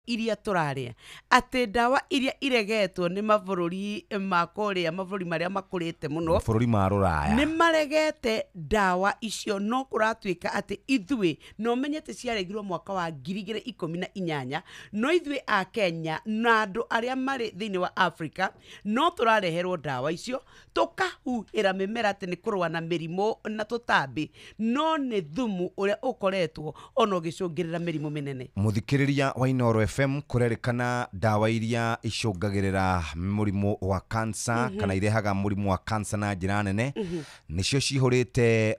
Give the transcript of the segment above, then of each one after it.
Iria tũrarĩa, atĩ ndawa iria iregetwo nĩ mabũrũri ma kũrĩa, mabũrũri marĩa makũrĩte mũno, mabũrũri ma rũraya, nĩ maregete ndawa icio, no kũratuĩka atĩ ithuĩ, na ũmenye atĩ ciaregirwo mwaka wa 2018, no ithuĩ a Kenya na andũ arĩa marĩ thĩinĩ wa Africa no tũrareherwo ndawa icio tũkahuhĩra mĩmera atĩ nĩ kũrũa na mĩrimũ na tũtambi, no nĩ thumu ũrĩa ũkoretwo ona ũgĩcũngĩrĩra mĩrimũ mĩnene. Mũthikĩrĩria wa Inooro FM, kũrerĩkana ndawa iria icũngagĩrĩra mũrimũ wa cancer kana irehaga mũrimũ wa cancer na njĩra nene nĩcio cihũrĩte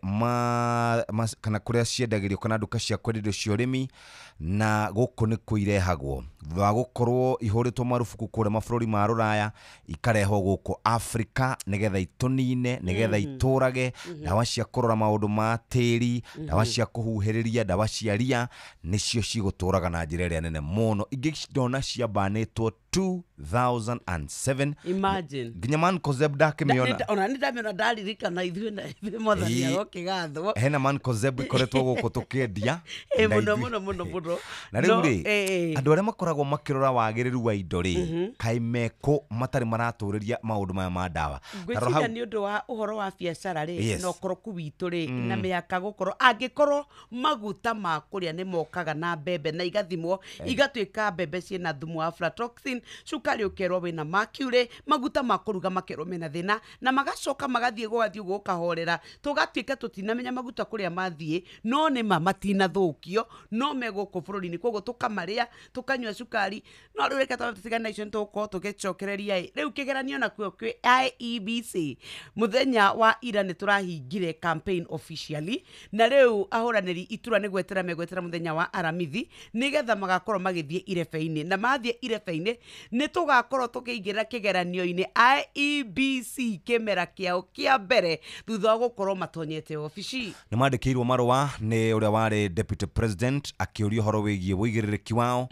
kana kũrĩa ciendagĩrio kana nduka cia kwendia indo cia ũrĩmi, na gũkũ nĩkuo irehagwo thutha wa gũkorwo ihũrĩtwo marubuku kũrĩa mabũrũri ma rũraya, ikarehwo gũkũ Afrika nĩgetha itũnine, nĩgetha itũrage. Ndawa cia kũrora maũndũ ma tĩri, ndawa cia kũhuhĩrĩria, ndawa cia ria nĩcio cigũtũraga na njĩra ĩrĩa nene mũno. Ingĩ ndona ciambanĩtwo 2007. Imagine. Nginya mancozeb ndakĩmĩona. Ona nĩ ndamĩona, ndaririkana ithuĩ na ithuĩ, Mwathani arokĩgathwo. Hena mancozeb ikoretwo gũkũ tũkĩendia. Ĩ, na mũno mũno mũno mũno. Na rĩu No, rĩ, andũ arĩa makoragwo makĩrora wagĩrĩru wa indo rĩ, kaĩ mekũ matarĩ maratũrĩria maũndũ maya ma ndawa? Ta rora hau. Ngwĩciria nĩ ũndũ wa ũhoro wa biacara rĩ, na ũkoroku witũ rĩ, na mĩaka gũkorwo angĩkorwo maguta ma kũrĩa nĩ mokaga na mbembe na igathimwo igatuĩka mbembe ciĩna thumu wa aflatoxin, cukari ũkerwo wĩna mercury, maguta ma kũruga makerwo mena thĩna, na magacoka magathiĩ gũgathiĩ ũguo ũkahorera, tũgatuĩka tũtinamenya maguta kũrĩa mathiĩ, no nĩ ma matinathũkio, no me gũkũ bũrũri-inĩ, koguo tũkamarĩa, tũkanyua cukari. No rĩu reke twambe tũtigane na icio, nĩ tũgũkorwo tũgĩcokereria ĩ. Rĩu kĩgeranio nakuo kwĩ IEBC, mũthenya wa ira nĩ tũrahingire campaign officially, na rĩu ahũranĩri itura nĩ gwetera megwetera mũthenya wa Aramithi nĩgetha magakorwo magĩthiĩ irebe-inĩ, na mathiĩ irebe-inĩ nĩ tũgakorwo tũkĩingĩra kĩgeranio-inĩ IEBC kĩmera kĩao kĩa mbere thutha wa gũkorwo matonyete obici. Nĩ mandĩkĩirwo marũa nĩ ũrĩa warĩ deputy president akĩũria ũhoro wĩgiĩ wũigĩrĩrĩki wao,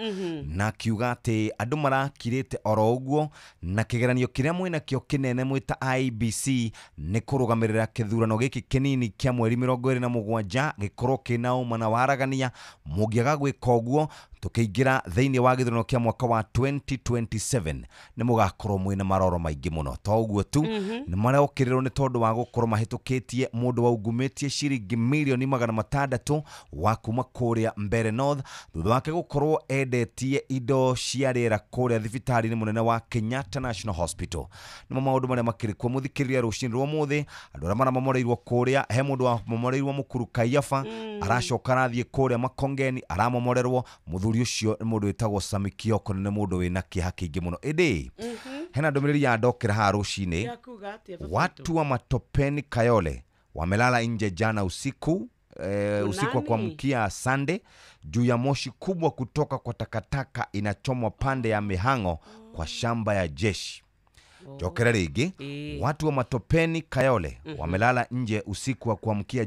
na akiuga atĩ andũ marakirĩte oro ũguo, na kĩgeranio kĩrĩa mwĩnakĩo kĩnene mwĩ ta IEBC nĩ kũrũgamĩrĩra kĩthurano gĩkĩ kĩnini kĩa mweri 27 gĩkorwo kĩna ũma na waragania. Mũngĩaga gwĩka ũguo, tũkĩingĩra thĩinĩ wa gĩthurano kĩa mwaka wa 2027 nĩ mũgakorwo mwĩna maroro maingĩ mũno. To ũguo tu, nĩ marokĩrĩrwo nĩ tondũ wa gũkorwo mahĩtũkĩtie mũndũ waungumĩtie ciringi mirioni 600 wa kuma kũrĩa Mbere North thutha wake gũkorwo endetie indo cia rĩera kũrĩa thibitarĩ-inĩ mũnene wa Kenyatta National Hospital. Nĩmo maũndũ marĩa makĩrĩ kuo, mũthikĩrĩria, rũcinĩ rwa ũmũthĩ. Andũ arĩa maramomoreirwo kũrĩa, he mũndũ wamomoreirwo Mũkuru Kaiaba, aracoka arathiĩ kũrĩa Makongeni aramomorerwo. Mũthuri ũcio nĩ mũndũ wĩtagwo Sami Kioko, nĩ mũndũ wĩna kĩeha kĩingĩ mũno. Ĩndĩ hena ndũmĩrĩri ya ndokĩra haha rũcinĩ. Yakuga atĩa, baba witũ? Watu wa Matopeni Kayole wamelala nje jana usiku, usiku wa Kunani? kuamkia Sunday juu ya moshi kubwa kutoka kwa takataka inachomwa pande ya Mihango kwa shamba ya jeshi. Jokera rĩngĩ. Watu wa Matopeni Kayole wamelala nje usiku wa kuamkia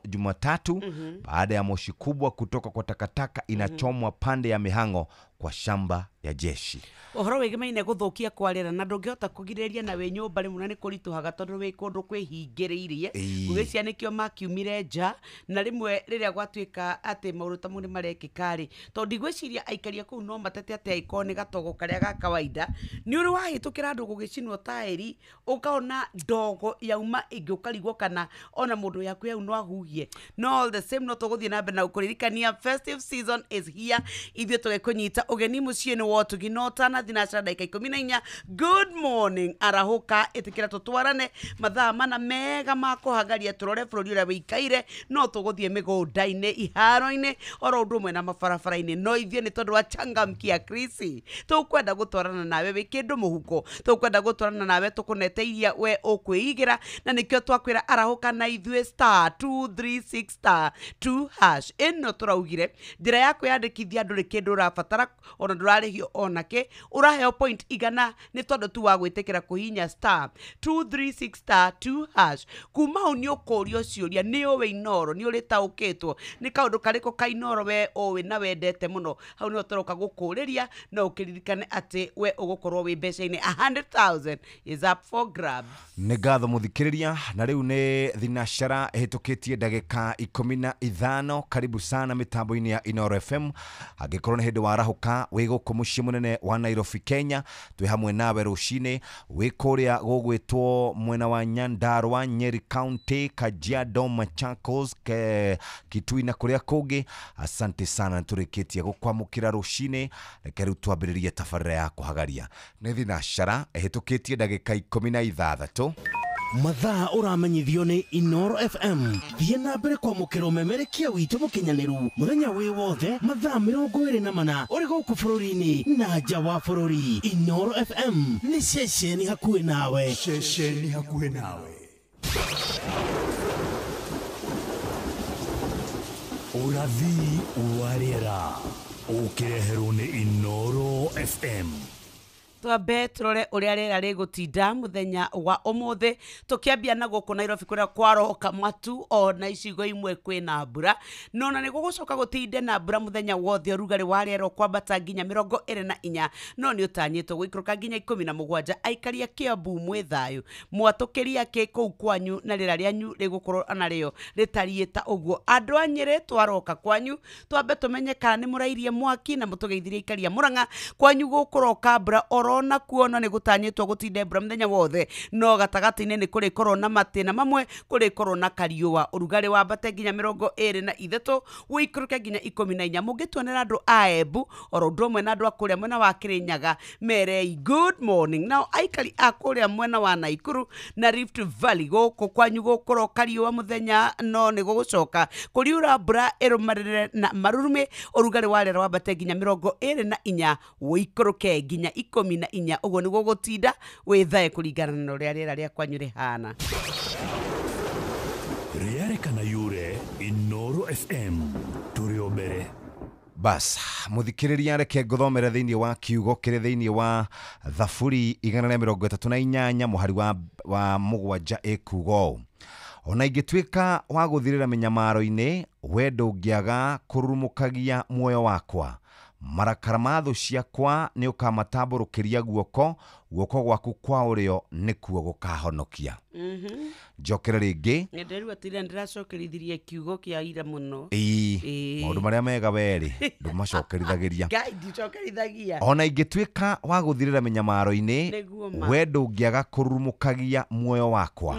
Jumatatu baada ya moshi kubwa kutoka kwa takataka inachomwa pande ya Mihango kwa shamba ya jeshi. Ũhoro wĩgemaine gũthũkia kwa rĩera, na ndũngĩhota kũgirĩrĩria na wĩ nyũmba rĩmwe na nĩ kũritũhaga tondũ wĩ kũndũ kwĩhingĩrĩirie. Ngwĩciria nĩkĩo makiumire nja, na rĩmwe rĩrĩa gwatuĩka atĩ maũndũ ta mau nĩ marekĩka rĩ, tondũ ndigwĩciria aikari a kũu no matete atĩ angĩkorwo nĩ gatogo karĩa ga kawaida. Nĩ ũrĩ wahĩtũkĩra andũ gũgĩcinwo taĩri, ũkaona ndogo yauma ĩngĩ, ũkarigwo kana ona mũndũ yaku yau no ahuhie. No all the same, no tũgũthiĩ na mbere na gũkũririkania festive season is here. Ithuĩ tũgĩkũnyita ũgeni mũciĩ-inĩ wa ũtugi no tana thinacara ndagĩka 14. Good morning, arahũka, ĩtĩkĩra tũtwarane mathaa mana mega ma kũhagaria, tũrore bũrũri ũrĩa wĩikaire. No tũgũthiĩ mĩgũnda-inĩ, iharo-inĩ, oro ũndũ ũmwe na mabarabara-inĩ, no ithuĩ nĩ tondũ wa Changamkia Krisi tũkwenda gũtwarana nawe wĩ kĩndũ mũhuko, tũkwenda gũtwarana nawe tũkũnete iria we ũkwĩigĩra, na nĩkĩo twakwĩra arahũka na ithuĩ, *236*2#. Ĩno tũraugire njĩra ya kwĩyandĩkithia, ndũrĩ kĩndũ ũrabatara, ona ndũrarĩhio onake, ũraheo point 100 nĩ tondũ tu wa gwĩtĩkĩra kũhihinya *236*2#. Kuma hau nĩ ũkũrio ciũria, nĩ ũĩ Inooro, nĩ ũrĩtaũkĩtwo nĩ kaũndũ karĩkũ ka Inooro we ũĩ na wendete mũno. Hau nĩho tũroka gũkũrĩria, no ũkĩririkane atĩ we ũgũkorwo wĩ mbeca-inĩ, 100,000 is up for grabs. Nĩ ngatho, mũthikĩrĩria. Na rĩu nĩ thinacara ĩhĩtũkĩtie ndagĩka 15. Karibu sana mĩtambo-inĩ ya Inooro FM angĩkorwo nĩ hĩndĩ warahũka. Thika, wĩ gũkũ mũciĩ mũnene wa Nairobi Kenya, twĩ hamwe nawe rũcinĩ. Wĩ kũrĩa gũgwĩtwo mwena wa Nyandarua, Nyeri County, Kajiado, Machakos, Kitui na kũrĩa kũngĩ, asante sana, nĩtũrĩkĩtie gũkwamũkĩra rũcinĩ. Reke rĩu twambĩrĩrie tabarĩra ya kũhagaria. Nĩ thinacara ĩhĩtũkĩtie ndagĩka 16. Mathaa ũramenyithio nĩ Inoro FM. Thiĩ na mbere kwamũkĩra ũmemerekia witũ mũkinyanĩru mũthenya wĩ wothe mathaa 24 ũrĩ gũkũ bũrũri-inĩ na nja wa bũrũri. Inoro FM nĩ ceceni hakuhĩ nawe. Ceceni hakuhĩ nawe. Ũrathi wa rĩera ũkĩreherwo nĩ Inoro FM. Twambe turore ũrĩa rĩera rĩgũtinda mũthenya wa ũmũthĩ, tũkĩambia na gũkũ Nairobi kũrĩa kwaroka matu ona icigo imwe kwĩna mbura, no na nĩgũgũcoka gũtinde na mbura mũthenya wothe. Ũrugarĩ wa rĩera ũkwambata nginya 24, no nĩ ũtanyĩtwo gũikũrũka nginya 17. Aikari a Kiambu mwĩ thayũ, mwatũkĩria kĩ kũu kwanyu na rĩera rĩanyu rĩgũkorwo narĩo rĩtariĩ ta ũguo. Andũ a Nyĩrĩ twaroka kwanyu twambe tũmenye kana nĩ mũrairie mwaki na mũtũgeithirie aikari a Mũrang'a. Kwanyu gũkũroka mbura oro na kuona nĩ gũtanyĩtwo gũtinde mbura mũthenya wothe, no gatagatĩ-inĩ nĩ kũrĩkorwo na matĩna mamwe, kũrĩkorwo na kariũa. Ũrugarĩ wambate nginya 23, ũikũrũke nginya 14. Mũngĩtuonera andũ a Embu oro ũndũ ũmwe na andũ a kũrĩa mwena wa Kĩrĩnyaga, merei good morning. Nao aikari a kũrĩa mwena wa Naikuru na Rift Valley, gũkũ kwanyu gũkũroka riũa mũthenya, no nĩ gũgũcoka kũriura mbura ĩrũmanĩrĩre na marurumĩ. Ũrugarĩ wa rĩera wambate nginya 24, ũikũrũke nginya 14. Ũguo nĩguo gũtinda wĩthae kũringana na ũrĩa rĩera rĩa kwanyu rĩhana. Rĩarĩ kana yure Inoro FM tũrĩ o mbere. Bas, mũthikĩrĩria, reke ngũthomere thĩinĩ wa kiugo kĩrĩ thĩinĩ wa Thaburi 138 mũhari wa 7 ĩkuga ũũ: ona ingĩtuĩka wa gũthirĩra mĩnyamaro-inĩ, we ndũngĩaga kũrurumũkagia muoyo wakwa. Marakara ma thũ ciakwa nĩ ũkamatambũrũkĩria guoko, guoko gwaku kwa ũrĩo nĩkuo gũkahonokia. Njokere rĩngĩ. Nderua tira ndĩracokerithirie kiugo kĩa ira mũno. Ĩĩ, Ĩĩ. maũndũ marĩa mega werĩ ndũmacokerithagia. Ngai ndicokerithagia. Ona ingĩtuĩka wa gũthirĩra mĩnyamaro-inĩ, Nĩguo ma. we ndũngĩaga kũrurumũkagia muoyo wakwa.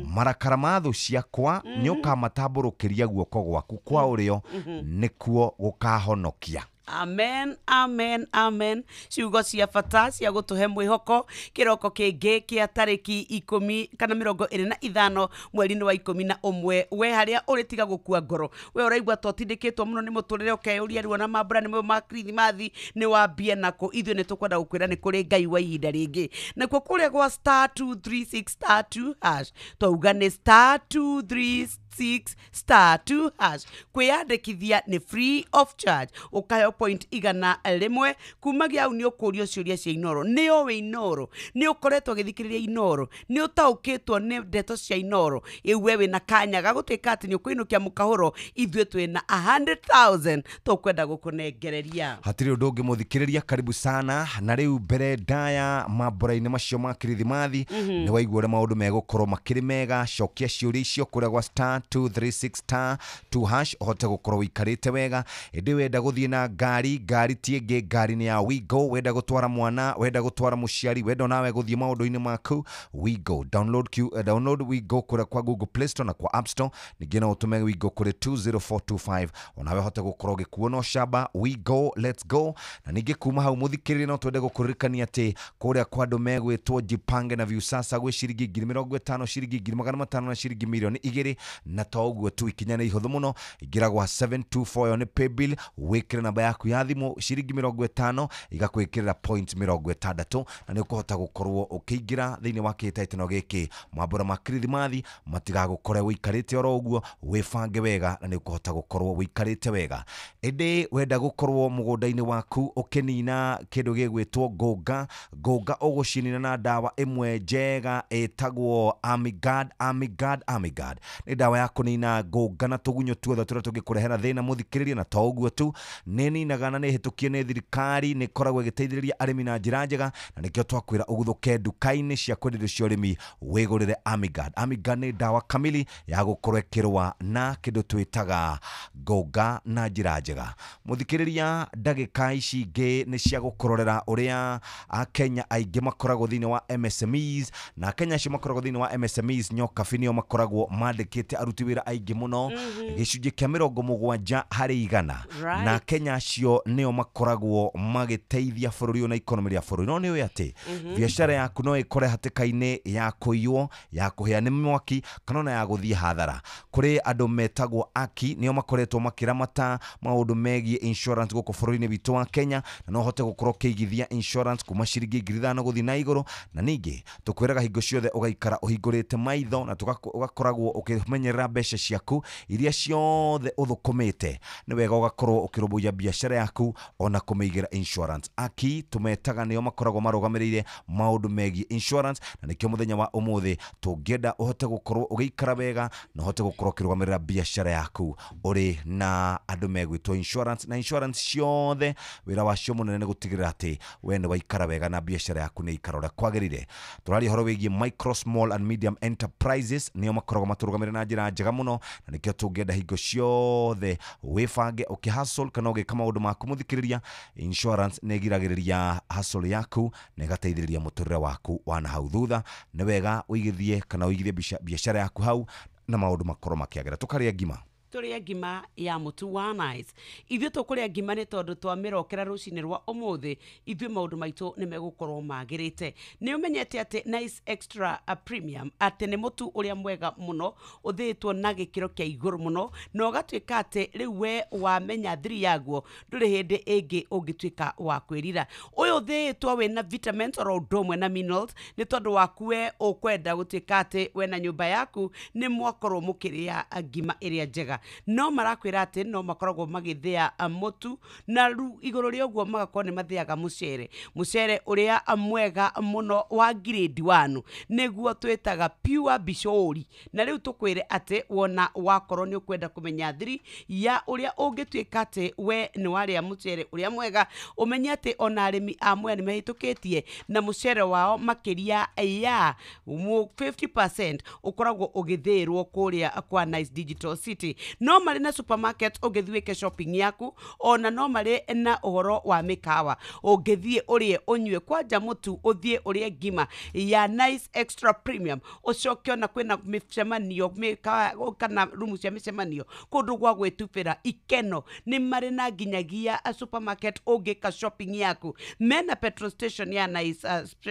Marakara ma thũ ciakwa nĩ ũkamatambũrũkĩria guoko gwaku kwa ũrĩo nĩkuo gũkahonokia. Amen, amen, amen. Ciugo cia bata cia gũtũhe mwĩhoko kĩroko kĩngĩ kĩa tarĩki 10 kana 25 mweri-inĩ wa 11. We harĩa ũrĩ tiga gũkua ngoro, we ũraigua ta ũtindĩkĩtwo mũno nĩ mũtũrĩre, ũkeyũria ruo na mambura nĩ ma Kirithimathi nĩ wambie nako. Ithuĩ nĩ tũkwenda gũkwĩra nĩ kũrĩ Ngai wa ihinda rĩngĩ. Nakuo kũrĩa gwa star 236 star 2 hash, twauga nĩ star 236 star 2 hash. Kwĩyandĩkithia nĩ free of charge, ũkaheo point 100. Kumagia hau nĩ ũkũrio ciũria cia Inoro. Nĩ ũĩ Inoro, nĩ ũkoretwo ũgĩthikĩrĩria Inoro, nĩ ũtaũkĩtwo nĩ ndeto cia Inoro. Ĩu we wĩna kanya ga gũtuĩka atĩ nĩ ũkũinũkia mũkahũro. Ithuĩ twĩna 100,000 tũkwenda gũkũnengereria. Hatirĩ ũndũ ũngĩ mũthikĩrĩria, karibu sana. Na rĩu mbere ndaya mambura-inĩ macio ma Kirithimathi, nĩ waigua ũrĩa maũndũ megũkorwo makĩrĩ mega. Cokia ciũria icio kũrĩa gwa star 236 star 2 hash ũhote gũkorwo ũikarĩte wega. Ĩndĩ wenda gũthiĩ na ngari, ngari ti ĩngĩ, ngari nĩ ya Wigo. Wenda gũtwara mwana, wenda gũtwara mũciari, wenda onawe gũthiĩ maũndũ-inĩ maku, Wigo. Download Wigo kũrĩa kwa Google Play Store na kwa App Store. Ningĩ no ũtũme Wigo kũrĩ 20425 onawe ũhote gũkorwo ũgĩkuo na ũcamba. Wigo, let's go. Na ningĩ kuma hau mũthikĩrĩria, no twende gũkũririkania atĩ kũrĩa kwa andũ megwĩtwo Jipange na Viusasa gwĩ ciringi 50,000, ciringi 500,000 na ciringi 2,000,000. Na to ũguo tu, ikinya nĩ ihũthũ mũno. Ingĩra gwa 724, ĩyo nĩ paybill, wĩkĩre namba yaku ya thimũ, ciringi 50 igakwĩkĩrĩra point 60, na nĩ ũkũhota gũkorwo ũkĩingĩra thĩinĩ wa kĩhĩtahĩtano gĩkĩ. Mambura ma Kirithimathi matigagũkore ũikarĩte oro ũguo, wĩbange wega na nĩ ũkũhota gũkorwo ũikarĩte wega. Ĩndĩ wenda gũkorwo mũgũnda-inĩ waku ũkĩnina kĩndũ gĩgwĩtwo ngũnga, ngũnga ũgũcinina na ndawa ĩmwe njega ĩtagwo Amigard. Amigard, Amigard nĩ ndawa ya kũnina ngũnga na tũgunyũ tuothe tũrĩa tũngĩkũrehera thĩna mũthikĩrĩria. Na to ũguo tu, nĩ ninaga na nĩ hĩtũkie nĩ thirikari, nĩ ĩkoragwo ĩgĩteithĩrĩria arĩmi na njĩra njega, na nĩkĩo twakwĩra ũguthũke nduka-inĩ cia kwendia indo cia ũrĩmi wĩgũrĩre Amigard. Amigard nĩ ndawa kamili ya gũkorwo ĩkĩrũa na kĩndũ twĩtaga ngũnga na njĩra njega. Mũthikĩrĩria, ndagĩka ici ingĩ nĩ cia gũkũrorera ũrĩa Akenya aingĩ makoragwo thĩinĩ wa MSMEs, na Akenya acio makoragwo thĩinĩ wa MSMEs Nyokabi nĩo makoragwo mandĩkĩte aruti wĩra aingĩ mũno, gĩcunjĩ kĩa 70%. Na Akenya acio nĩo makoragwo magĩteithia bũrũri ũyũ na economy ya bũrũri. No nĩ ũĩ atĩ biacara yaku no ĩkore hatĩka-inĩ ya kũiywo, ya kũhĩa nĩ mwaki, kana ona ya gũthiĩ hathara. Kũrĩ andũ metagwo Aki, nĩo makoretwo makĩramata maũndũ megiĩ insurance gũkũ bũrũri-inĩ witũ wa Kenya, na no ũhote gũkorwo ũkĩigithia insurance kuma ciringi 5,000 gũthiĩ na igũrũ. Na ningĩ tũkwĩraga hingo ciothe ũgaikara ũhingũrĩte maitho na ũgakoragwo ũkĩmenyerera mbeca ciaku iria ciothe ũthũkũmĩte. Nĩ wega ũgakorwo ũkĩrũmbũiya biacara yaku ona kũmĩigĩra insurance. Aki tũmetaga nĩo makoragwo marũgamĩrĩire maũndũ megiĩ insurance, na nĩkĩo mũthenya wa ũmũthĩ tũngĩenda ũhote gũkorwo ũgĩikara wega na ũhote gũkorwo ũkĩrũgamĩrĩra biacara yaku ũrĩ na andũ megwĩtwo insurance. Na insurance ciothe wĩra wacio mũnene nĩ gũtigĩrĩra atĩ we nĩ waikara wega na biacara yaku nĩ ikara ũrĩa kwagĩrĩire. Tũraria ũhoro wĩgiĩ micro, small and medium enterprises, nĩo makoragwo matũrũgamĩrĩire na njĩra njega mũno, na nĩkĩo tũngĩenda hingo ciothe wĩbange ũkĩ hustle kana ũgĩka maũndũ maku. Mũthikĩrĩria, insurance nĩ ĩgiragĩrĩria hustle yaku na ĩgateithĩrĩria mũtũrĩre waku wa na hau thutha. Nĩ wega ũigithie kana ũigithie biacara yaku hau na maũndũ makorwo makĩagĩra. Tũkarĩa ngima, tũrĩe ngima ya mũtu wa Nice. Ithuĩ tũkũrĩa ngima nĩ tondũ twamĩrokera rũcinĩ rwa ũmũthĩ, ithuĩ maũndũ maitũ nĩ megũkorwo magĩrĩte. Nĩ ũmenyete atĩ Nice Extra Premium atĩ nĩ mũtu ũrĩa mwega mũno, ũthĩĩtwo na gĩkĩro kĩa igũrũ mũno, na ũgatuĩka atĩ rĩu we wamenya thiri yaguo ndũrĩ hĩndĩ ĩngĩ ũngĩtuĩka wa kwĩrira. Ũyũ ũthĩĩtwo wĩna vitamins oro ũndũ ũmwe na minerals, nĩ tondũ waku we ũkwenda gũtuĩka atĩ we na nyũmba yaku nĩ mwakorwo mũkĩrĩa ngima ĩrĩa njega. No marakwĩra atĩ no makoragwo magĩthĩa mũtu, na rĩu igũrũ rĩa ũguo magakorwo nĩ mathĩaga mũcere, mũcere ũrĩa mwega mũno wa grade 1, nĩguo twĩtaga pure bishori. Na rĩu tũkwĩre atĩ wona wakorwo nĩ ũkwenda kũmenya thiri ya ũrĩa ũngĩtuĩka atĩ we nĩ warĩa mũcere ũrĩa mwega, ũmenye atĩ ona arĩmi a Mwea nĩ mahĩtũkĩtie na mũcere wao makĩria ya 50% ũkoragwo ũgĩthĩĩrwo kũrĩa kwa Nice Digital City. No marĩ na supermarket ũngĩthiĩ wĩke shopping yaku, ona no marĩ na ũhoro wa mĩkawa ũngĩthiĩ ũrĩe ũnyue kwanja mũtu, ũthiĩ ũrĩe ngima ya Nice Extra Premium, ũcoke ona kwĩna mĩcemanio mĩkawa kana rumu cia mĩcemanio, kũndũ gwa gwĩtubĩra ikeno. Nĩ marĩ na nginyagia supermarket ũngĩka shopping yaku. Mena petrol station ya Nice,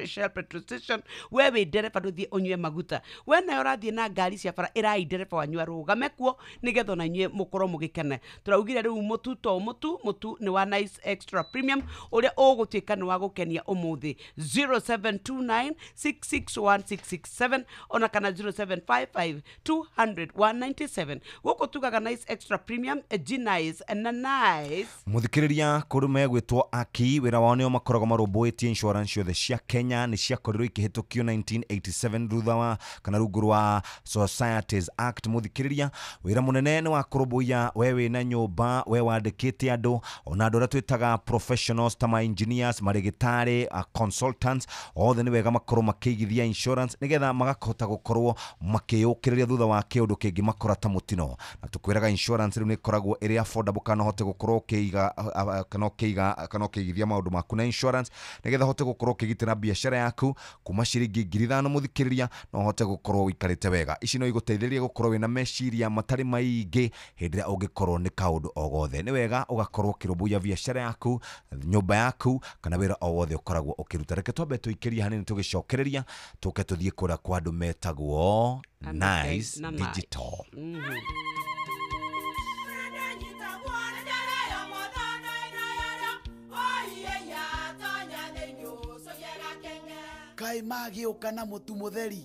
Shell petrol station. We wĩ ndereba ndũthiĩ ũnyue maguta, we nayo ũrathiĩ na ngari cia bara, ĩrai ndereba wanyu arũgame kuo nĩgetha ona inyuĩ mũkorwo mũgĩkena. Tũraugire rĩu mũtu to mũtu, mũtu nĩ wa Nice Extra Premium ũrĩa ũgũtuĩka nĩ wa gũkenia ũmũthĩ. 0729 661667 ona kana 0755 200 197. Gũkũ tugaga Nice Extra Premium, G Nice na Nice. Mũthikĩrĩria, kũrĩ megwĩtwo Aki, wĩra wao nĩo makoragwo marũmbũĩtie insurance ciothe cia Kenya. Nĩ ciakorirwo ikĩhĩtũkio 1987 thutha wa kana rungu rwa Societies Act. Mũthikĩrĩria, wĩra mũnene nĩ wa kũrũmbũiya we wĩna nyũmba, we wandĩkĩte andũ, ona andũ arĩa twĩtaga professionals ta ma engineers, marĩgĩtarĩ, consultants, othe nĩ wega makorwo makĩigithia insurance nĩgetha magakĩhota gũkorwo makĩyũkĩrĩria thutha wa kĩũndũ kĩngĩmakora ta mũtino. Na tũkwĩraga insurance rĩu nĩ ĩkoragwo ĩrĩ affordable, kana ũhote gũkorwo ũkĩiga kana ũkĩiga kana ũkĩigithia maũndũ maku na insurance nĩgetha ũhote gũkorwo ũkĩgitĩra biacara yaku kuma ciringi 5,000. Mũthikĩrĩria, no ũhote gũkorwo ũikarĩte wega. Ici no igũteithĩrĩrie gũkorwo wĩna meciria matarĩ maingĩ hĩndĩ ĩrĩa ũngĩkorwo nĩ kaũndũ o gothe. Nĩ wega ũgakorwo ũkĩrũmbũiya biacara yaku, nyũmba yaku, kana wĩra o wothe ũkoragwo ũkĩruta. Reke twambe tũikĩrie hanini, tũgĩcokereria tũke tũthiĩ kũrĩa kwa andũ metagwo Nice na Nice. Digital. Kaĩ magĩũka na mũtu mũtheri?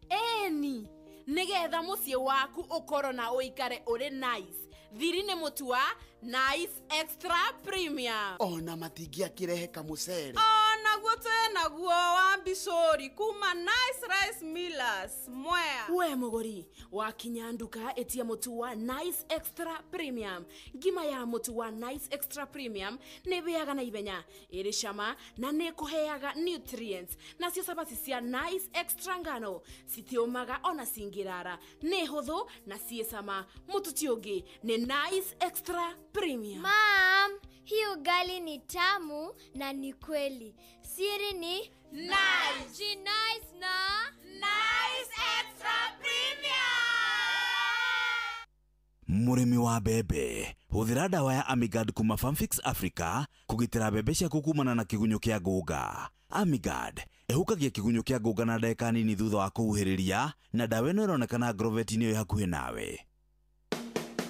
Ĩni, nĩgetha mũciĩ waku ũkorwo na ũikare ũrĩ nice, thiri nĩ mũtu wa Nice Extra Premium. Ona matingĩakĩrehe kamũcere? Onaguo. Mũtu twĩnaguo wa mbicũri kuma Nice Rice Millers Mwea. We mũgũri wakinya nduka ĩtia mũtu wa Nice Extra Premium. Ngima ya mũtu wa Nice Extra Premium nĩ ĩhĩaga na ihenya, ĩrĩ cama na nĩ ĩkũheaga nutrients. Nacio cabaci cia Nice Extra ngano citiũmaga ona cingĩrara, nĩ hũthũ na ciĩ cama. Mũtu ti ũngĩ nĩ Nice Extra Premium. Mom, hii ugali ni tamu na ni kweli. Siri ni Nice. Ji nice na Nice Extra Premium. Mũrĩmi wa mbembe, hũthĩra ndawa ya Amigard kuma Farmfix Africa kũgitĩra mbembe ciaku kumana na kĩgunyũ kĩa ngũnga. Amigard ĩhukagia kĩgunyũ kĩa ngũnga na ndagĩka nini thutha wa kũhuhĩrĩria, na ndawa ĩno ĩronekana Agrovet-inĩ ĩyo hakuhĩ nawe.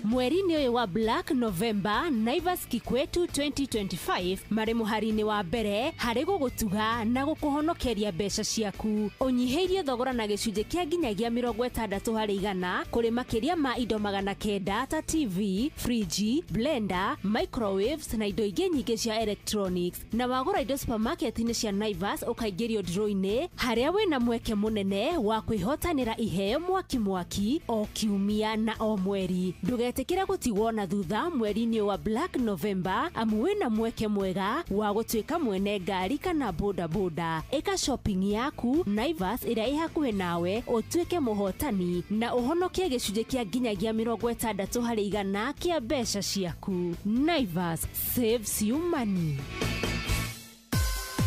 Mweri-inĩ ũyũ wa Black November, Naivas Kikwetu 2025 marĩ mũhari-inĩ wa mbere harĩ gũgũtuga na gũkũhonokeria mbeca ciaku. Ũnyihĩirie thogora na gĩcunjĩ kĩa nginyagia 60% kũrĩ makĩria ma indo 900 ta TV, friji, blender, microwaves na indo ingĩ nyingĩ cia electronics. Na wagũra indo supermarket-inĩ cia Naivas ũkaingĩrio draw-inĩ harĩa wĩna mweke mũnene wa kwĩhotanĩra iheo mwaki mwaki o kiumia na o mweri. Ndũgetĩkĩre gũtigwo na thutha mweri-inĩ wa Black November amu wĩna mweke mwega wa gũtuĩka mwene ngari kana bodaboda. Ĩka shopping yaku Naivas ĩrĩa ĩ hakuhĩ nawe ũtuĩke mũhotani na ũhonokie gĩcunjĩ kĩa nginyagia 60% kĩa mbeca ciaku. Naivas saves you money.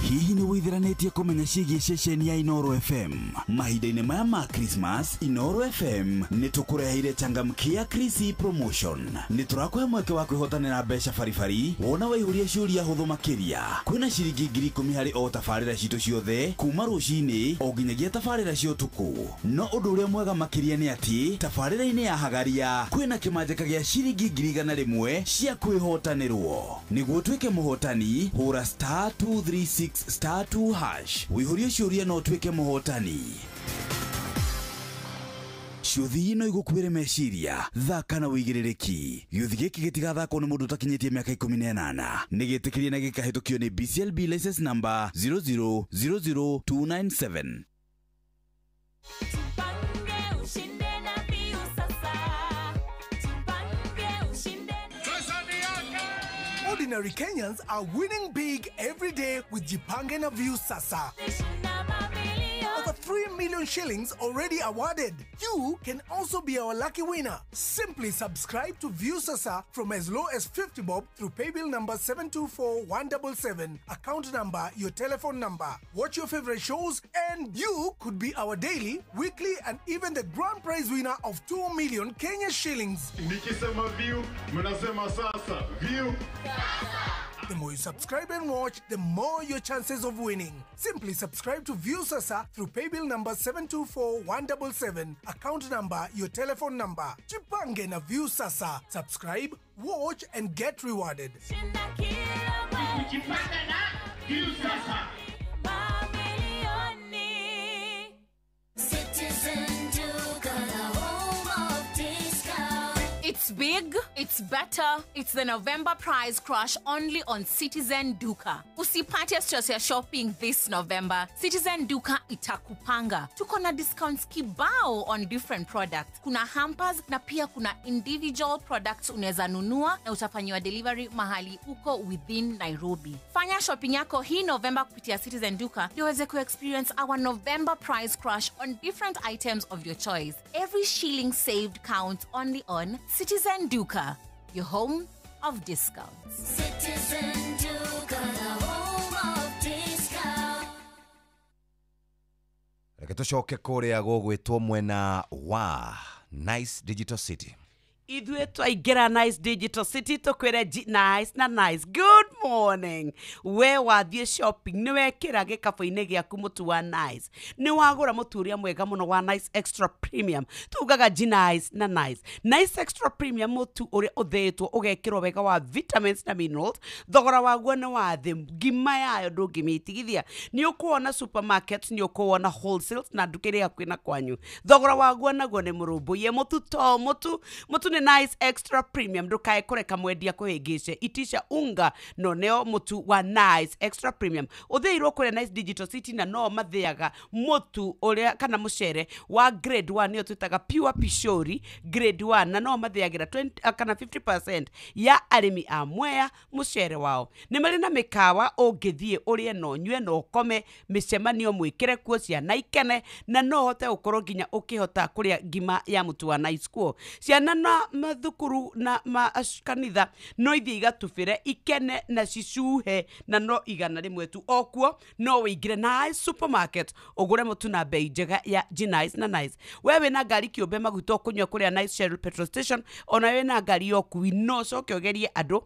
Hihi nĩ wĩthiranĩtie kũmenya ciĩgiĩ ceceni ya Inooro FM? Mahinda-inĩ maya ma Christmas, Inooro FM nĩ tũkũreheire changamkia Krisi promotion. Nĩ tũrakũhe mweke wa kwĩhotanĩra mbeca baribari wona waihũria ciũria hũthũ makĩria. Kwĩna ciringi 10,000 harĩ o tabarĩra citũ ciothe kuma rũcinĩ o nginyagia tabarĩra cia ũtukũ. No ũndũ ũrĩa mwega makĩria nĩ atĩ tabarĩra-inĩ ya Hagaria kwĩna kĩmanjĩka gĩa ciringi 101,000 cia kwĩhotanĩrwo. Nĩguo ũtuĩke mũhotani, hũra star 236 star 2 hash wĩihũrie ciũria no ũtuĩke mũhotani. Ciũthi no igũkuĩre meciria, thaka na wĩigĩrĩrĩki. Gĩũthi gĩkĩ gĩtigathakwo nĩ mũndũ ũtakinyĩtie mĩaka 18. Nĩ gĩtĩkĩrie na gĩkahĩtũkio nĩ BCLB license number 0000297. Tupange ushinde na Viusasa. Tupange ushinde. Ordinary Kenyans are winning big every day with Jipange na Viusasa. Over 3 million shillings already awarded. You can also be our lucky winner. Simply subscribe to Viusasa from as low as 50 bob through paybill number 724177, account number, your telephone number. Watch your favorite shows and you could be our daily, weekly and even the grand prize winner of 2 million Kenya shillings. Nikisema view, mnasema sasa. View. The more you subscribe and watch, the more your chances of winning. Simply subscribe to Viusasa through paybill number 724177, account number, your telephone number. Jipange na Viusasa. Subscribe, watch and get rewarded. Jipange na Viusasa. Citizen Duka, the home of discount. It's big, it's better, it's the November price crash only on Citizen Duka. Usipate stress ya shopping this November. Citizen Duka itakupanga. Tuko na discounts kibao on different products. Kuna hampers na pia kuna individual products unaweza nunua na utafanyiwa delivery mahali uko within Nairobi. Fanya shopping yako hii November kupitia Citizen Duka ndio uweze ku-experience our November price crash on different items of your choice. Every shilling saved counts only on Citizen Duka, your home of discounts. Citizen Duka, the home of discount. Reke tũcoke kũrĩa gũgwĩtwo mwena wa Nice Digital City. Ithuĩ twaingĩra Nice Digital City tũkwĩre nice na nice good morning. We wathiĩ shopping nĩ wekĩra gĩkabũ-inĩ gĩaku mũtu wa Nice, nĩ wagũra mũtu ũrĩa mwega mũno wa Nice Extra Premium. Tugaga G nice na nice. Nice Extra Premium mũtu ũrĩa ũthĩĩtwo ũgekĩrwo wega wa vitamins na minerals, thogora waguo nĩ wa thĩ, ngima yayo ndũngĩmĩtigithia. Nĩ ũkũwona supermarket, nĩ ũkũwona wholesales na nduka ĩrĩa hakuhĩ na kwanyu. Thogora waguo naguo nĩ mũrũmbũiye. Mũtu to mũtu, mũtu nĩ Mũtu nĩ Nice Extra Premium, ndũkae kũreka mwendia kũhĩngĩce. Itisha unga no neo mũtu wa Nice Extra Premium ũthĩirwo kũrĩa Nice Digital City, na no mathĩaga mũtu ũrĩa kana mũcere wa grade 1, nĩyo twĩtaga pure pishori grade 1, na no mathĩagĩra 20 kana 50% ya arĩmi a Mwea mũcere wao. Nĩ marĩ na mĩkawa ũngĩthiĩ ũrĩe na ũnyue na ũkome, mĩcemanio mwĩkĩre kuo, ciana ikene, na no ũhote gũkorwo nginya ũkĩhota kũrĩa ngima ya mũtu wa Nice kuo. Ciana na mathukuru na kanitha no ithiĩ igatubĩre ikene na cicuhe, na no 100 tu. O kuo no wĩingĩre Nice Supermarket ũgũre mũtu na bei njega ya G-Nice na Nice. We wĩna ngari kĩũmbe, maguta ũkũnyua kũrĩa Nice Shell petrol station, ona wĩna ngari ya ũkui no ũcoke ũgerie andũ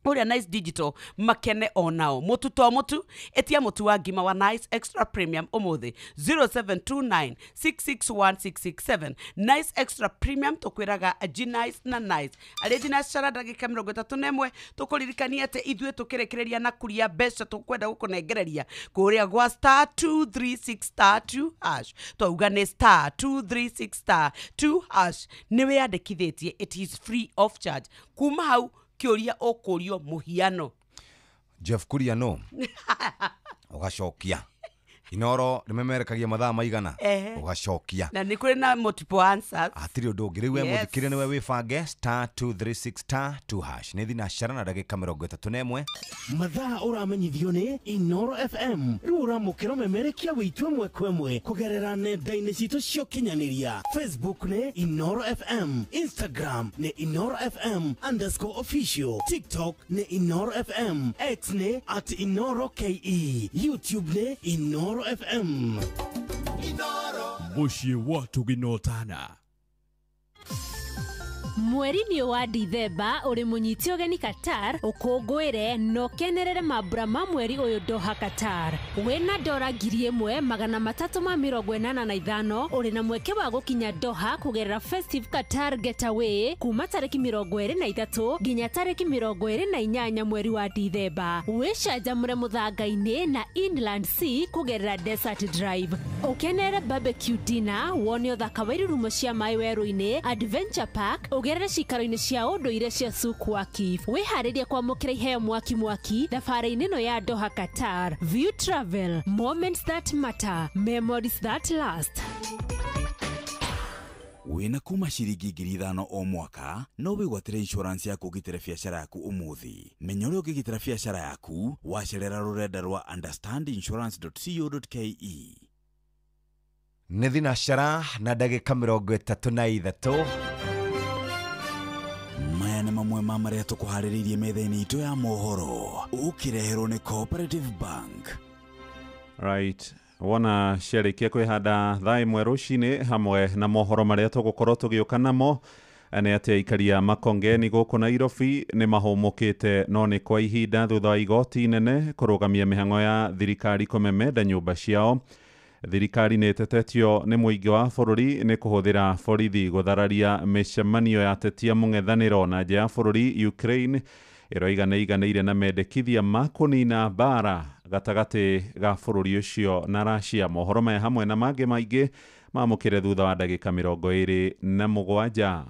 ũrĩa Nice Digital makene onao. Mũtu to mũtu, etia mũtu wa ngima wa Nice Extra Premium ũmũthĩ 0729 661667. Nice Extra Premium tũkwĩraga G-Nice na Nice. Arĩ thinacara ndagĩka 31, tũkũririkania atĩ ithuĩ tũkĩrekereria na kuria mbeca tũkwenda gũkũnengereria kũrĩa gwa star 236 star 2 hash. Twauga nĩ star 236 star 2 hash, nĩ wĩyandĩkithĩtie, it is free of charge. Kuma hau kĩũria ũkũrio mũhiano. Jeff Kuria no ũgacokia Inoro rĩmemerekagia mathaa maigana ũgacokia, na nĩ kũrĩ na multiple answers, hatirĩ ũndũ ũngĩ. Rĩu we mũthikĩrĩria nĩwe wĩbange star 236 star 2 hash. Nĩ thinacara na ndagĩka 31. Mathaa ũramenyithio nĩ Inoro FM. Rĩu ũramũkĩra ũmemerekia witũ ĩmwe kwa ĩmwe kũgerera nenda-inĩ citũ cia ũkinyanĩria. Facebook nĩ Inoro FM, Instagram nĩ Inoro FM _official, TikTok nĩ Inoro FM, X nĩ @InoroKE, YouTube nĩ Inoro FM. Mũciĩ wa Tũginotana. Mweri-inĩ wa Dithemba ũrĩ mũnyite ũgeni Qatar, ũkũngũĩre na ũkenerere mambura ma mweri ũyũ Doha Qatar. Wĩna dora 1385 ũrĩ na mweke wa gũkinya Doha kũgerera Festive Qatar Getaway kuma tarĩki 23 nginya tarĩki 28 mweri wa Dithemba. Wĩcanjamũre mũthanga-inĩ na Inland Sea kũgerera Desert Drive. Ũkenerere barbecue dinner, wone ũthaka wa irurumo cia maĩ werũ-inĩ, Adventure Park, ũgerere cikaro-inĩ cia ũndũire cia Souk Waqif. Wĩharĩrie kwamũkĩra iheo mwaki mwaki thabarĩ-inĩ ĩno ya Doha Qatar. View Travel, moments that matter, memories that last. Wĩna kuma ciringi 5,000 o mwaka no wĩgwatĩre insurance ya kũgitĩra biacara yaku ũmũthĩ. Menya ũrĩa ũngĩgitĩra biacara yaku wacerera rũrenda rwa understandinsurance.co.ke. Nĩ thinacara na ndagĩka 33. Maya nĩ mamwe ma marĩa tũkũharĩrĩirie metha-inĩ itũ ya mohoro ũkĩreherwo nĩ Cooperative Bank. Right, wona ciarĩkia kwĩhanda thaa 1 rũcinĩ hamwe na mohoro marĩa tũgũkorwo tũgĩũka namo nĩ atĩ aikari a Makongeni gũkũ Nairobi nĩ mahũmũkĩte no nĩ kwa ihinda thutha wa igoti inene kũrũgamia mĩhang'o ya thirikari kũmemenda nyũmba ciao. Thirikari nĩ ĩtetetio nĩ mũingĩ wa bũrũri nĩ kũhũthĩra borithi gũthararia mĩcemanio ya atetia mũng'ethanĩro na nja ya bũrũri. Ukraine ĩroiga nĩ ĩiganĩire na mendekithia ma kũnina mbara gatagatĩ ga bũrũri ũcio na Russia. Mohoro maya hamwe na mangĩ maingĩ mamũkĩre thutha wa ndagĩka 27.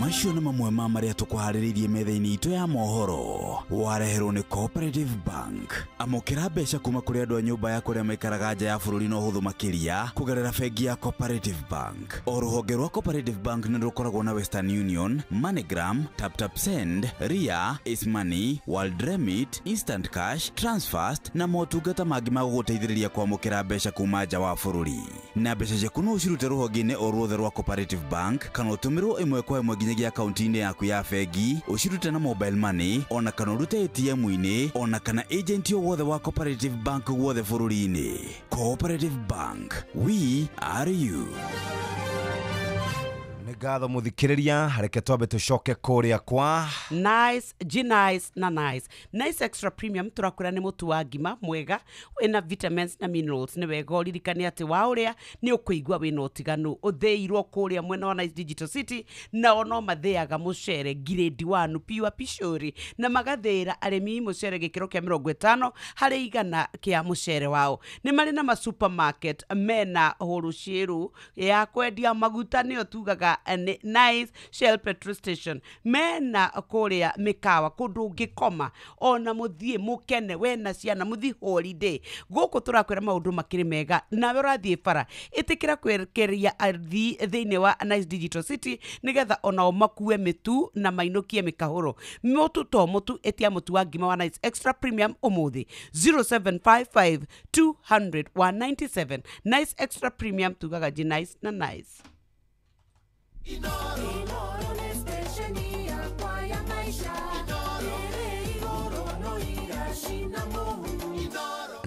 Macio nĩ mamwe ma marĩa tũkũharĩrĩirie metha-inĩ itũ ya mohoro wareherwo nĩ Cooperative Bank. Amũkĩra mbeca kuma kũrĩ andũ a nyũmba ya kũrĩa maikaraga nja ya bũrũri na ũhũthũ makĩria kũgerera bengi ya Cooperative Bank. O rũhonge rwa Cooperative Bank nĩ rũkoragwo na Western Union, MoneyGram, TapTap Send, Ria, Ace Money, World Remit, Instant Cash, Transfast na motungata mangĩ ma gũgũteithĩrĩria kwamũkĩra mbeca kuma nja wa bũrũri. Na mbeca ciaku no ũcirute rũhonge-inĩ o ruothe rwa Cooperative Bank kana ũtũmĩrwo ĩmwe kwa ĩmwe nginyagia akaunti-inĩ yaku ya bengi, ũcirute na mobile money ona kana ũrute ATM-inĩ ona kana agent o wothe wa Cooperative Bank guothe bũrũri-inĩ. Cooperative Bank, we are you. Nĩ Nĩ ngatho mũthikĩrĩria, reke twambe tũcoke kũrĩa kwa Nice, G-Nice na Nice. Nice Extra Premium tũrakwĩra nĩ mũtu wa ngima mwega wĩna vitamins na minerals. Nĩ wega ũririkane atĩ wa ũrĩa nĩ ũkũigua wĩna ũtiganu. Ũthĩirwo kũrĩa mwena wa Nice Digital City, nao no mathĩaga mũcere grade 1 pure pishori, na magathĩĩra arĩmi mũcere gĩkĩro kĩa 50% kĩa mũcere wao. Nĩ marĩ na ma supermarket mena hũrũcĩrũ ya kwendia maguta, nĩyo tugaga nĩ Nice Shell petrol station. Mena kũrĩa mĩkawa kũndũ ũngĩkoma ona mũthiĩ mũkene, we na ciana mũthiĩ holiday. Gũkũ tũrakwĩra maũndũ makĩrĩ mega, nawe ũrathiĩ bara ĩtĩkĩra kwerekeria athii thĩinĩ wa Nice Digital City nĩgetha onao makue mĩtu na mainũkie mĩkahũro. Mũtu to mũtu, ĩtia mũtu wa ngima wa Nice Extra Premium ũmũthĩ 0755 200 197. Nice Extra Premium tugaga G Nice na Nice.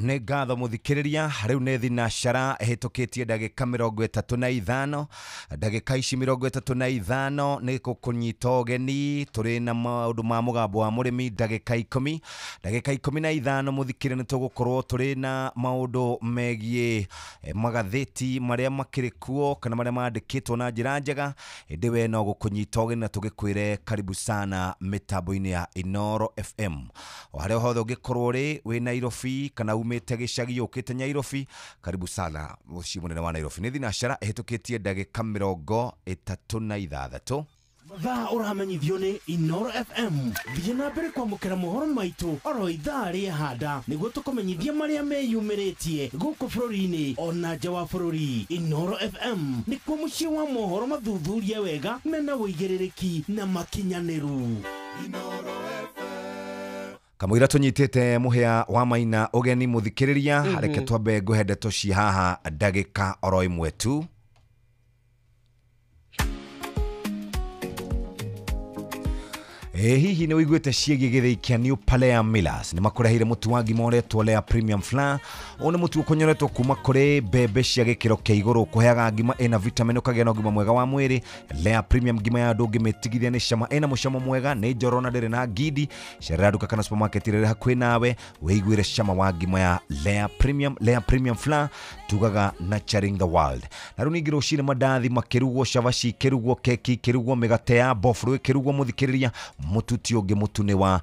Nĩ ngatho mũthikĩrĩria, rĩu nĩ thinacara ĩhĩtũkĩtie ndagĩka 35. Ndagĩka ici 35 nĩ gũkũnyita ũgeni tũrĩ na maũndũ ma mũgambo wa mũrĩmi ndagĩka 10. Ndagĩka 15 mũthikĩrĩria nĩ tũgũkorwo tũrĩ na maũndũ megiĩ magathĩti marĩa makĩrĩ kuo kana marĩa mandĩkĩtwo na njĩra njega. Ĩndĩ we no gũkũnyita ũgeni na tũgĩkwĩre karibu sana mĩtambo-inĩ ya Inooro FM. O harĩa hothe ũngĩkorwo ũrĩ, wĩ Nairobi kana umĩte gĩcagi ũkĩte Nairobi, karibu sana mũciĩ mũnene wa Nairobi. Nĩ thinacara ĩhĩtũkĩtie ndagĩka 36. Mathaa ũramenyithio nĩ Inooro FM. Thiĩ na mbere kwamũkĩra mohoro maitũ oro ithaa rĩa handa nĩguo tũkũmenyithie marĩa meyumĩrĩtie gũkũ bũrũri-inĩ ona nja wa bũrũri. Inooro FM nĩkuo mũciĩ wa mohoro mathuthurie wega mena ũigĩrĩrĩki na makinyanĩru. Kamũira tũnyitĩte mũhĩa wa maina ũgeni mũthikĩrĩria, reke twambe ngũhe ndeto ci haha ndagĩka oro ĩmwe tu. Hihi nĩ ũiguĩte ciĩgiĩ gĩthĩi kĩa New Palea Millers? Nĩ makũreheire mũtu wa ngima ũretwo Lea Premium Flour. Ũyũ nĩ mũtu ũkonyoretwo kuma kũrĩ mbembe cia gĩkĩro kĩa igũrũ, kũheaga ngima ĩna vitamin ũkagĩa na ũgima mwega wa mwĩrĩ. Lea Premium ngima ya andũ ũngĩmĩtigithia nĩ cama, ĩna mũcamo mwega, nĩ njororo na ndĩrĩ na ngindi. Cerera nduka kana supermarket ĩrĩa ĩrĩ hakuhĩ nawe wĩiguĩre cama wa ngima ya Lea Premium. Lea Premium Flour tugaga nurturing the world. Na rĩu ningĩ rũcinĩ mandathi makĩrugwo, cabaci ikĩrugwo, keki ikĩrugwo, mĩgate ya bofro ĩkĩrugwo, mũthikĩrĩria mũtu ti ũngĩ, mũtu nĩ wa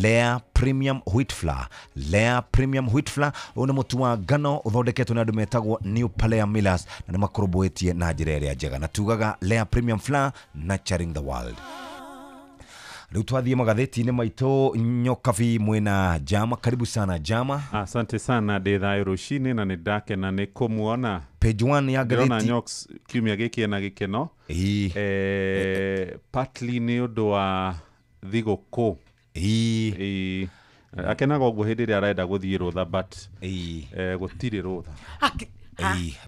Lea Premium Wheat Flour. Lea Premium Wheat Flour ũyũ nĩ mũtu wa ngano ũthondeketwo nĩ andũ metagwo New Palea Millers na nĩ makũrũmbũĩtie na njĩra ĩrĩa njega, na tugaga Lea Premium Flour, nurturing the world. Rĩu twathiĩ magathĩti-inĩ maitũ. Nyokabi mwĩna Jama, karibu sana Jama. Asante sana, ndĩ thayũ rũcinĩ na nĩ ndakena nĩ kũmuona. Page 1 ya Ndĩrona ngathĩti Nyox kiumia gĩkĩ ena gĩkeno. Partly nĩ ũndũ wa thigũkũ. Akenaga ũguo hĩndĩ ĩrĩa arenda gũthiĩ rũtha, but gũtirĩ rũtha.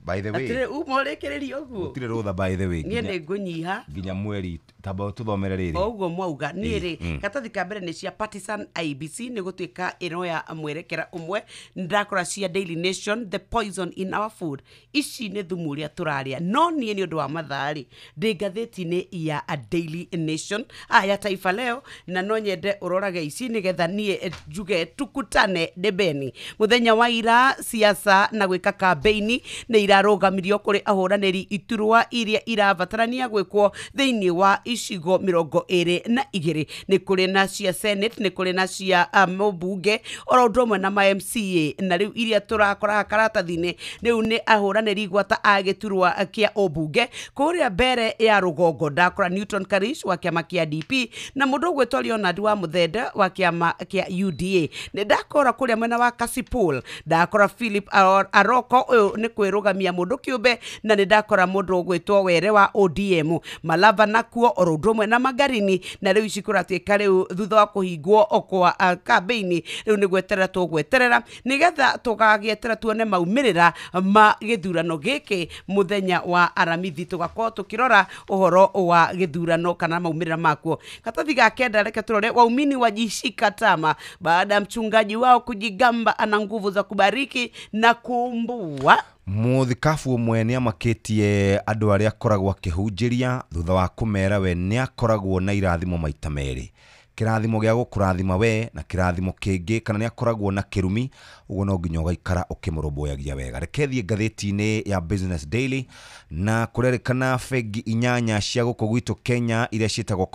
By the way, Atĩrĩ, uma ũrĩkĩrĩrie ũguo. Gũtirĩ rũtha by the way. Niĩ nĩ ngũnyiha. Nginya mweri tamba tũthomere rĩrĩ. O ũguo mwauga. Niĩ rĩ, karatathi ka mbere nĩ cia partisan IBC nĩ gũtuĩka ĩroya mwerekera ũmwe. Ndakora cia Daily Nation, the poison in our food. Ici nĩ thumu ũrĩa tũrarĩa. No niĩ nĩ ũndũ wa mathaa rĩ, ndĩ ngathĩti-inĩ ya Daily Nation, ya Taifa Leo, na no nyende ũrorage ici nĩgetha niĩ njuge tukutane debeni. Mũthenya wa ira siasa na gwĩka kambeini nĩ irarũgamirio kũrĩ ahũranĩri iturwa iria irabatarania gwĩkwo thĩinĩ wa icigo 22. Nĩ kũrĩ na cia Senate, nĩ kũrĩ na cia mũmbunge oro ũndũ ũmwe na ma MCA, na rĩu iria tũrakora karatathi-inĩ rĩu nĩ ahũranĩri gwata a gĩturwa kĩa ũmbunge. Kũrĩa mbere ya rũgongo ndakora Newton Karish wa kĩama kĩa DP na mũndũ ũgwĩtwo Leonard wa Mũthende wa kĩama kĩa UDA. Nĩ ndakora kũrĩa mwena wa Kasipul ndakora Philip Aroko, ũyũ nĩ kwĩrũgamia mũndũ kĩũmbe, na nĩ ndakora mũndũ ũgwĩtwo Were wa ODM. Malava nakuo oro ũndũ ũmwe na Magarini, na rĩu ici kũratuĩka rĩu thutha wa kũhingwo kwa kambeini rĩu nĩ gweterera tũgweterera nĩgetha tũgagĩetera tuone maumĩrĩra ma gĩthurano gĩkĩ mũthenya wa Aramithi, tũgakorwo tũkĩrora ũhoro wa gĩthurano kana maumĩrĩra makuo. Karatathi ga kenda reke tũrore waumini wajishika tama baada ya mchungaji wao kujigamba ana nguvu za kubariki na kuumbua. Mũthikabu ũmwe nĩ amakĩtie andũ arĩa akoragwo akĩhunjĩria thutha wa kũmera we nĩ akoragwo na irathimo maita merĩ, kĩrathimo gĩa gũkũrathima we na kĩrathimo kĩngĩ kana nĩ akoragwo na kĩrumi, ũguo no nginya ũgaikara ũkĩmũrũmbũyagia wega. Reke thiĩ ngathĩti-inĩ ya Business Daily, na kũrerĩkana bengi 8 cia gũkũ gwitũ Kenya iria ciĩtagwo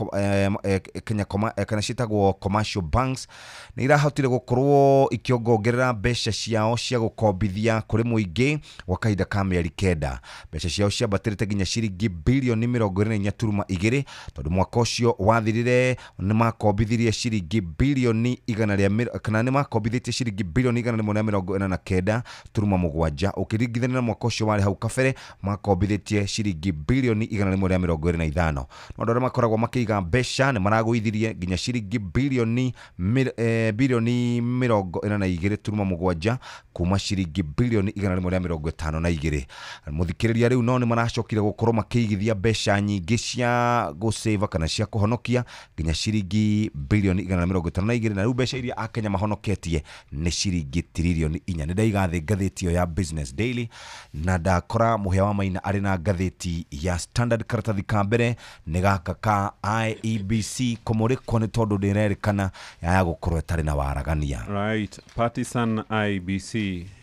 Kenya kana ciĩtagwo commercial banks nĩ irahotire gũkorwo ikĩongongerera mbeca ciao cia gũkombithia kũrĩ mũingĩ gwa kahinda ka mĩeri 9. Mbeca ciao ciambatĩrĩte nginya ciringi bilioni 24.2, tondũ mwaka ũcio wathirire nĩ makombithirie ciringi bilioni 100 kana nĩ makombithĩtie ciringi bilioni 149.7, ũkĩringithania na mwaka ũcio warĩ hau kabere makombithĩtie ciringi bilioni 125. No andũ arĩa makoragwo makĩiga mbeca nĩ maragũithirie nginya ciringi bilioni 42.7 kuma ciringi bilioni 152. Mũthikĩrĩria rĩu no nĩ maracokire gũkorwo makĩigithia mbeca nyingĩ cia gũsave kana cia kũhonokia nginya ciringi bilioni 152, na rĩu mbeca iria akenya mahonoketie nĩ ciringi tiririoni 4. Nĩ ndaiga thĩ ngathĩti ĩyo ya Business Daily na ndakora Mũhĩa wa Maina arĩ na ngathĩti ya Standard. Karatathi ka mbere nĩ gaka ka IEBC kũmũrĩkwo nĩ tondũ ndĩrerĩkana yaya gũkorwo ĩtarĩ na waragania. Right, partisan IEBC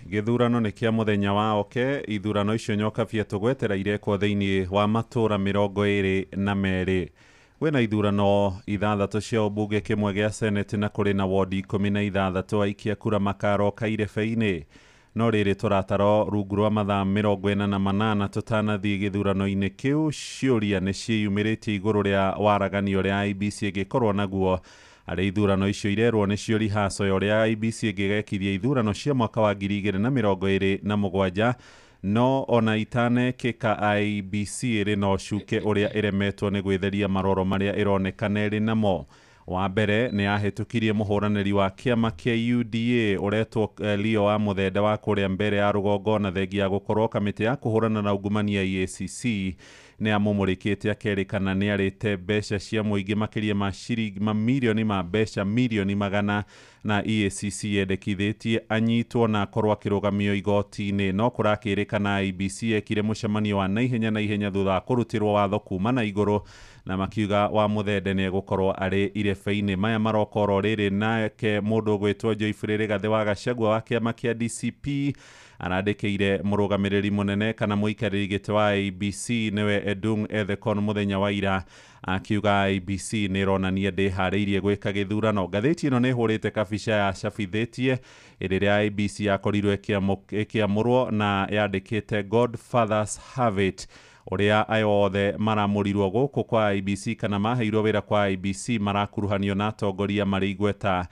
gĩthurano nĩ kĩa mũthenya wa oke. Ithurano icio nyokabia tũgwetera irekwo thĩinĩ wa matũra 22. Kwĩna ithurano 6 cia ũmbunge, kĩmwe gĩa senate, na kũrĩ na wodi 16 aikia kura makaroka irebe-inĩ. No rĩrĩ tũrataro rungu rwa mathaa 48 tũtanathiĩ gĩthurano-inĩ kĩu, ciũria nĩ ciĩyumĩrĩtie igũrũ rĩa waragani ũrĩa IEBC ĩngĩkorwo naguo harĩ ithurano icio irerwo nĩcio rihaco ya ũrĩa IEBC ĩngĩgekithia ithurano cia mwaka wa 2027. No ona itanekĩka, IEBC ĩrĩ na ũcuke ũrĩa ĩremetwo nĩ gwĩtheria maroro marĩa ĩronekana ĩrĩ namo. Wa mbere nĩ yahĩtũkirie mũhũranĩri wa kĩama kĩa UDA ũretwo Leo wa Mũthende wa kũrĩa mbere ya rũgongo, na thengia ya gũkorwo kamĩtĩ ya kũhũrana na ungumania EACC nĩ amũmũrĩkĩte akerĩkana nĩ arĩte mbeca cia mũingĩ makĩria ma ciringi mamirioni ma mbeca mirioni 100, na EACC yendekithĩtie anyitwo na akorwo akĩrũgamio igoti-inĩ. No kũrakĩrĩkana IEBC yekire mũcemanio wa naihenya thutha wa kũrutĩrwo watho kuma na igũrũ, na makiuga wa Mũthende nĩ egũkorwo arĩ irebe-inĩ. Maya maroka oro rĩrĩ nake mũndũ ũgwĩtwo Joyfrey Rigathĩ wa Gachagua wa kĩama kĩa DCP arandĩkĩire mũrũgamĩrĩri mũnene kana mũikarĩri gĩtĩ wa IEBC nĩwe Edung Ethekon mũthenya wa ira, akiuga IEBC nĩ ĩronania ndĩharĩirie gwĩka gĩthurano. Ngathĩti ĩno nĩ ĩhũrĩte kabica ya cabithĩtie ĩrĩa IEBC yakorirwo ĩkĩamũrwo na yandĩkĩte Godfathers have it, ũrĩa ayo othe maramũrirwo gũkũ kwa IEBC kana maheirwo wĩra kwa IEBC marakuruhanio na atongoria marĩ igweta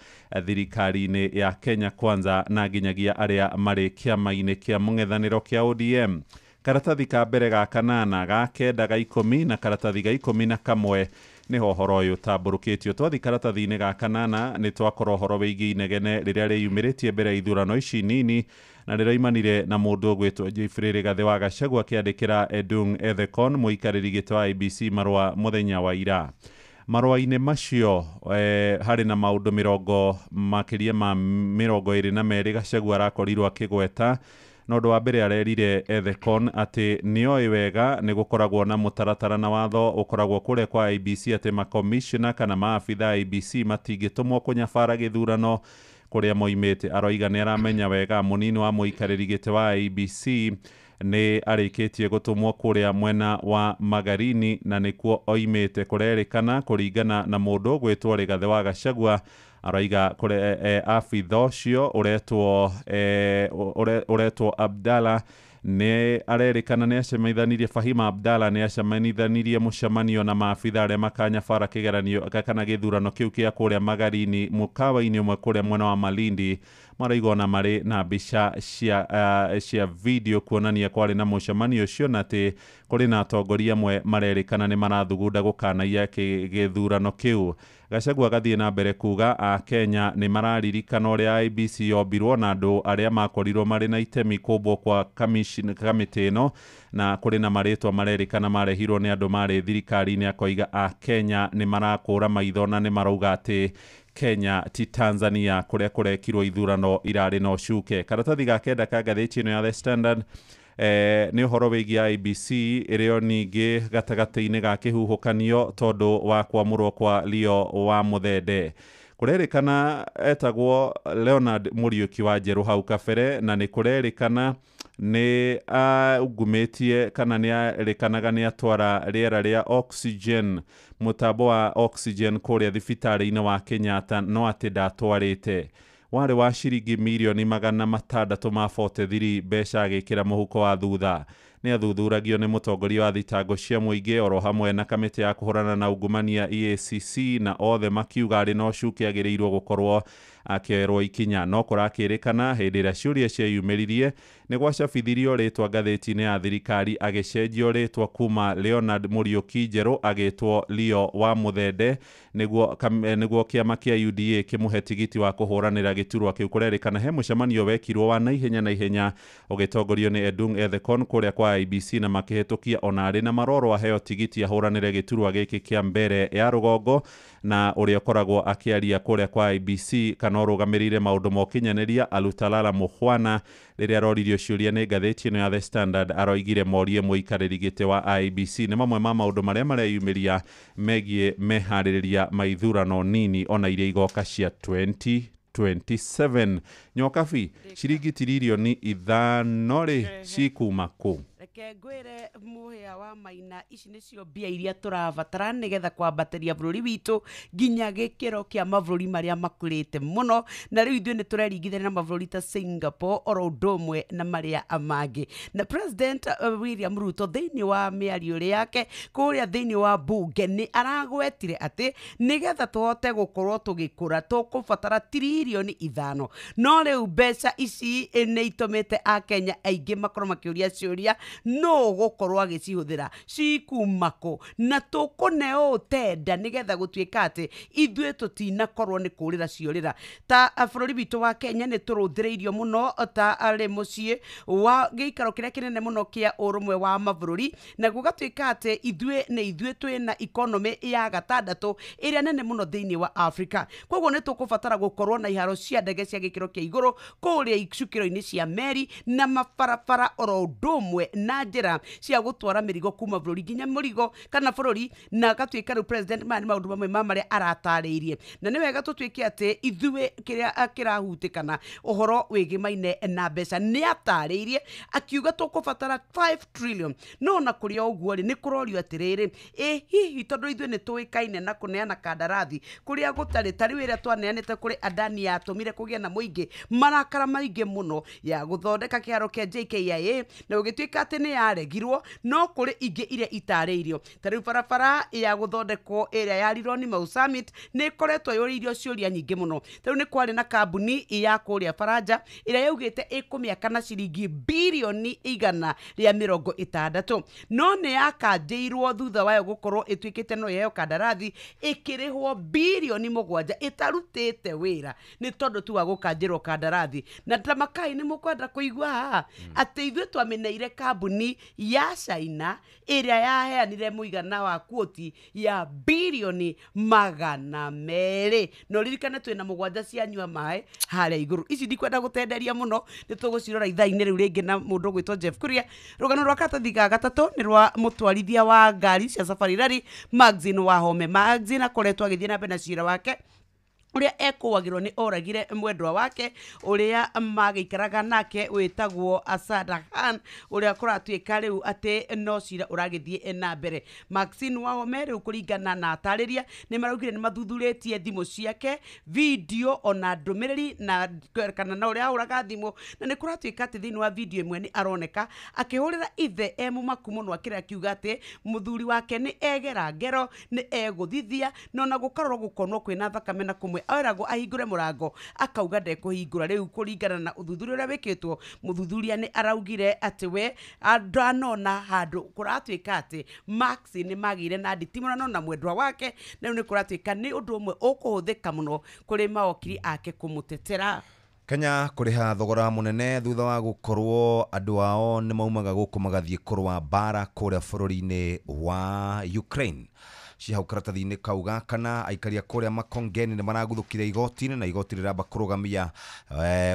thirikari-inĩ ya Kenya Kwanza na nginyagia arĩa marĩ kĩama-inĩ kĩa mũng'ethanĩro kĩa ODM. Karatathi ka mbere ga 8, ga 9, ga 10 na karatathi ga 11 nĩho ũhoro ũyũ ũtambũrũkĩtio. Twathi karatathi-inĩ ga 8 nĩ twakora ũhoro wĩgiĩ inegene rĩrĩa rĩyumĩrĩtie mbere ya ithurano ici nini na rĩroimanire na mũndũ ũgwĩtwo Joyfrey Rigathĩ wa Gachagua akĩandĩkĩra Edung Ethekon mũikarĩri gĩtĩ wa IEBC marũa mũthenya wa ira. Marũa-inĩ macio harĩ na maũndũ makĩria ma 22 Gachagua arakorirwo akĩgweta. No ũndũ wa mbere arerire Ethekon atĩ nĩoĩ wega nĩ gũkoragwo na mũtaratara na watho ũkoragwo kũrĩa kwa IEBC atĩ makomishona kana maabitha IEBC matingĩtũmwo kũnyabara gĩthurano kũrĩa moimĩte. Aroiga nĩ aramenya wega mũnini wa mũikarĩri gĩtĩ wa IEBC nĩ arĩkĩtie gũtũmwo kũrĩa mwena wa Magarini na nĩkuo oimĩte. Kũrerĩkana kũringana na mũndũ ũgwĩtwo Rigathĩ wa Gachagua aroiga kũrĩ abitha ũcio ũretwo Abdalla nĩ arerĩkana nĩ acemithanirie Fahima Abdalla nĩ acemithanirie mũcemanio na maabitha arĩa makanyabara kĩgeranio kana gĩthurano kĩu kĩa kũrĩa Magarini mũkawa-inĩ ũmwe kũrĩa mwena wa Malindi. Marauga ona marĩ na mbica cia video kuonania kwarĩ na mũcemanio ũcio na atĩ kũrĩ na atongoria amwe marerĩkana nĩ marathugunda gũkanaia gĩthurano kĩu. Gachagua agathiĩ na mbere kuga Akenya nĩ mararirikana ũrĩa IEBC yombirwo na andũ arĩa makorirwo marĩ na itemi kũmbwo kwa kamĩtĩ ĩno, na kũrĩ na marĩtwa marerĩkana marehirwo nĩ andũ marĩ thirikari-inĩ. Akoiga Akenya nĩ marakũra maitho na nĩ marauga atĩ Kenya ti Tanzania kũrĩa kũrekirwo ithurano irarĩ na ũcuke. Karatathi ga 9 ka ngathĩti ĩno ya The Standard Nĩ ũhoro wĩgiĩ IEBC ĩrĩo ningĩ gatagatĩ-inĩ ga kĩhuhũkanio tondũ wa kwamũrwo kwa Leo wa Muthende. Kũrerĩkana etagwo Leonard Mũriũki wa Njerũ hau kabere, na nĩ kũrerĩkana nĩ aungumĩtie kana nĩ arĩkanaga nĩ atwara rĩera rĩa oxygen, mũtambo wa oxygen kũrĩa thibitarĩ-inĩ wa Kenyatta, no atĩ ndatwarĩte. Warĩ wa ciringi mirioni 643 mbeca agĩkĩra mũhuko wa thutha. Nĩ athuthuragio nĩ mũtongoria wa thitango cia mũingĩ oro hamwe na kamĩtĩ ya kũhũrana na ungumania EACC, na othe makiuga arĩ na ũcuke agĩrĩirwo gũkorwo akĩoerwo ikinya. No kũrakĩrĩkana hĩndĩ ĩrĩa ciũria cieyumĩririe nĩ gwacabithirio rĩtwa ngathĩti-inĩ ya thirikari, agĩcenjio rĩtwa kuma Leonard Mũriũki Njerũ agĩtwo Leo wa Muthende nĩguo kĩama kĩa UDA kĩmũhe tigiti wa kũhũranĩra gĩturwa kĩu. Kũrerĩkana he mũcemanio wekirwo wa naihenya naihenya ũgĩtongorio nĩ Edung Ethekon kũrĩa kwa IEBC, na makĩhĩtũkia ona arĩ na maroro aheo tigiti ahũranĩre gĩturwa gĩkĩ kĩa mbere ya rũgongo. Na ũrĩa ũkoragwo akĩaria kũrĩa kwa IEBC kana ũrũgamĩrĩire maũndũ ma ũkinyanĩria Alutalala Mukhwana, rĩrĩa aroririo ciũria nĩ ngathĩti ĩno ya The Standard, aroigire morie mũikarĩri gĩtĩ wa IEBC. Nĩ mamwe ma maũndũ marĩa mareyumĩria megiĩ meharĩrĩria ma ithurano nini ona iria igoka cia 2027. Nyokabi, ciringi tiririoni 5 rĩ cikuma kũ? Reke ngwĩre mũhĩa wa Maina, ici nĩcio mbia iria tũrabatara nĩgetha kwambatĩria bũrũri witũ nginya gĩkĩro kĩa mabũrũri marĩa makũrĩte mũno. Na rĩu ithuĩ nĩ tũreringithania na mabũrũri ta Singapore oro ũndũ ũmwe na marĩa mangĩ. Na President William Ruto thĩinĩ wa mĩario yake kũrĩa thĩinĩ wa bunge nĩ aragwetire atĩ nĩgetha tũhote gũkorwo tũgĩkũra tũkũbatara tiririoni 5. No rĩu mbeca ici nĩ itũmĩte Akenya aingĩ makorwo makĩũria ciũria, no gũkorwo agĩcihũthĩra cikuma kũ, na tũkũneo tenda nĩgetha gũtuĩka atĩ ithuĩ tũtinakorwo nĩ kũrĩra ciũrĩra. Ta bũrũri witũ wa Kenya nĩ tũrũthĩrĩirio mũno ta arĩ mũciĩ wa gĩikaro kĩrĩa kĩnene mũno kĩa ũrũmwe wa mabũrũri, na gũgatuĩka atĩ ithuĩ nĩ ithuĩ twĩna economy ya gatandatũ ĩrĩa nene mũno thĩinĩ wa Africa. Koguo nĩ tũkũbatara gũkorwo na iharo cia ndege cia gĩkĩro kĩa igũrũ kũrĩa icukĩro-inĩ cia meri na mabarabara oro ũndũ ũmwe na njĩra cia gũtwara mĩrigo kuma bũrũri nginya mũrigo kana bũrũri. Na gatuĩka rĩu president maya nĩ maũndũ mamwe ma marĩa aratarĩirie, na nĩ wega tũtuĩke atĩ ithuĩ kĩrĩa kĩrahutĩkana ũhoro wĩgĩmaine na mbeca. Nĩ atarĩirie akiuga tũkũbatara 5 trillion, no na kũrĩ o ũguo rĩ nĩ kũrorio atĩrĩrĩ, ĩ hihi tondũ ithuĩ nĩ tũĩkaine na kũneana kandarathi kũrĩa gũtarĩ, ta rĩu ĩrĩa twaneanĩte kũrĩ Adani yatũmire kũgĩe na mũingĩ marakara maingĩ mũno ya gũthondeka kĩharo kĩa JKIA, na gũgĩtuĩka atĩ nĩ yaregirwo. No kũrĩ ingĩ iria itarĩirio, ta rĩu barabara ya gũthondekwo ĩrĩa ya Rironi Mau Summit nĩ ĩkoretwo yũrĩirio ciũria nyingĩ mũno. Ta rĩu nĩ kwarĩ na kambuni ya kũrĩa Faranja ĩrĩa yaugĩte ĩkũmĩaka na ciringi birioni 160, no nĩ yakanjĩirwo thutha wayo gũkorwo ĩtuĩkĩte no ĩheo kandarathi ĩkĩrĩhwo birioni 7 ĩtarutĩte wĩra nĩ tondũ tu wa gũkanjĩrwo kandarathi. Na tamakai nĩ mũkwenda kũigua haha atĩ ithuĩ twamĩneire kambuni ya China ĩrĩa yaheanire mũigana wa kuoti ya birioni 200. No ririkane twĩna 7 cia nyua maĩ harĩa igũrũ. Ici ndikwenda gũtenderia mũno, nĩ tũgũcirora ithaa-inĩ rĩu rĩngĩ na mũndũ ũgwĩtwo Jeff Kuria. Rũgano rwa karatathi ga gatatũ nĩ rwa mũtwarithia wa ngari cia Safari Rally Maxine Wahome. Maxine akoretwo agĩthiĩ na mbere na cira wake ũrĩa ekũwagĩrwo nĩ oragire mwendwa wake ũrĩa magĩikaraga nake wĩtagwo Asada Khan, ũrĩa kũratuĩka rĩu atĩ no cira ũragĩthiĩ na mbere. Maxine Wahome rĩu kũringana na atarĩria nĩ maraugire nĩ mathuthurĩtie thimũ ciake, video ona ndũmĩrĩri na kana na ũrĩa ahũraga thimũ, na nĩ kũratuĩka atĩ thĩinĩ wa video ĩmwe nĩ aroneka akĩhũrĩra ithe e mũmaku mũno akĩrĩa akiuga atĩ mũthuri wake nĩ egera ngero, nĩ egũthithia, na ona gũkarorwo gũkonwo kwĩna thakame na kũmwe eragwo ahingũre mũrango akauga ndekũhingũra. Rĩu kũringana na ũthuthuria ũrĩa wĩkĩtwo, mũthuthuria nĩ araugire atĩ we ndanona handũ kũratuĩka atĩ Max nĩ magĩire na nditimũrano na mwendwa wake, na rĩu nĩ kũratuĩka nĩ ũndũ ũmwe ũkũhũthĩka mũno kũrĩ mawakiri ake kũmũtetera. Kenya kũrĩha thogora mũnene thutha wa gũkorwo andũ ao nĩ maumaga gũkũ magathiĩ kũrũa mbara kũrĩa bũrũri-inĩ wa Ukraine. Ci hau karatathi-inĩ kau ga kana. Aikaria kũrĩa Makongeni nĩ maraguthũkire igoti-inĩ na igoti rĩramba kũrũgamia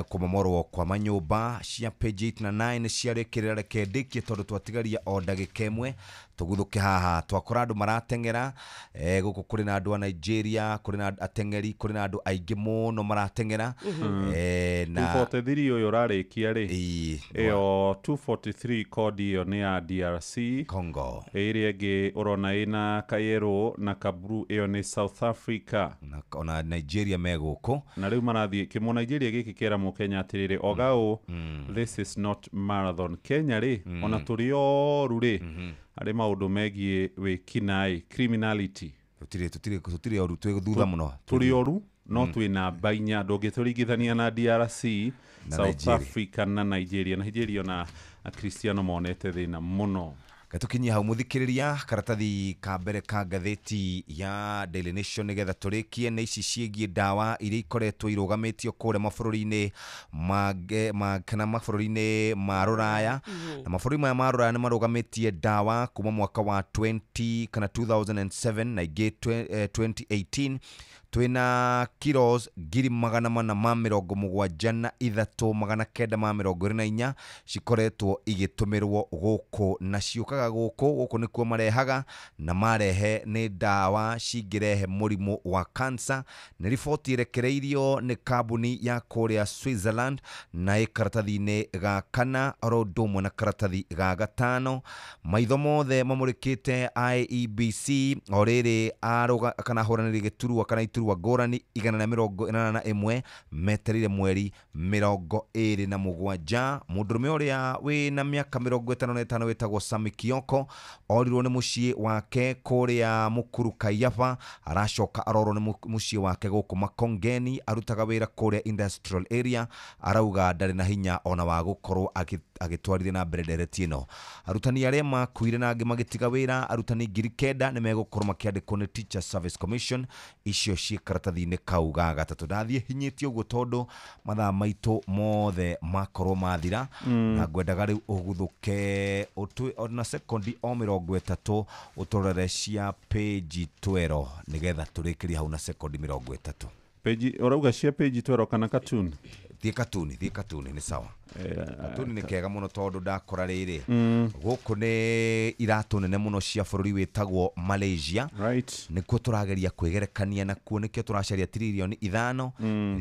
kũmomorwo kwa manyũmba. Cia page 8 na 9 ciarĩkĩrĩra, reke ndĩkie tondũ twatigaria o ndagĩka ĩmwe tũguthũke haha. Twakora andũ marateng'era gũkũ, kũrĩ na andũ a Nigeria, kũrĩ na ateng'eri, kũrĩ na andũ aingĩ mũno marateng'era. Na 243 ũyũ ũrarĩkia rĩ, ĩyo 243 kodi ĩyo nĩ ya DRC Congo. Ĩrĩa ĩngĩ ũrona ĩna kayero na kabru ĩyo nĩ South Africa. Na ona Nigeria me gũkũ. Na rĩu marathiĩ kĩmũ Nigeria gĩkĩ kĩera mũkenya atĩrĩrĩ, oga ũũ, this is not marathon. Kenya rĩ, ona tũrĩ oru rĩ, harĩ maũndũ megiĩ wĩkinaĩ, criminality, tũtirĩ oru, twĩ thutha mũno. Tũrĩ oru no twĩ namba inya, ndũngĩtũringithania na DRC, na South Nigeria. Africa na Nigeria. Nigeria ona Cristiano monete thĩna mũno. Gatukinyia hau muthikiriria karatathi ka mbere ka ngathĩti ya Daily Nation nigetha tũrĩkie nĩ ici ciĩgiĩ ndawa iria ikoretwo irũgamĩtio kũrĩa mabũrũri-inĩ kana mabũrũri-inĩ ma rũraya. Na mabũrũri maya ma rũraya nĩ marũgamĩtie ndawa kuma mwaka wa 20 kana 2007 na ingĩ 2018. Twĩna kilos 473,924 cikoretwo igĩtũmĩrwo gũkũ na ciũkaga gũkũ. Gũkũ nĩkuo marehaga, na marehe nĩ ndawa cingĩrehe mũrimũ wa cancer. Nĩ riboti ĩrekereirio nĩ kambuni ya kũrĩa Switzerland na ĩ karatathi-inĩ ga kana oro ũndũ ũmwe na karatathi ga gatano. Maitho mothe mamũrĩkĩte IEBC o rĩrĩ arũga kana ahũranĩri gĩturwa kana iturwa ngũrani 181 metereire mweri 27. Mũndũrũme ũrĩa wĩna mĩaka 55 wĩtagwo Sami Kioko orirwo nĩ mũciĩ wake kũrĩa Mukuru Kaiyaba, aracoka arorwo nĩ mũciĩ wake gũkũ Makongeni, arutaga wĩra kũrĩa industrial area. Arauga ndarĩ na hinya ona wa gũkorwo agĩtwarithia na mbere ndereti ĩno. Arutani arĩa makuire na angĩ magĩtiga wĩra, arutani 9,000 nĩ megũkorwo makĩandĩkwo nĩ Teacher Service Commission. Icio ciĩ karatathi-inĩ kau ga gatatũ. Ndathiĩ hinyĩtie ũguo tondũ mathaa maitũ mothe makorwo mathira. Na ngwendaga rĩu ũguthũke ona sekondi o 30 ũtũrore cia page 12 nĩgetha tũrĩkĩrie hau na sekondi 30. Page ũrauga cia page 12 kana cartoon? Thiĩ katuni, thiĩ katuni nĩ sawa. Katuni nĩ kega mũno tondũ ndakora rĩrĩ gũkũ nĩ iratũ nene mũno cia bũrũri wĩtagwo Malaysia. Right. Nĩkuo tũrageria kwĩgerekania nakuo, nĩkĩo tũracaria 5 tirioni.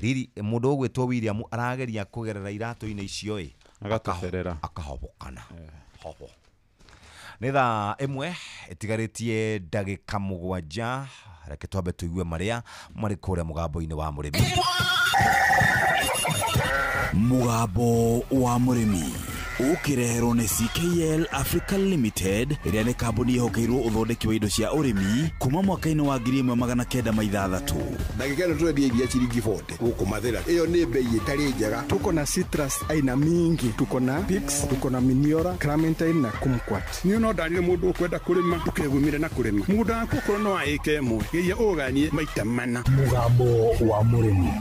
Riri mũndũ ũgwĩtwo William arageria kũgerera iratũ-inĩ icio ĩ agatũcerera akahobokana. Hobo. Nĩ thaa 1 ĩtigarĩtie ndagĩka 7. Reke twambe tũigue marĩa marĩ kũrĩa mũgambo-inĩ wa mũrĩmi. Mũgambo wa mũrĩmi ũkĩreherwo nĩ CKL Africa Limited, ĩrĩa nĩ kambuni ĩhokeirwo ũthondeki wa indo cia ũrĩmi kuma mwaka-inĩ wa 1906. Ndagĩka ĩno tũrendia iria ciringi 40 gũkũ Mathĩra. Ĩyo nĩ bei ĩtarĩ njega. Tuko na citrus aina mingi, tuko na Pix, tuko na Miniora, Clementine na Kumquat. Niĩ no ndarire mũndũ ũkwenda kũrĩma ndũkegumire na kũrĩma. Mũgũnda waku okorwo no wa ĩka ĩmwe, geria ũganie maita mana. Mũgambo wa mũrĩmi.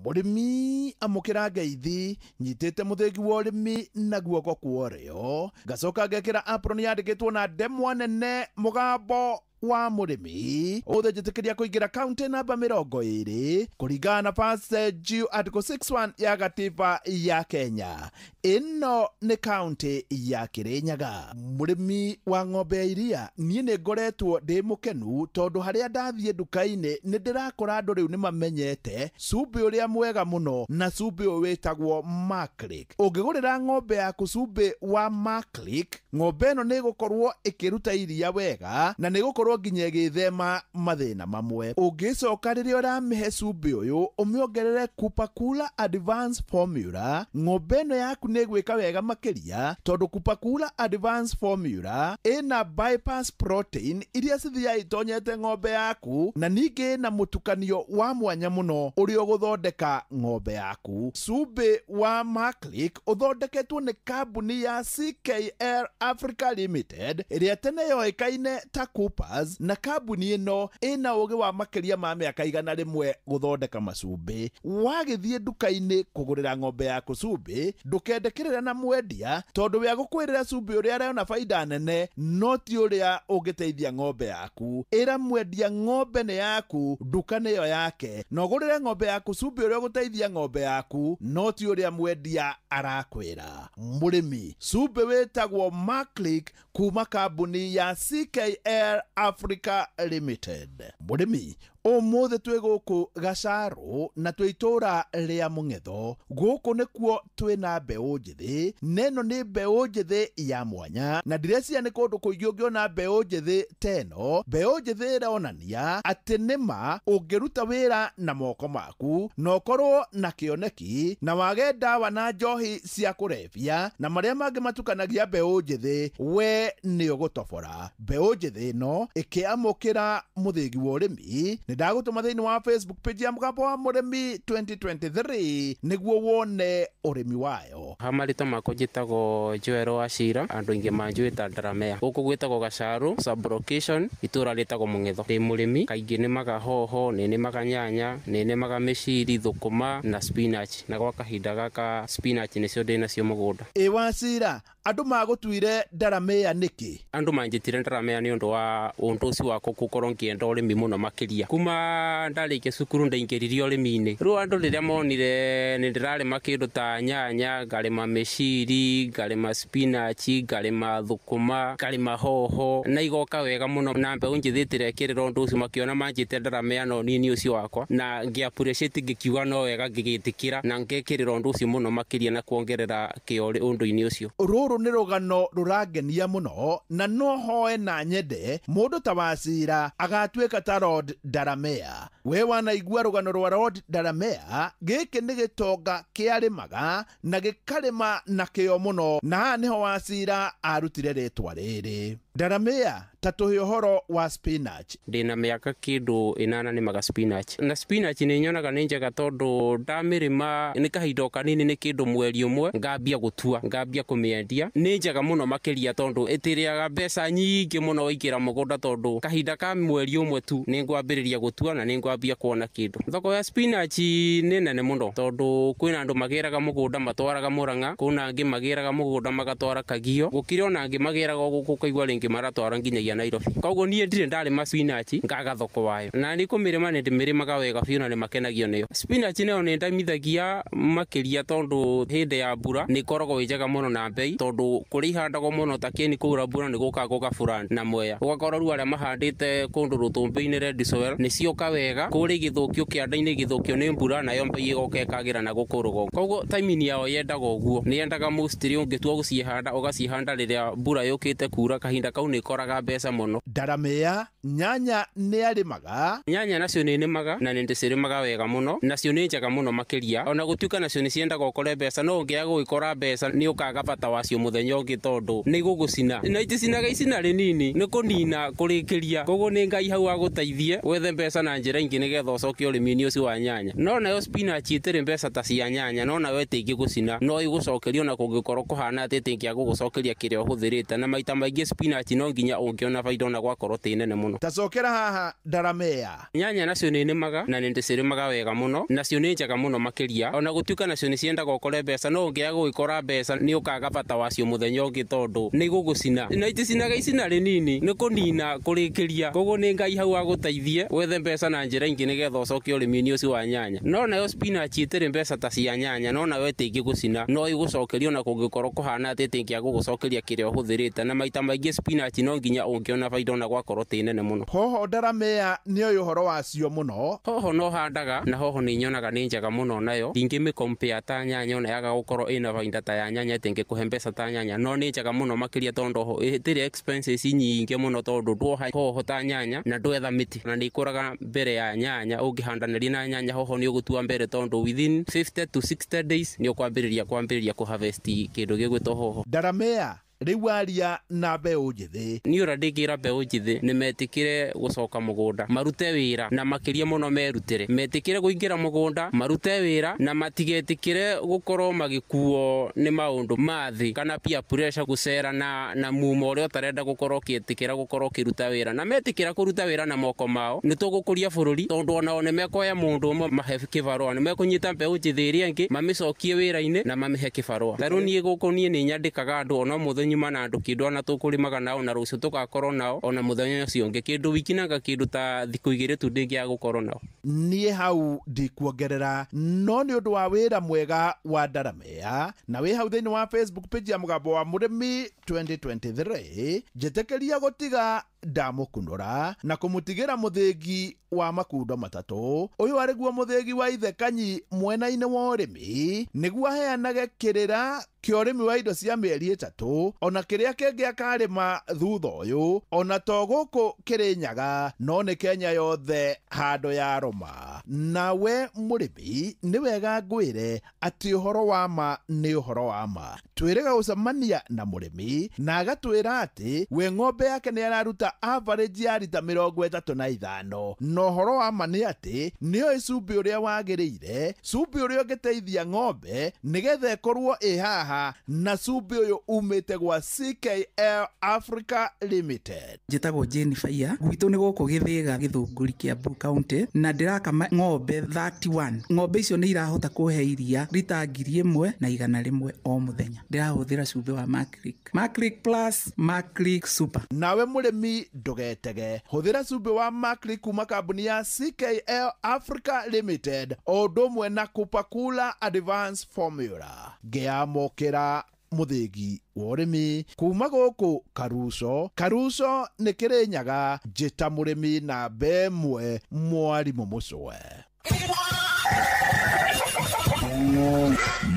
Mũrĩmi amũkĩra ngeithi nyitĩte mũthĩgi wa ũrĩmi na guoko kwa ũrĩo, ngacoka ngekĩra apron yandĩkĩtwo na ndemwa nene mũgambo wa mũrĩmi. Ũmũthĩ njĩtĩkĩria kũingĩra kaunti namba 20 kũringana na Passage Article 61 ya gatiba ya Kenya. Ĩno nĩ kaunti ya Kirinyaga. Mũrĩmi wa ng'ombe ya iria, niĩ nĩ ngoretwo ndĩ mũkenu tondũ harĩa ndathiĩ nduka-inĩ nĩ ndĩrakora andũ rĩu nĩ mamenyete cumbĩ ũrĩa mwega mũno, na cumbĩ ũyũ wĩtagwo Maclick. Ũngĩgũrĩra ng'ombe yaku cumbĩ wa Maclick, ng'ombe ĩno nĩ ĩgũkorwo ĩkĩruta iria wega na nĩ ĩgũkorwo nginya ĩgĩthema mathĩna mamwe. Ũngĩcoka rĩrĩa ũramĩhe cumbĩ ũyũ ũmĩongerere Kupakula Advance Formula, ng'ombe ĩno yaku nĩ ĩgwĩka wega makĩria tondũ Kupakula Advance Formula ĩna bypass protein iria cithiaga itonyete ng'ombe yaku, na ningĩ ĩna mũtukanio wa mwanya mũno ũrĩa ũgũthondeka ng'ombe yaku. Cumbĩ wa Maclick ũthondeketwo nĩ kambuni ya CKL Africa Limited ĩrĩa tene yoĩkaine ta Coopers, Naivas, na kambuni ĩno ĩna ũgĩ wa makĩria ma mĩaka 100 gũthondeka macumbĩ. Wagĩthiĩ nduka-inĩ kũgũrĩra ng'ombe yaku cumbĩ, ndũkende kĩrĩra na mwendia tondũ we agũkwĩrĩra cumbĩ ũrĩa arona baida nene no ti ũrĩa ũngĩteithia ng'ombe yaku. Ĩra mwendia ng'ombe nĩ yaku, nduka nĩyo yake, na ũgũrĩre ng'ombe yaku cumbĩ ũrĩa ũgũteithia ng'ombe yaku no ti ũrĩa mwendia arakwĩra. Mũrĩmi, cumbĩ wĩtagwo Maclick kuma kambuni ya CKL Africa Limited. Mũrĩmi, ũmũthĩ twĩ gũkũ Gacarũ na twĩ itũũra rĩa Mũng'etho. Gũkũ nĩkuo twĩna mbeũ njĩthĩ, na ĩno nĩ mbeũ njĩthĩ ya mwanya, na ndĩreciria nĩ kũndũ kũingĩ ũngĩona mbeũ njĩthĩ ta ĩno. Mbeũ njĩthĩ ĩronania atĩ nĩma ũngĩruta wĩra na moko maku na ũkorwo na kĩoneki na wage ndawa na njohi cia kũrebia na marĩa mangĩ matukanagia mbeũ njĩthĩ, we nĩ ũgũtobora. Mbeũ njĩthĩ ĩno ĩkĩamũkĩra mũthĩgi wa ũrĩmi, ndagũtũma thĩinĩ wa Facebook page ya Mũgambo wa Mũrĩmi 2023 nĩguo wone ũrĩmi wayo. Ha marĩtwa makwa njĩtagwo Joel Wachira, andũ aingĩ manjũĩ ta Ndaramea. Gũkũ gwĩtagwo Gacarũ sub-location, itũũra rĩtagwo Mũng'etho. Ndĩ mũrĩmi, kaingĩ nĩmaga hoho, nĩnĩmaga nyanya, nĩnĩmaga mĩciri, thũkũma na spinach, na gwa kahinda gaka spinach nĩcio ndĩnacio mũgũnda. Ĩ Wachira, andũ magũtuire Ndaramea nĩkĩ? Andũ manjĩtire Ndaramea nĩ ũndũ wa ũndũ ũcio wakwa gũkorwo ngĩenda ũrĩmi mũno makĩria. Kuma ndarĩkia cukuru ndaingĩririe ũrĩmi-inĩ. Rĩu andũ rĩrĩa monire nĩ ndĩrarĩma kĩndũ ta nyanya, ngarĩma mĩciri, ngarĩma spinach, ngarĩma thũkũma, ngarĩma hoho, na igoka wega mũno, na mbeũ njĩthĩ ĩtirekĩrĩra ũndũ ũcio, makĩona manjĩte Ndaramea no nini ũcio wakwa, na ngĩ appreciate ngĩkiuga no wega, ngĩgĩtĩkĩra na ngekĩrĩra ũndũ ũcio mũno makĩria na kuongerera kĩo ũndũ-inĩ ũcio. Rũrũ nĩ rũgano rũrangenia mũno, na no hoe na nyende mũndũ ta Wachira agatuĩka ta Lord Ndaramea. We wanaigua rũgano rwa Lord Ndaramea, gĩkĩ nĩ gĩtonga kĩarĩmaga na gĩkarĩma na kĩo mũno, na haha nĩho Wachira arutire rĩtwa rĩrĩ. Ndaramea, ta tũhe ũhoro wa spinach. Ndĩna mĩaka kĩndũ 8 nĩmaga spinach, na spinach nĩ nyonaga nĩ njega tondũ ndamĩrĩma nĩ kahinda o kanini, nĩ kĩndũ mweri ũmwe ngambia gũtua, ngambia kũmĩendia. Nĩ njega mũno makĩria tondũ ĩtĩrĩaga mbeca nyingĩ mũno waingĩra mũgũnda, tondũ kahinda ka mweri ũmwe tu nĩ ngwambĩrĩria gũtua na nĩ ngwambia kuona kĩndũ. Thoko ya spinach nĩ nene mũno tondũ kwĩna andũ magĩraga mũgũnda matwaraga Mũrang'a, kwĩna angĩ magĩraga mũgũnda magatwara Kagio, gũkĩrĩ ona angĩ magĩraga gũkũ ũkaigua rĩngĩ maratwara nginyagia Nairobi. Koguo niĩ ndirĩ ndarĩma spinach ngaga thoko wayo, na nĩ kũmĩrĩma nĩ ndĩmĩrĩmaga wega biũ na nĩ makenagio nĩyo. Spinach nayo nĩ ndamithagia makĩria tondũ hĩndĩ ya mbura nĩ ĩkoragwo ĩ njega mũno na mbei, tondũ kũrĩa ihandagwo mũno ta Kieni kũura mbura nĩ gũkaga gũgabura na Mwea, ũgakora rĩu arĩa mahandĩte kũndũ rũtũmbĩ-inĩ red soil nĩ cioka wega, kũrĩa igĩthũkio kĩanda-inĩ igĩthũkio nĩ mbura nayo mbei ĩgoka ĩkagĩra na gũkũ rũgongo. Koguo timing yao yendaga ũguo, nĩ yendaga mostly ũngĩtua gũcihanda ũgacihanda rĩrĩa mbura yũkĩte kura, kahinda kau nĩ ĩkoraga mbeca mũno. Ndaramea, nyanya nĩ arĩmaga. Nyanya nacio nĩ nĩmaga na nĩ ndĩcirĩmaga wega mũno, nacio nĩ njega mũno makĩria, ona gũtuĩka nacio nĩ ciendaga ũkore mbeca, no ũngĩaga gũgĩkora mbeca nĩ ũkaga bata wacio mũthenya ũngĩ tondũ nĩ igũgũcina, na iticinaga icina rĩnini, nĩ kũnina kũrĩkĩria. Koguo nĩ Ngai hau agũteithie wethe mbeca na njĩra ingĩ nĩgetha ũcoke ũrĩmi-inĩ ũcio wa nyanya. No nayo spinach ĩtĩrĩ mbeca ta cia nyanya, no nayo ĩtingĩgũcina, no ĩgũcokerio na kũngĩkorwo kũhana atĩ ĩtingĩaga gũgũcokeria kĩrĩa ũhũthĩrĩte, na maita maingĩ spinach no nginya ũngĩona baida ona gwakorwo tĩ nene mũno. Tacokera haha Ndaramea. Nyanya nacio nĩ nĩmaga na nĩ ndĩcirĩmaga wega mũno, nacio nĩ njega mũno makĩria, ona gũtuĩka nacio nĩ ciendaga ũkore mbeca, no ũngĩaga gũgĩkora mbeca nĩ ũkaga bata wacio mũthenya ũngĩ tondũ nĩ igũgũcina, na iticinaga icina rĩnini, nĩ kũnina kũrĩkĩria. Koguo nĩ Ngai hau agũteithie wethe mbeca na njĩra ingĩ nĩgetha ũcoke ũrĩmi-inĩ ũcio wa nyanya. No nayo spinach ĩtĩrĩ mbeca ta cia nyanya, no nayo ĩtingĩgũcina, no ĩgũcokerio na kũngĩkorwo kũhana atĩ ĩtingĩaga gũgũcokeria kĩrĩa ũhũthĩrĩte, na maita maingĩ spinach no nginya ũngĩona baida ona gwakorwo tĩ nene mũno. Hoho Ndaramea nĩ oĩ ũhoro wacio mũno. Hoho no handaga na hoho nĩ nyonaga nĩ njega mũno, nayo ndingĩmĩcompare ta nyanya, ona yaga gũkorwo ĩna baida ta ya nyanya ĩtingĩkũhe mbeca ta nyanya, no nĩ njega mũno makĩria tondũ hoho ĩtirĩ expenses nyingĩ mũno tondũ ndwoha hoho ta nyanya na ndwetha mĩtĩ, na nĩ ikũraga mbere ya nyanya. Ũngĩhandanĩria na nyanya hoho nĩ ũgũtua mbere tondũ within 50 to 60 days nĩ ũkwambĩrĩria kũ harvest kĩndũ gĩgwĩtwo hoho. Ndaramea, Rĩu aria na mbeũ njĩthĩ. Niĩ ũrĩa ndĩngĩra mbeũ njĩthĩ nĩ metĩkĩre gũcoka mũgũnda marute wĩra na makĩria mũno merutĩre, metĩkĩre kũingĩra mũgũnda marute wĩra na matigetĩkĩre gũkorwo magĩkuo nĩ maũndũ ma thĩ kana peer pressure gũcera na mumo ũrĩa ũtarenda gũkorwo ũkĩĩtĩkĩra gũkorwo ũkĩruta wĩra, na metĩkĩra kũruta wĩra na moko mao nĩ tũgũkũria bũrũri, tondũ onao nĩ mekoya mũndũ ũmwe mahe kĩbarũa, nĩ mekũnyita mbeũ njĩthĩ ĩrĩa ĩngĩ mamĩcokie wĩra-inĩ na mamĩhe kĩbarũa. Ta rĩu niĩ gũkũ niĩ nĩ nyandĩkaga andũ ona mũthenya nyuma na andũ kĩndũ ona tũkũrĩmaga nao na rũciũ tũgakorwo nao ona mũthenya ũcio ũngĩ kĩndũ wiki nanga kĩndũ ta thikũ igĩrĩ tu ndĩngĩaga gũkorwo nao. Niĩ hau ndikuongerera no nĩ ũndũ wa wĩra mwega wa Ndaramea na wĩ hau thĩinĩ wa Facebook page ya Mũgambo wa Mũrĩmi 2023 njĩtĩkĩria gũtiga ndamũkunũra na kũmũtigĩra mũthĩgi wa makundo matatũ. Ũyũ arĩ guo mũthĩgi wa Ithe Kanyi mwena-inĩ wa ũrĩmi nĩguo aheanage kĩrĩra kĩa ũrĩmi wa indo cia mĩeri 3 ona kĩrĩa kĩngĩ akarĩma thutha ũyũ ona to gũkũ Kĩrĩnyaga no nĩ Kenya yothe handũ ya rũma. Nawe mũrĩmi nĩ wega ngwĩre atĩ ũhoro wa ma nĩ ũhoro wa ma. Twĩrĩga gũcemania na mũrĩmi na agatwĩra atĩ we ng'ombe yake nĩ araruta average ya rita 35 na ũhoro wa ma nĩ atĩ nĩoĩ cumbĩ ũrĩa wagĩrĩire, cumbĩ ũrĩa ũngĩteithia ng'ombe nĩgetha ĩkorwo ĩ haha, na cumbĩ ũyũ umĩte gwa CKL Africa Limited. Njĩtagwo Jane Faia, gwitũ nĩ gũkũ Gĩthĩga Gĩthũngũri Kiambu County, na ndĩrakama ng'ombe 31. Ng'ombe icio nĩ irahota kũhe iria rita 1100 o mũthenya. Ndĩrahũthĩra cumbĩ wa Maclick, Maclick Plus, Maclick Super. Nawe mũrĩmi ndũgetege, hũthĩra cumbĩ wa Maclick kuma kambuni ya CKL Africa Limited o ũndũ ũmwe na Coca-Cola Advanced Formula. Ngĩamũkĩra mũthĩgi wa ũrĩmi kuma gũkũ Karuco. Karuco nĩ Kĩrĩnyaga. Njĩta mũrĩmi namba 1 mwarimũ mũcwe.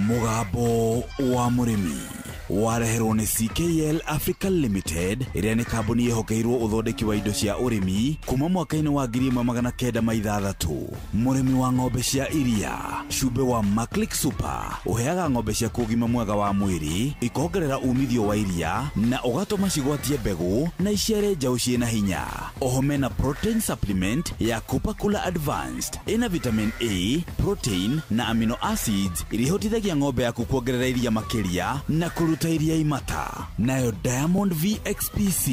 Mũgambo wa Mũrĩmi wareherwo nĩ CKL Africa Limited ĩrĩa nĩ kambuni ĩhokeirwo ũthondeki wa indo cia ũrĩmi kuma mwaka-inĩ wa 1906. Mũrĩmi wa ng'ombe cia iria, cumbĩ wa Maclick Super ũheaga ng'ombe ciaku ũgima mwega wa mwĩrĩ, ikongerera umithio wa iria na ũgatũma cigwatie mbegũ na iciare njaũ ciĩna hinya. Oho mena protein supplement ya Coca-Cola Advanced ĩna vitamin A, protein na amino acids iria ihotithagia ng'ombe yaku kuongerera iria makĩria na kũruta iria imata. Nayo Diamond VXPC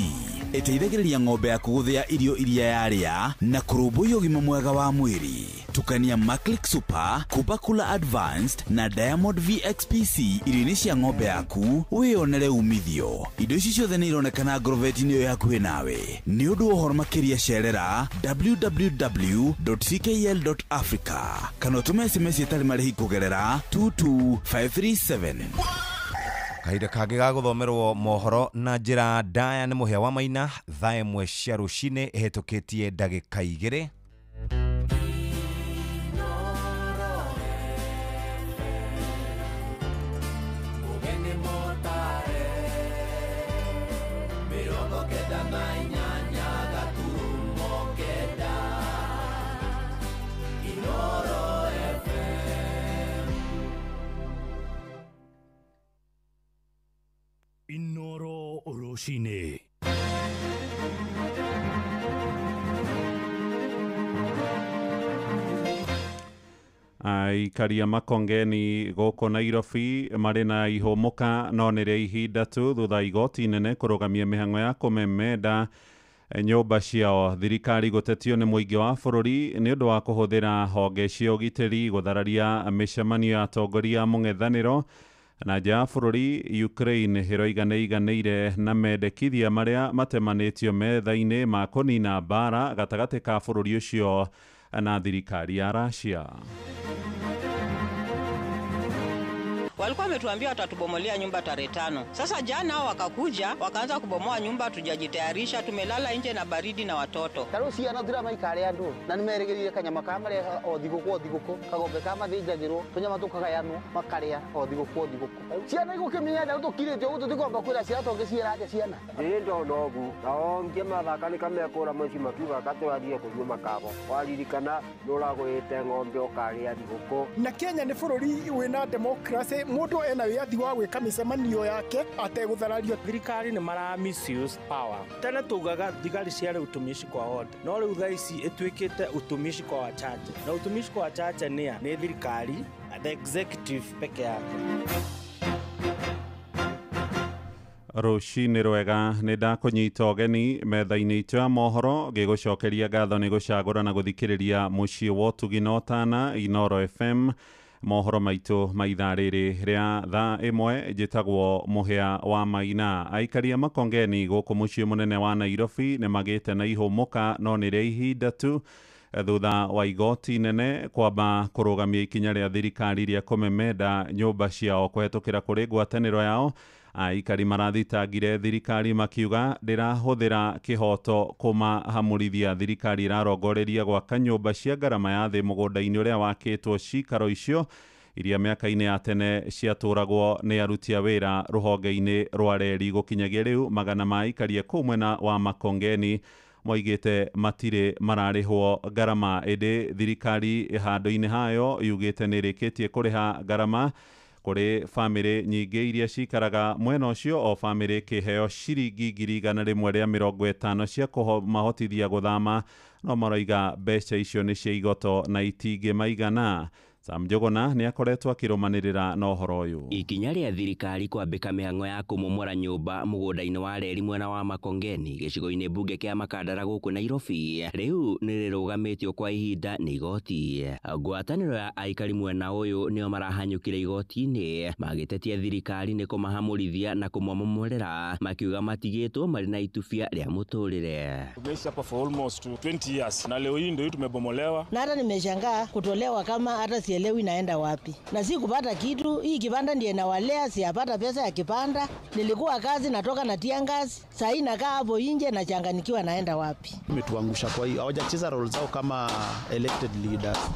ĩteithagĩrĩria ng'ombe yaku gũthĩa irio iria yarĩa na kũrũmbũiya ũgima mwega wa mwĩrĩ. Tukania Maclick Super, Coca-Cola Advanced na Diamond VXPC irio-inĩ cia ng'ombe yaku wĩyonere umithio. Indo ici ciothe nĩ ironekana ngorobeti-inĩ ĩyo hakuhĩ nawe. Nĩ ũndũ wa ũhoro makĩria cerera www.ckl.africa kana ũtũme SMS ĩtarĩ marĩhi kũgerera 22537. Kahinda kangĩ ga gũthomerwo mohoro na njĩra ndaya nĩ Mũhĩa wa Maina thaa 1 cia rũcinĩ ĩhĩtũkĩtie ndagĩka 2. Inoro Rũcinĩ. Aikaria Makongeni gũkũ Nairobi marĩ na ihũmũka no nĩ rĩa ihinda tu thutha igoti inene kũrũgamia mĩhang'o ya kũmemenda nyũmba ciao. Thirikari gũtetio nĩ mũingĩ wa bũrũri nĩ ũndũ wa kũhũthĩra honge cia ũgitĩri gũthararia mĩcemanio ya atongoria a mũng'ethanĩro. Na nja ya bũrũri, Ukraine ĩroiga nĩ ĩiganĩire na mendekithia marĩa matemanĩtio metha-inĩ ma kũnina mbara gatagatĩ ka bũrũri ũcio na thirikari ya Russia. Walikuwa wametuambia watatubomolea nyumba tarehe 5. Sasa jana wakakuja wakaanza kubomoa nyumba, tujajitayarisha, tumelala nje na baridi na watoto. Taro ciana tira maikare andu na nimeregerire kanyama ka mareha o thiguku o thiguku kagombe ka mathinjagirwo tunyama tukagayanwo makaria o thiguku o thiguku. Ciana igukimenya nda tukirite ugu tutikomba kwira ciana tungiciira atia ciana. Ndiri ndona ugu nao ngimathaka ni kamekura muci makiuga katwarie kunyua makabo waririkana nuragwite ng'ombe ukaria thiguku. Na Kenya ni bururi wina democracy Atĩ mũndũ ena wĩyathi wa gwĩka mĩcemanio yake ategũtharario. Thirikari nĩ mara misuse power. Tene tugaga thigari ciarĩ utumishi kwa wote, no rĩu thaa ici ĩtuĩkĩte utumishi kwa wachache, na utumishi kwa wachache nĩ a? Nĩ thirikari, the executive peke yake. Rũcinĩ rwega, nĩ ndakũnyita ũgeni metha-inĩ itũ ya mohoro, ngĩgũcokeria ngatho nĩ gũcagũra na gũthikĩrĩria mũciĩ wa ũtugi na ũtana Inoro FM. Mohoro maitũ ma ithaa rĩrĩ rĩa thaa 1, njĩtagwo Mũhĩa wa Maina. Aikari a Makongeni gũkũ mũciĩ mũnene wa Nairobi nĩ magĩte na ihũmũka, no nĩ rĩa ihinda tu thutha wa igoti nene kwamba kũrũgamia ikinya rĩa thirikari rĩa kũmemenda nyũmba ciao kũhetũkĩra kũrĩ ngwatanĩro yao. Aikari marathitangire thirikari makiuga ndĩrahũthĩra kĩhoto kũmahamũrithia. Thirikari ĩrarongoreria gwaka nyũmba cia ngarama ya thĩ mũgũnda-inĩ ũrĩa wakĩtwo cikaro icio iria mĩaka-inĩ ya tene ciatũragwo nĩ aruti a wĩra rũhonge-inĩ rwa reri. Gũkinyagia rĩu magana ma aikari kũu mwena wa Makongeni moigĩte matirĩ mararĩhwo ngarama, ĩndĩ thirikari handũ-inĩ hayo yugĩte nĩ ĩrĩkĩtie kũrĩha ngarama kũrĩ bamĩrĩ nyingĩ iria cikaraga mwena ũcio, o bamĩrĩ ĩkĩheo ciringi 150,000 cia kũmahotithia gũthama, no maroiga mbeca icio nĩ cia igoto na itingĩ maigana. Sam Njuguna nĩ akoretwo akĩrũmanĩrĩra na ũhoro ũyũ. Ikinya rĩa thirikari kwambĩka mĩhang'o ya kũmomora nyũmba mũgũnda-inĩ wa reri mwena wa Makongeni gĩcigo-inĩ mbunge kĩa Makandara gũkũ Nairobi rĩu nĩ rĩrũgamĩtio kwa ihinda nĩ igoti. Ngwatanĩro ya aikari mwena ũyũ nĩo marahanyũkire igoti-inĩ magĩtetia thirikari nĩ kũmahamũrithia na kũmamomorera, makiuga matigĩtwo marĩ na itubia rĩa mũtũrĩre. Tumeishi hapa for almost 20 years na leo hii ndio tumebomolewa. Na hata nimeshangaa kutolewa kama hata sielewi naenda wapi. Na si kupata kitu, hii kibanda ndiye nawalea, siyapata pesa ya kibanda. Nilikuwa kazi natoka na tia ngazi, saa hii nakaa hapo nje nachanganyikiwa naenda wapi. Imetuangusha kwa hiyo hawajacheza role zao kama elected leaders.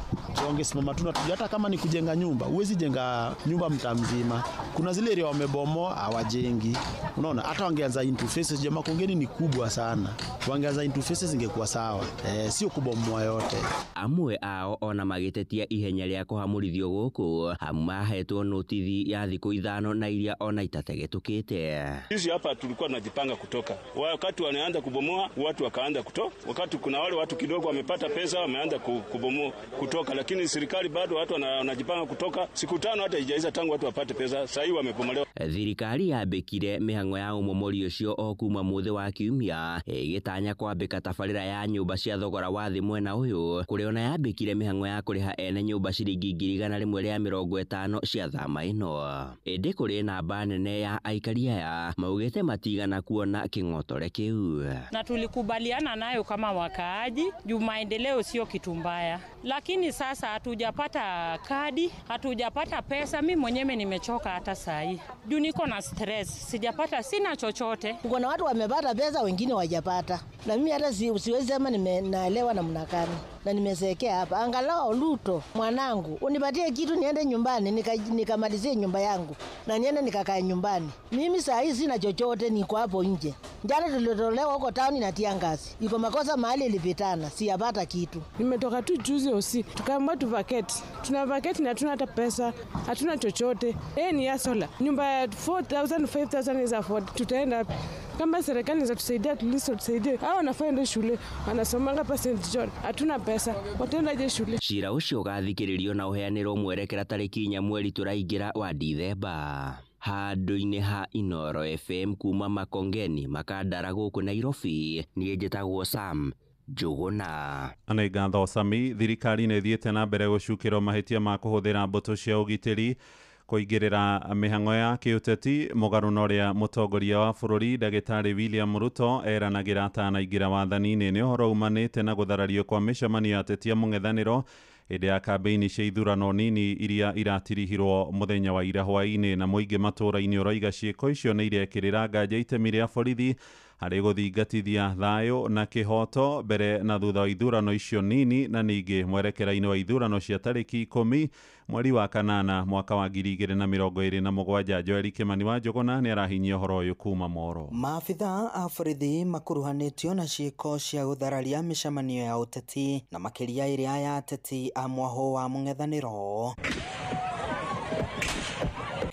Wangesimama tu na hata kama ni kujenga nyumba, huwezi jenga nyumba mtaa mzima. Kuna zile area wamebomoa hawajengi. Unaona, hata wangeanza into faces, jamaa Makongeni ni kubwa sana. Wangeanza into faces ingekuwa sawa. Sio kubomoa yote. Amwe ao ona magĩtetia ihenya rĩa kũhamũrithio gũkũ, amu mahetwo notithi ya thikũ 5 na iria ona itategetũkĩte. Sisi hapa tulikuwa tunajipanga kutoka. Wakati wanaanza kubomoa, watu wakaanza kutoka. Wakati kuna wale watu kidogo wamepata pesa, wameanza kubomoa kutoka, lakini serikali bado watu wanajipanga kutoka. Siku 5 hata haijaisha tangu watu wapate pesa, sasa hivi wamebomolewa. Thirikari yambĩkire mĩhang'o ya ũmomori ũcio o kuma mũthĩ wa kiumia, ĩgĩtanya kwambĩka tabarĩra ya nyũmba cia thogora wa thĩ mwena ũyũ, kũrĩa ona yambĩkire mĩhang'o ya kũrĩha ene nyũmba ciringi 150,000 cia thama ĩno. Ĩndĩ kũrĩ namba nene ya aikari aya maugĩte matigana kuona kĩng'otore kĩu. Na tulikubaliana nayo kama wakaaji juu maendeleo sio kitu mbaya, lakini sasa hatujapata kadi, hatujapata pesa. Mimi mwenyewe nimechoka hata saa hii juu niko na stress, sijapata, sina chochote. Kuna watu wamepata pesa, wengine hawajapata, na mimi hata siwezi sema nimeelewa namna gani, na nimezeekea hapa. Angalau Ruto mwanangu unipatie kitu niende nyumbani nikamalizie nyumba yangu na niende nikakae nyumbani. Mimi saa hii sina chochote, niko hapo nje. Jana tulitolewa huko town na tia ngazi, iko makosa mahali ilipitana, siyapata kitu. Nimetoka tu juzi usiku, tukaambiwa tuvaketi. Tuna vacate na hatuna hata pesa, hatuna chochote. Ni asola. Nyumba ya 4,000 5,000 is afford. Tutaenda kama serikali inaweza at least tusaidie. Hao wanafaa shule, wanasomanga pa St John. Hatuna pesa, wataendaje shule? Cira ũcio ũgathikĩrĩrio na ũheanĩrwo mwerekera tarĩki 4 mweri tũraingĩra wa Dithemba. Handũ-inĩ ha Inoro FM kuma Makongeni Makandara gũkũ Nairobi, niĩ njĩtagwo Sam Njuguna. Nĩ ngatho Sami. Thirikari nĩ ĩthiĩte na mbere gũcukĩrwo mahĩtia ma kũhũthĩra mbũtũ cia ũgitĩri kũingĩrĩra mĩhang'o ya kĩũteti, mũgarũ na ũrĩa mũtongoria wa bũrũri ndagĩtarĩ William Ruto eranagĩra atanaingĩra wathani-inĩ. Nĩ ũhoro umanĩte na gũtharario kwa mĩcemanio ya ateti a mũng'ethanĩro hĩndĩ ya kambĩini cia ithurano nini iria iratirihirwo mũthenya wa ira hwaĩ-inĩ, na mũingĩ matũũra-inĩ ũroiga ciĩko icio nĩ irekĩrĩra nganja itemi rĩa borithi harĩ gũthingatithia thayũ na kĩhoto mbere na thutha wa ithurano icio nini, na ningĩ mwerekera-inĩ wa ithurano cia tarĩki 10 mweri wa 8 mwaka wa 2027. Joel Kimani wa Njuguna nĩ arahinyia ũhoro ũyũ kuma Moro. Maabitha a borithi makuruhanĩtio na ciĩko cia gũthararia mĩcemanio ya ũteti na makĩria ĩrĩa ya ateti a mwahũ wa mũng'ethanĩro.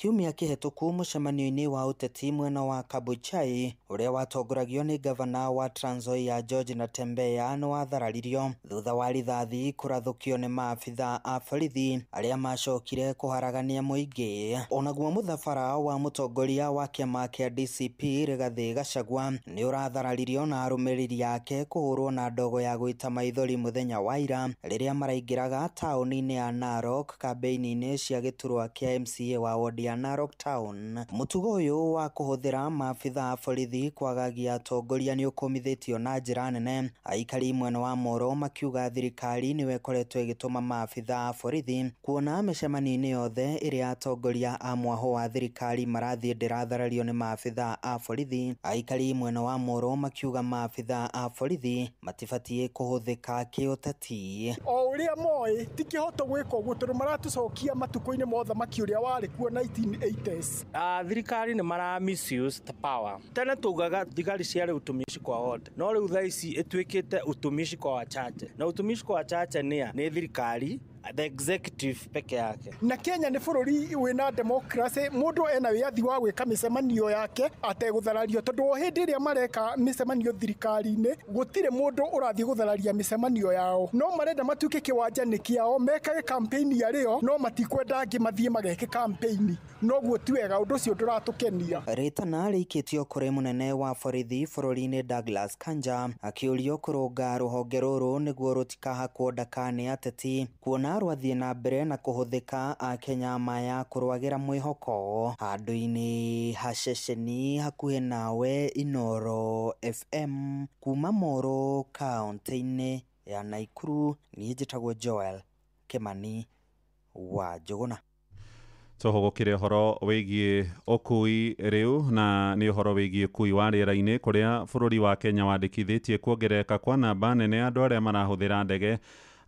Kiumia kĩhetũku mũcemanio-inĩ wa ũteti mwena wa Kabuchai ũrĩa watongoragio nĩ gavana wa Trans Nzoia George Natembeya nĩ wathararirio thutha wa rithathi kũrathũkio nĩ maabitha a borithi arĩa macokire kũharagania mũingĩ. Onaguo mũthabara wa mũtongoria wa kĩama kĩa DCP Rigathĩ Gachagua nĩ ũrathararirio na arũmĩrĩri ake kũhũrwo na ndogo ya gũita maithori mũthenya wa ira rĩrĩa maraingĩraga taũni-inĩ ya Narok kambĩini-inĩ cia gĩturwa kĩa MCA wa wodi ya Narok Town. Mũtugo ũyũ wa kũhũthĩra maabitha a borithi kwagagia atongoria nĩ ũkũmithĩtio na njĩra nene, aikari mwena wa Moro makiuga thirikari nĩyo ĩkoretwo ĩgĩtũma maabitha a borithi kuona mĩcemanio-inĩ yothe ĩrĩa atongoria a mwaho wa thirikari marathiĩ ndĩratharario nĩ maabitha a borithi. Aikari mwena wa Moro makiuga maabitha a borithi matibatiĩ kũhũthĩka kĩũteti. O ũrĩa moĩ ti kĩhoto gwĩka ũguo tondũ maratũcokia matukũ-inĩ ma ũthamaki ũrĩa warĩ kuo 1980s. Thirikari nĩ mara misuse the power. Tene tugaga thigari ciarĩ utumishi kwa wote, no rĩu thaa ici ĩtuĩkĩte utumishi kwa wachache, na utumishi kwa wachache nĩ thirikari, the executive peke yake. Na Kenya nĩ bũrũri wĩna democracy, mũndũ ena wĩyathi wa gwĩka mĩcemanio yake ategũtharario, tondũ o hĩndĩ ĩrĩa mareka mĩcemanio thirikari-inĩ gũtirĩ mũndũ ũrathiĩ gũthararia mĩcemanio yao. No marenda matuĩke kĩwanja nĩ kĩao, mekage campaign yarĩo, no matikwenda angĩ mathiĩ mageke campaign. Noguo ti wega, ũndũ ũcio ndũratũkenia. Rĩtana rĩikĩtio kũrĩ mũnene wa borithi bũrũri-inĩ Douglas Kanja akĩũrio kũrũnga rũhonge rũrũ nĩguo rũtikahakwo ndaka nĩ ateti kuona rwathiĩ na mbere na kũhũthĩka akenya maya kũrwagĩra mwĩhoko. Handũ-inĩ ha ceceni hakuhĩ nawe Inooro FM kuma Moro kaũntĩ-inĩ ya Nakuru, niĩ njĩtagwo Joel Kimani wa Njũgũna. Tũhũgũkĩre ũhoro wĩgiĩ ũkui rĩu, na nĩ ũhoro wĩgiĩ ũkui wa rĩera-inĩ kũrĩa bũrũri wa Kenya wandĩkithĩtie kuongerereka kwa namba nene ya andũ arĩa marahũthĩra ndege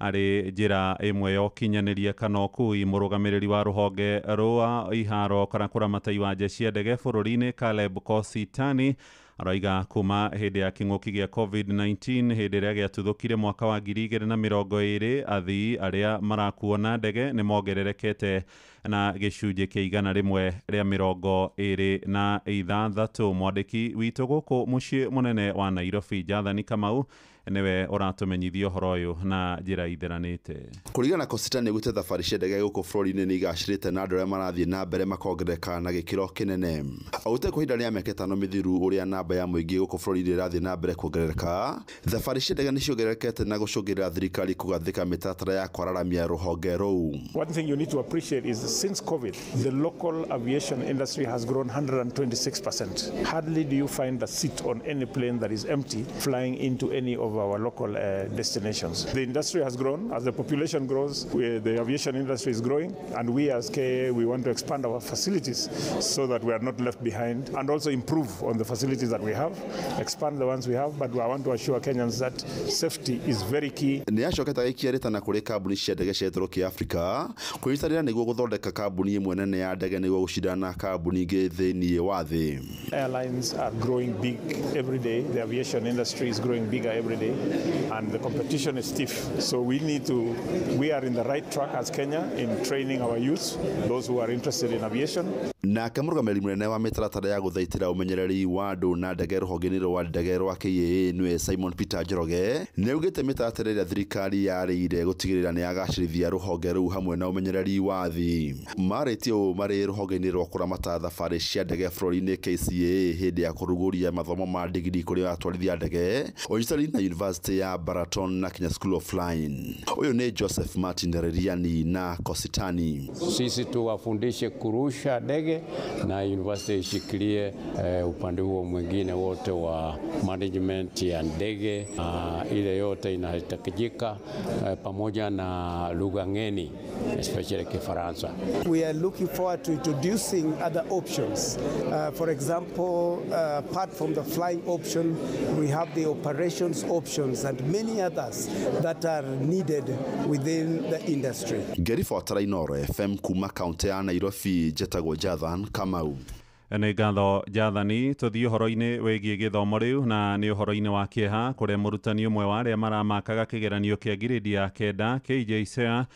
arĩ njĩra ĩmwe ya ũkinyanĩria kana ũkui. Mũrũgamĩrĩri wa rũhonge rwa iharo kana kũramata iwanja cia ndege bũrũri-inĩ Caleb Kositany araiga kuma hĩndĩ ya kĩng'ũki gĩa COVID-19 hĩndĩ ĩrĩa gĩatuthũkire mwaka wa 2020 athii arĩa marakuo na ndege nĩ mongererekete na gĩcunjĩ kĩa 126. Mwandĩki witũ gũkũ mũciĩ mũnene wa Nairobi Jathani Kamau nĩwe ũratũmenyithia ũhoro ũyũ na njĩra itheranĩte. Kũringana na Kositany nĩguo thabarĩ cia ndege gũkũ bũrũri-inĩ nĩ igacĩrĩte na andũ arĩa marathiĩ na mbere makongerereka na gĩkĩro kĩnene. Augĩte kwa ihinda rĩa mĩaka 5 mĩthiru ũrĩa namba ya mũingĩ gũkũ bũrũri-inĩ ĩrathiĩ na mbere kuongerereka, thabarĩ cia ndege nĩ ciongererekete na gũcũngĩrĩra thirikari kũgathĩka mĩtaratara ya kwararamia rũhonge rũu. One thing you need to appreciate is since COVID, the local aviation industry has grown 126%. Hardly do you find a seat on any plane that is empty flying into any of our local destinations. The industry has grown. As the population grows, the aviation industry is growing, and we as KAA, we want to expand our facilities so that we are not left behind, and also improve on the facilities that we have, expand the ones we have, but I want to assure Kenyans that safety is very key. Nĩ acokete agĩikia rĩtana kũrĩ kambuni cia ndege cia gĩtarũ kĩa Afrika kwĩnyitanĩra nĩguo gũthondeka kambuni ĩmwe nene ya ndege nĩguo gũcindana na kambuni ingĩ thĩinĩ wa thĩ. Airlines are growing big every day. The aviation industry is growing bigger every day, and the competition is stiff. So we are in the right track as Kenya in training our youth, those who are interested in aviation. Nake mũrũgamĩrĩri mũnene wa mĩtaratara ya gũthaitĩra ũmenyereri wa andũ na ndege rũhonge-inĩ rwa ndege rwa KAA nĩwe Simon Peter Njoroge nĩ augĩte mĩtaratara ĩrĩa thirikari yarĩire gũtigĩrĩra nĩ yagacĩrithia rũhonge rũu hamwe na ũmenyereri wa athii. Marĩtie ũũ marĩ rũhonge-inĩ rwa kũramata thabarĩ cia ndege bũrũri-inĩ KCAA hĩndĩ ya kũrugũria mathomo ma digiri kũrĩ atwarithia ndege ũnyitanĩri na University ya Baraton na Kenya School of Flying. Ũyũ nĩ Joseph Martin Reriani na Kositany. Sisi tuwafundishe kurusha ndege na university ishikilie upande huo mwingine wote wa management ya ndege, ile yote inahitajika, pamoja na lugha ngeni especially Kifaransa. We are looking forward to introducing other options. For example, apart from the flying option, we have the operations options and many others that are needed within the industry. Ngĩribotera Inooro FM kuma kaunti ya Nairobi, njĩtagwo Jathan Kamau. Nĩ ngatho Jathani. Tũthiĩ ũhoro-inĩ wĩgiĩ gĩthomo rĩu, na nĩ ũhoro-inĩ wa kĩeha kũrĩa mũrutani ũmwe wa arĩa maramakaga kĩgeranio kĩa ngirĩndi ya 9 KJSEA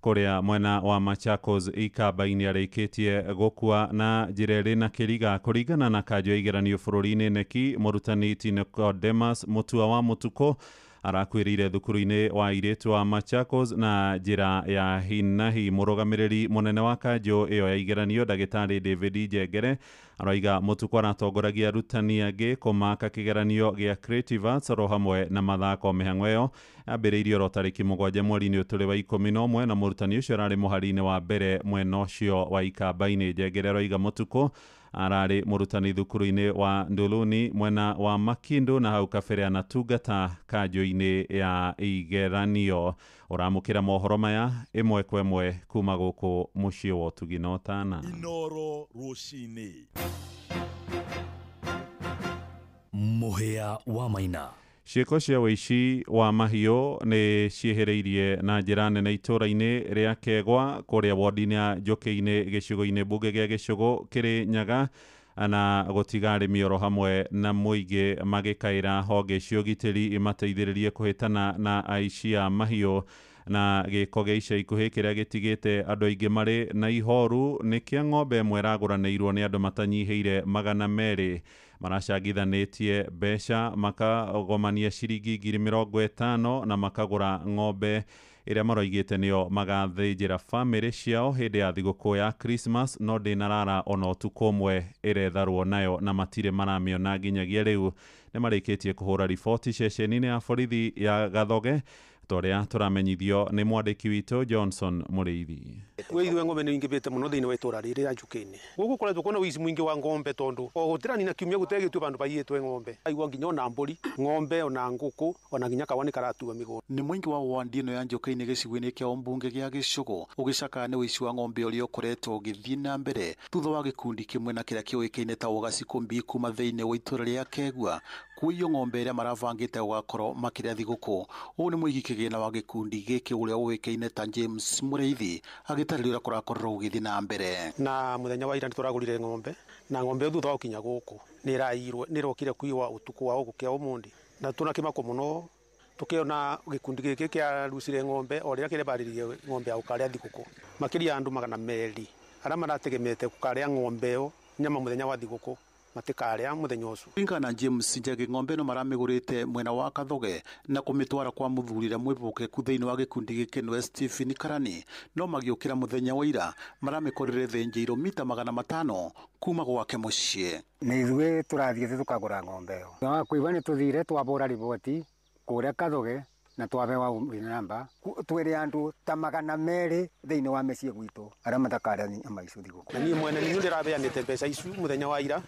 Kũrĩa mwena wa Machakos Ikamba-inĩ arĩkĩtie gũkua na njĩra ĩrĩ na kĩriga. Kũringana na kanjũ ya igeranio bũrũri-inĩ neki, mũrutani Nicodemus Mutua wa Mutuko arakuĩrĩire thukuru-inĩ wa airĩtu wa Machakos na njĩra ya hinahi. Mũrũgamĩrĩri mũnene wa kanjũ ĩyo ya igeranio ndagĩtarĩ David Njengere aroiga Mutuko aratongoragia arutani angĩ kũmaka kĩgeranio gĩa Creative Arts oro hamwe na mathako. Mĩhang'o ĩyo yambĩrĩirie oro tarĩki 7 mweri-inĩ ũtũrĩ wa 11 na mũrutani ũcio ararĩ mũhari-inĩ wa mbere mwena ũcio wa Ikamba-inĩ. Njengere aroiga Mutuko ararĩ mũrutani thukuru-inĩ wa Nduluni mwena wa Makindu na hau kabere anatungata kanjũ-inĩ ya igeranio. Ũramũkĩra mohoro maya ĩmwe kwa ĩmwe kuma gũkũ mũciĩ wa ũtugi na ũtana. Inoro rũcinĩ. Mũhĩa wa Maina. Ciĩko cia ũici wa mahiũ nĩ ciĩhĩrĩirie na njĩra nene itũũra-inĩ rĩa Kegwa kũrĩa wodi-inĩ ya Njũkĩ-inĩ gĩcigo-inĩ mbunge gĩa Gĩcũgũ Kĩrĩnyaga, na gũtiga arĩmi oro hamwe na mũingĩ magĩkaĩra honge cia ũgitĩri imateithĩrĩrie kũhĩtana na aici a mahiũ. Na gĩko gĩa ica ikuhĩ kĩrĩa gĩtigĩte andũ aingĩ marĩ na ihoru nĩ kĩa ng'ombe ĩmwe ĩragũranĩirwo nĩ andũ matanyihĩire 200 maracangithanĩtie mbeca makagomania ciringi 50,000 na makagũra ng'ombe ĩrĩa maroigĩte nĩyo magathĩnjĩra bamĩrĩ ciao hĩndĩ ya thigũkũ ya Christmas, no ndĩnarara ona ũtukũ ũmwe ĩretharwo nayo na matirĩ maramĩona nginyagia rĩu. Nĩ marĩkĩtie kũhũra riboti ceceni-inĩ ya borithi ya Gathoge toria tũramenyithio nĩ mwandĩki witũ Johnson Mũrĩithi. Wĩithi wa ng'ombe nĩ ũingĩhĩte mũno thĩinĩ wa itũra rĩrĩ rĩa Njũkĩ-inĩ. Gũkũ koretwo kwĩna ũici mũingĩ wa ng'ombe tondũ o gũtiranina kiumia gũtegĩtio vandũ vaiyĩtwe ng'ombe. Aigua nginya ona mbũri, ng'ombe ona ngũkũ ona nginya kawa nĩ karatua mĩgũnda. Nĩ mũingĩ wa wandi ĩno ya Njũkĩ-inĩ gĩcigo-inĩ kĩa ũmbunge gĩa Gĩcũgũ ũgĩcakaya nĩ ũici wa ng'ombe ũrĩa ũkoretwo ũgĩthiĩ na mbere thutha wa gĩkundi kĩmwe na kĩrĩa kĩũĩkaine ta Ũgacikumbi kuma thĩinĩ wa itũra rĩa Kegua kuiywo ng'ombe ĩrĩa marabangĩte gũgakorwo makĩrĩa thigũkũ. Ũũ nĩ mũigi kĩgĩna wa gĩkundi gĩkĩ ũrĩa ũĩkaine ta James Mũrĩithi agĩtarĩria ũrĩa kũrakorwo gũgĩthiĩ na mbere. Na mũthenya wa ira nĩtũragũrire ng'ombe na ng'ombe ĩyo thutha wa gũkinya gũkũ nĩ ĩrokire kuiywo ũtukũ wa gũkĩa ũmũthĩ na tũnakĩmako mũno tukiona gĩkundi gĩkĩ kĩarucire ng'ombe o rĩrĩa kĩrebarĩrie ng'ombe ya gũkarĩa thigũkũ. Makĩria andũ 200 arĩa marategemeete gũkarĩa ng'ombe ĩyo nyama mũthenya wa thigũkũ matikarĩa mũthenya ũcio. Kũringana na James Njagi, ng'ombe ĩno maramĩgũrĩte mwena wa Kathoge na kũmĩtwara kwa mũthuri ũrĩa mwĩhokeku thĩinĩ wa gĩkundi gĩkĩ nĩwe Stephen Karani, no magĩũkĩra mũthenya wa ira maramĩkorire ĩthĩnjĩirwo mita 500 kuma gwake mũciĩ. Nĩ ithuĩ tũrathiĩte tũkagũra ng'ombe ĩyo. Kũigua nĩ tũthire twabũra riboti kũrĩa Kathoge na twabewa namba twĩrĩ andũ ta 200 thĩinĩ wa mĩciĩ gwitũ arĩa matakarĩa nyama icio thigũkũ. Na niĩ mwene nĩ ndĩrabeanĩte mbeca icio mũthenya wa ira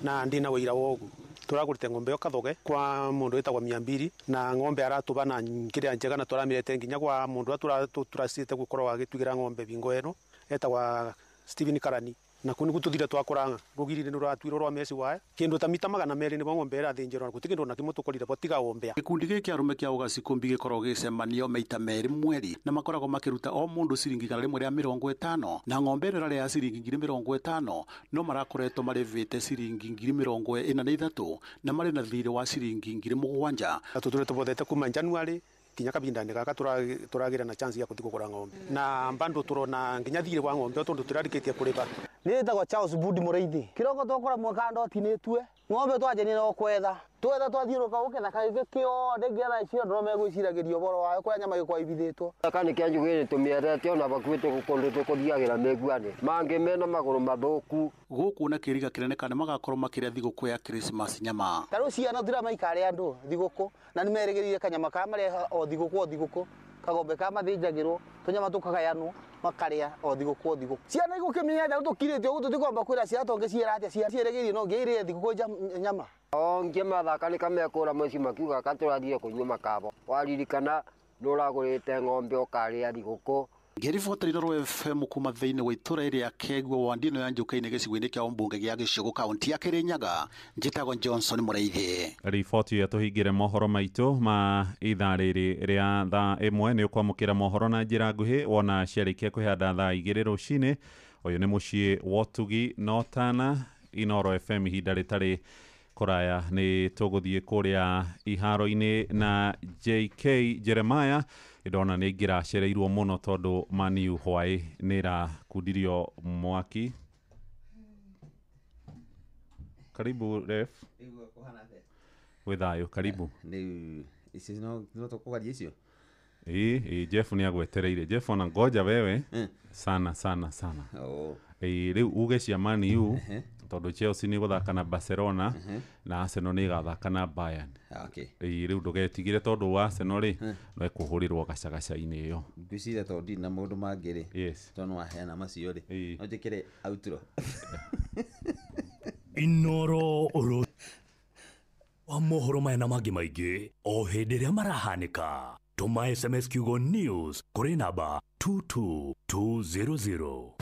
na ndina wĩira wogu. Tũragũrĩte ng'ombe ĩyo Kathoge kwa mũndũ wĩtagwo 200 na ng'ombe aratũba na kĩrĩa njega na tũramĩrete nginya kwa mũndũ ũrĩa tũracĩte gũkorwo agĩtuĩra ng'ombe bingo ĩno etagwa Stephen Karani. Na kũu nĩguo tũthire twakũranga rũgiri nĩ rũratuirwo rwa meci waya kĩndũ ta mita 200 nĩguo ng'ombe ĩrathĩnjĩrwo na gũtirĩ kĩndũ ona kĩmwe tũkorire bo tiga ombea. Gĩkundi gĩkĩ arũme kĩa Ũgacikumbi gĩkoragwo gĩgĩcemanio maita 2 mweri na makoragwo makĩruta o mũndũ ciringi 150 na ng'ombe ĩno ĩrarĩa ya ciringi 50,000 no marakoretwo marĩvĩte ciringi 43,000 na marĩ na thirĩ wa ciringi 7,000. Tũtũrĩte tũbothete kuma January nginya kabinda-inĩ gaka tũragĩra na chance ya gũthiĩ kũgũra ng'ombe na bado tũrona nginya thirĩ wa ng'ombe tondũ tũrarĩkĩtie kũrĩba. Nĩ ĩtagwo Charles Budi Mũrĩithi. Kĩroko twakora mwaka ndotinĩtue ng'ombe twanjania no kwetha twetha twathiũrũka gũketha gĩkĩ kĩothe nginya thaa icio andũ no megwĩciragĩria ũhoro wayo kũrĩa nyama ĩgĩkorwo ĩbithĩtwo. Gaka nĩ kĩa Njũkĩ-inĩ tũmĩendete ona bakuhĩ kũndũ tũkũthiagĩra mĩguanĩ mangĩ mena magũrũ mathũku. Gũkũ na kĩriga kĩnene kana magakorwo makĩrĩa thigũkũ ya Christmas nyama. Ta rĩu ciana tũtiramaika andũ thigũkũ na nĩ merĩgĩrĩire kanyama ka mareha o thigũkũ o thigũkũ kagombe ka mathĩnjagĩrwo tũnyama tũkagayanwo makarĩa o thigũkũ o thigũkũ. Ciana igũkĩmenya atĩa tũkirĩte ũguo tũtikwamba kwĩra ciana tũngĩciĩra atĩa ciĩrĩgĩrĩire no nginya irĩe thigũkũ nyama. Ongie mathaka nĩ kamekũra mũciĩ makiuga katũrathiĩ kũnyua makabo waririkana nĩ ũragũrĩte ng'ombe ũkarĩa thigũkũ. Ngĩribotera Inooro FM kuma thĩinĩ wa itũra rĩa Kegua wandi ĩno ya Njũkĩ-inĩ gĩcigo-inĩ kĩa ũmbunge gĩa Gĩcũgũ kaunti ya Kĩrĩnyaga, njĩtagwo Johnson Mũrĩithi. Riboti ĩyo tũhingĩre mohoro maitũ ma ithaa rĩrĩ rĩa thaa 1 nĩ ũkwamũkĩra mohoro na njĩra nguhĩ wona ciarĩkia kwĩhanda thaa 2 rũcinĩ. Ũyũ nĩ mũciĩ wa ũtugi na ũtana Inooro FM ihinda rĩtarĩ kũraya nĩ tũgũthiĩ kũrĩa iharo-inĩ na JK Jeremiah. Ndona nĩ aingĩra acereirwo mũno tondũ Man U hwaĩ nĩ ĩrakundirio mwaki. Karibu ref. Gwĩ thayũ, karibu. Rĩu icio no tũkũgaria icio. Ĩĩ, Jeff nĩ agwetereire. Jeff ona ngoja wewe sana sana sana. Ĩĩ, rĩu uge cia Man U tondũ Chelsea nĩ gũthaka na Barcelona na Arsenal nĩ ĩgathaka na Bayern. Ĩĩ, rĩu ndũgetigĩre tondũ wa Arsenal rĩ no ĩkũhũrĩrwo gacagaca-inĩ ĩyo. Ngwĩciria tondũ ndirĩ na maũndũ mangĩ rĩ, tondũ nĩwaheana macio rĩ, no njĩkĩre outro. Inoro oro wa mohoro maya na mangĩ maingĩ o hĩndĩ ĩrĩa marahanĩka. Tũma SMS kiugo news kũrĩ namba 22200.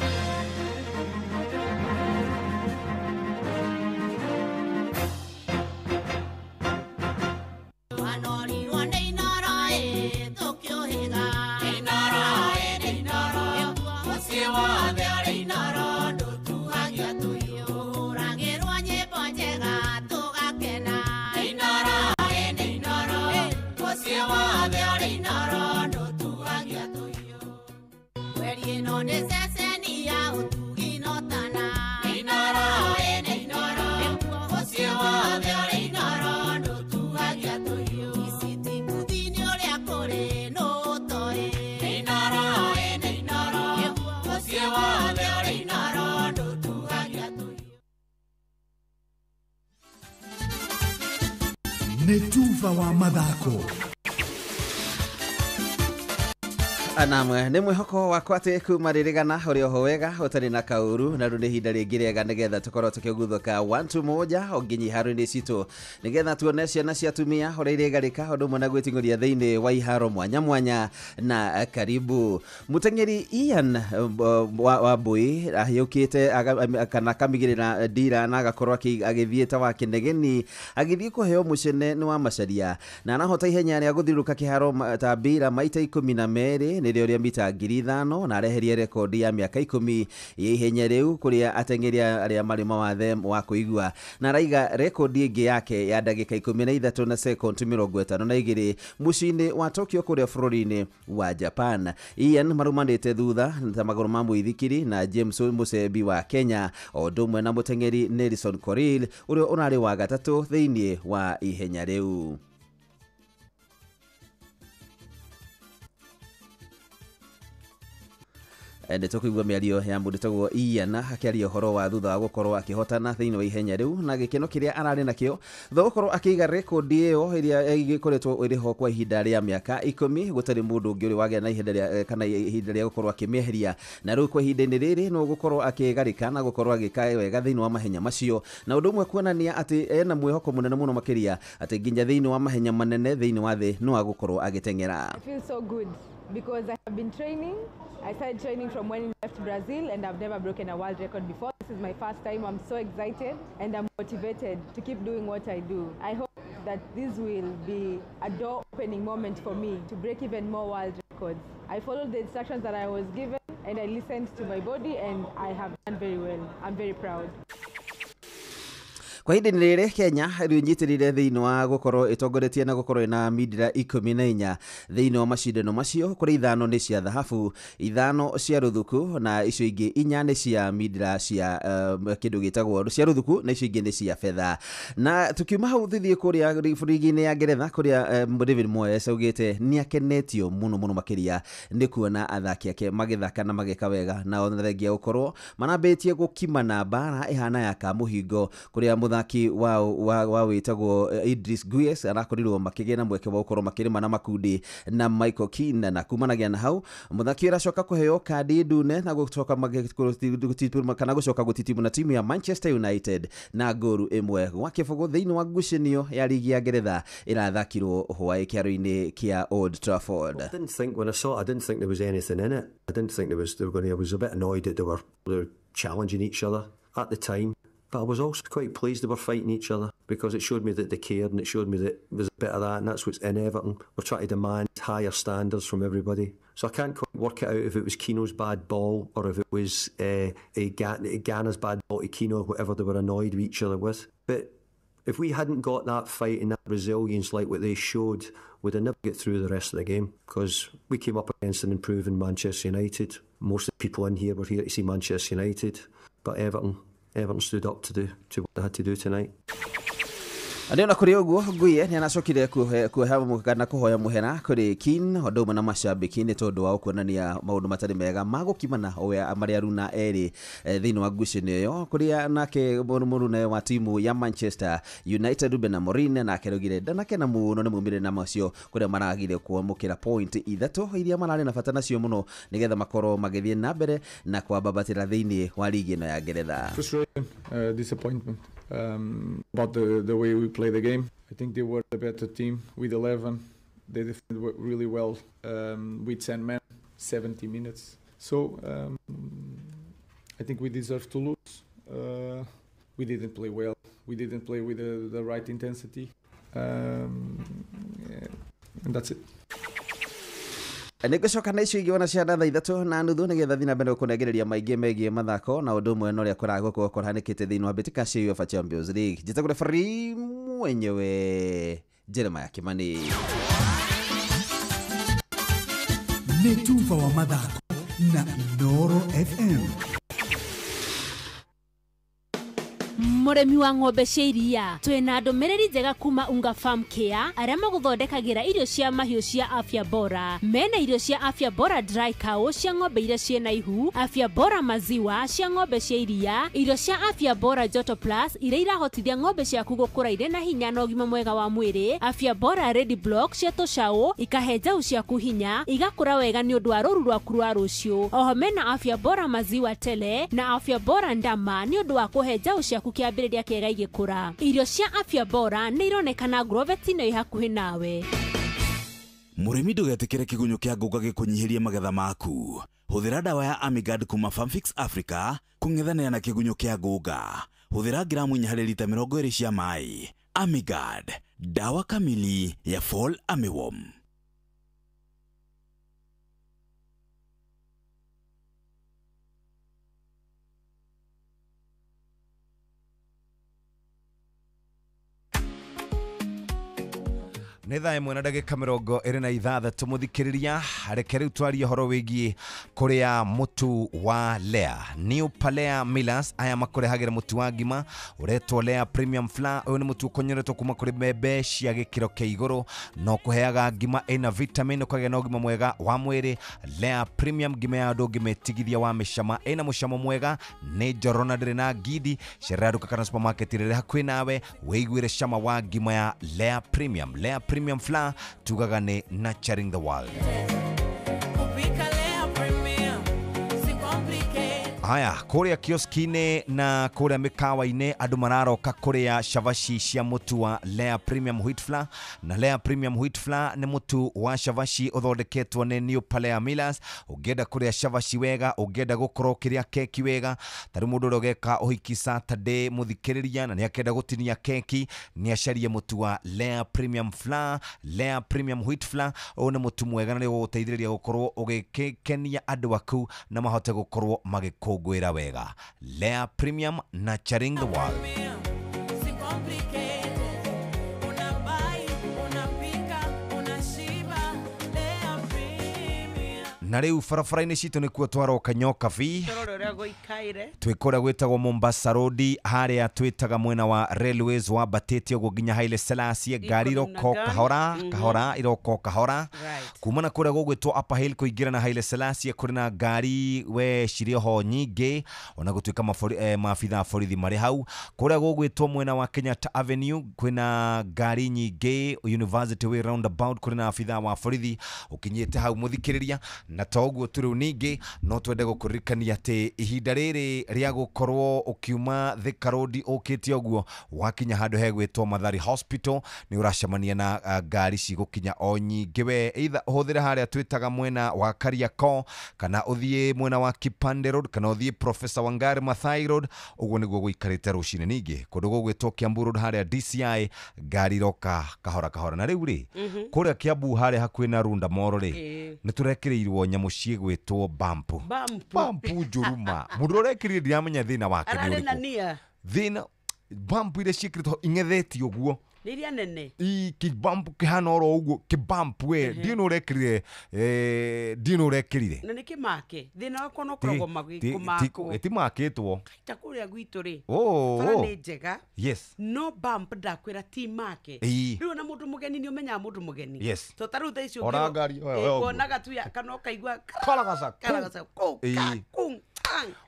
Nĩ tuba wa mathako. Anamwe nĩ mwĩhoko wakwa atĩ kuma rĩrĩgana ũrĩ oho wega ũtarĩ na kaũru na rĩu nĩ ihinda rĩngĩ rĩega nĩgetha tũkorwo tũkĩguthũka 1-1 o nginya iharo-inĩ citũ nĩgetha tuone ciana cia atumia ũrĩa irĩgarĩka ũndũ ũmwe na gwĩting'ũria thĩinĩ wa iharo mwanya mwanya. Na karibu mũteng'eri Ian Wambui ahiũkĩte kana akamigĩrĩra ndira na agakorwo agĩthiĩ ta wa kĩnegeni agĩthiĩ kũheo mũcene nĩ wa Macharia na arahota ihenya rĩa gũthiũrũrũka kĩharo ta mbira maita 12 nĩrĩo rĩa mita 5,000 na areherie rekondi ya mĩaka 10 ya ihenya rĩu kũrĩa ateng'eri arĩa marĩ mawathe wa kũigua na araiga rekondi ĩngĩ yake ya ndagĩka 13 na sekondi 52 mũciĩ-inĩ wa Tokyo kũrĩa bũrũri-inĩ wa Japan. Ian marumanĩte thutha ta magũrũ ma mũithikiri na James Musembi wa Kenya o ũndũ ũmwe na mũteng'eri Nelson Korir ũrĩa ũrarĩ wa gatatũ thĩinĩ wa ihenya rĩu. Nĩ tũkũigua mĩario ya mũndũ tagwo Ian akĩaria ũhoro wa thutha wa gũkorwo akĩhotana thĩinĩ wa ihenya rĩu na gĩkeno kĩrĩa ararĩ nakĩo thutha wa gũkorwo akĩiga rekondi ĩyo ĩrĩa ĩgĩkoretwo ĩrĩ ho kwa ihinda rĩa mĩaka 10 gũtarĩ mũndũ ũngĩ ũrĩ wagĩa na ihinda rĩa kana ihinda rĩa gũkorwo akĩmĩeheria na rĩu kwa ihinda-inĩ rĩrĩ no gũkorwo akĩgarĩka na gũkorwo agĩka wega thĩinĩ wa mahenya macio na ũndũ ũmwe kuonania atĩ ena mwĩhoko mũnene mũno makĩria atĩ nginya thĩinĩ wa mahenya manene thĩinĩ wa thĩ no agũkorwo agĩteng'era. I feel so good because I have been training. I started training from when I left Brazil and I've never broken a world record before. This is my first time. I'm so excited and I'm motivated to keep doing what I do. I hope that this will be a door-opening moment for me to break even more world records. I followed the instructions that I was given and I listened to my body and I have done very well. I'm very proud. Kwa ihinda rĩrĩ Kenya rĩu ĩnyitĩrĩire thĩinĩ wa gũkorwo ĩtongoretie na gũkorwo ĩna mindira 14 thĩinĩ wa macindano macio kũrĩ 5 nĩ cia thahabu, 5 cia rũthuku na icio ingĩ 4 nĩ cia mindira cia kĩndũ gĩtagwo cia rũthuku na icio ingĩ nĩ cia betha. Na tukiuma hau tũthiĩ kũrĩa rigi-inĩ ya Ngeretha kũrĩa David Moyes augĩte nĩ akenetio mũno mũno makĩria nĩ kuona athaki ake magĩthaka na magĩka wega na ona thengia gũkorwo marambĩtie gũkimana mbara ĩhana ya kamũhingo kũrĩa mũthaki wa wĩtagwo Idris Guies arakorirwo makĩgĩa na mweke wa gũkorwo makĩrĩma na makundi na Michael Keane na kumanagia na hau mũthaki aracoka kũheo kandi ndune na gũcoka kana gũcoka gũtitimwo na timu ya Manchester United na ngoru 1-0 thĩinĩ wa ngucanio ya rigi ya Ngeretha ĩrathakirwo hwaĩ kĩharo-inĩ kĩa Old Trafford. I didn't think when I saw it, I didn't think there was anything in it. I didn't think there was they were going to, I was a bit annoyed that they were challenging each other at the time. But I was also quite pleased they were fighting each other because it showed me that they cared and it showed me that there's a bit of that, and that's what's in Everton. We're trying to demand higher standards from everybody. So I can't quite work it out if it was Keno's bad ball or if it was Gana's bad ball to Keno, whatever they were annoyed with each other with. But If we hadn't got that fight and that resilience like what they showed, we'd have never get through the rest of the game, because we came up against an improving Manchester United. Most of the people in here were here to see Manchester United, but Everton stood up to what they had to do tonight. Nĩ ona kũrĩ ũguo Guye nĩ aracokire kuoha kana kũhoya mũhera kũrĩ Keane ũndũ ũmwe na macambĩki nĩ tondũ wa kuonania maũndũ matarĩ mega ma gũkimana marĩa aruna erĩ thĩinĩ wa ngucanio ĩyo kũrĩa nake mũruna wa timu ya Manchester United Ruben Amorim nake raugire ndanakena mũno nĩ maumĩrĩra macio kũrĩa maragire kwamũkĩra point 3 iria mararĩ na bata nacio mũno nĩgetha makorwo magĩthiĩ na mbere na kwambabatĩra thĩinĩ wa ligi ĩno ya Ngeretha. Frustration, disappointment about the way we play the game. I think they were the better team with 11. They defended really well with 10 men, 70 minutes. So I think we deserve to lose. We didn't play well. We didn't play with the right intensity. And that's it. Nĩngũcoka na icio ingĩ ona cia thaa 3:30 nĩgetha thiĩ na mbere gũkũnengereria maingĩ megiĩ mathako na ũndũ ũmwe na ũrĩa kũragũkorwo kũhanĩkĩte thĩinĩ wa mbĩtĩka cia UEFA Champions League. Njĩtagwo referee mwenyewe Jeremiah Kimani. Nĩ tuba wa mathako na Inooro FM. Mũrĩmi wa ng'ombe cia iria twĩna ndũmĩrĩri njega kuma Unga Farm Care arĩa magũthondekagĩra irio cia mahiũ cia afya bora. Mena irio cia afya bora dry cow cia ng'ombe iria ciĩna ihu, afya bora maziwa cia ng'ombe cia iria, irio cia afya bora joto plus iria irahotithia ng'ombe ciaku gũkũra irĩ na hinya na ũgima mwega wa mwĩrĩ, afya bora ready block cia tũcaũ ikahe njaũ ciaku hinya igakũra wega nĩ ũndũ wa rũru rwaku rwa rũciũ. Oho mena afya bora maziwa tele na afya bora ndama nĩ ũndũ wa kũhe njaũ ciaku kĩambĩrĩria kĩega igĩkũra. Irio cia afya bora nĩ ironekana Grovet-inĩ ĩ hakuhĩ nawe. Mũrĩmi ndũgetĩkĩre kĩgunyũ kĩa ngũnga gĩkũnyihĩrie magetha maku. Hũthĩra ndawa ya Amigard kuma Farmfix Africa kũng'ethanĩra na kĩgunyũ kĩa ngũnga. Hũthĩra gramu 4 harĩ lita 20 cia maĩ. Amigard, dawa kamili ya fall armyworm. Nĩ thaa 1 na ndagĩka 26 mũthikĩrĩria reke rĩu twarie ũhoro wĩgiĩ kũrĩa mũtu wa Lea. New Palea Millers aya makũrehagĩra mũtu wa ngima ũretwo Lea Premium Flour. Ũyũ nĩ mũtu ũkonyoretwo kuma kũrĩ mbembe cia gĩkĩro kĩa igũrũ no kũheaga ngima ĩna vitamin ũkagĩa na ũgima mwega wa mwĩrĩ. Lea Premium ngima ya andũ ũngĩmĩtigithia wa mĩcama ĩna mũcamo mwega, nĩ njororo na ndĩrĩ na ngindi. Cerera nduka kana supermarket ĩrĩa hakuhĩ nawe wĩiguĩre cama wa ngima ya Lea Premium. Lea Premium Flour tugaga nĩ nurturing the world. Haya, kũrĩa kioski-inĩ na kũrĩa mĩkawa-inĩ andũ mararoka kũrĩa cabaci cia mũtu wa Lea Premium Wheat Flour. Na Lea Premium Wheat Flour nĩ mũtu wa cabaci ũthondeketwo nĩ New Palea Millers. Ũngĩenda kũrĩa cabaci wega, ũngĩenda gũkorwo ũkĩrĩa keki wega, ta rĩu mũndũ ũrĩa ũgeka ũhiki Saturday mũthikĩrĩria na nĩakenda gũtinia keki, nĩacarie mũtu wa Lea Premium Flour. Lea Premium Wheat Flour ũyũ nĩ mũtu mwega na nĩũgũgũteithĩrĩria gũkorwo ũgĩkenia andũ aku na mahote gũkorwo magĩkũngũĩra wega. Lea Premium, nurturing the world. Na rĩu barabara-inĩ citũ nĩkuo twaroka Nyokabi, twĩ kũrĩa gwĩtagwo Mombasa Road, harĩa twĩtaga mwena wa Railways wambatĩte ũguo nginya Haile Selassie. Ngari iroko kahora kahora, iroko kahora kuma na kũrĩa gũgwĩtwo Upper Hill kũingĩra na Haile Selassie kũrĩ na ngari we cirĩ ho nyingĩ, ona gũtuĩka maabitha a borithi marĩ hau. Kũrĩa gũgwĩtwo mwena wa Kenyatta Avenue kwĩna ngari nyingĩ, University Way roundabout kũrĩ na abitha wa borithi ũkinyĩte hau mũthikĩrĩria. Na toguo tu rĩu ningĩ no twende gũkũririkania atĩ ihinda rĩrĩ rĩa gũkorwo ũkiuma Thika Road ũkĩte ũguo wakinya handũ hegwĩtwo Mathari Hospital nĩ ũracemania na ngari cigũkinya o nyingĩ. We either ũhũthĩre harĩa twĩtaga mwena wa Kariakoo, kana ũthiĩ mwena wa Kipande Road, kana ũthiĩ Professor Wangari Maathai Road. Ũguo nĩguo gũikarĩte rũcinĩ. Ningĩ kũndũ gũgwĩtwo Kiambu Road harĩa DCI ngari iroka kahora kahora. Na rĩu rĩ kũrĩa Kiambu harĩa hakuhĩ na Runda Mall rĩ nĩ tũrekĩrĩirwo nyamũ ciĩgwĩtwo bampu bampu njũruma. Mũndũ ũrekĩrire ndiramenya thĩna wake nĩ ũrĩkũ. Thĩna Bump iria ciĩkĩrĩtwo ing'ethetie ũguo. Nĩ iria nene. Ii kĩbump kĩhana oro ũguo kĩbump we ndiũ nĩ ũrekĩrire ndiũ nĩ ũrekĩrire. Na nĩ kĩmake thĩna wakwa no ũkoragwo kũmakwo. Ĩtimakĩtwo. Ta kũrĩa gwitũ rĩ bara nĩ njega. Yes. No bump ndakwĩra ti make. Rĩu ona mũndũ mũgeni nĩ ũmenyaga mũndũ mũgeni. Yes. To ta rĩu thaa ici Ona ngari wonaga tu ya kana ũkaigua karagaca karagaca kũ kũ.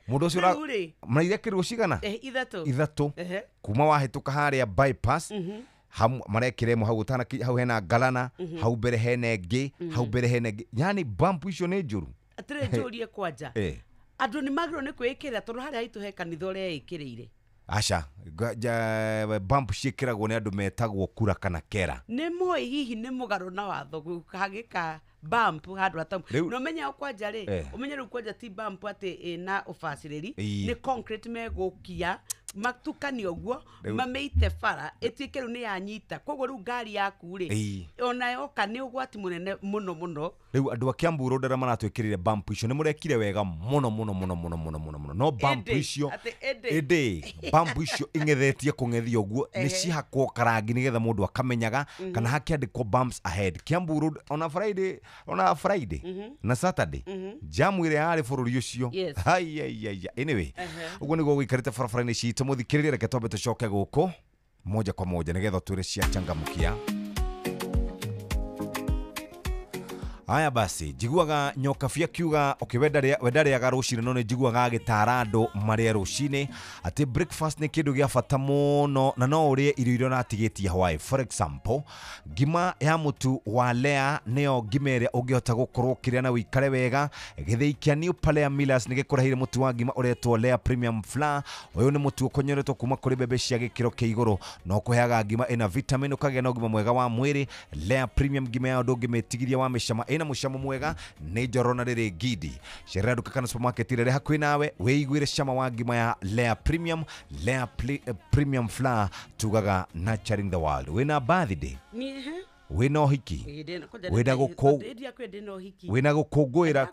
Mũndũ ũcio mararekĩrwo cigana? Ithatũ. Kuma wahĩtũka harĩa bypass marekĩra ĩmwe hau ũtana hau hena ngalana hau mbere hena ĩngĩ hau mbere hena ĩngĩ, yani bump icio nĩ njũru. Atĩrĩ njũrie kwanja andũ nĩ magĩrĩirwo nĩ kwĩĩkĩrĩra tondũ harĩa haitũ he kanitha ũrĩa ĩkĩrĩire. Aca bump ciĩkĩragwo nĩ andũ metagwo kura kana kera. Nĩ moĩ hihi nĩ mũgarũ na watho hagĩka bump handũ hatamu. No menya kwanja rĩ ũmenye rĩu kwanja ti bump atĩ ĩna ũbacĩrĩri nĩ concrete megũkia matukanie ũguo mamĩite bara ĩtuĩke rĩu nĩ yanyita, koguo rĩu ngari yaku rĩ ona yoka nĩ ũgwati mũnene mũno mũno. Rĩu andũ a Kiambu Road arĩa maratwĩkĩrire bump icio nĩ mũrekire wega mũno mũno mũno mũno mũno mũno mũno, no bump icio ĩndĩ bump icio ing'ethetie kũng'ethia ũguo nĩ cihakwo karangi nĩgetha mũndũ akamenyaga kana hakĩandĩkwo bumps ahead. Kiambu Road ona Friday na Saturday jamu ĩrĩa yarĩ bũrũri ũcio. Anyway, ũguo nĩguo gũikarĩte barabara-inĩ citũ. Mũthikĩrĩria, reke twambe tũcoke gũkũ moja kwa moja nĩgetha twĩre cia changamkia. Aya basi, njiguaga Nyokabi akiuga okay, wendarĩaga rũcinĩ no nĩ njiguaga agĩtara andũ marĩe rũcinĩ atĩ breakfast nĩ kĩndũ gĩa bata mũno na no ũrĩe irio iria ũratigĩtie hwaĩ. For example, ngima ya mũtu wa Lea nĩyo ngima ĩrĩa ũngĩhota gũkorwo ũkĩrĩa na ũikare wega. Gĩthĩi kĩa New Palea Millers nĩ gĩkũreheire mũtu wa ngima ũretwo Lea Premium Flour. Ũyũ nĩ mũtu ũkonyoretwo kuma kũrĩ mbembe cia gĩkĩro kĩa igũrũ na ũkũheaga ngima ĩna vitamin ũkagĩa na ũgima mwega wa mwĩrĩ. Lea Premium ngima yayo ndũngĩmĩtigithia wa mĩcama, ĩna mũcamo mwega, nĩ njororo na rĩrĩ ngindi. Cerera nduka kana supermarket ĩrĩa ĩrĩ hakuhĩ nawe wĩiguĩre cama wa ngima ya Lea Premium. Lea Premium Flour tugaga nurturing the world. Wĩna birthday, wĩna ũhiki, wĩna gũkũngũĩra,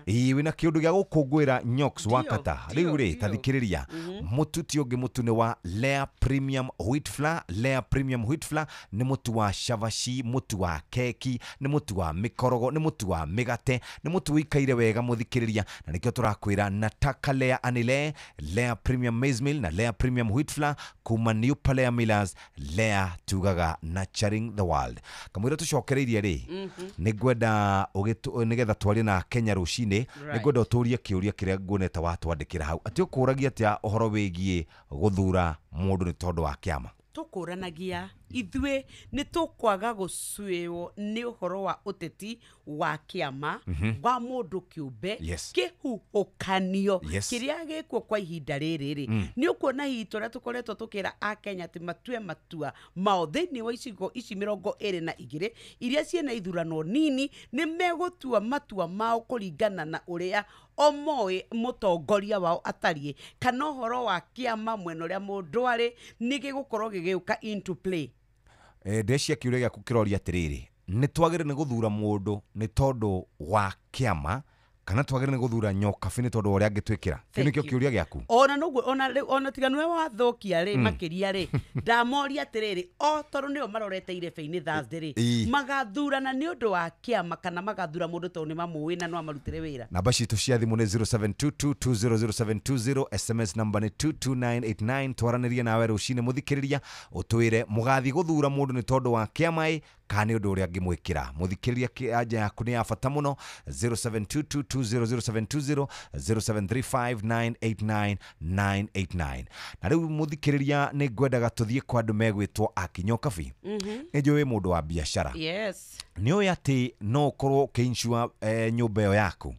wĩna kĩũndũ gĩa gũkũngũĩra Nyox wakata rĩu rĩ ta thikĩrĩria, mũtu ti ũngĩ, mũtu nĩ wa Lea Premium Wheat Flour. Lea Premium Wheat Flour nĩ mũtu wa cabaci, mũtu wa keki, nĩ mũtu wa mĩkorogo, nĩ mũtu wa mĩgate, nĩ mũtu ũikaire wega mũthikĩrĩria, na nĩkĩo tũrakwĩra nataka Lea Anile, Lea Premium Maize Meal na Lea Premium Wheat Flour kuma New Palea Millers. Lea tugaga nurturing the world. Kamwĩra tũcokereirie rĩ, nĩ ngwenda nĩgetha twarie na Kenya rũcinĩ, nĩ ngwenda ũtũrie kĩũria kĩrĩa nguonete watwandĩkĩra hau atĩ ũkũragia atĩa ũhoro wĩgiĩ gũthura mũndũ nĩ tondũ wa kĩama. Tũkũranagia ithuĩ nĩ tũkwaga gũcuĩwo nĩ ũhoro wa ũteti wa kĩama wa mũndũ kĩũmbe kĩhuhũkanio kĩrĩa gĩkuo kwa ihinda rĩrĩ rĩ. Nĩ ũkuona hihi tũrĩa tũkoretwo tũkĩra Akenya atĩ matue matua mao thĩinĩ wa icigo ici 22 iria ciĩna ithurano nini, nĩ megũtua matua mao kũringana na ũrĩa o moĩ mũtongoria wao atariĩ kana ũhoro wa kĩama mwena ũrĩa mũndũ arĩ nĩ gĩgũkorwo gĩgĩũka into play. Ndecia kĩũria gĩaku kĩroria atĩrĩrĩ, nĩ twagĩrĩire nĩ gũthura mũndũ nĩ tondũ wa kĩama kana twagĩrĩire nĩ gũthura Nyokabi nĩ tondũ wa ũrĩa angĩtwĩkĩra? Kĩu nĩkĩo kĩũria gĩaku. Ona noguo ona tiga nĩwe wathũkia rĩ makĩria rĩ, ndamoria atĩrĩrĩ, o tondũ nĩo marorete irebe-inĩ Thursday rĩ, magathurana nĩ ũndũ wa kĩama kana magathura mũndũ tondũ nĩ mamũĩ na no amarutĩre wĩra. Namba citũ cia thimũ nĩ 0722200720, SMS namba nĩ 22989. Twaranĩrie nawe rũcinĩ mũthikĩrĩria, ũtwĩre mũgathiĩ gũthura mũndũ nĩ tondũ wa kĩama ĩ kana nĩ ũndũ ũrĩa angĩmwĩkĩra. Mũthikĩrĩria, anja yaku nĩ ya bata mũno. 0722200720, 0735989989. Na rĩu mũthikĩrĩria, nĩ ngwendaga tũthiĩ kwa andũ megwĩtwo Akinyokabi. Nĩ njũĩ wĩ mũndũ wa biacara. Yes. Nĩ ũĩ atĩ no ũkorwo ũkĩinsure nyũmba ĩyo yaku,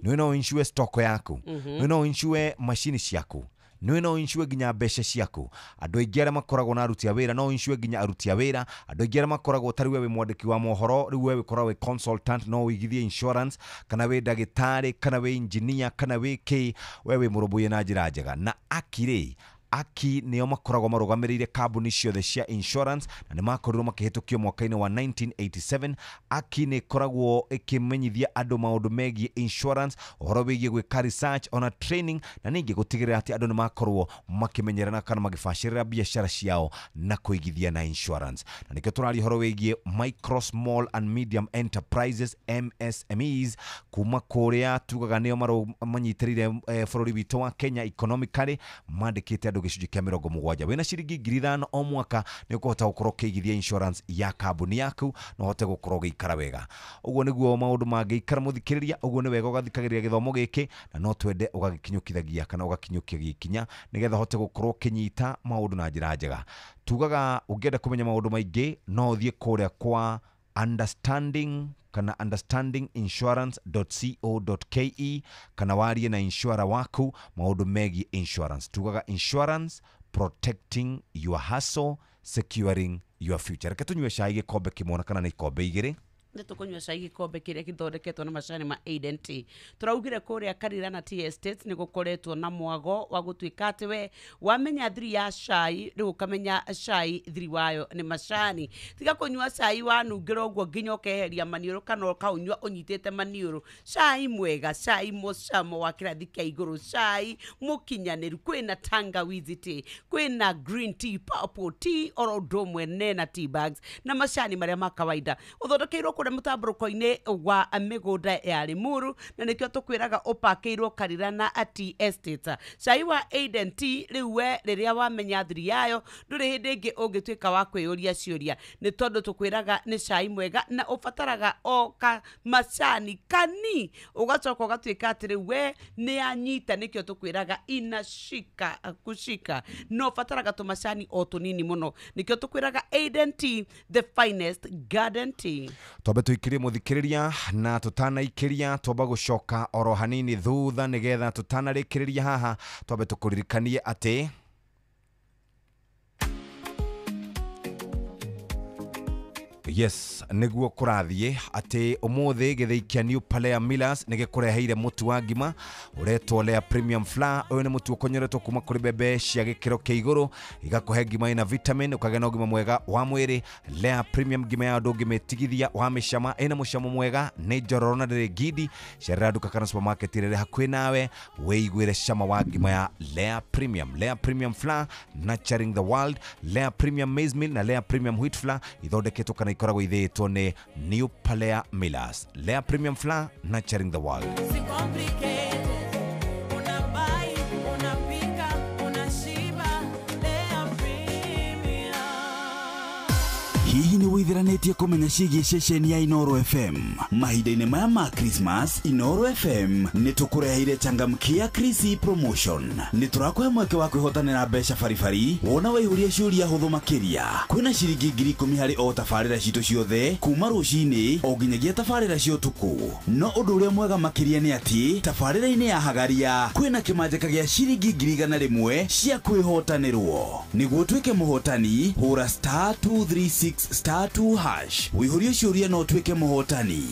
nĩ ũĩ no ũinsure stock yaku, nĩ ũĩ no ũinsure macini ciaku, nĩ no insure nginya mbeca ciaku. Andũ aingĩ arĩa makoragwo na aruti a wĩra no insure nginya aruti a wĩra. Andũ aingĩ arĩa makoragwo ta rĩu we wĩ mwandĩki wa mohoro, rĩu we wĩkoragwo wĩ consultant, no ũigithie insurance, kana wĩ ndagĩtarĩ, kana wĩ engineer, kana wĩ kĩ, we wĩ mũrũmbũiye na njĩra njega. Na akirĩ Aki nĩo makoragwo marũgamĩrĩire kambuni ciothe cia insurance na nĩ makorirwo makĩhĩtũkio mwaka-inĩ wa 1987. Aki nĩ ĩkoragwo ĩkĩmenyithia andũ maũndũ megiĩ insurance, ũhoro wĩgiĩ gwĩka research ona training, na ningĩ gũtigĩrĩra atĩ andũ nĩ makorwo makĩmenyerana kana magĩbacĩrĩra biacara ciao na kũigithia na insurance. Na nĩkĩo tũraria ũhoro wĩgiĩ micro, small and medium enterprises MSMEs kuma kũrĩa tugaga nĩo manyitĩrĩire bũrũri witũ wa Kenya economically, mandĩkĩte andũ gĩcunjĩ kĩa 70. Wĩna ciringi 5,000 o mwaka nĩ ũkũhota gũkorwo ũkĩigithia insurance ya kambuni yaku na ũhote gũkorwo ũgĩikara wega. Ũguo nĩguo maũndũ mangĩikara mũthikĩrĩria. Ũguo nĩ wega ũgathikagĩrĩria gĩthomo gĩkĩ na no twende ũgagĩkinyũkithagia kana ũgakinyũkia gĩkinya nĩgetha ũhote gũkorwo ũkĩnyita maũndũ na njĩra njega. Tugaga ũngĩenda kũmenya maũndũ maingĩ no ũthiĩ kũrĩa kwa understanding kana understandinginsurance.co.ke kana warie na insurer waku maũndũ megiĩ insurance. Tugaga insurance, protecting your hustle, securing your future. Reke tũnyue cai gĩkombe kĩmwe kana nĩ ikombe igĩrĩ. Nĩ tũkũnyua cai gĩkombe kĩrĩa gĩthondeketwo na macani ma Aiden Tea. Tũraugire kũrĩa Karirana Tea Estates nĩ gũkoretwo na mwago wa gũtuĩka atĩ we wamenya thiri ya cai rĩu ũkamenya cai thiri wayo nĩ macani. Tiga kũnyua cai wanungĩra ũguo nginya ũkeheria maniũrũ kana ũkaũnyua ũnyitĩte maniũrũ. Cai mwega, cai mũcamo wa kĩrathi kĩa igũrũ, cai mũkinyanĩru. Kwĩna tangawizi tea, kwĩna green tea, purple tea, oro ũndũ ũmwe nena tea bags na macani marĩa ma kawaida. Ũthondekeirwo kũrĩa mũtambũrũko-inĩ wa mĩgũnda ya Limuru na nĩkĩo tũkwĩraga ũpakĩirwo Karirana Tea Estate. Cai wa Aiden Tea rĩu we rĩrĩa wamenya thiri yayo ndũrĩ hĩndĩ ĩngĩ ũngĩtuĩka wa kwĩyũria ciũria, nĩ tondũ tũkwĩraga nĩ cai mwega na ũbataraga o ka macani kani ũgacoka ũgatuĩka atĩ rĩu we nĩ yanyita. Nĩkĩo tũkwĩraga inashika kushika, no ũbataraga tũmacani o tũnini mũno. Nĩkĩo tũkwĩraga Aiden Tea, the finest garden tea. Twambe tũikĩrie mũthikĩrĩria na tũtanaikĩria twamba gũcoka oro hanini thutha nĩgetha tũtanarĩkĩrĩria haha twambe tũkũririkanie atĩ yes nĩguo kũrathiĩ atĩ ũmũthĩ gĩthĩi kĩa New Palea Millers nĩ gĩkũreheire mũtu wa ngima ũretwo Lea Premium Flour. Ũyũ nĩ mũtu ũkonyoretwo kuma kũrĩ mbembe cia gĩkĩro kĩa igũrũ, igakũhe ngima ĩna vitamin ũkagĩa na ũgima mwega wa mwĩrĩ. Lea Premium ngima ya ndũngĩmĩtigithia wa mĩcama, ĩna mũcamo mwega, nĩ njororo na ndĩrĩ ngindi. Cerera nduka kana supermarket ĩrĩa ĩrĩ hakuhĩ nawe wĩiguĩre cama wa ngima ya Lea Premium. Lea Premium Flour, nurturing the world. Lea Premium Maize Meal na Lea Premium Wheat Flour ithondeketwo kana ikoragwo ithĩĩtwo nĩ New Palea Millers. Lea Premium Flour, nurturing the world. Hihi nĩ wĩithiranĩtie kũmenya ciĩgiĩ ceceni ya Inooro FM? Mahinda-inĩ maya ma Christmas, Inooro FM nĩ tũkũreheire changamkia Chrissy promotion. Nĩ tũrakũhe mweke wa kwĩhotanĩra mbeca baribari wona waihũria ciũria hũthũ makĩria. Kwĩna ciringi 10,000 harĩ o tabarĩra citũ ciothe kuma rũcinĩ o nginyagia tabarĩra cia ũtukũ. No ũndũ ũrĩa mwega makĩria nĩ atĩ tabarĩra-inĩ ya Hagaria kwĩna kĩmanjĩka gĩa ciringi 100,000 cia kwĩhotanĩrwo. Nĩguo ũtuĩke mũhotani, hũra *236 *2# wĩihũrie ciũria na ũtuĩke mũhotani.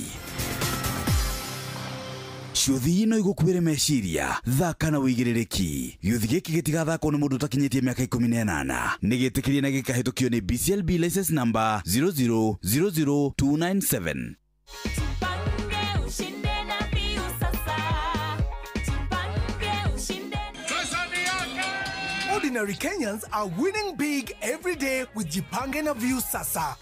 Ciũthi ino igũkuĩre meciria, thaka na wĩigĩrĩrĩki. Gĩũthi gĩkĩ gĩtigathakwo nĩ mũndũ ũtakinyĩtie mĩaka 18. Nĩ gĩtĩkĩrie na gĩkahĩtũkio nĩ BCLB license number 0000297. Ordinary Kenyans are winning big every day with Jipange na View Sasa.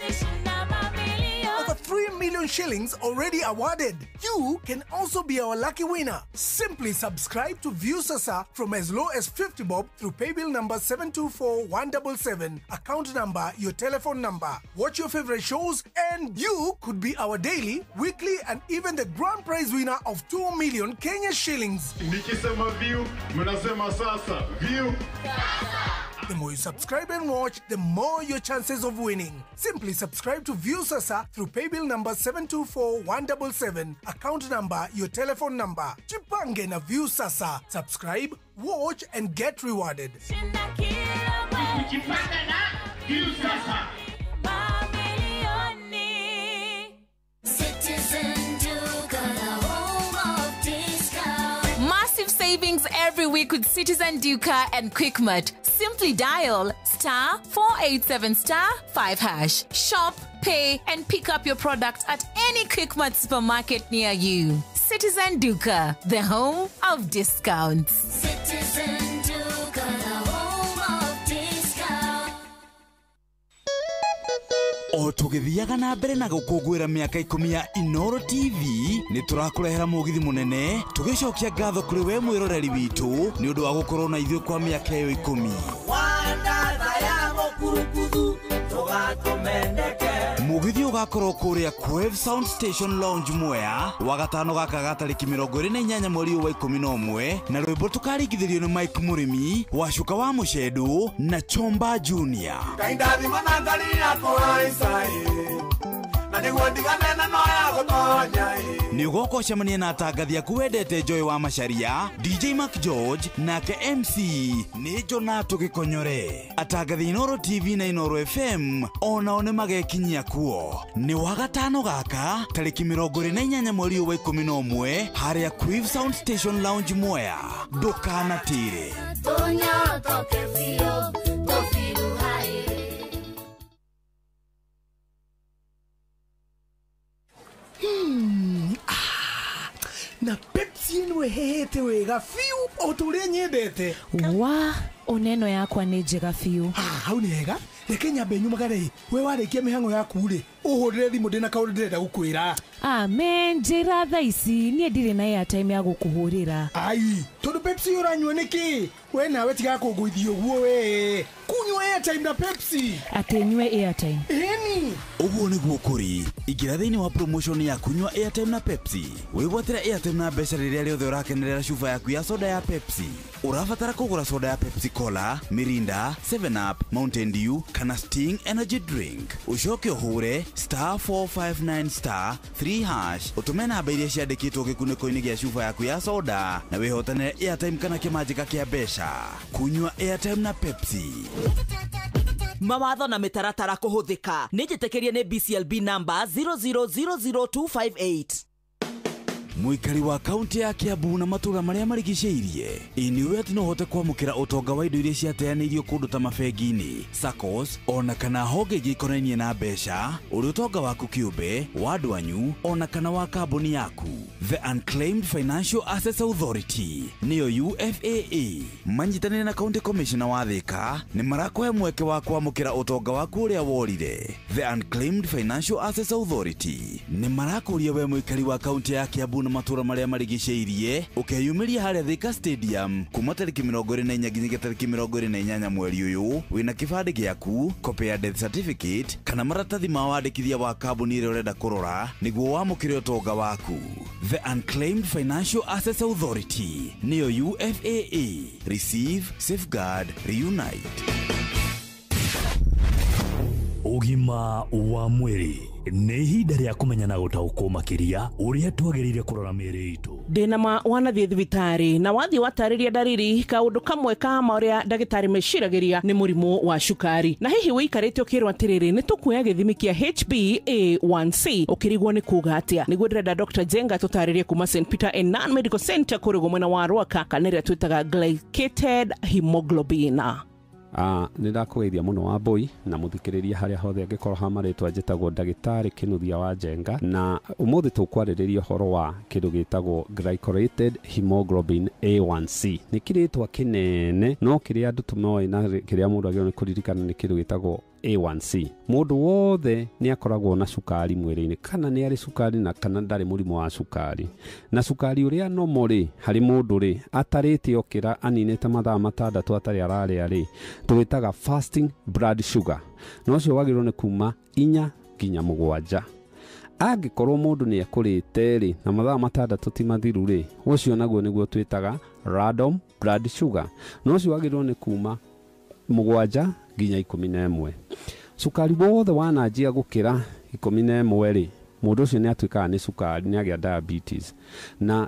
Over 3 million shillings already awarded. You can also be our lucky winner. Simply subscribe to View Sasa from as low as 50 bob through paybill number 724177, account number, your telephone number. Watch your favorite shows and you could be our daily, weekly and even the grand prize winner of 2 million Kenya shillings. Nikisema View, mnasema Sasa. View Sasa. The more you subscribe and watch, the more your chances of winning. Simply subscribe to View Sasa through paybill number 724177, account number, your telephone number. Jipange na View Sasa. Subscribe, watch and get rewarded. Jipange na View Sasa. Citizen Duka, the home of discount. Massive savings every every week with Citizen Duka and Quickmart. Simply dial *487*5#. Shop, pay, and pick up your product at any Quickmart supermarket near you. Citizen Duka, the home of discounts. Citizen Duka, the home of discounts. O tũgĩthiaga na mbere na gũkũngũĩra mĩaka 10 ya Inoro TV, nĩ tũrakũrehera mũgithi mũnene tũgĩcokia ngatho kũrĩ we mwĩroreri witũ nĩ ũndũ wa gũkorwo na ithuĩ kwa mĩaka ĩyo 10. Mũgithi ũgakorwo kũrĩa Quave Sound Station Lounge Mwea wagatano gaka ga tarĩki 28 mweri wa 11 na rwĩmbo tũkaringithĩrio nĩ Mike Mũrĩmi wa Cuka wa Mũcendũ na Chomba Junior. Nĩ ũgoka ũcemanie na atangathi aku wendete Joy wa Macharia, DJ Mark George nake MC nĩ Jonato Gĩkonyore. Atangathi Inoro TV na Inoro FM onao nĩ magekinyia kuo. Nĩ wagatano gaka tarĩki 28 mweri wa 11 harĩa Quave Sound Station Lounge Mwea. Ndũkanatĩre. Na Pepsi ĩno ĩhehete wega biũ o ta ũrĩa nyendete. Wa oneno yakwa nĩ njega biũ. Hau nĩ hega. Reke nyambe nyumagare. We warĩkia mĩhang'o yaku rĩ, ũhũrĩre thimũ ndĩna kaũndũ ndĩrenda gũkwĩra. Amen, njĩra thaa ici niĩ ndirĩ na airtime ya gũkũhũrĩra. Ai, tondũ Pepsi ũranyua nĩkĩ? We nawe tiga kũngũithia ũguo we. Kunyua airtime na Pepsi. Atĩ nyue airtime. Ĩni. Ũguo nĩguo kũrĩ. Ingĩra thĩinĩ wa promotion ya kunyua airtime na Pepsi. Wĩgwatĩre airtime na mbeca rĩrĩa rĩothe ũrakenerera cuba yaku ya soda ya Pepsi. Ũrabatara kũgũra soda ya Pepsi Cola, Mirinda, 7 Up, Mountain Dew kana Sting Energy Drink. Ũcoke ũhũre *459*3# ũtũme namba iria ciandĩkĩtwo gĩkunĩko-inĩ gĩa cuba yaku ya soda na wĩhotanĩre airtime kana kĩmanjĩka kĩa mbeca. Kunyua airtime na Pepsi. Mawatho na mĩtaratara kũhũthĩka. Nĩ njĩtĩkĩrie nĩ BCLB number 0000258. Mũikari wa kaunti ya Kiambu na matũũra marĩa marigicĩirie, ĩ nĩ ũĩ atĩ no ũhote kwamũkĩra ũtonga wa indo iria ciateanĩirio kũndũ ta mabengi-inĩ, SACCOs ona kana honge ingĩ ikonainie na mbeca, ũrĩ ũtonga waku kĩũmbe, wa andũ anyu ona kana wa kambuni yaku. The Unclaimed Financial Assets Authority nĩyo UFAA manyitanĩire na County Commissioner wa Thika nĩ marakũhe mweke wa kwamũkĩra ũtonga waku ũrĩa worire. The Unclaimed Financial Assets Authority nĩ marakũria we mũikari wa kaunti ya Kiambu na matũũra marĩa marigicĩirie ũkeyumĩria harĩa Thika Stadium kuma tarĩki 24 nginyagia tarĩki 28 mweri ũyũ wĩna kĩbandĩ gĩaku, copy ya death certificate kana maratathi ma wandĩkithia wa kambuni ĩrĩa ũrenda kũrora nĩguo wamũkĩre ũtonga waku. The Unclaimed Financial Assets Authority nĩyo UFAA. Receive, safeguard, reunite. Ũgima wa mwĩrĩ nĩ ihinda rĩa kũmenya na gũtaũkwo makĩria ũrĩa twagĩrĩire kũrora mĩĩrĩ itũ. Ndĩna ma wanathiĩ thibitarĩ na wathiĩ watarĩria ndariri kaũndũ kamwe ka marĩa ndagĩtarĩ meciragĩria nĩ mũrimũ wa cukari. Na hihi wĩikarĩte ũkĩrwo atĩrĩrĩ nĩ tũkuoya gĩthimi kĩa HbA1c ũkĩrigwo nĩ kuga atĩa? Nĩguo ndĩrenda Dr. Jenga tũtarĩrie kuma St Peter and Nan Medical Center kũrĩgwo mwena wa Rwaka kana ĩrĩa twĩtaga glycated hemoglobin. Nĩ ndakũgeithia mũno wa Mbui na mũthikĩrĩria harĩa hothe angĩkorwo ha marĩtwa njĩtagwo ndagĩtarĩ Kĩnuthia wa Njenga, na ũmũthĩ tũkwarĩrĩria ũhoro wa kĩndũ gĩtagwo glycorated hemoglobin A1C. Nĩ kĩrĩtwa kĩnene no kĩrĩa andũ tũmoĩ na kĩrĩa mũndũ agĩrĩirwo nĩ kũririkana nĩ kĩndũ gĩtagwo A1C. Mũndũ wothe nĩ akoragwo na cukari mwĩrĩ-inĩ, kana nĩ arĩ cukari na kana ndarĩ mũrimũ wa cukari. Na cukari ũrĩa nomo rĩ harĩ mũndũ rĩ atarĩte okĩra aninĩte mathaa 6 atarĩ ararĩa rĩ tũwĩtaga fasting blood sugar, na ũcio wagĩrĩirwo nĩ kuma 4 nginya 7. Angĩkorwo mũndũ nĩ ekũrĩte rĩ na mathaa 6 ti mathiru rĩ, ũcio naguo nĩguo twĩtaga random blood sugar, na ũcio wagĩrĩirwo nĩ kuma 7 nginya 11. Cukari wothe wananjia gũkĩra 11 rĩ Mũndũ ũcio nĩ atuĩkaga nĩ cukari, nĩ agĩa diabetes. Na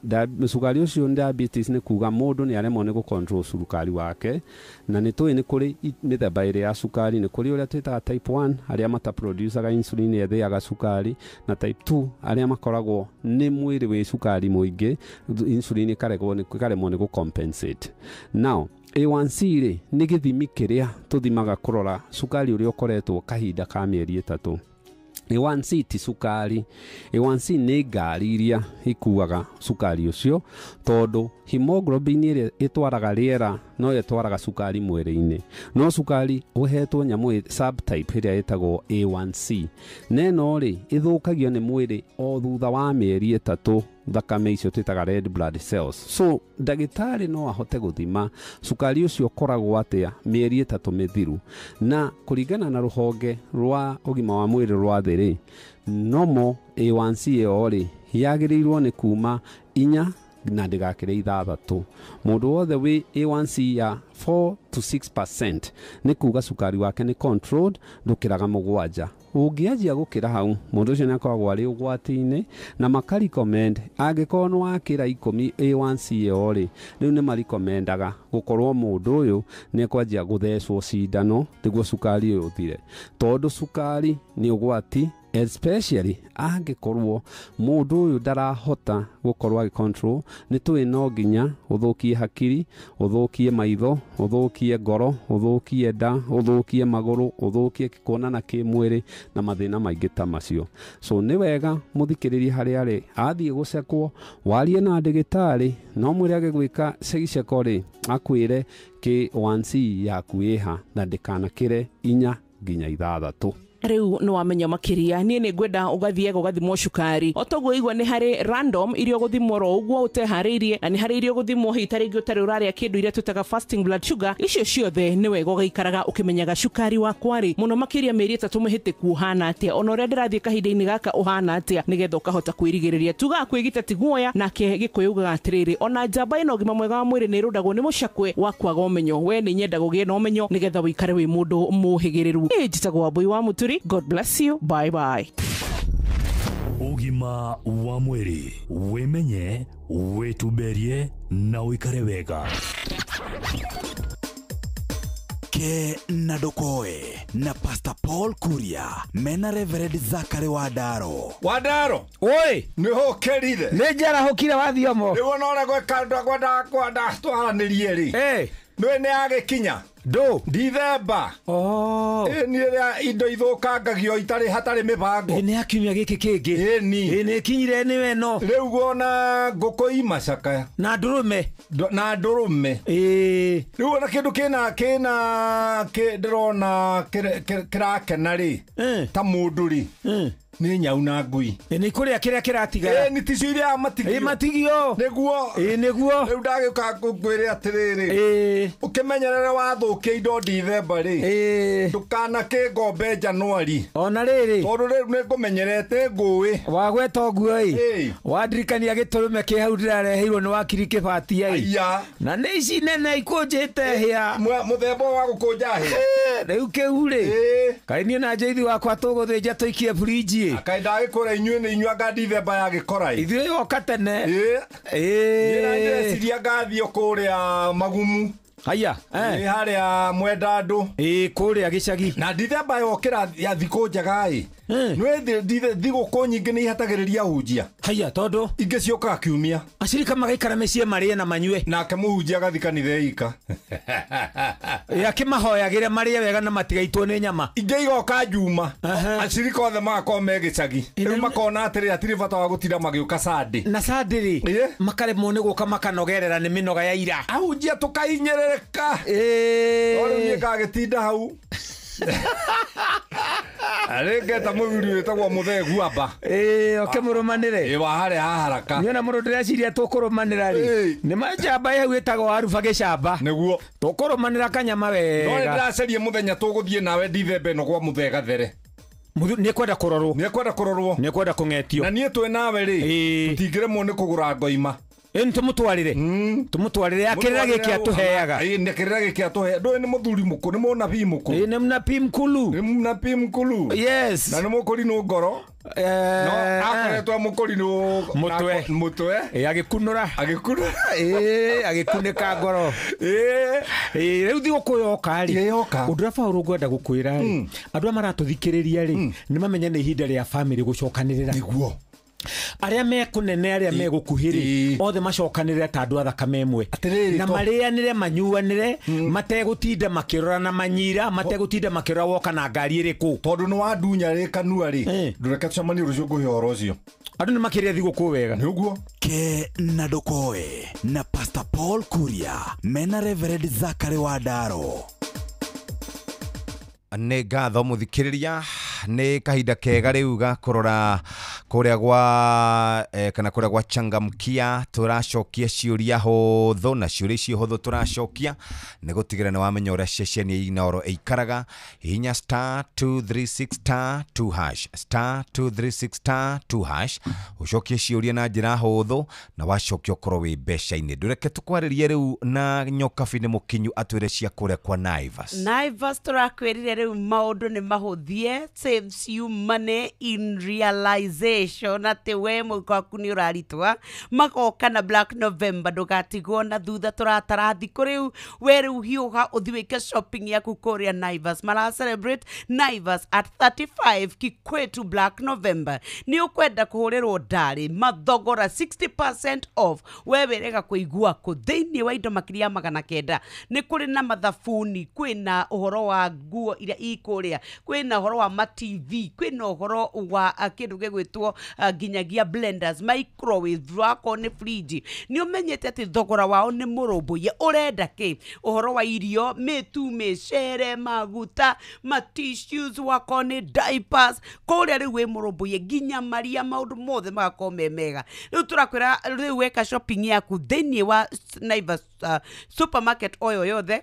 cukari ũcio nĩ diabetes nĩ kuga mũndũ nĩ aremwo nĩ gũ-control cukari wake. Na nĩ tũĩ nĩ kũrĩ mĩthemba ĩrĩ ya cukari, nĩ kũrĩ ũrĩa twĩtaga type 1 arĩa mataproducaga insulin ĩthĩaga cukari, na type 2 arĩa makoragwo nĩ mwĩrĩ wĩ cukari mũingĩ, insulin ĩkaremwo nĩ gũ-compensate. Now A1C rĩ nĩ gĩthimi kĩrĩa tũthimaga kũrora cukari ũrĩa ũkoretwo kahinda ka mĩeri 3. A1C ti cukari. A1C nĩ ngari iria ikuaga cukari ũcio, tondũ hemoglobin ĩrĩa ĩtwaraga rĩera no ĩtwaraga cukari mwĩrĩ-inĩ. No cukari ũhetwo nyamũ subtype ĩrĩa ĩtagwo A1C. Neno rĩ ĩthũkagio nĩ mwĩrĩ o thutha wa mĩeri 3, thakame icio twĩtaga red blood cells. So ndagĩtarĩ no ahote gũthima cukari ũcio ũkoragwo atĩa mĩeri 3 mĩthiru. Na kũringana na rũhonge rwa ũgima wa mwĩrĩ rwa thĩ rĩ, nomo A1C ĩyo rĩ yagĩrĩirwo nĩ kuma 4 na ndĩgakĩre 6. Mũndũ wothe wĩ A1C ya 4 to 6% nĩ kuga cukari wake nĩ controlled, ndũkĩraga 7. Ũngĩanjia gũkĩra hau, mũndũ ũcio nĩ akoragwo arĩ ũgwati-inĩ, na makarecommend angĩkorwo nĩ wakĩra 10 A1C ĩyo rĩ, rĩu nĩ marekomendaga gũkorwo mũndũ ũyũ nĩ ekwanjia gũthecwo cindano nĩguo cukari ũyũ ũthire, tondũ cukari nĩ ũgwati, especially angĩkorwo mũndũ ũyũ ndarahota gũkorwo agĩcontrol. Nĩ tũĩ no nginya ũthũkie hakiri, ũthũkie maitho, ũthũkie ngoro, ũthũkie nda, ũthũkie magũrũ, ũthũkie kuonana kĩmwĩrĩ na mathĩna maingĩ ta macio. So nĩ wega mũthikĩrĩrie harĩa arĩ athiĩ gũcekwo, warie na ndagĩtarĩ, no mwĩre agĩgwĩka cegiceko rĩ akwĩre K1C yaku ĩha na ndĩkanakĩre 4 nginya 6. Rĩu nĩ wamenya makĩria. Niĩ nĩ ngwenda ũgathiaga ũgathimwo cukari o toguo igua nĩ harĩ random iria ũgũthimwo ro ũguo ũteharĩirie, na nĩ harĩ iria ũgũthimwo hihi ta rĩngĩ ũtarĩ ũrarĩa kĩndũ iria twĩtaga fasting blood sugar. Icio ciothe nĩ wega ũgaikaraga ũkĩmenyaga cukari wakwa rĩ mũno makĩria mĩeri 3 mĩhĩtĩku ũhana atĩa, ona ũrĩa ndĩrathiĩ kahinda-inĩ gaka ũhana atĩa, nĩgetha ũkahota kwĩrigĩrĩria. Tugaga kwĩgita ti guoya, nake Gĩkũyũ ugaga atĩrĩrĩ, ona njamba ĩna ũgima mwega wa mwĩrĩ nĩ ĩrũndagwo nĩ mũcakwe wa kwaga ũmenyo. We nĩ nyenda gũgĩe na ũmenyo nĩgetha ũikare wĩ mũndũ mũhĩgĩrĩru. Niĩ njĩtagwo Wambui wa Mũturi. God bless you. Bye bye. Ũgima wa mwĩrĩ, wĩmenye, wĩtumberie na ũikare wega. Ke na Ndokoe na Pastor Paul Kuria mena Reverend Zachary Wadaro. Wadaro, oi, nĩ hũkĩrire. Nĩ njarahũkire wathiomo. Rĩu ona ũrĩa gwĩka ndwenda kwenda twaranĩrie rĩ. Nĩ nĩ agĩkinya. Ndũ Dithemba. Oh. Ĩni ĩrĩa indo ithũkangagio itarĩ hatarĩ mĩbango. Ĩni ya kiumia gĩkĩ kĩngĩ. Ĩni. Ĩni ĩkinyire nĩ weno. Rĩu wona ngũkũ imacakaya. Na ndũrũme. Na ndũrũme. Ĩĩ. Rĩu wona kĩndũ kĩna ndĩrona kĩrakena rĩ. Ta mũndũ rĩ. Nĩ nyau na ngui. Nĩ kũrĩa kĩrĩa kĩratigara. Nĩ ticio iria matigio. Matigio. Nĩguo. Ĩĩ nĩguo. Rĩu ndagĩũka ngwĩre atĩrĩrĩ. Ĩĩ. Ũkĩmenyerere wathũkia indo Dithemba rĩ. Ĩĩ. Ndũkanakĩngombe Januari. Ona rĩrĩ. Tondũ rĩu nĩ ngũmenyerete ngũĩ. Wagweta ũguo ĩ. Wandirikania gĩtũrũme kĩ hau ndĩrareheirwo nĩ wakiri Kĩbatia ĩ. Aya. Na nĩ ici nene ikũnjĩte hĩa. Mũthemba wa gũkũnja hĩa. Rĩu kĩu rĩ. Kaĩ niĩ na Njeithi wakwa tũgũthĩnja tũikie burinji. Kaĩ ndagĩkũra inyuĩ nĩ inyuĩ anga Dithemba ya gĩkora ĩ. Ithuĩ yoka tene. Ĩĩ. Niĩ na ndĩreciria ngathiĩ kũrĩa Magumu. Haya. Nĩ harĩa Mwendandũ. Ĩĩ kũrĩa gĩcagi. Na Dithemba yokĩra ya thikũ njega ĩ. Nĩ thigũkũ nyingĩ nĩ ihatagĩrĩria ahunjia. Haya tondũ ingĩ ciũkaga kiumia. Acirika magaikara mĩciĩ marĩe na manyue. Nake mũhunjia agathiĩ kanitha ika. Akĩmahoyagĩre marĩe wega na matigaitwo nĩ nyama. Ingĩ igoka Juma. Acirika othe magakorwo me gĩcagi. Rĩu makona atĩrĩ hatirĩ bata wa gũtinda magĩũka Sunday. Na Sunday rĩ makaremwo nĩ gũka makanogerera nĩ mĩnoga ya ira. Ahunjia tũkahinyĩrĩrĩka. Ĩĩ. No rĩu niĩ ngagĩtinda hau. Arĩ ngeta mũthuri wĩtagwo Mũthee Guamba. Ĩĩ oke mũrũmanĩre. Ĩĩ wa harĩa haharaka. Niĩ ona mũndũ ndĩreciria tũkũrũmanĩra rĩ. Nĩ majamba hau ĩtagwo Aruba gĩcamba. Nĩguo. Tũkũrũmanĩra kanyama wega. No nĩndĩracaria mũthenya tũgũthiĩ nawe Dithemba ĩno gwa Mũthee Gathere. Nĩ kwenda kũrorwo. Nĩ kwenda kũrorwo. Nĩ kwenda kũng'etio. Na niĩ twĩ nawe rĩ. Tũtingĩremwo nĩ kũgũra ngoima. Ĩni tũmũtwarĩre. Tũmũtwarĩre akĩrĩra gĩkĩ atũheaga. Ĩĩ akĩrĩra gĩkĩ atũhe. Ndũĩ nĩ mũthuri mũkũ, nĩ mũnabii mũkũ. Ĩĩ nĩ mũnabii mkulu. Nĩ mũnabii mkulu. Yes. Na nĩ mũkũrinũ ngoro. No akoretwo mũkũrinũ Mũtwe. Mũtwe. Ĩĩ agĩkunũra. Agĩkunũra. Ĩĩ agĩkunĩka ngoro. Ĩĩ. Rĩu thigũkũ yoka rĩ. Yoka. Ũndũ ũrĩa Paũlũ ngwenda gũkwĩra rĩ, andũ arĩa maratũthikĩrĩria rĩ, nĩ mamenye nĩ ihinda rĩa bamĩrĩ gũcokanĩrĩra. Nĩguo. Arĩa me kũnene arĩa me gũkuhĩ rĩ, othe macokanĩrĩre ta andũ a thakame ĩmwe. Na marĩanĩre manyuanĩre, mategũtinda makĩrora na manyira, mategũtinda makĩrora woka na ngari ĩrĩkũ. Tondũ nĩ wandunya rĩ kanua rĩ, ndũreke tũcemanie rũciũ ngũhe ũhoro ũcio. Andũ nĩ makĩrĩa thigũkũ wega. Nĩguo. Ke na Ndokoe na Pastor Paul Kuria mena Reverend Zachary Wandaro. Nĩ ngatho mũthikĩrĩria, nĩ kahinda kega rĩu ga kũrora kũrĩa gwa kana kũrĩa gwa Changamkia. Tũracokia ciũria hũthũ, na ciũria icio hũthũ tũracokia nĩ gũtigĩrĩra nĩ wamenya ũrĩa ceceni ya Inooro ĩikaraga. Hihinya star 236 star 2 hash, star 236 star 2 hash, ũcokie ciũria na njĩra hũthũ, na wacokia ũkorwo wĩ mbeca-inĩ. Ndũreke tũkwarĩrie rĩu na Nyokabi nĩ mũkinyu atwĩre cia kũrĩa kwa Naivas. Naivas tũrakwĩrire rĩu maũndũ nĩ mahũthie, saves you money in realization atĩ we mũhuko waku nĩ ũraritũha. Magoka na Black November, ndũgatigwo na thutha. Tũratara thikũ rĩu, we rĩu hiũha ũthiĩ wĩke shopping yaku kũrĩa Naivas. Mara celebrate Naivas at 35 Kikwetu Black November. Nĩ ũkwenda kũhũrĩrwo ndarĩ mathogora 60% off, we wĩrega kũigua kũ thĩinĩ wa indo makĩria ya 900. Nĩ kũrĩ na mathabuni, kwĩna ũhoro wa nguo iria ikũrĩa, kwĩna ũhoro wa ma TV, kwĩna ũhoro wa kĩndũ gĩgwĩtwo nginyagia blenders, microwave, wakorwo nĩ fridge. Nĩ ũmenyete atĩ thogora wao nĩ mũrũmbũiye. Ũrenda kĩ? Ũhoro wa irio, mĩtu, mĩcere, maguta, ma tissues, wakorwo nĩ diapers, kũrĩa rĩu wĩ mũrũmbũiye nginya maria maũndũ mothe magakorwo me mega. Rĩu tũrakwĩra rĩu weka shopping yaku thĩinĩ wa Naivas supermarket oyo yothe,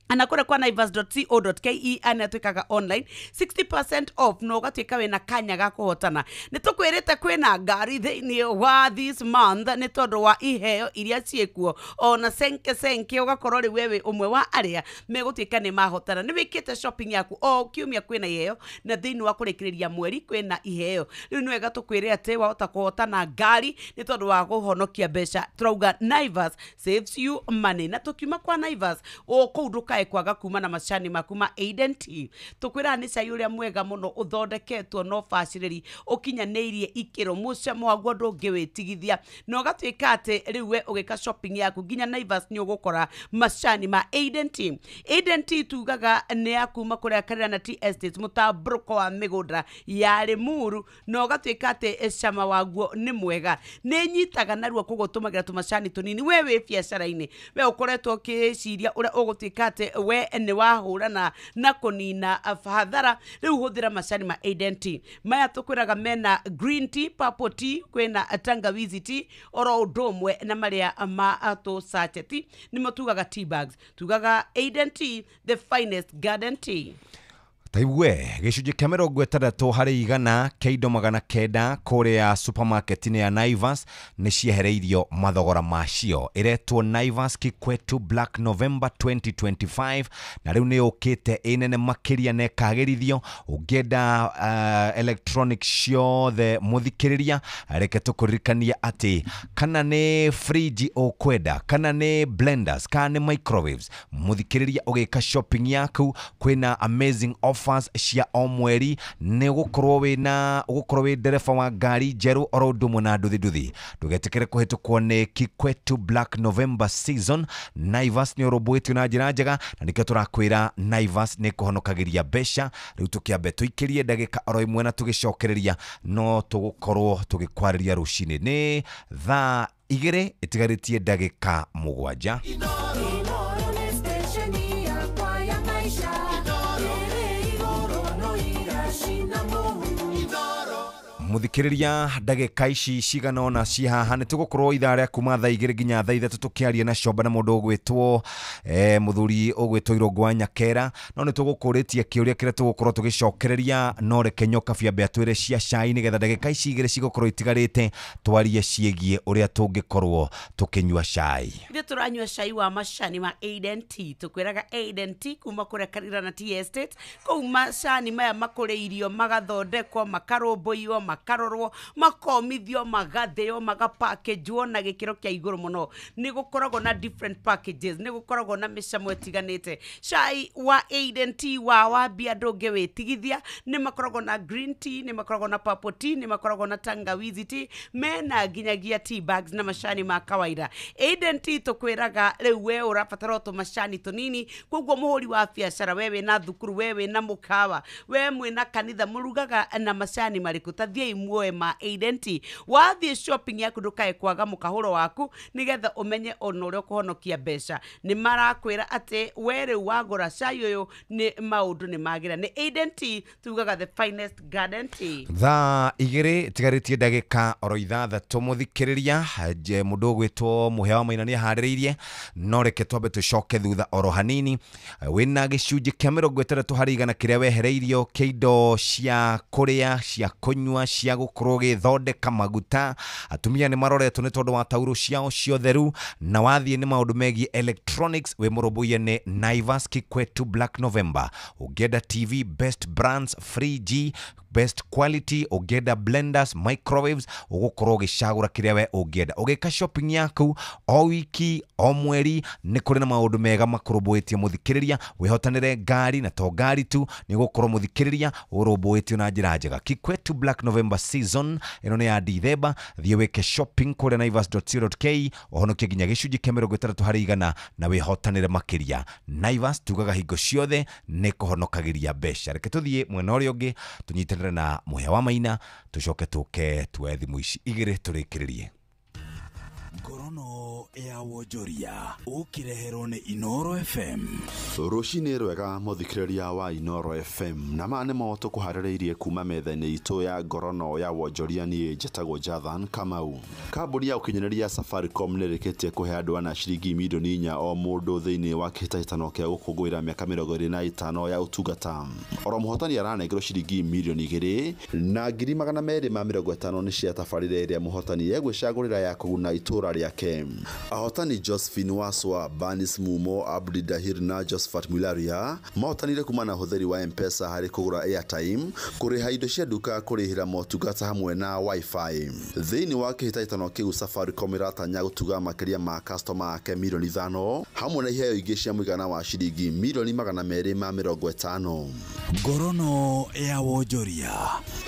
ana kũrĩa kwa naivas.co.ke ana twĩkaga online 60% off, na ũgatuĩka wĩna kanya ga kũhotana. Nĩ tũkwĩrĩte kwĩna ngari thĩinĩ wa this month nĩ tondũ wa iheo iria ciĩkuo, ona senke senke ũgakorwo rĩu we wĩ ũmwe wa arĩa megũtuĩka nĩ mahotana. Nĩ wĩkĩte shopping yaku o kiumia kwĩna iheo, na thĩinĩ wa kũrĩkĩrĩria mweri kwĩna iheo. Rĩu nĩ wega tũkwĩre atĩ wahota kũhotana ngari nĩ tondũ wa kũhonokia mbeca. Tũrauga Naivas saves you money. Na tũkiuma kwa Naivas o kũu ndũkae kwaga kuma na macani maku ma Aiden Tea. Tũkwĩra nĩ cai ũrĩa mwega mũno ũthondeketwo na ũbacĩrĩri ũkinyanĩirie ikĩro, mũcamo waguo ndũngĩwĩtigithia, na ũgatuĩka atĩ rĩu we ũgĩka shopping yaku nginya Naivas nĩ ũgũkora macani ma Aiden Tea. Aiden Tea tugaga nĩ ya kuma kũrĩa Karera Tea Estates, mũtambũrũko wa mĩgũnda ya Limuru, na ũgatuĩka atĩ cama waguo nĩ mwega. Nĩ nyitaga narua koguo tũmagĩra tũmacani tũnini. We wĩ biacara-inĩ, we ũkoretwo ũkĩciria ũrĩa ũgũtuĩka atĩ we nĩ wahũrana na kũnina hathara, rĩu hũthĩra macani ma Aiden Tea. Maya tũkwĩraga mena green tea, purple tea, kwĩna tangawizi tea, oro ũndũ ũmwe na marĩa ma tũ sachet nĩmo tugaga tea bags. Tugaga Aiden Tea, the finest garden tea. Taigue gĩcunjĩ kĩa 60% kĩa indo 900 kũrĩa supermarket-inĩ ya Naivas nĩ ciehereirio mathogora macio. Ĩretwo Naivas Kikwetu Black November 2025, na rĩu nĩ yũkĩte ĩnene makĩria na ĩkagĩrithio. Ũngĩenda electronic ciothe mũthikĩrĩria, reke tũkũririkanie atĩ kana nĩ fridge ũkwenda, kana nĩ blenders, kana nĩ microwaves, mũthikĩrĩria ũgĩka shopping yaku kwĩna amazing offers cia o mweri. Nĩ ũgũkorwo wĩna ũgũkorwo wĩ ndereba wa ngari njerũ oro ũndũ ũmwe na nduthi nduthi. Ndũgetĩkĩre kũhĩtũkwo nĩ Kikwetu Black November season. Naivas nĩ ũrũmbũĩtio na njĩra njega, na nĩkĩo tũrakwĩra Naivas nĩ kũhonokagĩria mbeca. Rĩu tũkĩambe tũikĩrie ndagĩka oro ĩmwe na tũgĩcokereria no tũgũkorwo tũgĩkwarĩria rũcinĩ. Nĩ thaa 2 ĩtigarĩtie ndagĩka 7. Muthikiriria ndagĩka ici cigana ona ci haha nĩ tũgũkorwo ithaa rĩa kuma thaa 2 nginya thaa 3 tũkĩaria na comba na mũndũ ũgwĩtwo mũthuri ũgwĩtwo Irũngũ wa Nyakera. No nĩ tũgũkũrĩtie kĩũria kĩrĩa tũgũkorwo tũgĩcokereria, no reke Nyokabi ambe atwĩre cia cai nĩgetha ndagĩka ici 2 cigũkorwo itigarĩte twarie ciĩgiĩ ũrĩa tũngĩkorwo tũkĩnyua cai. Ithuĩ tũranyua cai wa macani ma Aiden Tea. Tũkwĩraga Aiden Tea kuma kũrĩa Karirana Tea Estate. Kũu macani maya makũrĩirio, magathondekwo, makarũmbũiyo, makarorwo, makomithio, magathĩo, magapakĩnjwo na gĩkĩro kĩa igũrũ mũno. Nĩ gũkoragwo na different packages, nĩ gũkoragwo na mĩcamo ĩtiganĩte. Cai wa Aiden Tea wa wambia ndũngĩwĩtigithia. Nĩ makoragwo na green tea, nĩ makoragwo na purple tea, nĩ makoragwo na tangawizi tea, mena nginyagia tea bags na macani ma kawaida. Aiden Tea tũkwĩraga rĩu we ũrabatara o tũmacani tũnini, koguo mũhũri wa biacara, we wĩna thukuru, we wĩna mũkawa, we mwĩna kanitha, mũrugaga na macani marĩkũ? Ta thiĩi muoe ma Aiden Tea. Wathiĩ shopping yaku ndũkae kwaga mũkahũro waku nĩgetha ũmenye ona ũrĩa ũkũhonokia mbeca. Nĩ marakwĩra atĩ we rĩu wagũra cai ũyũ nĩ maũndũ nĩ magĩra. Nĩ Aiden Tea, tugaga the finest garden tea. Thaa 2 tigarĩtie ndagĩka oro 6 mũthikĩrĩria. Mũndũ ũgwĩtwo Mũhĩa wa Maina nĩaharĩrĩirie, no reke twambe tũcoke thutha oro hanini. Wĩna gĩcunjĩ kĩa 60 harĩ igana kĩrĩa wehereirio kĩa indo cia kũrĩa, cia kũnyua, cia gũkorwo ũgĩthondeka maguta. Atumia nĩ maroretwo nĩ tondũ wa taurũ ciao cia ũtheru, na wathiĩ nĩ maũndũ megiĩ electronics wĩ mũrũmbũiye nĩ Naivas Kikwetu Black November. Ũngĩenda TV best brands, 3G best quality, ũngĩenda blenders, microwaves, ũgũkorwo ũgĩcagũra kĩrĩa we ũngĩenda. Ũgĩka shopping yaku o wiki o mweri nĩ kũrĩ na maũndũ mega makũrũmbũĩtie mũthikĩrĩria. Wĩhotanĩre ngari, na to ngari tu, nĩ ũgũkorwo mũthikĩrĩria ũrũmbũĩtio na njĩra njega. Kikwetu Black November season ĩno nĩ ya Dithemba. Thiĩ wĩke shopping kũrĩa naivas.co.ke ũhonokie nginya gĩcunjĩ kĩa 60 harĩ igana na wĩhotanĩre makĩria. Naivas tugaga hingo ciothe nĩ kũhonokagĩria mbeca. Reke tũthiĩ mwena ũrĩa ũngĩ tũnyitanĩre na Mũhĩa wa Maina, tũcoke tũke tuoe thimũ ici 2 tũrĩkĩrĩrie. Ngorono ya wonjoria ũkĩreherwo nĩ Inoro FM. Rũcinĩ rwega mũthikĩrĩria wa Inoro FM, na ma nĩmo tũkũharĩrĩirie kuma metha-inĩ itũ ya ngorono ya wonjoria. Niĩ njĩtagwo Jathan Kamau. Kambuni ya ũkinyanĩria Safaricom nĩ ĩrĩkĩtie kũhe andũ ana ciringi milioni 4 o mũndũ thĩinĩ wa kĩhĩtahĩtano kĩa gũkũngũĩra mĩaka 25 ya ũtungata. Oro mũhotani aranengerwo ciringi milioni 2 na ngiri 250 nĩ cia tabarĩra ĩrĩa mũhotani egwĩcagũrĩra ya kũguna itũra rĩake. Ahotani Josephine Waswa, Banis Mumo, Abdi Dahir na Josephat Mwilaria mahotanire kuma na ũhũthĩri wa M-Pesa harĩ kũgũra airtime, kũrĩha indo cia nduka, kũrĩhĩra motungata hamwe na Wi-Fi. Thĩinĩ wa kĩhĩtahĩtano kĩu Safaricom ĩratanya gũtuga makĩria ma customer ake milioni 5 hamwe na iheo ingĩ cia mũigana wa ciringi milioni 250. Ngorono ya wonjoria.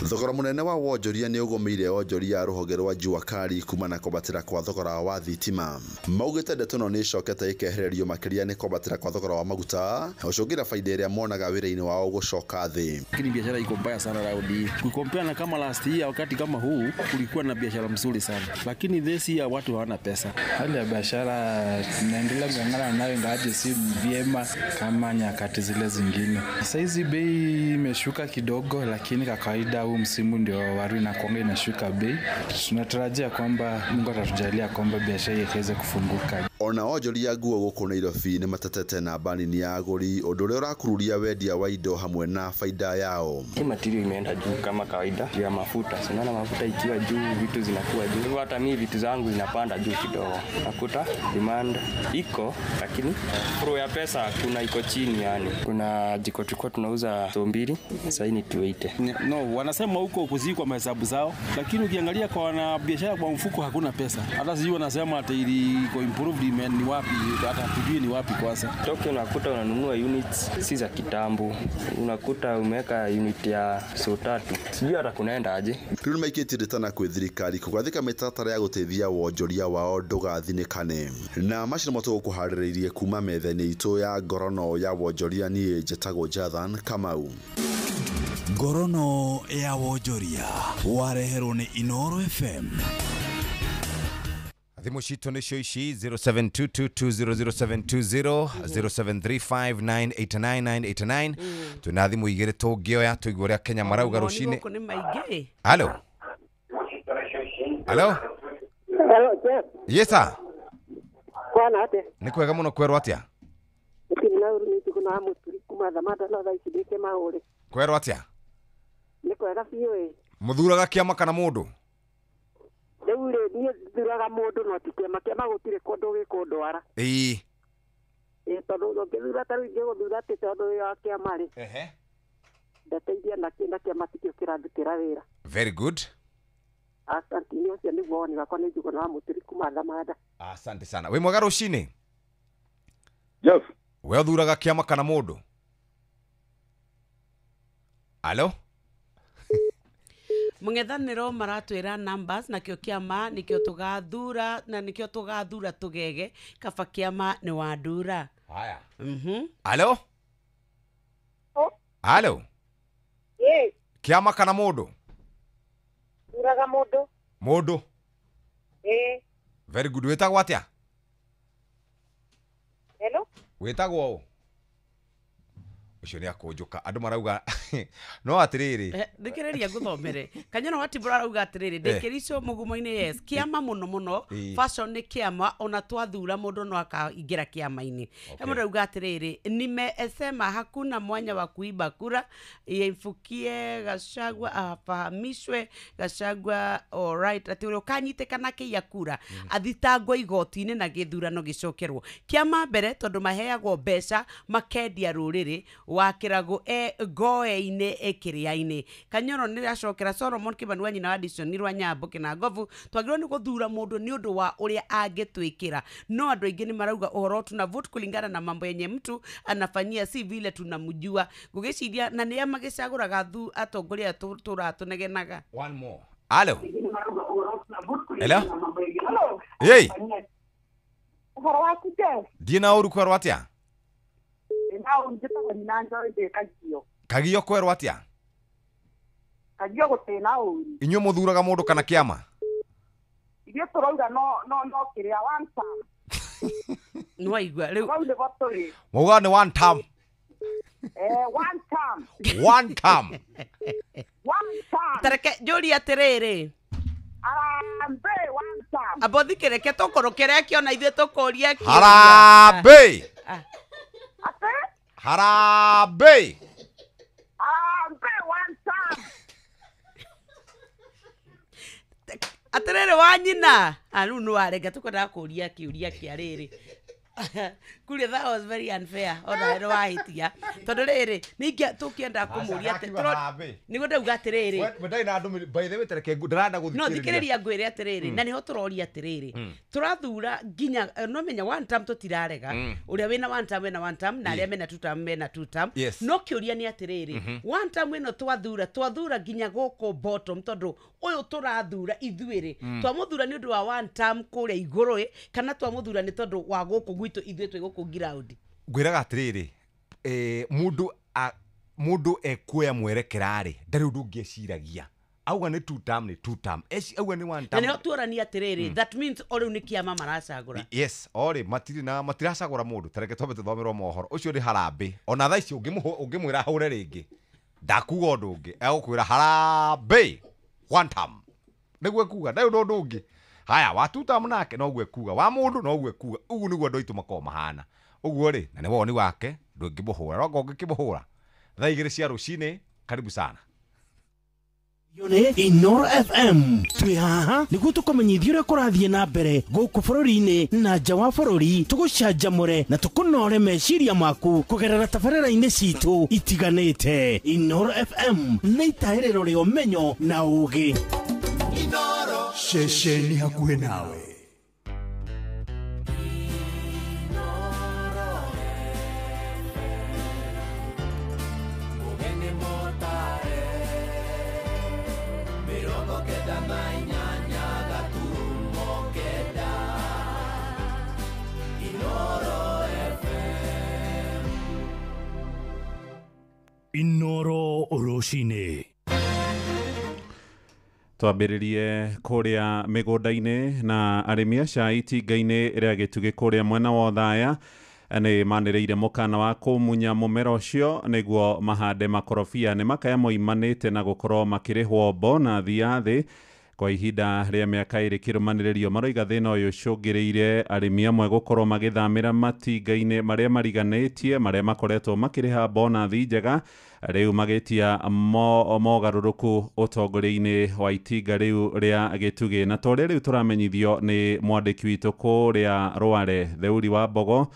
Thogora mũnene wa wonjoria nĩ ũgũmĩire wonjoria a rũhonge rwa Jua Kali kuma na kwambatĩra kwa thogora wa thitima. Maugĩte ndeto ĩno nĩ ĩcokete ĩkehererio makĩria nĩ kwambatĩra kwa thogora wa maguta gũcũngĩra faida ĩrĩa monaga wĩra-inĩ wao gũcoka thĩ. Lakini biashara iko mbaya sana raundi hii. Kukompea na kama last year wakati kama huu kulikuwa na biashara mzuri sana, lakini this year watu hawana pesa. Hali ya biashara tunaendelea kung'ang'ana nayo ingawaje si vyema kama nyakati zile zingine. Saizi bei imeshuka kidogo, lakini kwa kawaida huu msimu ndio waru inakuanga inashuka bei. Tunatarajia kwamba Mungu atatujalia kwamba biashara iweze kufunguka. Ona onjoria nguo gũkũ Nairobi nĩ matetete na banini ya agũri, ũndũ ũrĩa ũrakururia wendia wa indo hamwe na faida yao. Material imeenda juu kama kawaida ya mafuta. Unaona mafuta ikiwa juu vitu zinakuwa juu. Hata mimi vitu zangu zinapanda juu kidogo. Nakuta demand iko lakini flow ya pesa kuna iko chini yani. Kuna jiko tulikuwa tunauza 200, sasa ni 280. No, wanasema huko kuzikwa mahesabu zao, lakini ukiangalia kwa wana biashara kwa mfuko hakuna pesa. Hata sijui wanasema ati iko improved ni wapi, hata tujui ni wapi kwanza. Toke unakuta unanunua units si za kitambo, unakuta umeweka unit ya 3,000. Sijui hata kunaenda aje. Rĩu nĩmaikĩtie rĩtana kwĩ thirikari kũgathĩka mĩtaratara ya gũteithia wonjoria wao ndũgathinĩkane. Na macio nĩmo tũgũkũharĩrĩirie kuma metha-inĩ itũ ya ngorono ya wonjoria. Niĩ njĩtagwo Jathan Kamau. Ngorono ya wonjoria wareherwo nĩ Inoro FM. Thimũ citũ nĩcio ici 0722200720 0735989989. Twĩna thimũ igĩrĩ tũngĩoya tũigue ũrĩa Kenya marauga rũcinĩ. Gũkũ nĩ maingĩ. Halo. Hello. Hello, Jeff. Yes sir. Kwana atia? Nĩ kwega mũno kwerwo atia? Gũtirĩ na ũru nĩ njuguna wa mũturi kuma Thamanda no thaa ici ndĩ Kĩmaũrĩ. Kwerwo atia? Nĩ kwega biũ ĩ. Mũthuraga kĩama kana mũndũ? Rĩu rĩ niĩ thuraga mũndũ no ti kĩama, kĩama gũtirĩ kũndũ gĩkũndwara. Ĩĩ. Ĩ tondũ ũngĩthura ta rĩu ingĩgũthura atĩ tondũ wĩ wa kĩama rĩ. Ehe. Ndateithia nakĩ na kĩama tikĩo kĩrandutĩra wĩra. Very good. Asante, nĩ ũcio nĩguo woni wakwa nĩ njuguna wa mũturi kuma Thamanda. Asante sana. Wĩ mwega rũcinĩ? Yes. We ũthuraga kĩama kana mũndũ? Alo? Mũng'ethanĩro maratwĩra numbers nakĩo kĩama nĩkĩo tũgathura na nĩkĩo tũgathura tũgege kaba kĩama nĩ wandura. Haya. Alo? Alo? Yes. Kĩama kana mũndũ? Thuraga mũndũ. Mũndũ? Ĩĩ. Very good. Wĩtagwo atĩa? Hello? Wĩtagwo ũ? Ũcio nĩ akũnjũka andũ marauga no atĩrĩrĩ thikĩrĩria ngũthomere Kanyona wa Tibora arauga atĩrĩrĩ ndĩkĩrico mũgumo-inĩ yes kĩama mũno mũno fashion nĩ kĩama ona twathura mũndũ no akaingĩra kĩama-inĩ. He mũndũ arauga atĩrĩrĩ nimesema hakuna mwanya wa kuiba kura yaifukie Gachagua afahamishwe Gachagua alright atĩ ũrĩa ũkanyitĩkana akĩiya kura athitangwo igoti-inĩ na gĩthurano gĩcokerwo kĩama mbere tondũ maheagwo mbeca makendia rũrĩrĩ wakĩragwo ngoe-inĩ ĩkĩrĩa-inĩ. Kanyoro nĩ acokera Solomon Kĩmani wa nyina wa Dictionary rwa Nyambo Kĩnangobu twagĩrĩirwo nĩ gũthura mũndũ nĩ ũndũ wa ũrĩa angĩtwĩkĩra no andũ aingĩ nĩ marauga ũhoro tuna vote kulingana na mambo yenye mtu anafanyia si vile tunamjua ngũgĩciria na nĩa magĩcagũraga atongoria tũratũnegenaga. One more. Hello. Hello. Hey. Ũhoro waku Jeff? Ndiĩ na ũru kwerwo atĩa? Nao njĩtagwo nyina Njoĩ ndĩ Kagio. Kagio kwerwo atĩa? Kagio gũtirĩ na ũru. Inyuĩ mũthuraga mũndũ kana kĩama? Ithuĩ tũrauga no kĩrĩa one term. Nĩwaigua rĩu. Hau nĩho tũrĩ. Maugaga nĩ one term. One term. One term. One term. Tareke njũrie atĩrĩrĩ. Harambee one term. Amba ũthikĩrĩke tũkũrũkĩre kĩona ithuĩ tũkũrie kĩũria. Harambee. Harambee. Harambee one time. Atĩrĩrĩ wa nyina. Rĩu nĩ warega tũkwendaga kũria kĩũria kĩa rĩrĩ. Kuria that was very unfair ona nĩ wahĩtia tondũ rĩrĩ ningĩ tũkĩenda kũmũria atĩ nĩguo ndauga atĩrĩrĩ we ndarĩ na ndũmĩrĩri by the way tareke ndĩrenda gũthikĩrĩria no thikĩrĩria ngwĩre atĩrĩrĩ na nĩho tũroria atĩrĩrĩ tũrathura nginya no menya one term tũtirarega ũrĩa wĩna one term wĩna one term na arĩa mena two term mena two term no kĩũria nĩ atĩrĩrĩ one term ĩno twathura nginya gũkũ bottom tondũ ũyũ tũrathura ithuĩ rĩ twamũthura nĩ ũndũ wa one term kũrĩa igũrũ kana twamũthura nĩ tondũ wa gũkũ gwitũ ithuĩ twĩ gũkũ ground. Ngwĩraga atĩrĩrĩ mũndũ ekuoya mwerekera rĩ ndarĩ ũndũ ũngĩ eciragia auga nĩ two term nĩ two term auga nĩ one term na nĩho tuorania atĩrĩrĩ that means o rĩu nĩ kĩama maracagũra. Yes orĩ matirĩ na matiracagũra mũndũ tareke twambe tũthomerwo mohoro ũcio nĩ harambee ona thaa ici ũngĩmwĩra ahũre rĩngĩ ndakuga ũndũ ũngĩ egũkwĩra harambee one term nĩguo ekuga ndarĩ ũndũ ũngĩ. Haya wa two term nake noguo ekuga wa mũndũ noguo ekuga ũguo nĩguo andũ aitũ makoragwo mahana ũguo rĩ na nĩ woni wake ndũngĩmũhũra no ũngĩkĩmũhũra thaa 2 cia rũcinĩ karibu sana. Yone Inoro FM twĩ haha nĩguo tũkũmenyithia ũrĩa kũrathiĩ na mbere gũkũ bũrũri-inĩ na nja wa bũrũri tũgũcanjamũre na tũkũnore meciria maku kũgerera tabarĩra-inĩ citũ itiganĩte. Inoro FM nĩ itahĩrĩro rĩa ũmenyo na ũũgĩ. Ceceni hakuhĩ nawe. Inoro rũcinĩ twambĩrĩrie kũrĩa mĩgũnda-inĩ na arĩmi a cai itinga-inĩ rĩa gĩtugĩ kũrĩa mwena wa Othaya nĩ manĩrĩire mũkana wa kũmunya mũmera ũcio nĩguo mahande makorobia nĩ makaya moimanĩte na gũkorwo makĩrĩhwo bonathi ya thĩ Kwa ihinda rĩa mĩaka ĩrĩ kĩrũmanĩrĩrio maroiga thĩna ũyũ ũcũngĩrĩire arĩmi amwe gũkorwo magĩthamĩra matinga-inĩ marĩa mariganĩtie marĩa makoretwo makĩrĩha bonathi njega, rĩu magĩtia mogarũrũku ũtongoria-inĩ wa itinga rĩu rĩa Gĩtugĩ. Na ta ũrĩa rĩu tũramenyithio nĩ mwandĩki witũ kũrĩa Rware Theuri wa Mbogo,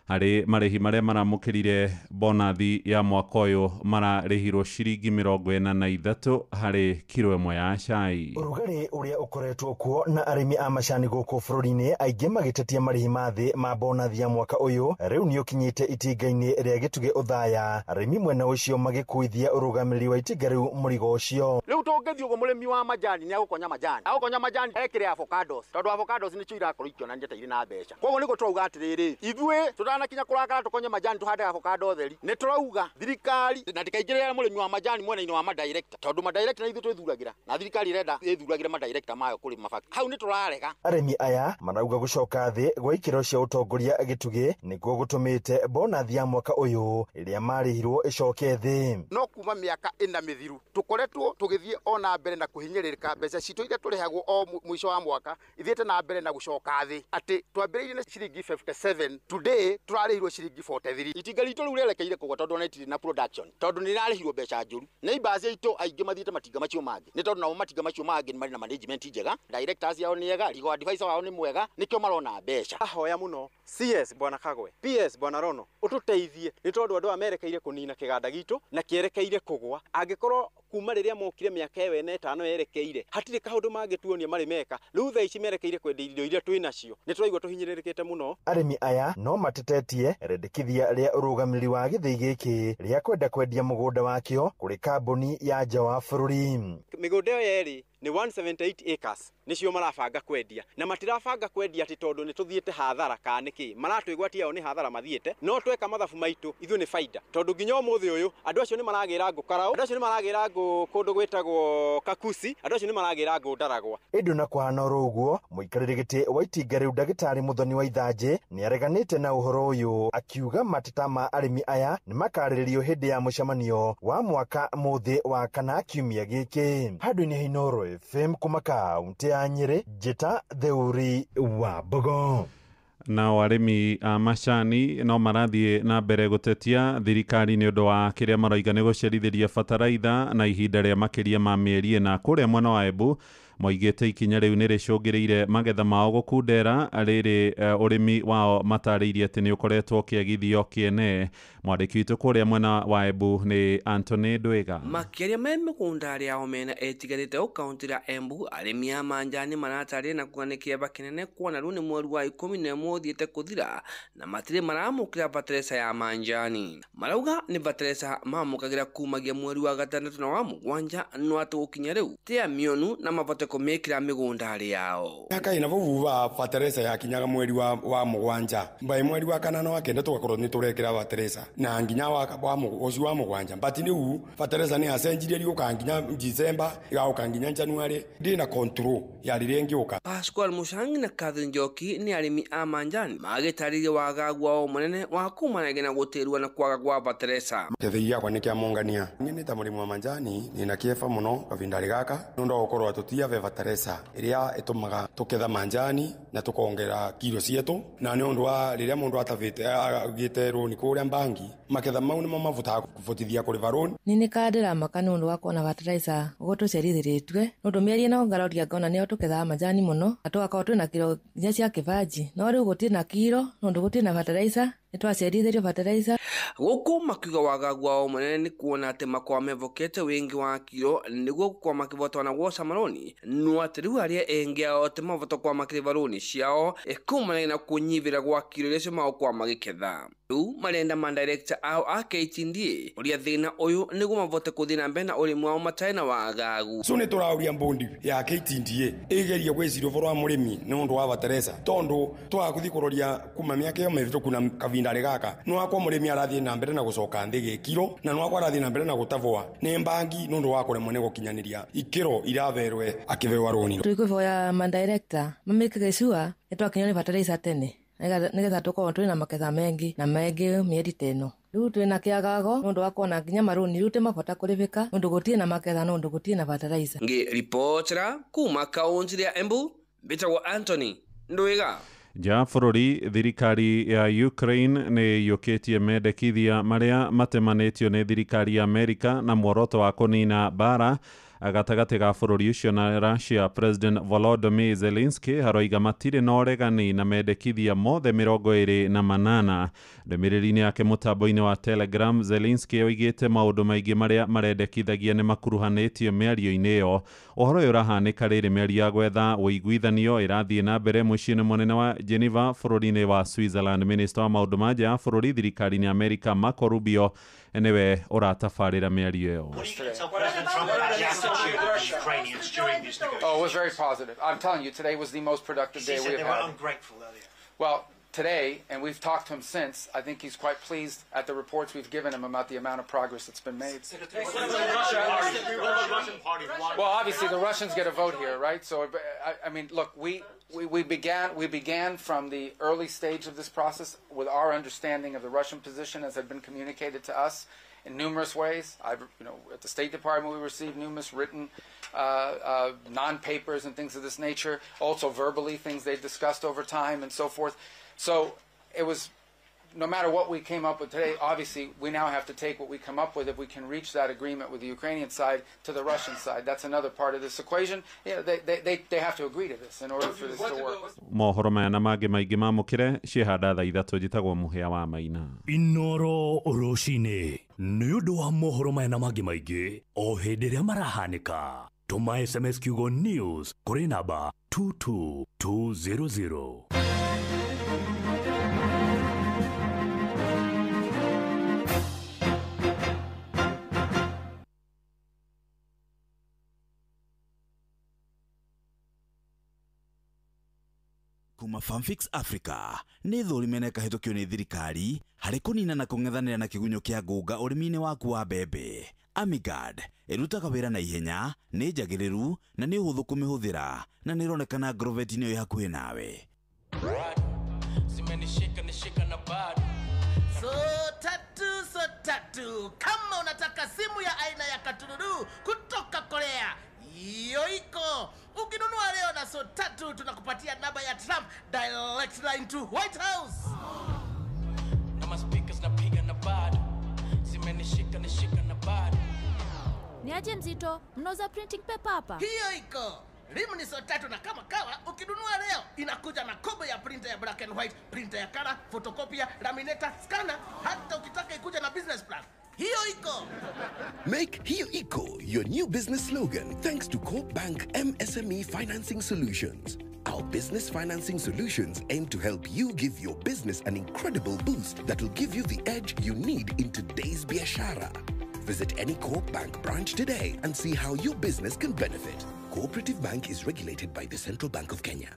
harĩ marĩhi marĩa maramũkĩrire bonathi ya mwaka ũyũ mararĩhirwo ciringi 43 harĩ kiro ĩmwe ya cai. Ũrugarĩ ũrĩa ũkoretwo kuo na arĩmi a macani gũkũ bũrũri-inĩ aingĩ magĩtetia marĩhi ma thĩ ma bonathi ya mwaka ũyũ rĩu nĩ ũkinyĩte itinga-inĩ rĩa Gĩtugĩ Othaya, arĩmi mwena ũcio magĩkuithia ũrũgamĩrĩri wa itinga rĩu mũrigo ũcio. Rĩu tũngĩthiĩ ũguo mũrĩmi wa majani nĩ agũkonya majani, agũkonya majani ekĩre avocados, tondũ avocados nĩcio irakorwo ikĩonania ta irĩ na mbeca. Koguo nĩguo tũrauga atĩrĩrĩ, ithuĩ tũtanakinya kũrakara tũkonye majani tũhande avocado theri, nĩ tũrauga thirikari na ndĩkaingĩrĩre mũrĩmi wa majani mwena-inĩ wa madirector, tondũ madirector na ithuĩ twĩthuragĩra na thirikari ĩrenda ĩthuragĩre madirector mayo kũrĩ mabaki. Hau nĩ tũrarega. Arĩmi aya marauga gũcoka thĩ gwa ikĩro cia ũtongoria Gĩtugĩ nĩkuo gũtũmĩte bonathi ya mwaka ũyũ ĩrĩa marĩhirwo ĩcoke thĩ. No kuma mĩaka ĩna mĩthiru tũkoretwo tũgĩthiĩ ona mbere na kũhinyĩrĩrĩka, mbeca citũ iria tũrĩhagwo o mũico wa mwaka ithiĩte na mbere na gũcoka thĩ, atĩ twambĩrĩirie na ciringi 57 today tũrarĩhirwo ciringi 43. Itinga ritũ rĩu rĩerekeire kũgwa tondũ ona itirĩ na production, tondũ nĩ rĩrarĩhirwo mbeca njũru. Neighbors aitũ aingĩ mathiĩte matinga macio mangĩ, nĩ tondũ nao matinga macio mangĩ nĩ marĩ na management njega, directors yao nĩ ega, legal advisor wao nĩ mwega, nĩkĩo marona mbeca. Ahoya mũno CS Bwana Kagwe, PS Bwana Rono, ũtũteithie nĩ tondũ andũ aya merekeire kũnina kĩganda gitũ na kĩerekeire kũgwa. Angĩkorwo kuma rĩrĩa mokire mĩaka ĩyo ĩna ĩtano yerekeire hatirĩ kaũndũ mangĩtuonia marĩ meka, rĩu thaa ici merekeire kwendia irio iria twĩ nacio, nĩ tũraigua tũhinyĩrĩrĩkĩte mũno. Arĩmi aya no matetetie rĩendekithia rĩa ũrũgamĩrĩri wa gĩthĩi gĩkĩ rĩa kwenda kwendia mũgũnda wakĩo kũrĩ kambuni ya nja wa bũrũri. Mĩgũnda ĩyo yerĩ nĩ 178 acres nĩcio marabanga kwendia, na matirabanga kwendia atĩ tondũ nĩ tũthiĩte hathara kana nĩkĩ, maratwĩgwatia o nĩ hathara mathiĩte, no tweka mathabu maitũ ithuĩ nĩ baida, tondũ nginya ũmũthĩ ũyũ andũ acio nĩ maragĩra ngũ Karau, andũ acio nĩ maragĩra ngũ kũndũ gwĩtagwo Kakusi, andũ acio nĩ maragĩra ngũ Ndaragwa. Ĩndĩ na kũhana oro ũguo, mũikarĩri gĩtĩ wa itinga rĩu ndagĩtarĩ Mũthoni wa Ithanjĩ nĩ areganĩte na ũhoro ũyũ, akiuga mateta ma arĩmi aya nĩ makarĩrĩrio hĩndĩ ya mũcemanio wa mwaka mũthĩ wa kana kiumia gĩkĩ. Handũ-inĩ ha Inooro FM kuma kaunti ya Nyĩrĩ, Njĩta Theuri wa Mbogo. Nao arĩmi a macani no marathiĩ na mbere gũtetia thirikari nĩ ũndũ wa kĩrĩa maroiga nĩ gũcerithĩria bataraitha na ihinda rĩa makĩria ma mĩeri ĩna. Kũrĩa mwena wa Embu moigĩte ikinya rĩu nĩ rĩcũngĩrĩire magetha mao gũkundera, rĩrĩ ũrĩmi wao matarĩirie atĩ nĩ ũkoretwo ũkĩagithio kĩene. Mwandĩki witũ kũrĩa mwena wa Embu nĩ Anthony Ndwiga. Makĩria me mĩgũnda rĩao mena ĩtigarĩte kaunti ya Embu, arĩmi a manjani maratarĩria na kuga nĩ kĩeva kĩnene kuona rĩu nĩ mweri wa 11 ũthiĩte kũthira na matirĩ maramũkĩra bateresa ya manjani. Marauga nĩ bateresa mamũkagĩra kumagia mweri wa 6 na wa 7 no atĩ gũkinya rĩu ti amĩonu na mabote kũmĩkĩra mĩgũnda yao. Mĩaka ĩna vuva bateresa yakinyaga mweri wa 7 mbaĩ mweri wa 8 na wa 9 tũgakorwo nĩ tũrekĩra bateresa na nginya wa ũcio wa 7 but rĩu bateresa nĩ yacenjirie rĩũka nginya December ĩgaũka nginya January ndĩ na control ya rĩrĩa ĩngĩũka. Pascal Mushangi na Catherine Njoki nĩ arĩmi a manjani magĩtarĩria wagagu wao mũnene wa kumanagia na gũtĩrwo na kwaga gwa bateresa. Gĩthĩi gĩakwa nĩ kĩa mongania niĩ nĩ ta mũrĩmi wa manjani nĩna kĩeba mũno kavinda gaka nĩ ũndũ wa gũkorwo tũtiave bateresa ĩrĩa ĩtũmaga tũketha manjani na tũkongera kiro cietu, na nĩ ũndũ wa rĩrĩa mũndũ atavĩte agĩte rũni kũrĩa mbangi maketha mau nĩmo mavotaga kũbotithia kũrĩva rũni. Nĩ nĩ kandĩramaka nĩ ũndũ wa kuona bateresa ũguo tũcerithĩrĩtue nĩ ũndũ mĩeri ĩno ngaroria ngona nĩo tũkethaga majani mũno na tũgakorwo twĩna kiro nginya cia kĩbanji, no rĩu gũtirĩ na kiro nĩ ũndũ gũtirĩ na bateresa, nĩ twacerithĩrio bateresa. Gũkũ makiuga wagagu wao mũnene nĩ kuona atĩ makorwa mevokete wingi wa kiro nĩguo gũkorwo makĩvotwo na gwoca marũni, no atĩ rĩu arĩa engĩ ao atĩ mavota gũkorwo makĩrĩva rũni ciao ĩkumanagia na kũnyivĩra gwa kiro iria cio magũkorwo magĩketha. Rĩu marenda mandirector ao a KTDA ũrĩa thĩna ũyũ nĩguo mavote kũthiĩ na mbere na ũrĩmi wao matarĩ na wagagu. So nĩ tũrauria mbondi ya KTDA ĩgerie gwĩciria ũhoro wa mũrĩmi nĩ ũndũ wa bateresa tondũ twagũthiĩ kũroria kuma mĩaka ĩyo mĩhĩtũku na kavinda gaka nĩ wakwa mũrĩmi arathiĩ na mbere na gũcoka nthĩ gĩkiro na nĩ wakwa arathiĩ na mbere na gũtavwa nĩ mbangi nĩ ũndũ wa kũremwo nĩ gũkinyanĩria ikĩro iraverwe akĩvewa rũni. Tũikũvoya mandirector mamĩkĩre sure nĩ twakinywo nĩ bateresa tene nĩgetha tũkorwo twĩna maketha mengi na mengĩ mĩeri ta ĩno. Rĩu twĩna kĩagago nĩ ũndũ wa kuona nginya marũni rĩu tĩmabota kũrĩbĩka nĩ ũndũ gũtirĩ na maketha nĩ ũndũ gũtirĩ na fertilizer. Ngĩribotera kuma kaunti ya Embu, mbĩtagwo Anthony Ndwiga. Nja bũrũri, thirikari ya Ukraine nĩ ĩiyũkĩtie mendekithia marĩa matemanĩtio nĩ thirikari ya Amerika na muoroto wa kũnina mbara gatagatĩ ga bũrũri ũcio na Russia. President Volodymyr Zelensky aroiga matirĩ na ũregani na mendekithia mothe 28. Ndũmĩrĩri-inĩ yake mũtambo-inĩ wa Telegram, Zelensky oigĩte maũndũ maingĩ marĩa marendekithagia nĩ makuruhanĩtio mĩario-inĩ ĩyo. Ũhoro ũyũ ũrahanĩka rĩrĩ mĩario ya gwetha ũiguithanio ĩrathiĩ na mbere mũciĩ-inĩ mũnene wa Geneva bũrũri-inĩ wa Switzerland. Minister wa maũndũ ma nja ya bũrũri thirikari-inĩ ya Amerika Marco Rubio nĩwe ũratabarĩra mĩario ĩyo. Oh, it was very positive. I'm telling you, today was the most productive day we have had. Ungrateful earlier. Well, today, and we've talked to him since, I think he's quite pleased at the reports we've given him about the amount of progress that's been made. Well, obviously, the Russians get a vote here, right? So, I mean, look, we began from the early stage of this process with our understanding of the Russian position as had been communicated to us in numerous ways. At the State Department, we received numerous written non-papers and things of this nature, also verbally things they discussed over time and so forth. So it was, no matter what we came up with today, obviously we now have to take what we come up with if we can reach that agreement with the Ukrainian side to the Russian side. That's another part of this equation. You know, they have to agree to this in order for this to work. Mohoro maya na mangĩ maingĩ mamũkĩre ciĩhanda thaa 3 njĩtagwo Mũhĩa wa Maina. Inoro rũcinĩ nĩ ũndũ wa mohoro maya na mangĩ maingĩ o hĩndĩ ĩrĩa marahanĩka. Tũma SMS kiugo news kũrĩ namba 22200. Kuma Farmfix Africa nĩ thũrime na ĩkahĩtũkio nĩ thirikari harĩ kũnina na kũng'ethanĩra na kĩgunyũ kĩa ngũnga ũrĩmi-inĩ waku wa mbembe. Amigard ĩrutaga wĩra na ihenya, nĩ njagĩrĩru na nĩ ũhũthũ kũmĩhũthĩra na nĩ ĩronekana Agrovet-inĩ ĩyo ĩ hakuhĩ nawe. So tatu, kama unataka simu ya aina ya katururu kutoka Korea, hiyo iko. Ukinunua leo na so tatu tunakupatia namba ya Trump direct line to White House. Na ma speakers napiga na bado. Zimenishika nishika na bado. Ni aje mzito, mnauza printing paper hapa? Hiyo iko. Rimu ni so tatu na kama kawa ukinunua leo inakuja na kobo ya printer ya black and white, printer ya color, photocopier, laminator, scanner, hata ukitaka ikuja na business plan. Hiyo iko. Make Hiyo Iko your new business slogan thanks to Co-op Bank MSME Financing Solutions. Our business financing solutions aim to help you give your business an incredible boost that will give you the edge you need in today's biashara. Visit any Co-op Bank branch today and see how your business can benefit. Cooperative Bank is regulated by the Central Bank of Kenya.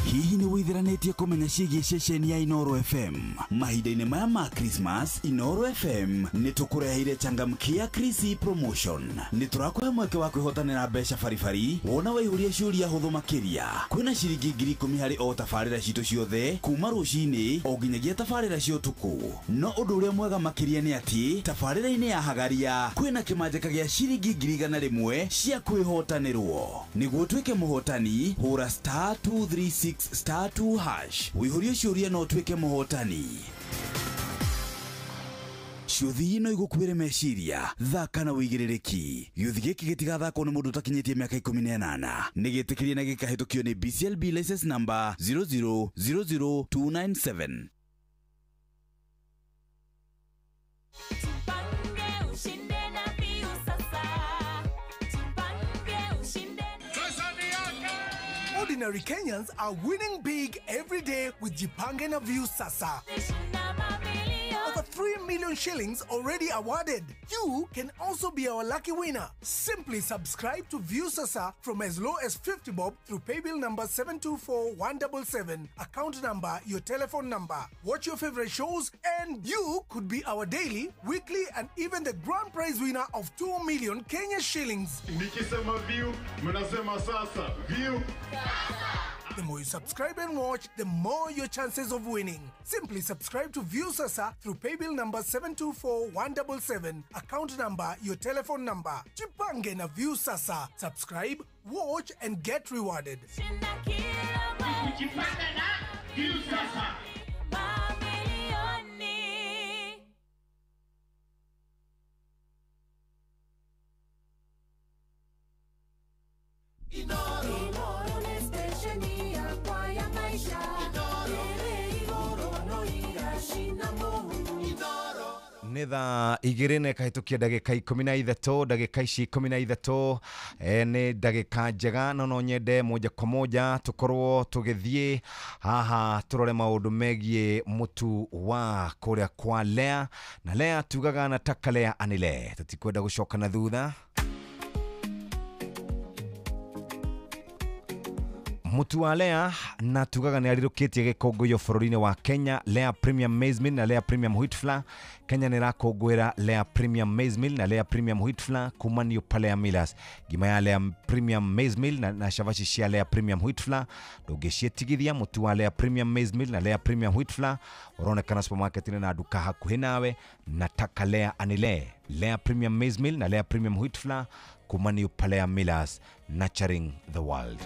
Hihi nĩ wĩthiranĩtie kũmenya ciĩgiĩ ceceni ya Inoro FM? Mahinda-inĩ maya ma Christmas, Inoro FM nĩ tũkũreheire changamkia Krisi promotion. Nĩ tũrakũhe mweke wa kwĩhotanĩra mbeca baribari wona waihũria ciũria hũthũ makĩria. Kwĩna ciringi 10,000 harĩ o tabarĩra citũ ciothe kuma rũcinĩ o nginyagia tabarĩra cia ũtukũ. No ũndũ ũrĩa mwega makĩria nĩ atĩ tabarĩra-inĩ ya Hagaria kwĩna kĩmanjĩka gĩa ciringi 100,000 cia kwĩhotanĩrwo. Nĩguo ũtuĩke mũhotani, hũra *236 *2# wĩihũrie ciũria no ũtuĩke mũhotani. Ciũthi ino igũkuĩre meciria, thaka na wĩigĩrĩrĩki. Gĩũthi gĩkĩ gĩtigathakwo nĩ mũndũ ũtakinyĩtie mĩaka 18. Nĩ gĩtĩkĩrie na gĩkahĩtũkio nĩ BCLB license number 0000297. Ordinary Kenyans are winning big every day with Jipange na View Sasa. Over 3 million shillings already awarded. You can also be our lucky winner. Simply subscribe to View Sasa from as low as 50 bob through paybill number 724177, account number, your telephone number. Watch your favorite shows and you could be our daily, weekly and even the grand prize winner of 2 million Kenya shillings. Nikisema view, mnasema sasa. View. Sasa. The more you subscribe and watch, the more your chances of winning. Simply subscribe to Viusasa through paybill number 724177, account number, your telephone number. Jipange na Viusasa. Subscribe, watch and get rewarded. Jipange na Viusasa. Nĩ thaa igĩrĩ na ĩkahĩtũkia ndagĩka 13 ndagĩka ici 13 nĩ ndagĩka njega no nyende moja kwa moja tũkorwo tũgĩthiĩ haha tũrore maũndũ megiĩ mũtu wa kũrĩa kwa Lea na Lea tugaga nataka Lea anile tũtikwenda gũcoka na thutha. Mũtu wa Lea na tugaga nĩ arirũkĩtie gĩkũngũĩro bũrũri-inĩ wa Kenya. Lea Premium Maize Meal na Lea Premium Wheat Flour. Kenya nĩ ĩrakũngũĩra Lea Premium Maize Meal na Lea Premium Wheat Flour kuma New Palea Millers. Ngima ya Lea Premium Maize Meal na cabaci cia Lea Premium Wheat Flour ndũngĩciĩtigithia. Mũtu wa Lea Premium Maize Meal na Lea Premium Wheat Flour ũronekana supermarket-inĩ na nduka hakuhĩ nawe. Nataka Lea anile. Lea Premium Maize Meal na Lea Premium Wheat Flour kuma New Palea Millers, nurturing the world.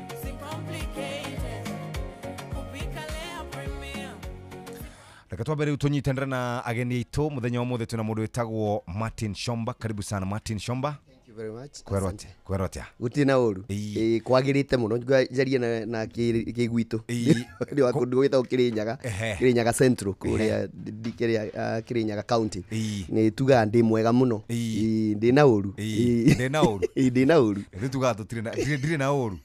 Reke twambe rĩu tũnyitanĩre na ageni aitũ mũthenya wa ũmũthĩ. Twĩna mũndũ wĩtagwo Martin Shomba. Karibu sana Martin Shomba. Thank you very much. Kwĩrwo atĩa? Gũtirĩ na ũru. Kwagĩrĩte mũno njarie na kĩgwitũ nĩ wa kũndũ gwĩtagwo Kĩrĩnyaga, Kĩrĩnyaga Central kũrĩa Kĩrĩnyaga County. Nĩ tugaga ndĩ mwega mũno, ndĩ na ũru. Ndĩ na ũru. Ndĩ na ũru. Ithuĩ tugaga ndirĩ na ũru.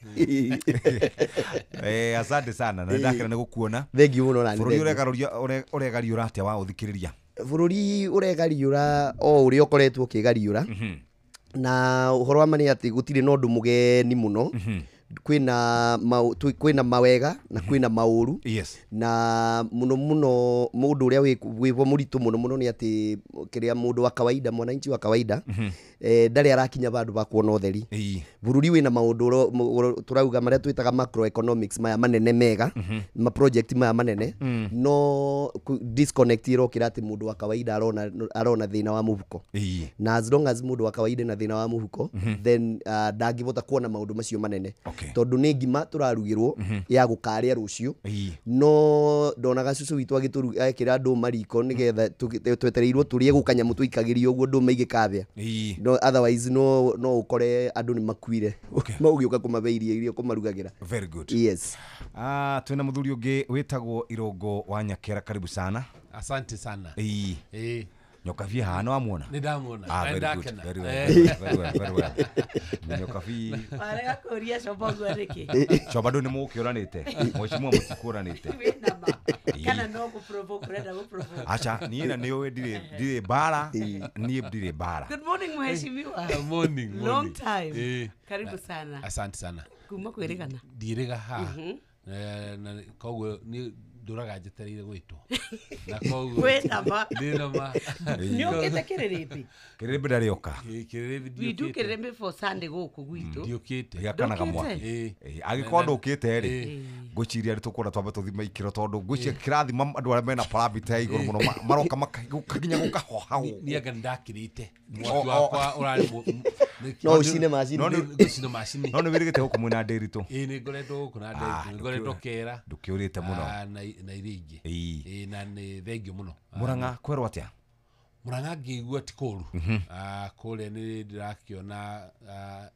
Asante sana na ndakena nĩ gũkuona. Thank you mũno nani. Bũrũri ũregariũra atĩa wa ũthikĩrĩria? Bũrũri ũregariũra o ũrĩa ũkoretwo ũkĩgariũra. Na ũhoro wa ma nĩ atĩ gũtirĩ na ũndũ mũgeni mũno. Kwĩna mawega na kwĩna maũru. Yes. Na mũno mũno mũndũ ũrĩa wĩho mũritũ mũno mũno nĩ atĩ kĩrĩa mũndũ wa kawaida, mwananchi wa kawaida ndarĩ arakinya vandũ va kuona ũtheri. Bũrũri wĩna maũndũ tũrauga marĩa twĩtaga macroeconomics maya manene mega, ma project maya manene, no disconnect ĩrokĩra atĩ mũndũ wa kawaida arona thĩna wa mũhuko. Na as long as mũndũ wa kawaida na thĩna wa mũhuko, then ndangĩhota kuona maũndũ macio manene. Tondũ nĩ ngima tũrarugĩrwo ya gũkarĩa rũciũ, no ndonaga cucu witũ agĩkĩra ndũma riko nĩgetha twetereirwo tũrĩe gũkanyamũ tũikagĩrio ũguo ndũma igĩkabĩa. No otherwise no ũkore andũ nĩ makuire maũgĩũka kũmabe irio iria kũmarugagĩra. Very good. Yes. Twĩna mũthuri ũngĩ wĩtagwo Irũngũ wa Nyakera. Karibu sana. Asante sana. Nyokabi haha nĩ wamuona? Nĩ ndamuona. Very good, very well, very well, very well. Nyokabi. Warega kũria Shomba ũguo nĩkĩ? Shomba ndũ nĩ mũgũkĩũranĩte. Mheshimiwa mũtikũranĩte. Kana no gũprovoke, ũrenda gũprovoke. Acha, niĩ na nĩũĩ ndirĩ mbara, niĩ ndirĩ mbara. Good morning mheshimiwa. Morning, morning. Long time. Karibu sana. Asante sana. Kuma kwĩrĩgana? Ndiĩrĩga haha. Na koguo niĩ ndũraga njetereire gwĩtwo. Na koguo wĩna ma. Ndĩna ma. Nĩũkĩte Kĩrĩrĩmbĩ? Kĩrĩrĩmbĩ ndarĩoka. Kĩrĩrĩmbĩ ndiũkĩte. We do Kĩrĩrĩmbĩ for Sunday gũkũ gwitũ. Ndiũkĩte. Gĩakanaga mwaki. Angĩkorwo ndũkĩte rĩ, ngwĩciria nĩ tũkwenda twambe tũthime ikĩro tondũ ngwĩciria kĩrathima andũ arĩa mena parameter ya igũrũ mũno maroka nginya gũkahoha gũkũ. Niĩ anga nĩndakĩrĩte. Mwaki wakwa ũrarĩ no ũcine macini. Ngũcina macini. No nĩ wĩrĩgĩte gũkũ mwĩna Ndĩritũ? Ĩĩ nĩ ngoretwo gũkũ na Ndĩritũ, nĩ ngoretwo Kera. Ndũkĩũrĩte mũno. Na iria ingĩ. Ĩĩ na nĩ thengio mũno. Mũrang'a kwerwo atĩa? Mũrang'a ngĩigua ti kũru. Kũrĩa nĩ ndĩrakĩona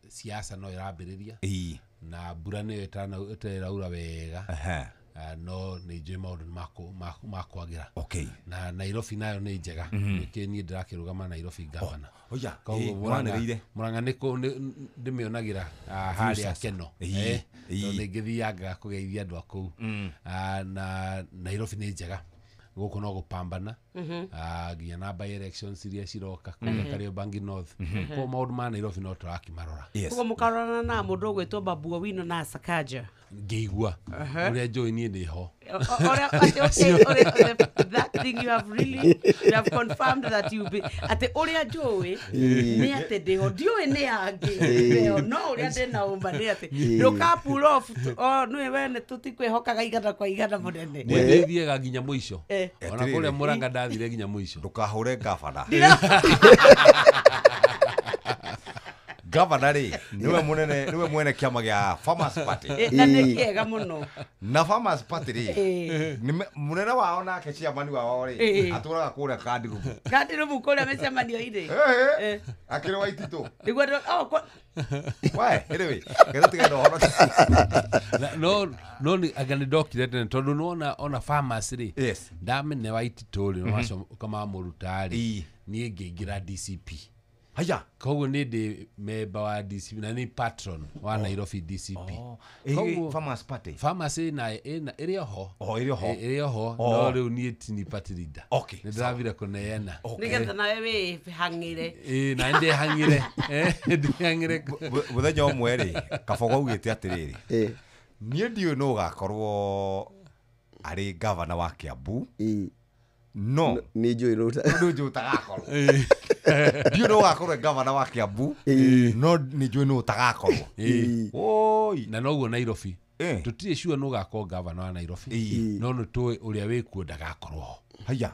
siasa no ĩrambĩrĩria. Na mbura nĩyo ĩtaraura wega. No nĩ njũĩ maũndũ nĩ makwagĩra. Na Nairobi nayo nĩ njega. Nĩkĩ niĩ ndĩrakĩrũgama Nairobi gavana. Koguo Mũrang'a nĩ ndĩmĩonagĩra harĩa Keno. Tondũ nĩ ngĩthiangaga kũgeithia andũ a kũu. Na Nairobi nĩ njega. Gũkũ no gũpambana nginya na by elections iria ciroka kũrĩa Kariobangi North. Koguo maũndũ ma Nairobi no tũrakĩmarora. Koguo mũkarorana na mũndũ ũgwĩtwo Babu Owino na Sakaja. Ngĩigua ũrĩa njũĩ niĩ nĩho. That thing you have really, you have confirmed that you be atĩ ũrĩa njũĩ nĩ atĩ ndĩho, ndiũĩ nĩ angĩ no ũrĩa ndĩna ũma nĩ atĩ ndũka pull off. Nĩ we nĩ tũtikwĩhokaga igana kwa igana mũnene. Nĩ thiaga nginya mũico. Ona kũrĩa Mũrang'a ndathire nginya mũico. Ndũkahũre gavana. Gavana rĩ niwe munene, niwe mwene kĩama gĩa Farmers Party. Na nĩ kĩega mũno. Na Farmers Party rĩ munene wao nake chairman wao rĩ atũraga kũrĩa Kandirubu. Kandirubu kũrĩa mĩcemanio-inĩ. Akĩrĩ wa Ititũ. Nĩguo we anyway getha tigana ũhoro. No nĩ anga nĩ ndokire tene tondũ nĩwona ona Farmers rĩ ndamene wa Ititũ rĩ macoka mamũruta rĩ niĩ ngĩingĩra DCP. Haya. Koguo nĩ ndĩ member wa DCP na nĩ patron wa Nairobi DCP. Koguo Farmers Party. Farmers ĩna ĩrĩ oho. Ĩrĩ oho. Ĩrĩ oho no rĩu niĩ ti ni party leader. Nĩ ndĩrathire kũneana. Nĩgetha nawe wĩhang'ĩre. Na ndĩhang'ĩre. Ndĩhang'ĩre. Mũthenya ũmwe rĩ Kabogo augĩte atĩrĩrĩ. Niĩ ndiũĩ nũ ũgakorwo arĩ gavana wa Kiambu. No nĩ njũĩ nũ ũtagakorwo. Ndiũĩ nũ ũgakorwo gavana wa Kiambu no nĩ njũĩ nũ ũtagakorwo. Oi. Na noguo Nairobi. Tũtirĩ sure nũ ũgakorwo gavana wa Nairobi no nĩ tũĩ ũrĩa wĩkuo ndagakorwo ho. Haya.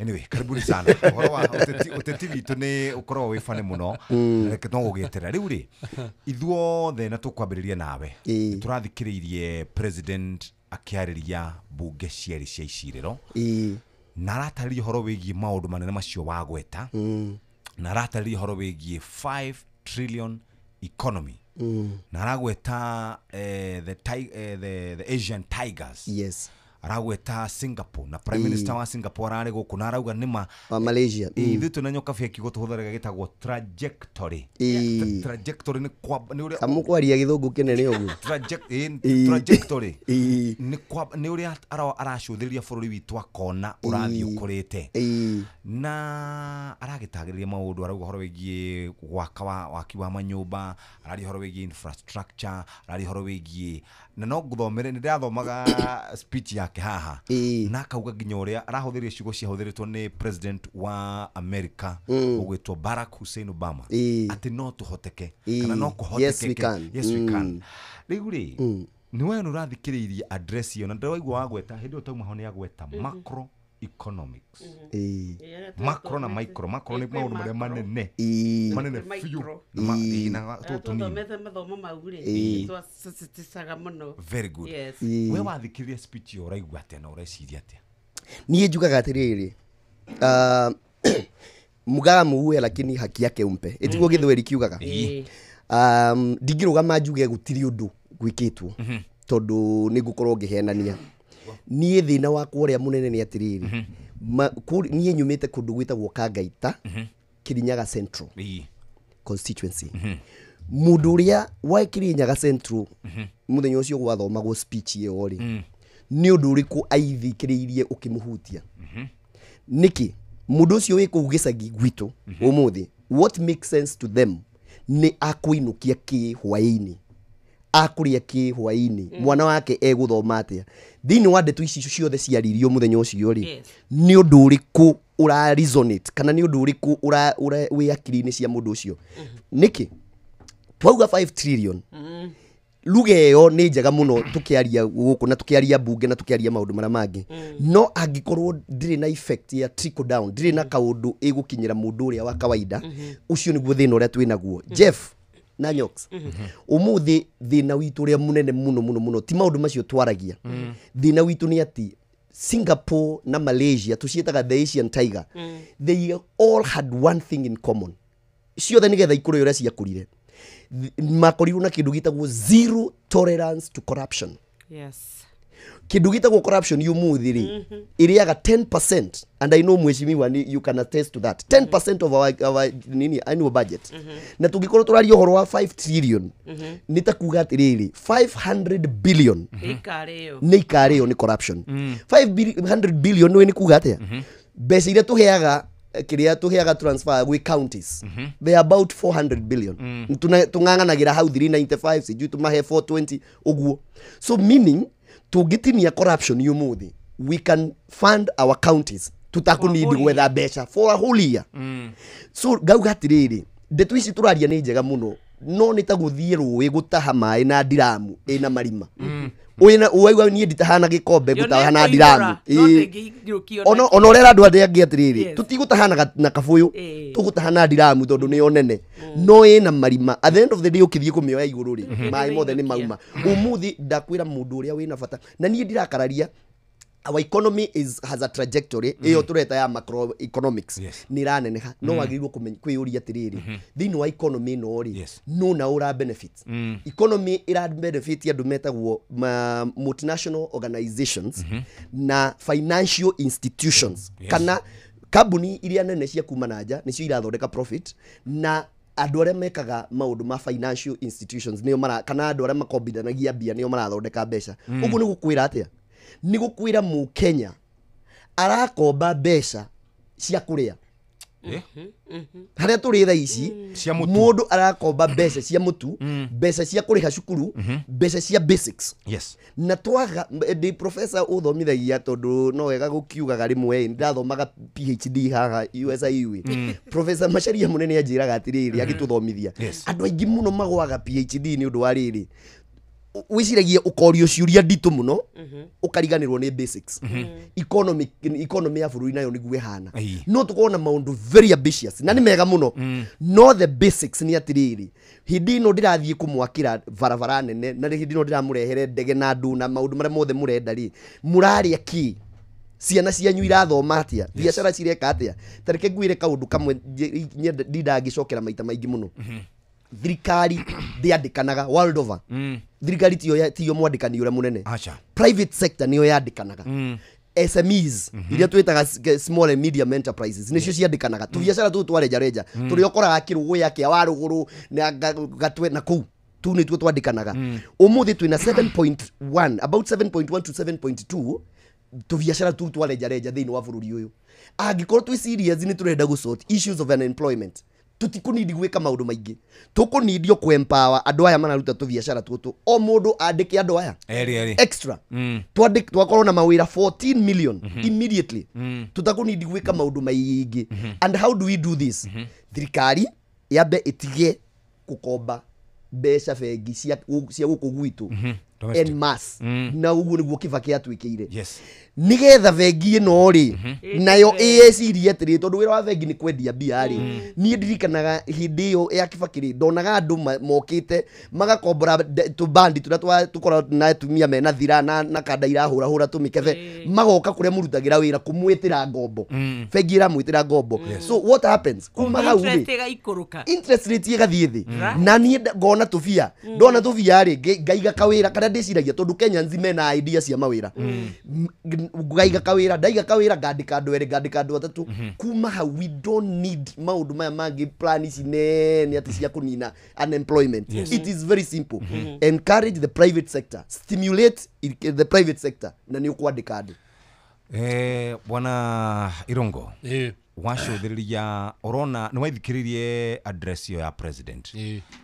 Anyway, karibuni sana. Ũhoro wa ũteti witũ nĩ ũkoragwo wĩ funny mũno. Reke no gũgĩetera. Rĩu rĩ ithuothe na tũkwambĩrĩria nawe. Tũrathikĩrĩirie president akĩarĩria mbunge cierĩ cia icirĩro. Na aratarĩria ũhoro wĩgiĩ maũndũ manene macio wagweta. Na aratarĩria ũhoro wĩgiĩ 5 trillion economy. Na aragweta the Asian Tigers. Yes. Aragweta Singapore na Prime Minister wa Singapore ararĩ gũkũ na arauga nĩma wa Malaysia. Ithuĩ twĩna nyoka bia kiugo tũhũthagĩra gĩtagwo trajectory. Trajectory nĩ ũrĩa kamũkwaria gĩthũngũ kĩnene ũguo. Trajectory nĩ ũrĩa aracũthĩrĩria bũrũri witũ akona ũrathiĩ ũkũrĩte. Na aragĩtagĩrĩria maũndũ arauga ũhoro wĩgiĩ gwaka waki wa manyũmba, araria ũhoro wĩgiĩ infrastructure, araria ũhoro wĩgiĩ na no ngũthomere nĩ ndĩrathomaga speech yake haha na akauga nginya ũrĩa arahũthĩrire ciugo ciahũthĩrĩtwo nĩ president wa America ũgwĩtwo Barack Hussein Obama atĩ no tũhoteke kana no kũhotekeke. Yes we can. Yes we can. Rĩu rĩ nĩ we nĩ ũrathikĩrĩirie address ĩyo na ndĩraigua wagweta hĩndĩ ĩyo tauma ho nĩ agweta macro economics. Macro na micro. Macro nĩ maũndũ marĩa manene manene biũ na tũthomete mathomo mau rĩ twasisitizaga mũno. Very good. We wathikĩrĩria speech ĩyo ũraigua atĩa na ũreciria atĩa? Niĩ njugaga atĩrĩrĩ, mugaga muue lakini haki yake umpe. Ĩtiguo gĩthweri kiugaga. Ndingĩrũgama njuge gũtirĩ ũndũ gwĩkĩtwo tondũ nĩ ngũkorwo ngĩhenania. Niĩ thĩna wakwa ũrĩa mũnene nĩ atĩrĩrĩ, niĩ nyumĩte kũndũ gwĩtagwo Kangaita, Kirinyaga Central constituency. Mũndũ ũrĩa wa Kirinyaga Central mũthenya ũcio gwathomagwo speech ĩyo rĩ, nĩ ũndũ ũrĩkũ aithikĩrĩirie ũkĩmũhutia? Nĩkĩ mũndũ ũcio wĩ kũu gĩcagi gwitũ ũmũthĩ, what makes sense to them nĩ akũinũkia kĩ hwaĩ-inĩ, akũrĩa kĩ hwaĩ-inĩ, mwana wake egũthoma atĩa? Thĩinĩ wa ndeto ici ciothe ciaririo mũthenya ũcio rĩ, nĩ ũndũ ũrĩkũ ũra resonate kana nĩ ũndũ ũrĩkũ wĩ akiri-inĩ cia mũndũ ũcio? Nĩkĩ twauga 5 trillion lugha ĩyo nĩ njega mũno tũkĩaria gũkũ na tũkĩaria mbunge na tũkĩaria maũndũ marĩa mangĩ, no angĩkorwo ndĩrĩ na effect ya trickle down, ndĩrĩ na kaũndũ ĩgũkinyĩra mũndũ ũrĩa wa kawaida, ũcio nĩguo thĩna ũrĩa twĩ naguo. Jeff na Nyox, ũmũthĩ thĩna witũ ũrĩa mũnene mũno mũno mũno ti maũndũ macio twaragia. Thĩna witũ nĩ atĩ Singapore na Malaysia tũciĩtaga the Asian Tiger, they all had one thing in common. Ciothe nĩgetha ikũre ũrĩa ciakũrire, makorirwo na kĩndũ gĩtagwo zero tolerance to corruption. Yes. Kĩndũ gĩtagwo corruption ũmũthĩ rĩ ĩrĩaga 10%, and I know mheshimiwa you can attest to that, 10% of our nini annual budget. Na tũngĩkorwo tũraria ũhoro wa 5 trillion nĩ ta kuga atĩrĩrĩ 500 billion nĩ ikarĩo nĩ corruption. 500 billion nĩ kuga atĩa? Mbeca iria tũheaga kiria tuheaga transfer gwĩ counties, they are about 400 billion. Tung'ang'anagira hau 395 sijui tumahe 420 ũguo. So meaning Tũngĩtinia corruption ũmũthĩ, we can fund our counties tũtakũnidi gwetha mbeca for a whole year. So ngauga atĩrĩrĩ, ndeto ici tũraria nĩ njega mũno, no nĩ ta gũthiĩ rũĩ gũtaha maĩ na ndiramu ĩna marima. Ũwaigua niĩ nditahana gĩkombe ngũtaha na ndiramu. Ona ũrera andũ arĩa angĩ atĩrĩrĩ, tũtigũtahana na kabũyũ, tũgũtaha na ndiramu tondũ nĩyo nene, no ĩna marima. At the end of the day ũkĩthiĩ kũmĩoya igũrũ rĩ, maĩ mothe nĩ mauma. Ũmũthĩ ndakwĩra mũndũ ũrĩa wĩna bata, na niĩ ndirakararia. Our economy has a trajectory iyo tureta ya macroeconomics. Ni raneneha no wagĩrĩirwo kwĩyũria atĩrĩrĩ, thĩinĩ wa economy ĩno rĩ, no na ũra benefit. Economy ĩra benefit andũ metagwo multinational organizations na financial institutions. Kana kambuni iria nene cia kuma na nja nĩcio irathondeka profit, na andũ arĩa mekaga maũndũ ma financial institutions nĩo mara, kana andũ arĩa makombithanagia mbia nĩo marathondeka mbeca. Ũguo nĩ gũkwĩra atĩa? Nĩ gũkwĩra mũkenya arakomba mbeca cia kũrĩa. Harĩa tũrĩ thaa ici, mũndũ arakomba mbeca cia mũtu, mbeca cia kũrĩha cukuru, mbeca cia basics. Na twaga ndĩ professor ũthomithagia, tondũ no wega gũkiugaga rĩmwe, ndathomaga PhD haha USIU. Professor Macharia mũnene anjĩraga atĩrĩrĩ agĩtũthomithia, andũ aingĩ mũno magwaga PhD nĩ ũndũ wa rĩrĩ, wĩciragia ũkorio ciũria nditũ mũno, ũkariganĩrwo nĩ basics. Economy ya bũrũri nayo nĩguo ĩhana. No tũkorwo na maũndũ very ambitious na nĩ mega mũno, no the basics nĩ atĩrĩrĩ, hĩndĩ ĩno ndĩrathiĩ kũmwakĩra barabara nene, na hĩndĩ ĩno ndĩramũrehere ndege na andũ na maũndũ marĩa mothe mũrenda rĩ, mũrarĩa kĩ? Ciana cianyu irathoma atĩa? Biacara cireka atĩa? Ta reke ngwĩre kaũndũ kamwe ndindangĩcokera maita maingĩ mũno. Thirikari ndĩandĩkanaga world over. Thirikari tiyo mwandĩkani ũrĩa mũnene. Private sector nĩyo yandĩkanaga. SMEs iria twĩtaga small and medium enterprises nĩcio ciandĩkanaga. Tũbiacara tũtũ twa rejareja tũrĩa ũkoraga kĩrũgũya kĩa warũgũrũ na gatwe na kũu, tũu nĩtuo twandĩkanaga. Ũmũthĩ twĩna 7.1, about 7.1 to 7.2 tũbiacara tũu twa rejareja thĩinĩ wa bũrũri ũyũ. Angĩkorwo twĩ serious nĩ tũrenda gũ sort issues of unemployment, tũtikũnidi gwĩka maũndũ maingĩ, tũkũnidio kũ empower andũ aya mararuta tũbiacara tũtũ, o mũndũ andĩke andũ aya extra. Twakorwo na mawĩra 14 million immediately. Tũtakũnidi gwĩka maũndũ maingĩ. And how do we do this? Thirikari yambe ĩtige gũkomba mbeca bengi cia gũkũ gwitũ en masse, na ũguo nĩguo Kibaki atuĩkĩire. Nĩgetha bengi ĩno rĩ, nayo ĩĩcirie atĩrĩ, tondũ wĩra wa bengi nĩ kwendia mbia rĩ, niĩ ndirikanaga hĩndĩ ĩyo ya Kibaki rĩ, ndonaga andũ mokĩte magakombora tũbandi tũrĩa tũkoragwo na atumia mena thira na kanda irahũrahũra tũmĩkebe, magoka kũrĩa mũrutagĩra wĩra kũmwĩtĩra ngombo. Bengi ĩramwĩtĩra ngombo. So what happens? Kuma hau rĩ, interest rate ĩgathiĩ thĩ. Na niĩ ngona tũbia, ndona tũbia rĩ, ngaiga kawĩra karĩa ndĩciragia, tondũ Kenyans mena idea cia mawĩra. Ngaiga kawĩra, ndaiga kawĩra, ngandĩka andũ erĩ, ngandĩka andũ atatũ. Kuma hau we don't need maũndũ maya mangĩ, plan ici nene atĩ cia kũnina unemployment. It is very simple. Encourage the private sector, stimulate the private sector, na nĩ ũkwandĩka andũ. Bwana Irungo, wacũthĩrĩria ũrona nĩ waithikĩrĩrie address ĩyo ya president,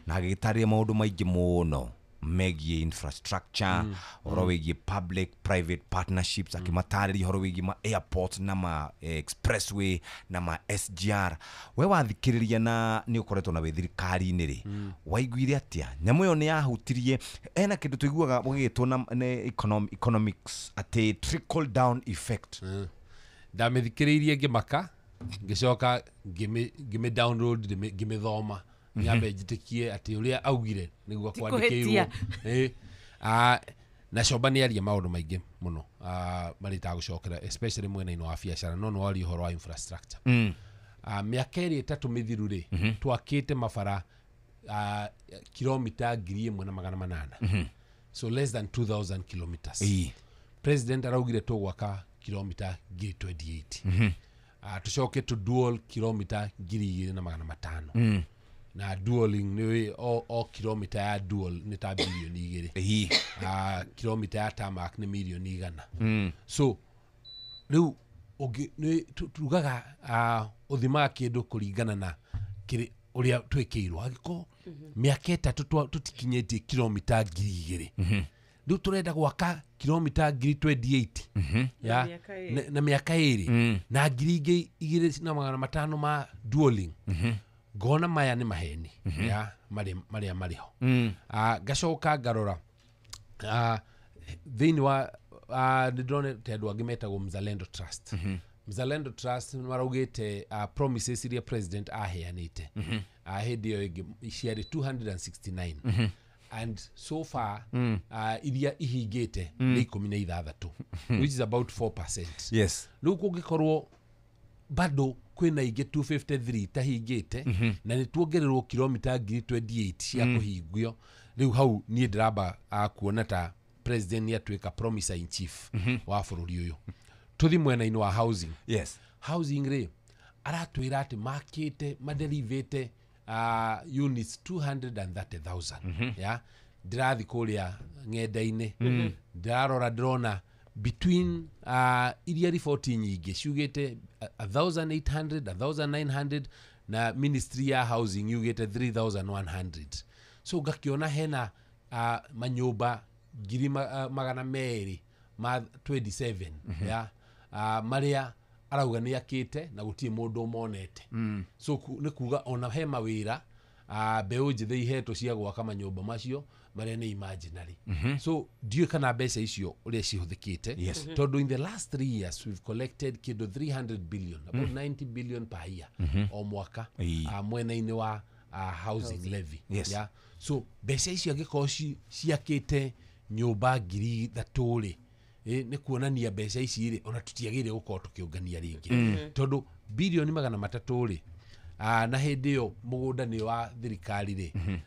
na agĩtarĩria maũndũ maingĩ mũno megiĩ infrastructure, ũhoro wĩgiĩ public private partnerships, akĩmatarĩria ũhoro wĩgiĩ ma airport na ma expressway na ma SGR. We wathikĩrĩria na nĩ ũkoretwo na wĩ thirikari-inĩ rĩ, waiguire atĩa? Nyamũ ĩyo nĩ yahutirie ena kĩndũ tũiguaga gũgĩtwo na economics atĩ trickle down effect. Ndamĩthikĩrĩirie ngĩmaka, ngĩcoka ngĩmĩ download, ngĩmĩthoma, nyambe njĩtĩkie atĩ ũrĩa augire nĩguo kwandĩkĩirwo. Na Comba nĩ aria maũndũ maingĩ mũno marĩa itagũcokera, especially mwena-inĩ wa biacara, no nĩ waria ũhoro wa infrastructure. Mĩaka ĩrĩ ĩtatũ mĩthiru rĩ, twakĩte mabara kilomita 1800. So less than 2000 kilometers. President araugire tũgwaka kilomita 28. Tũcoke tũ dual kilomita 2500. Na dualing nĩ o kilomita ya dual nĩ ta bilioni 2. Kilomita ya tarmac nĩ milioni 100. So rĩu tugaga ũthimaga kĩndũ kũringana na ũrĩa twĩkĩirwo. Angĩkorwo mĩaka ĩtatũ tũtikinyĩtie kilomita 2000, Rĩu tũrenda gwaka kilomita 28,000 ya na mĩaka 2 na 2,500 ma dualing. Ngona maya nĩ maheni ya marĩa marĩ ho. Ngacoka ngarora thĩinĩ wa nĩndĩronete andũ angĩ metagwo Mzalendo Trust. Mzalendo Trust maraugĩte promises iria president aheanĩte hĩndĩ ĩyo ĩngĩ ciarĩ 269 and so far iria ihingĩte nĩ 16, which is about 4%. Yes. Rĩu kũngĩkorwo bado kwĩna ingĩ 253 tahingĩte na nĩ tuongererwo kilomita 28,000 cia kũhingio. Rĩu hau niĩ ndĩramba kuona ta president nĩ atuĩka promiser in chief wa bũrũri ũyũ. Tũthi mwena-inĩ wa housing. Yes. Housing rĩ aratwĩra atĩ makĩte maderivĩte units 230,000. Ya ndĩrathi kũrĩa ng'enda-inĩ ndĩrarora ndĩrona between iria riboti nyingĩ ciugĩte 1,800 1,900 na ministry ya housing yugĩte 3,100. So ngakĩona hena manyũmba 227 ya marĩa arauga nĩ akĩte na gũtirĩ mũndũ ũmonete. So nĩ kuga ona he mawĩra mbeũ njĩthĩ ihetwo cia gwaka manyũmba macio marĩa nĩ imaginary. So ndiũĩ kana mbeca icio ũrĩa cihũthĩkĩte. Tondũ in the last 3 years we've collected kĩndũ 300 billion, about 90 billion per year o mwaka mwena-inĩ wa housing levy. Yeah. So mbeca icio angĩkorwo ciakĩte nyũmba 3,000 rĩ, nĩ kuonania mbeca ici rĩ ona tũtiagĩrĩire gũkorwo tũkĩũngania rĩngĩ. Tondũ bilioni 300 rĩ, na hĩndĩ ĩyo mũgũnda nĩ wa thirikari rĩ,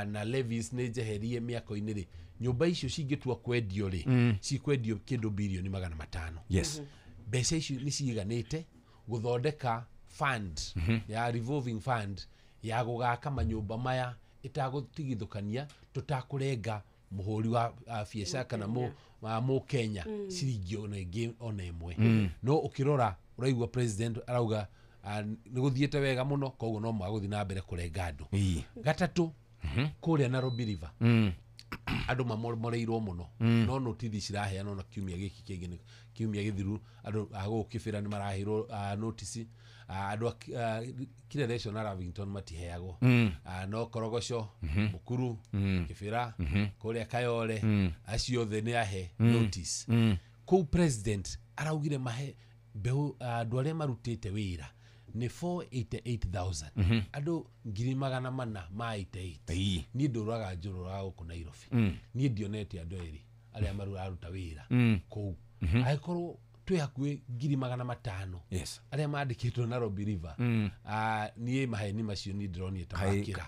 na levies nĩ njeherie mĩako-inĩ rĩ, nyũmba icio cingĩtua kwendio rĩ, cikwendio kĩndũ bilioni 500. Yes. Mbeca icio nĩ ciiganĩte gũthondeka fund ya revolving fund ya gũgaka manyũmba maya ĩtagũtigithũkania tũtakũrenga mũhũri wa biacara kana Mũkenya ciringi ona ĩngĩ ona ĩmwe. No ũkĩrora ũraigua president arauga nĩ gũthiĩte wega mũno koguo no mũhaka gũthiĩ na mbere kũrenga andũ. Gatatũ kũrĩa Nairobi River andũ mamomoreirwo mũno no notithi ciraheanwo na kiumia gĩkĩ kĩngĩ kiumia gĩthiru andũ a gũkũ Kĩbĩra nĩ maraheirwo notice. Andũ Kileleshwa na Lavington matiheagwo, no Korogoco, Mukuru, Kĩbĩra, kũrĩa Kayole, acio othe nĩ ahe notice. Kũu president araugire mahe mbeũ andũ arĩa marutĩte wĩra nĩ 488,000 andũ 488,000. Niĩ ndũraga njũrũraga gũkũ Nairobi, niĩ ndionete andũ erĩ arĩa mararuta wĩra kũu. Angĩkorwo twĩ hakuhĩ 500,000 arĩa mandĩkĩtwo Nairobi River, niĩ maheni macio niĩ ndĩronire ta makĩra.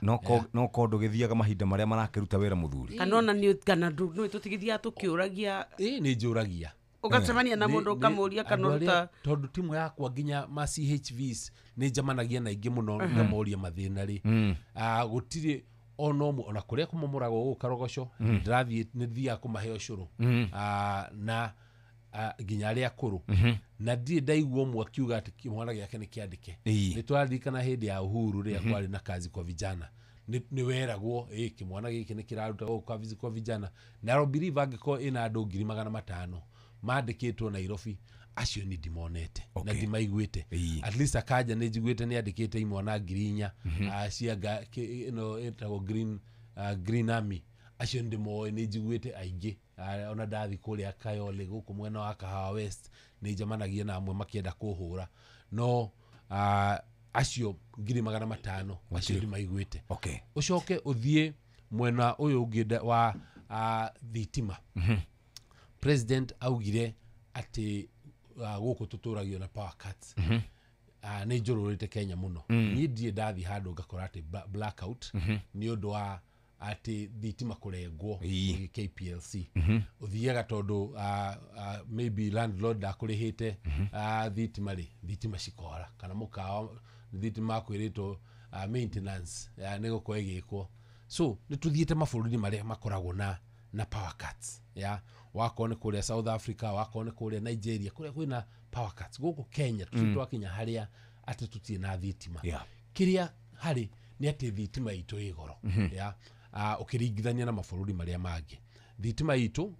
No ko ndũgĩthiaga mahinda marĩa marakĩruta wĩra mũthuri kana ona nĩ kana nĩ tũtigithiaga tũkĩũragia. Ĩĩ nĩ njũragia ũgacemania na mũndũ ũkamũria kana ũruta tondũ timu yakwa nginya ma CHVs nĩ njemanagia na ingĩ mũno ngamoria mathĩna rĩ, gũtirĩ ona ũmwe ona kũrĩa kũmomoragwo gũkũ Karogoco ndĩrathiĩ nĩ thiaga kũmahe ũcũrũ na nginya arĩa akũrũ na ndirĩ ndaigua ũmwe akiuga atĩ kĩmwana gĩake nĩ kĩandĩke. Nĩ tũraririkana hĩndĩ ya Uhuru rĩrĩa kwarĩ na kazi kwa vijana, nĩ weragwo kĩmwana gĩkĩ nĩ kĩraruta gũkũ kazi kwa vijana. Nairobi River angĩkorwo ĩna andũ 500,000 mandĩkĩtwo Nairobi, acio nĩ ndimonete na ndimaiguĩte. At least akanja nĩ njiguĩte nĩ andĩkĩte imwana 4,000 cia ĩno ĩtagwo Green Army, acio ndĩmoĩ nĩ njiguĩte aingĩ. Ona ndathi kũrĩa Kayole gũkũ mwena wa Kahawa West nĩ njemanagia na amwe makĩenda kũhũra, no acio 500,000 acio ndimaiguĩte. Ũcoke ũthiĩ mwena ũyũ ũngĩ wa thitima. President augire atĩ gũkũ tũtũragio na power cuts. Nĩ njũrũrĩte Kenya mũno. Niĩ ndirĩ ndathiĩ handũ ngakora atĩ blackout nĩ ũndũ wa atĩ thitima kũrengwo KPLC. Ũthiaga tondũ maybe landlord ndakũrĩhĩte thitima rĩ, thitima cikora kana mũkawa thitima kwĩrĩtwo maintenance nĩ gũkorwo ĩgĩkwo. So nĩ tũthiĩte mabũrũri marĩa makoragwo na power cuts ya wakorwo nĩ kũrĩa South Africa, wakorwo nĩ kũrĩa Nigeria, kũrĩa kwĩna power cuts. Gũkũ Kenya tũtirĩ twakinya harĩa atĩ tũtirĩ na thitima. Kĩrĩa harĩ nĩ atĩ thitima itũ ĩ goro ya ũkĩringithania na mabũrũri marĩa mangĩ. Thitima itũ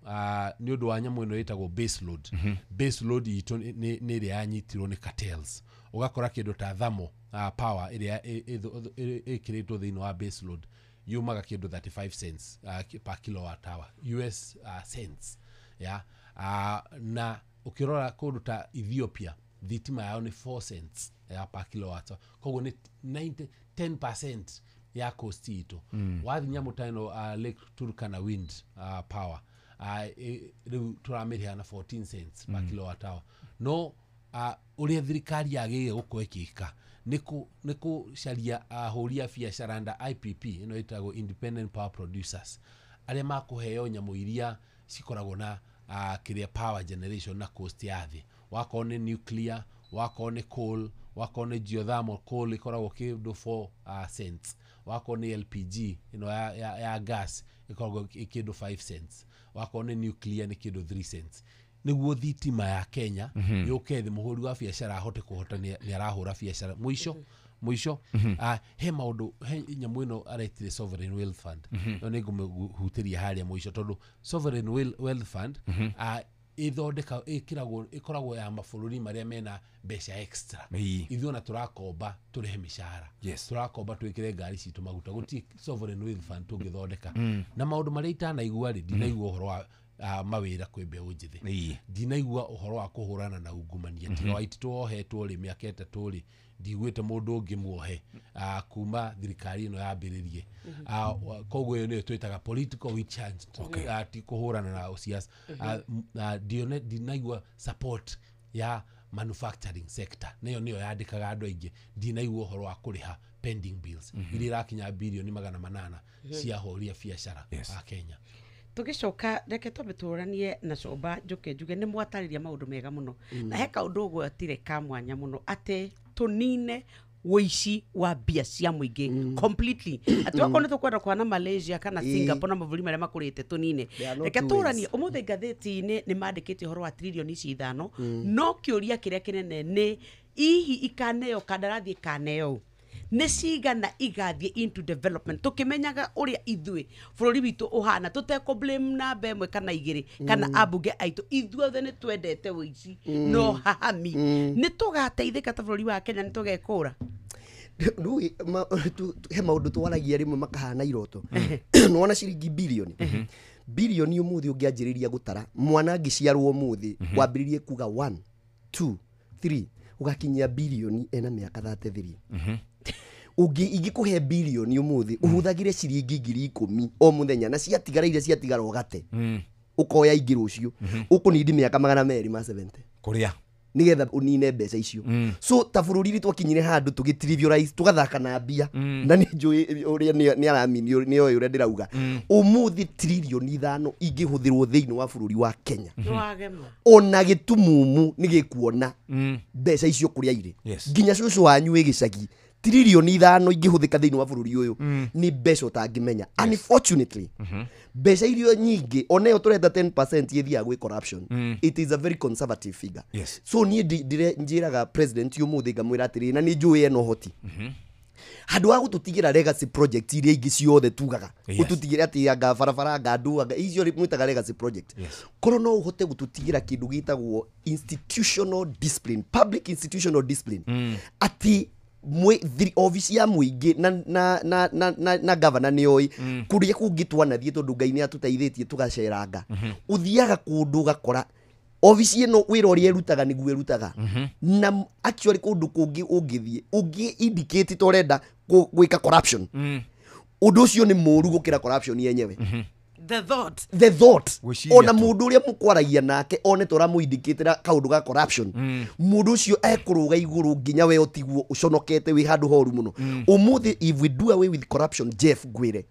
nĩ ũndũ wa nyamũ ĩno ĩtagwo base load. Base load itũ nĩ ĩrĩa yanyitirwo nĩ cartels. Ũgakora kĩndũ ta thermal power ĩrĩa ĩkĩrĩtwo thĩinĩ wa base load yumaga kĩndũ 35 cents per kilowatt hour US cents, yeah? Na ũkĩrora kũndũ ta Ethiopia thitima yao nĩ 4 cents ya per kilowatt hour, koguo nĩ 10% ya cost itũ. Wathi nyamũ ta ĩno Lake Turkana wind power rĩu tũramĩrĩha na 14 cents per kilowatt hour. No ũrĩa thirikari yagĩrĩire gũkorwo ĩgĩka nĩ kũcaria ahũri a biacara nda IPP ĩno ĩtagwo Independent Power Producers, arĩa makũheo nyamũ iria cikoragwo na kĩrĩa power generation na cost ya thĩ. Wakorwo nĩ nuclear, wakorwo nĩ coal, wakorwo nĩ geothermal, coal ĩkoragwo kĩndũ 4 cents, wakorwo nĩ LPG ĩno ya gas ĩkoragwo kĩndũ 5 cents, wakorwo nĩ nuclear nĩ kĩndũ 3 cents. Nĩguo thitima ya Kenya yũke thĩ, mũhũri wa biacara ahote kũhota nĩ arahũra biacara. Mũico he maũndũ, he nyamũ ĩno aretire Sovereign Wealth Fund. No nĩ ngũmĩhutĩria harĩa mũico tondũ Sovereign Wealth Fund ĩthondeka ĩkĩragwo ĩkoragwo ya mabũrũri marĩa mena mbeca extra. Ithuĩ ona tũrakomba tũrĩhe mĩcara, tũrakomba twĩkĩre ngari citũ maguta, gũtirĩ Sovereign Wealth Fund tũngĩthondeka. Na maũndũ marĩa itanaigua rĩ, ndinaigua ũhoro wa mawĩra kwĩ mbeũ njĩthĩ, ndinaigua ũhoro wa kũhũrana na ungumania. Tiga Waititũ ohetwo rĩ mĩaka 3 rĩ, ndiguĩte mũndũ ũngĩ muohe kuma thirikari ĩno yambĩrĩrie. Koguo ĩyo nĩyo twĩtaga political witch hunt, ti kũhũrana na siasa. Ndinaigua support ya manufacturing sector, nĩyo yandĩkaga andũ aingĩ. Ndinaigua ũhoro wa kũrĩha pending bills iria irakinya birioni 800 cia ahũri a biacara a Kenya. Tugicoka reke twambe tũranie na Comba Njuke njuge nĩ mwatarĩria maũndũ mega mũno, na he kaũndũ ũgwatire ka mwanya mũno atĩ tũnine wũici wa mbia cia mũingĩ completely. Atĩ wakorwo nĩ tũkwenda kwana Malaysia kana Singapore na mabũrũri marĩa makũrĩte tũnine. Reke tũranie ũmũthĩ ngathĩti-inĩ nĩ mandĩkĩte ũhoro wa tririoni ici 5, no kĩũria kĩrĩa kĩnene nĩ hihi ikaneo kandarathi ikaneo nĩ cigana igathiĩ into development, tukimenyaga ũrĩa ithuĩ bũrũri witũ ũhana, tũtekũ blame namba ĩmwe kana igĩrĩ kana ambunge aitũ, ithuothe nĩ twendete wũici no hahami nĩ tũgateithĩka ta bũrũri wa Kenya, nĩ tũgekũra. He maũndũ twaragia rĩmwe makahana iroto. Nĩwona ciringi bilioni bilioni ũmũthĩ ũngĩanjĩrĩria gũtara mwana angĩciarwo ũmũthĩ wambĩrĩrie kuga 1 2 3 ũgakinyia bilioni ena mĩaka 33. Ingĩkũhe bilioni ũmũthĩ ũhũthagĩre ciringi 10,000 o mũthenya na ciatigara iria ciatigara ũgate ũkoya ingĩ rũciũ ũkũnindi mĩaka 270 kũrĩa nigetha unine mbeca icio. So ta bũrũri ri twakinyire handũ tũgĩtrivialize tũgathaka na mbia, na nĩ njũĩ ũrĩa nĩ aramini nĩ oĩ ũrĩa ndĩrauga. Ũmũthĩ tririoni 5 ingĩhũthĩrwo thĩinĩ wa bũrũri wa Kenya, ona gĩtumumu nĩ gĩkuona mbeca icio kũrĩa irĩ. Nginya cũcũ wanyu wĩ gĩcagi, tririoni 5 ingĩhũthĩka thĩinĩ wa bũrũri ũyũ nĩ mbeca ũtangĩmenya. Unfortunately mbeca iria nyingĩ onayo tũreta 10% ĩthiaga gwĩ corruption. It is a very conservative figure. So niĩ njĩraga president ũmũthĩ ngamwĩra atĩrĩrĩ, na nĩ njũĩ ena ũhoti, handũ ha gũtũtigĩra legacy project iria ingĩ ciothe tugaga ũtũtigĩre atĩ anga barabara anga andũ anga icio mwĩtaga legacy project, korwo no ũhote gũtũtigĩra kĩndũ gĩtagwo institutional discipline, public institutional discipline, atĩ obici ya mũingĩ na governor nĩ oĩ kũrĩa kũngĩ twanathiĩ tondũ Ngai nĩ atũteithĩtie tũgaceranga, ũthiaga kũndũ ũgakora obici ĩno wĩra ũrĩa ĩrutaga nĩguo ĩrutaga, na actually kũndũ kũngĩ ũngĩthiĩ ũngĩ indicate ta ũrenda gwĩka corruption, ũndũ ũcio nĩ mũũru gũkĩra corruption yenyewe. The thought ona mũndũ ũrĩa mũkwaragia nake one ta ũramũindicatĩra kaũndũ ga corruption, mũndũ ũcio ekũrũga igũrũ nginya we ũtigwo ũconokete wĩ handũ horu mũno. Ũmũthĩ if we do away with corruption, Jeff ngwĩre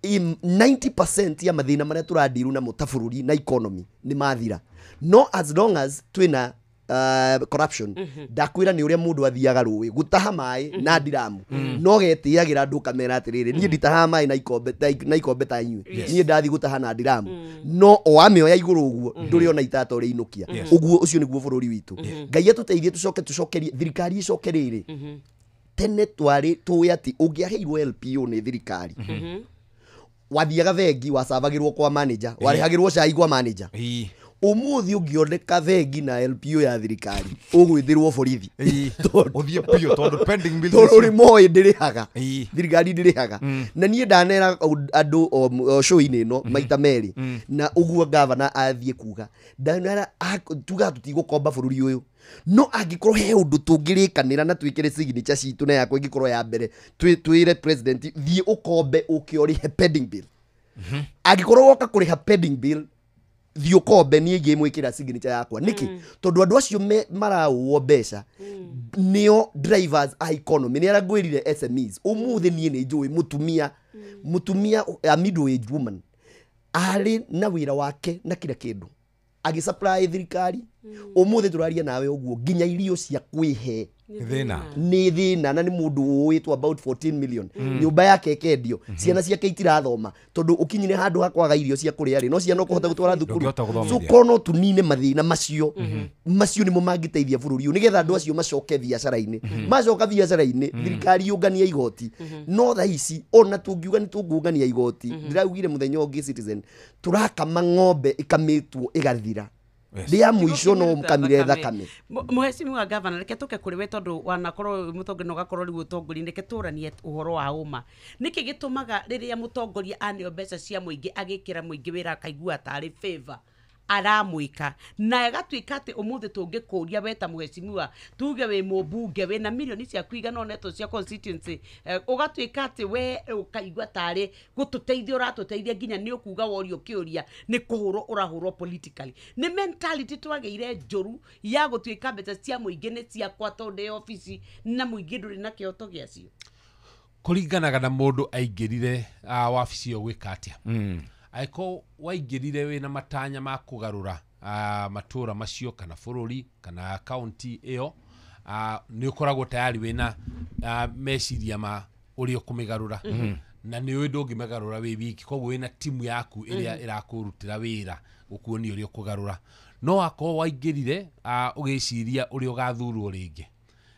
90% ya mathĩna marĩa tũrandiru namo ta bũrũri na economy nĩ mathira. No as long as twĩna corruption, ndakwĩra nĩ ũrĩa mũndũ athiaga rũĩ gũtaha maĩ na ndiramu, no getĩagĩra andũ ũkamera atĩrĩrĩ, niĩ nditahaga maĩ na ikombe ta inyuĩ, niĩ ndathiĩ gũtaha na ndiramu, no o wamĩoya igũrũ ũguo ndũrĩ ona itata ũrĩa inũkia. Ũguo ũcio nĩguo bũrũri witũ. Ngai atũteithie tũcoke tũcokerie thirikari ĩcoke rĩrĩ. Tene twarĩ tũĩ atĩ ũngĩaheirwo LPO nĩ thirikari Wathiaga bengi wacabagĩrwo kwa manager, warĩhagĩrwo cai kwa manager. Ũmũthĩ ũngĩoneka bengi na LPO ya thirikari ũgwĩthĩrwo borithi. Ũthiĩ biũ tondũ pending bills. Tondũ nĩ moĩ ndĩrĩhaga. Thirikari ndĩrĩhaga. Na niĩ ndanera andũ o show-inĩ ĩno maita merĩ. Na ũguo gavana athiĩ kuga. Ndanera tuga tũtigũkomba bũrũri ũyũ. No angĩkorwo he ũndũ tũngĩrĩkanĩra na twĩkĩre signature citũ na yakwa ĩngĩkorwo ya mbere twĩre president thiĩ ũkombe ũke ũrĩhe pending bill. Angĩkorwo woka kũrĩha pending bill thiĩ ũkombe niĩ ngĩmwĩkĩra signature yakwa. Nĩkĩ? Tondũ andũ acio maraũo mbeca nĩo drivers a economy. Nĩ arĩa ngwĩrire SMEs. Ũmũthĩ niĩ nĩ njũĩ mũtumia a middle age woman arĩ na wĩra wake na kila kĩndũ agĩsupply thirikari. Ũmũthĩ tũraria nawe ũguo nginya irio cia kwĩhe nĩ thĩna na nĩ mũndũ ũĩtwo about 14 million. Nyũmba yake ĩkendio, ciana ciake itirathoma tondũ ũkinyire handũ ha kwaga irio cia kũrĩa rĩ no ciana ũkũhota gũtwara thukuru. So korwo no tũnine mathĩna macio macio nĩmo mangĩteithia bũrũri ũyũ nĩgetha andũ acio macoke biacara-inĩ. Macoka biacara-inĩ thirikari yũngania igoti. No thaa ici ona tũngiuga nĩ tũngũngania igoti, ndĩraugire mũthenya ũngĩ Citizen tũrakama ng'ombe ĩkamĩtwo ĩgathira. Rĩa mũico no mũkamire thakame. Mũhecimiwa gavana, reke tũke kũrĩ we tondũ wanakorwo mũtongoria na ũgakorwo rĩu ũtongoria, reke tũranie ũhoro wa ũma. Nĩkĩ gĩtũmaga rĩrĩa mũtongoria aneo mbeca cia mũingĩ agĩkĩra mũingĩ wĩra akaigua tarĩ favor aramwĩka na ĩgatuĩka atĩ ũmũthĩ tũngĩkũria we ta mũhecimiwa tuge wĩ mũmbunge wĩna mirioni ciaku igana ũnetwo cia constituency, ũgatuĩka atĩ we ũkaigua tarĩ gũtũteithia ũratũteithia nginya nĩ ũkuga worio kĩũria nĩ kũhũrwo ũrahũrwo politically. Nĩ mentality twagĩire njũru ya gũtuĩka mbeca cia mũingĩ nĩ ciakwa tondũ ndĩ obici na mũingĩ ndũrĩ na kĩhoto gĩacio. Kũringanaga na mũndũ aingĩrire wabici ĩyo gwĩka atĩa. Aiko waingĩrire wĩna matanya ma kũgarũra matũra macio kana bũrũri kana kaunti ĩyo, nĩ ũkoragwo tayari wĩna meciria ma ũrĩa ũkũmĩgarũra. Na nĩ ũĩ ndũngĩmĩgarũra wĩ wiki, koguo wĩna timu yaku ĩrĩa ĩrakũrutĩra wĩra gũkuonia ũrĩa ũkũgarũra. No akorwo waingĩrire ũgĩciria ũrĩa ũgathurwo rĩngĩ,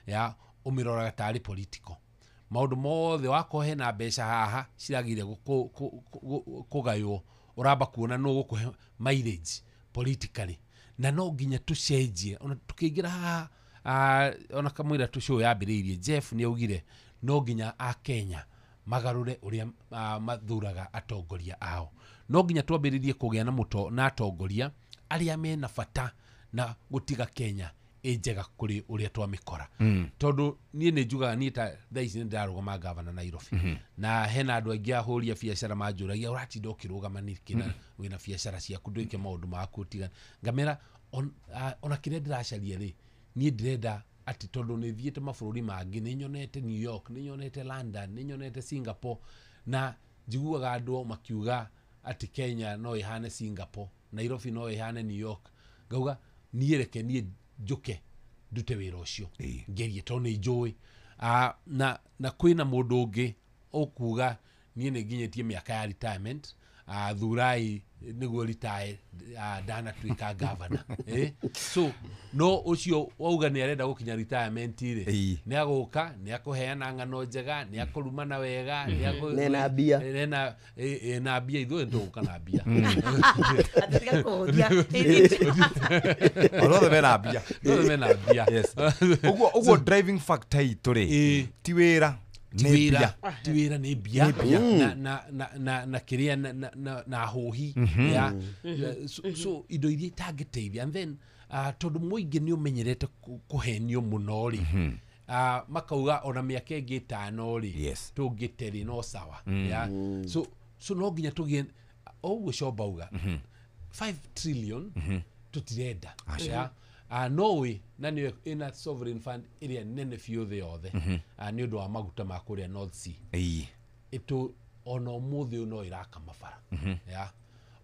ya ũmĩroraga tarĩ political. Maũndũ mothe wakorwo hena mbeca haha ciragire kũgaywo ũramba kuona nũ gũkũhe mileage politically. Na no nginya tũcenjie ona tũkĩingĩra haha ona kamũira tũcũũ yambĩrĩirie Jeff nĩ augire no nginya a Kenya magarũre ũrĩa mathuraga atongoria ao. No nginya twambĩrĩrie kũgĩa na na atongoria arĩa mena bata na gũtiga Kenya ĩnjega kũrĩ ũrĩa twamĩkora. Tondũ niĩ nĩ njugaga niĩ ta thaa ici nĩ ndĩrarũgama gavana Nairobi. Na hena andũ aingĩ ahũri a biacara manjũragia ũratinda ũkĩrũgama nĩkĩ na wĩna biacara ciaku ndwĩke maũndũ maku ũtigane. Ngamera ona kĩrĩa ndĩracaria rĩ niĩ ndĩrenda atĩ tondũ nĩ thiĩte mabũrũri mangĩ, nĩ nyonete New York, nĩ nyonete London, nĩ nyonete Singapore, na njiguaga andũ makiuga atĩ Kenya no ĩhane Singapore, Nairobi no ĩhane New York. Ngauga niĩ reke niĩ njuke ndute wĩra ũcio ngerie tondũ nĩ njũĩ. Na kwĩna mũndũ ũngĩ ũkuga niĩ nĩ nginyĩtie mĩaka ya retirement, thurai nĩguo retire ndanatuĩka gavana. So no ũcio wauga nĩ arenda gũkinya retirement rĩ nĩ agũka nĩ akũheana ng'ano njega nĩ akũrumana wega nena mbia na mbia ithuĩ tũgũka na mbia. Othe mena mbia. Othe mena mbia. Ũguo driving factor itũ rĩ ti wĩra ti wĩra nĩ mbia na kĩrĩa na hũhi ya so indo iria itangĩteithia. And then tondũ mũingĩ nĩ ũmenyerete kũhenio mũno rĩ makauga ona mĩaka ĩngĩ ĩtano rĩ tũngĩte rĩ no sawa. So no nginya tũgĩe ũguo Coba auga 5 trillion tũtirenda. Norway na nĩyo ĩna sovereign fund ĩrĩa nene biũ thĩ yothe nĩ ũndũ wa maguta ma kũrĩa North Sea. Ĩtũ ona ũmũthĩ ũyũ no ĩraka mabara,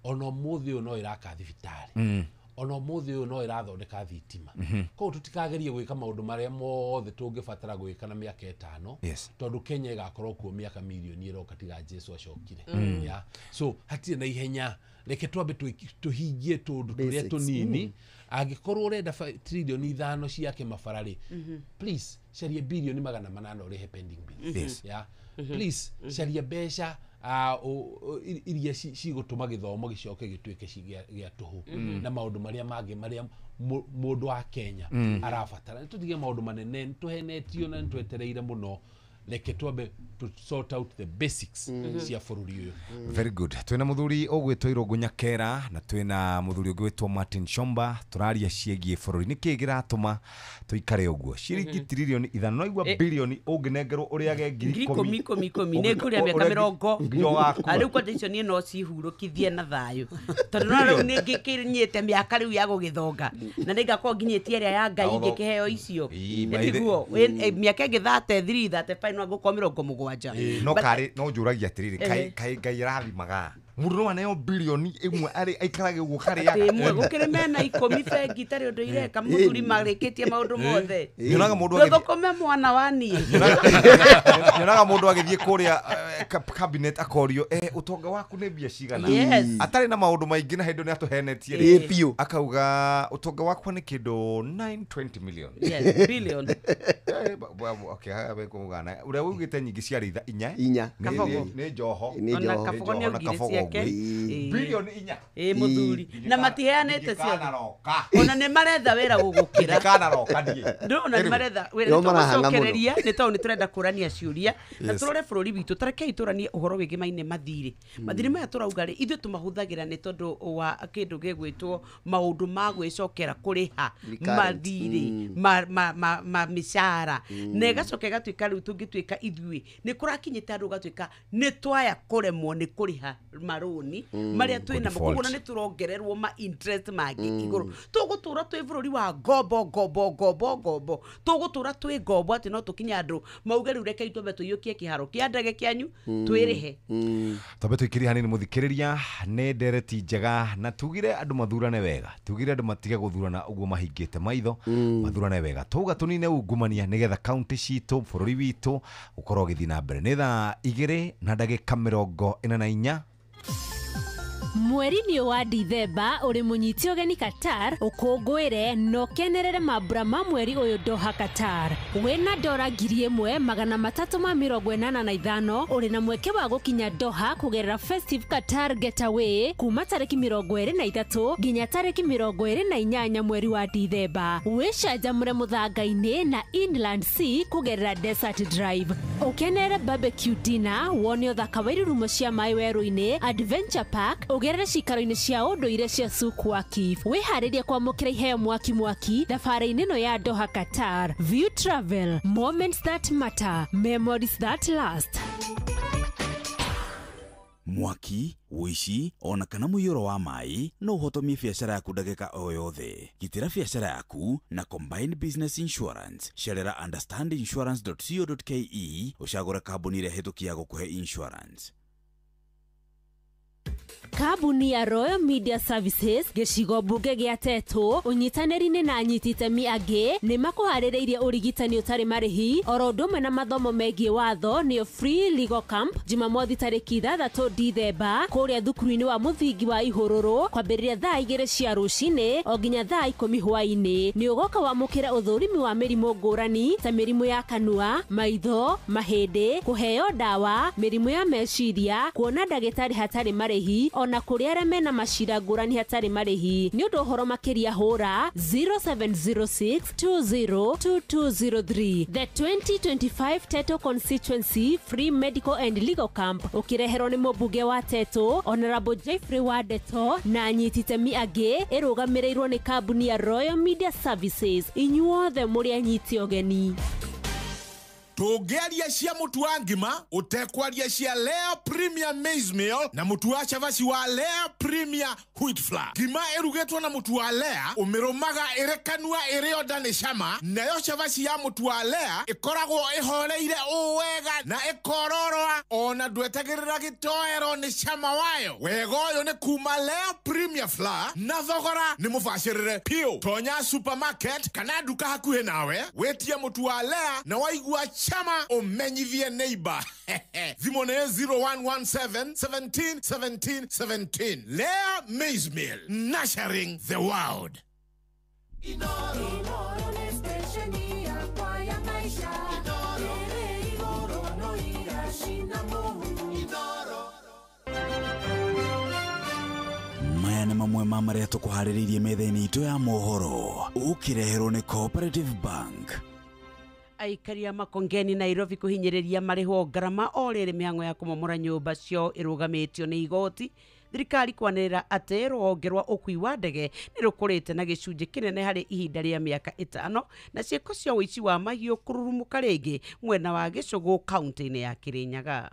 ona ũmũthĩ ũyũ no ĩraka thibitarĩ, ona ũmũthĩ ũyũ no ĩrathondeka thitima. Koguo tũtikagerie gwĩka maũndũ marĩa mothe tũngĩbatara gwĩka na mĩaka ĩtano, tondũ Kenya ĩgakorwo kuo mĩaka mirioni ĩroka tiga Jesu acokire. So hatirĩ na ihenya, reke twambe tũhingie tũndũ tũrĩa tũnini. Angĩkorwo ũrenda trilioni 5 ciake mabara rĩ, please caria bilioni 800 ũrĩhe pending bills. Please caria mbeca iria cigũtũma gĩthomo gĩcoke gĩtuĩke gĩa tũhũ na maũndũ marĩa mangĩ marĩa mũndũ wa Kenya arabatara. Nĩtũtige maũndũ manene, nĩtũhenetio na nĩtwetereire mũno. Reke twambe to sort out the basics cia bũrũri ũyũ. Very good. Twina muthuri ũgwĩtwo Irũngũ Nyakera na twina muthuri ũgwĩtwo Martin Shomba, tũraria ciĩgiĩ bũrũri. Nĩkĩ kĩratũma tũikare ũguo? Ciringi tiririoni 5 no igua bilioni ũngĩnengerwo ũrĩage ngiri 10 10 nĩ ngũrĩa mĩaka 20. Rĩu kwanja icio niĩ no cihurũkithie na thayũ, tondũ no rĩu nĩ ngĩkinyĩte mĩaka rĩu ya gũgĩthonga na nĩngakorwo nginyĩtie ĩrĩa ya Ngai ngĩkĩheo icio. Nĩtiguo mĩaka ĩngĩ 33 35 no ngũkorwo 70. No karĩ no njũragia atĩrĩrĩ, kaĩ Ngai arathimaga mũndũ no aneo bilioni ĩmwe arĩ aikarage ũguo karĩaga ĩmwe gũkĩrĩ mena 10 bengi itarĩ ũndũ ireka mũthuri marĩkĩtie maũndũ mothe. Nyonaga mũndũ agĩthiĩ thũkũme mwana wa niĩ. Nyonaga mũndũ agĩthiĩ kũrĩa cabinet akorio ũtonga waku nĩ mbia cigana, atarĩ na maũndũ maingĩ na hĩndĩ nĩ atũhenetie rĩ, akauga ũtonga wakwa nĩ kĩndũ 920 million. Yes, billion. Okay, ũrĩa ũugĩte nyingĩ ciarĩ inya nĩ Joho na Kabogo bilioni 4 ĩ mũthuri na matiheanĩte ciothe, ona nĩ maretha wĩra gũgũkĩra ndona nĩ maretha wĩra. Tũgũcokereria nĩ tondũ nĩ tũrenda kũrania ciũria na tũrore bũrũri witũ. Tarekei tũranie ũhoro wĩgĩmaine mathirĩ. Mathirĩ maya tũrauga rĩ, ithuĩ tũmahũthagĩra nĩ tondũ wa kĩndũ gĩgwĩtwo maũndũ ma gwĩcokera kũrĩha mathirĩ ma mĩcara, na ĩgacoka ĩgatuĩka rĩu tũngĩtuĩka ithuĩ nĩ kũrakinyĩte andũ gatuĩka nĩ twaya kũremwo nĩ kũrĩha marũni marĩa twĩ namo, koguo nĩ tũrongererwo ma interest mangĩ igũrũ. Tũgũtũra twĩ bũrũri wa ngombo ngombo ngombo ngombo, tũgũtũra twĩ ngombo atĩ no tũkinye andũ mauge rĩu rekei twambe tũiyũkie kĩharo kĩa ndege kĩanyu twĩrĩhe. Twambe tũikĩrie hanini mũthikĩrĩria, nĩ ndereti njega na tugire andũ mathurane wega, tugire andũ matige gũthurana ũguo mahingĩte maitho, mathurane wega, tuga tũnine ungumania nĩgetha kaunti citũ bũrũri witũ ũkorwo ũgĩthiĩ na mbere. Nĩ thaa 2:44. Mweri-inĩ wa Dithemba ũrĩ mũnyiti ũgeni Qatar, ũkũngũĩre na ũkenerere mambura ma mweri ũyũ Doha Qatar. Wĩna dora 1385 ũrĩ na mweke wa gũkinya Doha kũgerera Festive Qatar Getaway kuma tarĩki 23 nginya tarĩki 28 mweri wa Dithemba. Wĩcanjamũre mũthanga-inĩ na Inland Sea kũgerera Desert Drive. Ũkenerere barbecue dinner, wone ũthaka wa irurumo cia maĩ werũ-inĩ, Adventure Park, ũgerere cikaro-inĩ cia ũndũire cia Souk Waqif. Wĩharĩrie kwamũkĩra iheo mwaki mwaki thabarĩ-inĩ ĩno ya Doha Qatar. View Travel, moments that matter, memories that last. Mwaki, ũici ona kana mũiyũro wa maĩ no ũhotomie biacara yaku ndagĩka o yothe. Gitĩra biacara yaku na Combined Business Insurance. Cerera understandinsurance.co.ke ũcagũre kambuni ĩrĩa hĩtũki ya gũkũhe insurance. Kambuni ya Royal Media Services gĩcigo mbunge gĩa Tetũ ũnyitanĩri-inĩ na anyiti itemi angĩ nĩ makũharĩrĩirie ũrigitani ũtarĩ marĩhi oro ũndũ ũmwe na mathomo megiĩ watho nĩyo Free Legal Camp Jumamothi tarĩki 6 Dithemba kũrĩa thukuru-inĩ wa mũthingi wa Ihũrũrũ kwambĩrĩria thaa 2 cia rũcinĩ o nginya thaa 10 hwaĩ-inĩ. Nĩ ũgoka wamũkĩra ũthũrimi wa mĩrimũ ngũrani ta mĩrimũ ya kanua, maitho, mahĩndĩ, kũheo ndawa, mĩrimũ ya meciria, kuona ndagĩtarĩ hatarĩ marĩhi ona kũrĩa arĩa mena macira ngũrani hatarĩ marĩhi. Nĩ ũndũ ũhoro makĩria hũra 0706 202203. The 2025 Teto Constituency Free Medical and Legal Camp ũkĩreherwo nĩ mũmbunge wa Teto Honorable Jeffrey Wadeto na anyiti itemi angĩ, ĩrũgamĩrĩirwo nĩ kambuni ya Royal Media Services. Inyuothe mũrĩ anyiti ũgeni. Tũngĩaria cia mũtu wa ngima ũtekwaria cia Lea Premier Maize Meal na mũtu wa cabaci wa Lea Premier Wheat Flour. Ngima ĩrugĩtwo na mũtu wa Lea ũmĩrũmaga ĩrĩ kanua ĩrĩ onda nĩ cama, nayo cabaci ya mũtu wa Lea ĩkoragwo ĩhoreire ũũ wega na ĩkororoa ona ndwetagĩrĩra gĩtoero nĩ cama wayo. Wega ũyũ nĩ kuma Lea Premier Flour na thogora nĩ mũbacĩrĩre piũ. Tonya supermarket kana nduka hakuhĩ nawe wĩtie mũtu wa Lea na waigua chama umenyithie neighbor. Thimũ nĩ 0117 17 17 17. Lea Maize Meal, nurturing the world. ma marĩa tũkũharĩrĩirie metha-inĩ itũ ya mohoro ũkĩreherwo nĩ Cooperative Bank. Aikari a Makongeni Nairobi kuhinyĩrĩria marĩhwo ngarama o rĩrĩ mĩhang'o ya kũmomora nyũmba ciao ĩrũgamĩtio nĩ igoti. Thirikari kwanĩrĩra atĩ rũhonge rwa ũkui wa ndege nĩ rũkũrĩte na gĩcunjĩ kĩnene harĩ ihinda rĩa mĩaka 5 na ciĩko cia ũici wa mahiũ kũrurumũka rĩngĩ mwena wa Gĩcũgũ kaunti-inĩ ya Kĩrĩnyaga.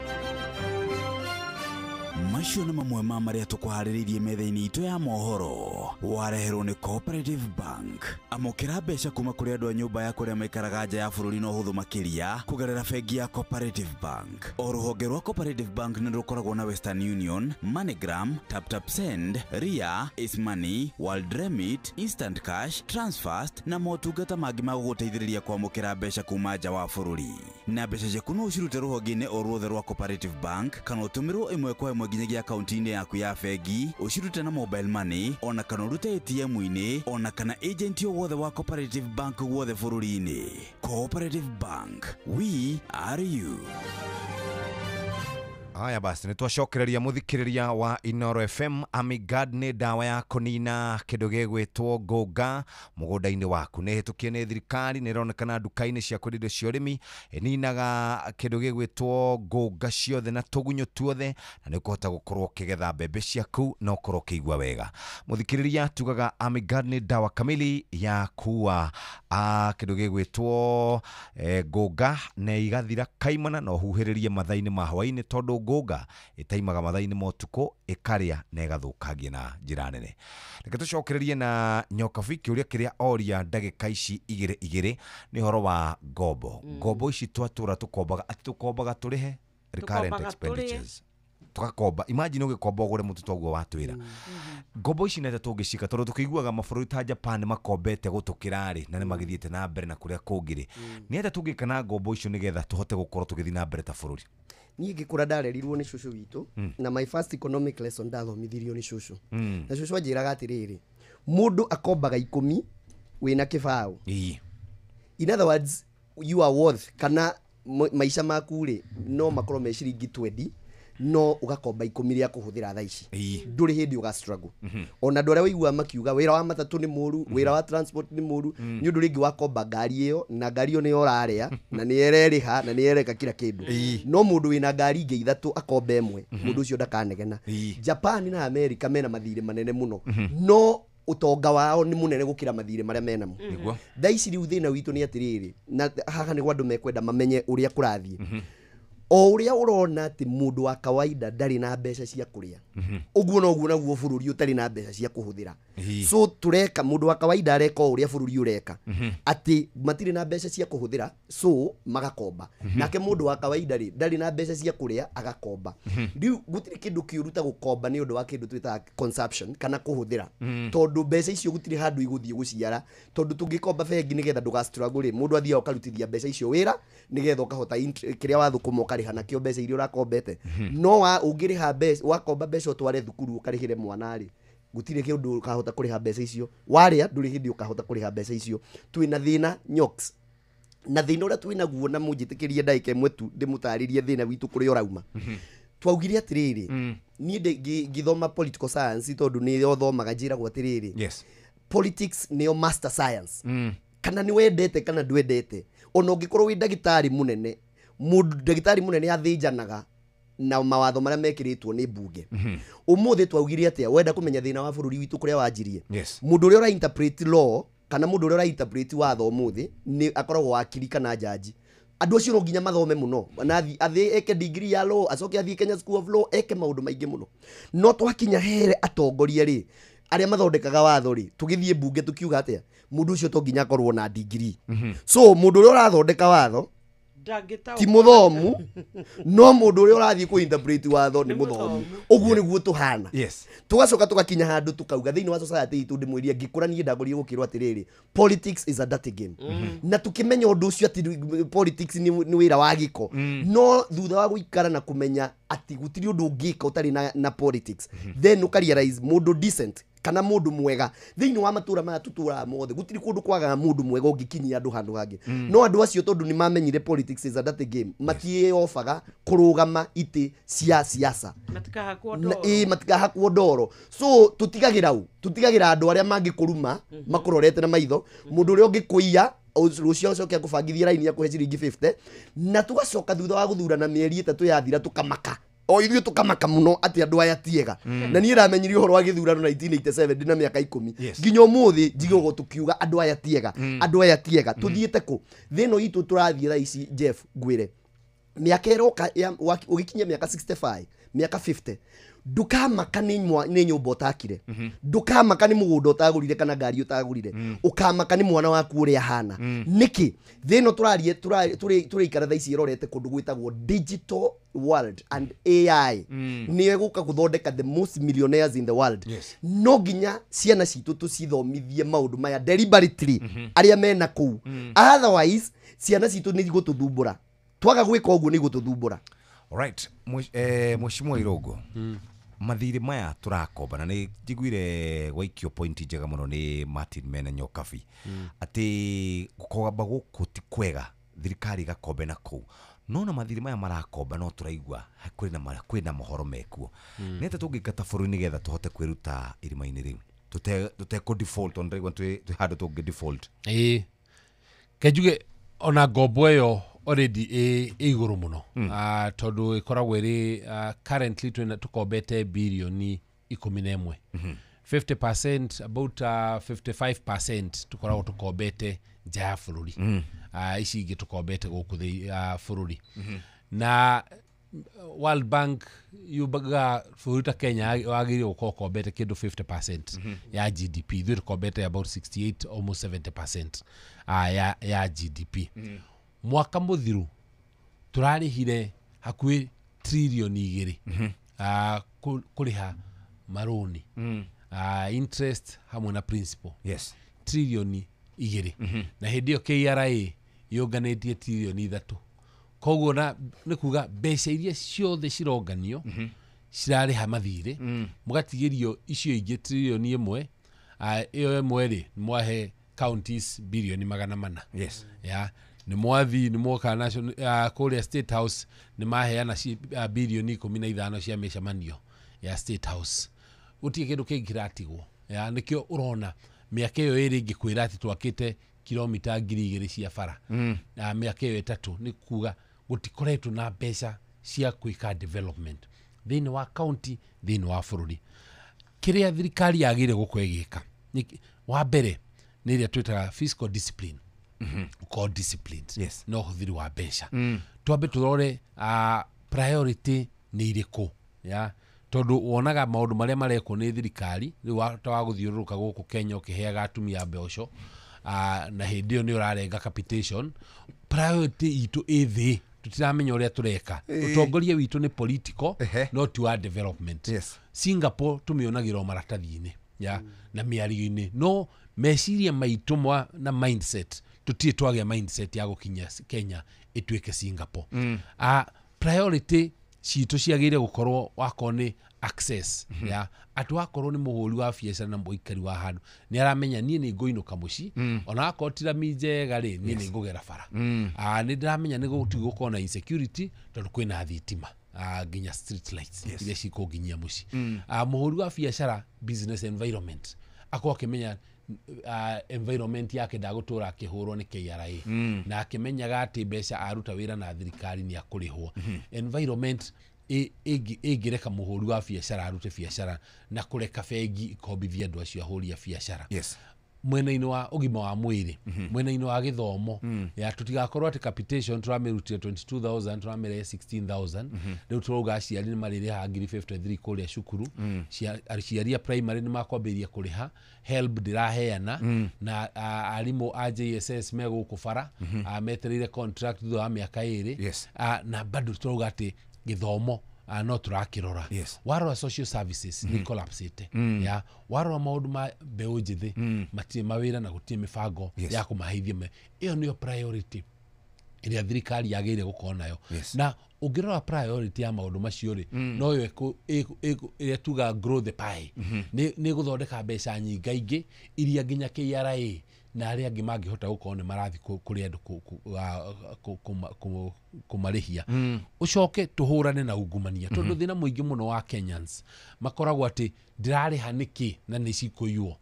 Macio nĩ mamwe ma marĩa tũkũharĩrĩirie metha-inĩ itũ ya mohoro wareherwo nĩ Cooperative Bank. Amũkĩra mbeca kuma kũrĩ andũ a nyũmba ya kũrĩa maikaraga nja ya bũrũri na ũhũthũ makĩria kũgerera bengi ya Cooperative Bank. O rũhonge rwa Cooperative Bank nĩ rũkoragwo na Western Union, MoneyGram, TapTap Send, Ria, Ace Money, World Remit, Instant Cash, Transfast na motungata mangĩ ma gũgũteithĩrĩria kwamũkĩra mbeca kuma nja wa bũrũri. Na mbeca ciaku no ũcirute rũhonge-inĩ o ruothe rwa Cooperative Bank kana ũtũmĩrwo ĩmwe kwa ĩmwe nginyagia akaunti-inĩ yaku ya bengi, ũcirute na mobile money ona kana ũrute ATM-inĩ ona kana agent o wothe wa Cooperative Bank guothe bũrũri-inĩ. Cooperative Bank, we are you. Haya basi, nĩtwacokereria mũthikĩrĩria wa Inoro FM. Amigard nĩ ndawa ya kũnina kĩndũ gĩgwĩtwo ngũnga mũgũnda-inĩ waku. Nĩ hĩtũkie nĩ thirikari, nĩ ĩronekana nduka-inĩ cia kwendia indo cia ũrĩmi. Ĩninaga kĩndũ gĩgwĩtwo ngũnga ciothe na tũgunyũ tuothe, na nĩ ũkũhota gũkorwo ũkĩgetha mbembe ciaku na ũkorwo ũkĩigua wega. Mũthikĩrĩria, tugaga Amigard nĩ ndawa kamili ya kuua kĩndũ gĩgwĩtwo ngũnga na igathira kaimana, na ũhuhĩrĩrie mathaa-inĩ ma hwaĩ-inĩ tondũ ngũnga ĩtaimaga mathaa-inĩ ma ũtukũ, ĩkarĩa na ĩgathũkangia na njĩra nene. Reke tũcokererie na Nyokabi kĩũria kĩrĩa oria ndagĩka ici igĩrĩ nĩ ũhoro wa ngombo. Ngombo ici twatũra tũkombaga, atĩ tũkombaga tũrĩhe recurrent expenditures, tũgakomba. Imagine ũgĩkomba ũgũre mũtu toguo watwĩra. Ngombo ici nĩ tũngĩcika tondũ tũkĩiguaga mabũrũri ta Japan makombete gũtũkĩra rĩ, na nĩ magĩthiĩte na mbere na kũrĩa kũngĩ rĩ. Nĩ atĩa tũngĩka na ngombo icio nĩgetha tũhote gũkorwo tũgĩthiĩ na mbere ta bũrũri? Niĩ ngĩkũra ndarerirwo nĩ cũcũ witũ, na my first economic lesson ndathomithirio nĩ cũcũ. Na cũcũ anjĩraga atĩrĩrĩ, mũndũ akombaga 10 wĩna kĩbaũ. In other words, you are worth, kana maica maku rĩ no makorwo me ciringi 20, no ũgakomba 10 rĩa kũhũthĩra thaa ici. Ndũrĩ hĩndĩ ũga struggle. Ona andũ arĩa waigua makiuga wĩra wa matatũ nĩ mũru, wĩra wa transport nĩ mũru, nĩ ũndũ rĩngĩ wakomba ngari ĩyo, na ngari ĩyo nĩyo ũrarĩa, na nĩ ĩrerĩha, na nĩ ĩreka kila kĩndũ. No mũndũ wĩna ngari ingĩ 3 akomba ĩmwe, mũndũ ũcio ndakanegena. Japan na America mena mathirĩ manene mũno, no ũtonga wao nĩ mũnene gũkĩra mathirĩ marĩa menamo. Thaa ici rĩu thĩna witũ nĩ atĩrĩrĩ, na haha nĩguo andũ mekwenda mamenye ũrĩa kũrathiĩ. O ũrĩa ũrona atĩ mũndũ wa kawaida ndarĩ na mbeca cia kũrĩa, ũguo noguo naguo bũrũri ũtarĩ na mbeca cia kũhũthĩra. So tũreka, mũndũ wa kawaida areka o ũrĩa bũrũri ũreka, atĩ matirĩ na mbeca cia kũhũthĩra, so magakomba. Nake mũndũ wa kawaida rĩ ndarĩ na mbeca cia kũrĩa, agakomba. Rĩu gũtirĩ kĩndũ kĩũru ta gũkomba nĩ ũndũ wa kĩndũ twĩtaga consumption kana kũhũthĩra, tondũ mbeca icio gũtirĩ handũ igũthiĩ gũciara. Tondũ tũngĩkomba bengi nĩgetha ndũga struggle rĩ, mũndũ athiaga ũkarutithia mbeca icio wĩra nĩgetha ũkahota kĩrĩa wathũkũma ũkarĩha nakĩo mbeca iria ũrakombete. No ũngĩrĩha mbeca, wakomba mbeca ũtware thukuru ũkarĩhĩre mwana rĩ, gũtirĩ kĩndũ ũkahota kũrĩha mbeca icio. Warĩa ndũrĩ hĩndĩ ũkahota kũrĩha mbeca icio. Twĩna thĩna Nyox, na thĩna ũrĩa twĩnaguo, na mũnjĩtĩkĩrie ndagĩka ĩmwe tu ndĩmũtarĩrie thĩna witũ kũrĩa ũrauma. Twaugire atĩrĩrĩ, niĩ ngĩthoma political science tondũ nĩyo thomaga, njĩragwo atĩrĩrĩ, politics nĩyo master science. Kana nĩ wendete kana ndwendete, ona ũngĩkorwo wĩ ndagĩtarĩ mũnene, mũndũ ndagĩtarĩ mũnene athĩnjanaga na mawatho marĩa mekĩrĩtwo nĩ mbunge. Ũmũthĩ twaugire atĩa, wenda kũmenya thĩna wa bũrũri witũ kũrĩa wanjirie, mũndũ ũrĩa ũra interpret law kana mũndũ ũrĩa ũra interpret watho ũmũthĩ nĩ akoragwo wakiri kana jaji. Andũ acio no nginya mathome mũno, na athiĩ eke degree ya law, acoke athiĩ Kenya School of Law, eke maũndũ maingĩ mũno. No twakinya here atongoria rĩ, arĩa mathondekaga watho rĩ, tũgĩthiĩ mbunge tũkiuga atĩa, mũndũ ũcio to nginya akorwo na degree. So mũndũ ũrĩa ũrathondeka watho ti mũthomu, no mũndũ ũrĩa ũrathiĩ kũ interpret watho nĩ mũthomu. Ũguo nĩguo tũhana. Tũgacoka tũgakinya handũ tũkauga thĩinĩ wa society itũ, ndĩmwĩrie ngĩkũra niĩ ndagũrire gũkĩrwo atĩrĩrĩ, politics is a dirty game. Na tũkĩmenya ũndũ ũcio atĩ politics nĩ wĩra wa gĩko, no thutha wa gũikara na kũmenya atĩ gũtirĩ ũndũ ũngĩka ũtarĩ na politics, then ũka realize mũndũ decent Kana mũndũ mwega thĩinĩ wa matũra maya tũtũraga mothe, gũtirĩ kũndũ kwagaga mũndũ mwega ũngĩkinyia andũ handũ hangĩ. No andũ acio, tondũ nĩ mamenyire politics is a dirty game, matiĩyobaga kũrũgama itĩ cia siasa. Matikahakwo Na- ndoro. Ĩ, matikahakwo ndoro. So tũtigagĩra u tũtigagĩra andũ arĩa mangĩkũruma makũrorete na maitho, mũndũ ũrĩa ũngĩkũiya rũcio acoke akũbangithie raini akũhe ciringi 50, na tũgacoka thutha wa gũthurana mĩeri 3 yathira tũkamaka o ithuĩ, tũkamaka mũno atĩ andũ aya tiega. Na niĩ ndamenyire ũhoro wa gĩthurano 1987 ndĩna mĩaka 10. Nginya ũmũthĩ njigagwo tũkiuga andũ aya tiega, andũ aya tiega. Tũthiĩte kũ thĩ ĩno itũ tũrathiĩ thaa ici? Jeff, ngwĩre, mĩaka ĩroka ũgĩkinyia mĩaka 65, mĩaka 50, ndũkamaka nĩ nyũmba ũtakire, ndũkamaka nĩ mũgũnda ũtagũrire kana ngari ũtagũrire, ũkamaka nĩ mwana waku ũrĩa ahana. Nĩkĩ thĩ ĩno tũrarie tũrĩikara thaa ici ĩrorete kũndũ gwĩtagwo digital world and AI nĩyo ĩgũka gũthondeka the most millionaires in the world. No nginya ciana citũ tũcithomithie maũndũ maya deliberately, arĩa mena kũu. Otherwise ciana citũ nĩ igũtũthumbũra. Twaga gwĩka ũguo nĩ igũtũthumbũra. Alright, Mheshimiwa Irũngũ, mathirĩ maya tũrakomba, na nĩ njiguire gwaikio point njega mũno nĩ Martin Mena Nyokabi, atĩ gũkomba gũkũ ti kwega, thirikari ĩgakombe na kũu, no na mathirĩ maya marakomba no tũraigua kwĩna mohoro mekuo. Nĩ atĩa tũngĩka ta bũrũri nĩgetha tũhote kwĩruta irima-inĩ rĩu tũtekũ default? Tondũ ndĩraigua twĩ handũ tũngĩ default. Ĩĩ, kenjuge ona ngombo ĩyo already ĩ igũrũ mũno. Ah, tondũ ĩkoragwo ĩrĩ currently twĩna tũkombete birioni 11, 50%, about 55% tũkoragwo tũkombete nja ya bũrũri. Ici ingĩ tũkombete gũkũ bũrũri. Na World Bank yugaga bũrũri ta Kenya wagĩrĩirwo gũkorwo ũkombete kĩndũ 50% ya GDP. Ithuĩ tũkombete about 68, almost 70% ya GDP. Mwaka mũthiru tũrarĩhire hakuhĩ tririoni 2 kũrĩha marũni, interest hamwe na principal. Tririoni 2, na hĩndĩ ĩyo KRA yũnganĩtie tririoni 3. Koguo na nĩ kuga mbeca iria ciothe cironganio cirarĩha mathirĩ, mũgatigĩrio icio ingĩ tririoni 1. Ĩyo ĩmwe rĩ, nĩ mwahe counties birioni 400. Ya nĩ mwathi nĩ mwoka kũrĩa State House nĩ maheana birioni 15 cia mĩcemanio ya State House. Gũtirĩ kĩndũ kĩngĩ kĩratigwo. Ya nĩkĩo ũrona mĩaka ĩyo 2 ngĩkwĩra atĩ twakĩte kilomita 2000 cia bara na mĩaka ĩyo 3, nĩ kuga gũtikoretwo na mbeca cia gwĩka development thĩinĩ wa county, thĩinĩ wa bũrũri. Kĩrĩa thirikari yagĩrĩire gũkorwo ĩgĩka wa mbere nĩ ĩrĩa twĩtaga fiscal discipline, ũkorwo disciplined na ũhũthĩri wa mbeca. Twambe tũrore priority nĩ irĩkũ, ya tondũ wonaga maũndũ marĩa marekwo nĩ thirikari rĩu ta wa gũthiũrũrũka gũkũ Kenya ũkĩheaga atumia mbeco, na hĩndĩ ĩyo nĩ ũrarenga capitation. Priority itũ ĩ thĩ, tũtiramenya ũrĩa tũreka. Ũtongoria witũ nĩ political no ti wa development. Singapore tũmĩonagĩra o maratathi-inĩ ya na mĩario-inĩ, no meciria maitũ na mindset, tũtirĩ twagĩa mindset ya gũkinyia Kenya ĩtuĩke Singapore. Priority citũ ciagĩrĩire gũkorwo wakorwo nĩ access, ya atĩ wakorwo nĩ mũhũri wa biacara na mũikari wa handũ nĩ aramenya niĩ nĩ ngũinũka mũciĩ, ona akorwo ti rami njega rĩ, niĩ nĩ ngũgera bara. Nĩ ndĩramenya nĩ gũtiga gũkorwo na insecurity tondũ kwĩna thitima, nginya street lights iria cikũnginyia mũciĩ. Mũhũri wa biacara, business environment, akorwo akĩmenya environment yake, ndagũtũra akĩhũrwo nĩ KRA, na akĩmenyaga atĩ mbeca aruta wĩra na thirikari nĩ akũrĩhwo. Environment ĩngĩreka mũhũri wa biacara arute biacara na kũreka bengi ikombithie andũ acio ahũri a biacara. Mwena-inĩ wa ũgima wa mwĩrĩ, mwena-inĩ wa gĩthomo, ya tũtigakorwo atĩ capitation tũramĩrutire 22,000, tũramĩrehe 16,000. Rĩu tũrauga aciari nĩ marĩrĩhaga ngiri 53 kũrĩa cukuru. Aciari a primary nĩ makwambĩrĩria kũrĩha, HELB ndĩraheana, na arimũ a JSS me gũkũ bara, metereire contract thutha wa mĩaka 2. Na bado tũrauga atĩ gĩthomo no tũrakĩrora. Warora social services nĩ collapsĩte. Ya warora maũndũ ma mbeũ njĩthĩ, matirĩ mawĩra na gũtirĩ mĩbango ya kũmaheithia. Ĩyo nĩyo priority ĩrĩa thirikari yagĩrĩire gũkorwo nayo. Na ũngĩrora priority ya maũndũ macio rĩ, noyo ĩrĩa tuga grow the pie, nĩ gũthondeka mbeca nyingaingĩ iria nginya KRA na arĩa angĩ mangĩhota gũkorwo nĩ marathiĩ kũrĩ andũ kũmarĩhia. Ũcoke tũhũrane na ungumania, tondũ thĩna mũingĩ mũno wa Kenyans makoragwo atĩ ndĩrarĩha nĩkĩ na nĩ cikũiywo.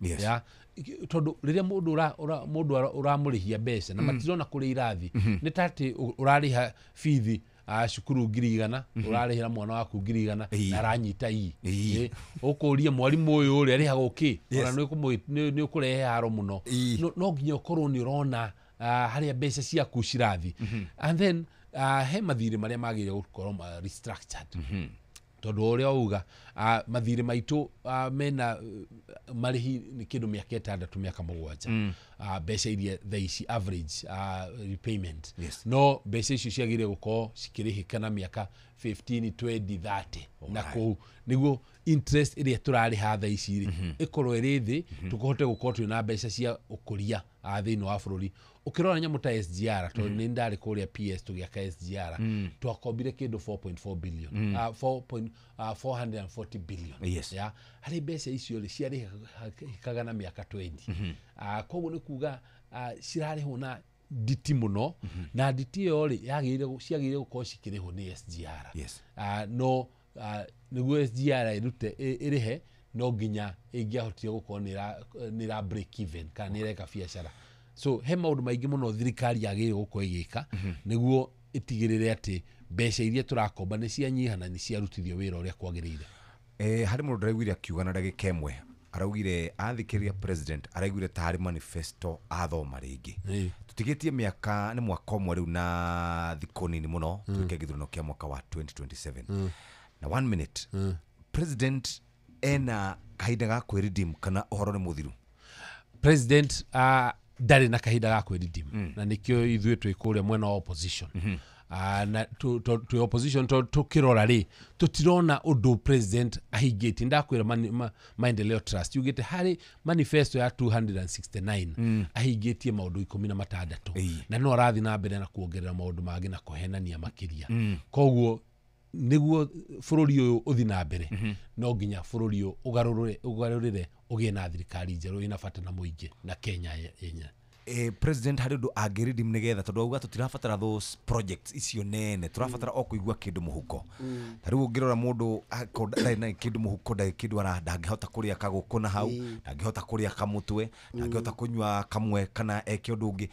Tondũ rĩrĩa mũndũ ũramũrĩhia mbeca na matirona kũrĩa irathi, nĩ ta atĩ ũrarĩha bithi cukuru 100,000, ũrarĩhĩra mwana waku 100,000 na aranyita ii, ũkũria mwarimũ ũyũ ũrĩa arĩhagwo kĩ, ona nĩ ũkũrehe haro mũno. No nginya ũkorwo nĩ ũrona harĩa mbeca ciaku cirathi. And then he mathirĩ marĩa magĩrĩire gũkorwo restructured, tondũ ũrĩa wauga mathirĩ maitũ mena marĩhi nĩ kĩndũ mĩaka 6 mĩaka 7, mbeca iria thaa ici average repayment. No mbeca icio ciagĩrĩire gũkorwo cikĩrĩhĩka na mĩaka 15 20 30 na kũu, nĩguo interest ĩrĩa tũrarĩha thaa ici rĩ ĩkorwo ĩrĩ thĩ, tũkũhote gũkorwo twĩna mbeca cia ũkũria thĩinĩ wa bũrũri. Ũkĩrora nyamũ ta SGR, tondũ nĩ ndarĩ kũrĩa PS tũgĩaka SGR, twakombire kĩndũ 4.4 billion, 440 billion. Harĩ mbeca icio rĩ ciarĩhĩkaga na mĩaka 20. Koguo nĩ kuga cirarĩhwo na nditi mũno, na nditi ĩyo rĩ ciagĩrĩire gũkorwo cikĩrĩhwo nĩ SGR. No nĩguo SGR ĩrĩhe, no nginya ĩngĩahotire gũkorwo nĩ ĩra break even kana nĩ ĩreka biacara. So he maũndũ maingĩ mũno thirikari yagĩrĩire gũkorwo ĩgĩka nĩguo ĩtigĩrĩre atĩ mbeca iria tũrakomba nĩ cianyiha na nĩ ciarutithio wĩra ũrĩa kwagĩrĩire. Harĩ mũndũ ndĩraiguire akiuga na ndagĩka ĩmwe, araugire athikĩrĩria president, araiguire ta harĩ manifesto athoma rĩngĩ. Tũtigĩtie mĩaka nĩ mwaka ũmwe rĩu na thikũ nini mũno tuĩke gĩthurano kĩa mwaka wa 2027. Na 1 minute, president ena kahinda ga kwĩredeem kana ũhoro nĩ mũthiru? President ndarĩ na kahinda ga kwĩredeem, na nĩkĩo ithuĩ twĩ kũrĩa mwena wa opposition. Na twĩ opposition tũkĩrora rĩ, tũtirona ũndũ president ahingĩtie. Ndakwĩra Maendeleo Trust yugĩte harĩ manifesto ya 269 ahingĩtie maũndũ 16, na no arathiĩ na mbere na kuongerera maũndũ mangĩ na kũhenania makĩria. Koguo nĩguo bũrũri ũyũ ũthiĩ na mbere, no nginya bũrũri ũyũ ũgarũrĩre ũgĩe na thirikari njerũ ĩna bata na mũingĩ na Kenya yenyewe. President harĩ ũndũ angĩredeem nĩgetha, tondũ auga tũtirabatara those projects icio nene, tũrabatara o kũigua kĩndũ mũhuko. Ta rĩu ũngĩrora mũndũ akorwo ndarĩ na kĩndũ mũhuko, ndarĩ kĩndũ ndangĩhota kũrĩa kagũkũ na hau, ndangĩhota kũrĩa kamũtwe, ndangĩhota kũnyua kamwe kana eke ũndũ ũngĩ.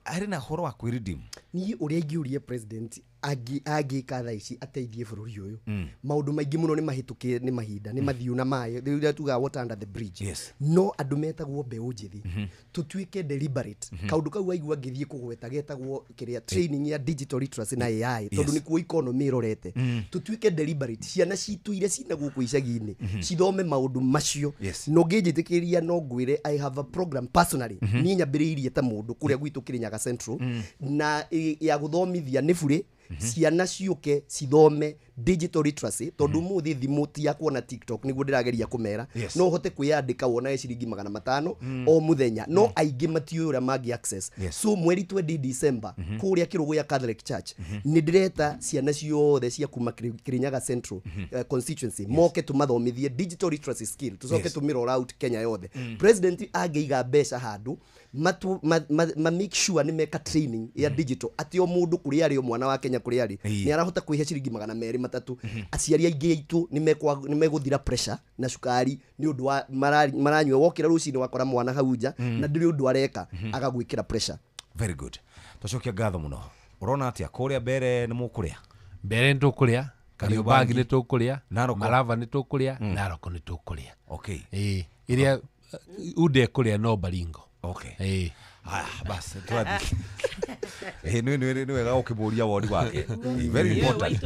Harĩ na ũhoro wa kwĩredeem. Niĩ ũrĩa ingĩũria president angĩka thaa ici ateithie bũrũri ũyũ, maũndũ maingĩ mũno nĩ mahĩtũkĩre nĩ mahinda, nĩ mathiũ na maĩ, rĩu tugaga water under the bridge. No andũ metagwo mbeũ njĩthĩ tũtuĩke deliberate. Kaũndũ kau waigua ngĩthiĩ kũgweta getagwo kĩrĩa training ya digital literacy na AI, tondũ nĩkuo economy ĩrorete. Tũtuĩke deliberate, ciana citũ iria cina gũkũ icagi-inĩ cithome maũndũ macio. No ngĩnjĩtĩkĩria no ngwĩre I have a program personally, niĩ nyambĩrĩirie ta mũndũ kũrĩa gwitũ Kĩrĩnyaga Central, na ya gũthomithia nĩ burĩ ciana ciũke cithome digital literacy, tondũ mũthĩ thimũ ti ya kuona TikTok nĩguo ndĩrageria kũmera. No ũhote kwĩyandĩka wonage ciringi 500 o mũthenya, no aingĩ matiũĩ ũrĩa mangĩ access. So mweri 20 December kũrĩa Kĩrũgũya Catholic Church nĩ ndĩreta ciana ciothe cia kuma Kĩrĩnyaga Central constituency moke tũmathomithie digital literacy skill, tũcoke tũmĩ roll out Kenya yothe. President angĩiga mbeca handũ ma make sure nĩ meka training ya digital, atĩ o mũndũ kũrĩa arĩ, o mwana wa Kenya kũrĩa arĩ nĩ arahota kwĩhe ciringi 200 3. Aciari aingĩ aitũ nĩ megũthira pressure na cukari nĩ ũndũ wa maranyua, wokĩra rũcinĩ wakora mwana hau nja na ndũrĩ ũndũ areka, agagwĩkĩra pressure. Very good. Twacokia ngatho mũno. Ũrona atĩa kũrĩa mbere nĩ mũkũrĩa? Mbere nĩ tũkũrĩa, Kariobangi nĩ tũkũrĩa, Malava nĩ tũkũrĩa, Narok nĩ tũkũrĩa. Okay. Ĩrĩa unde kũrĩa no Baringo. Okay. Haya basi twathi. Nĩ wega ũkĩmũria woni wake. Very important.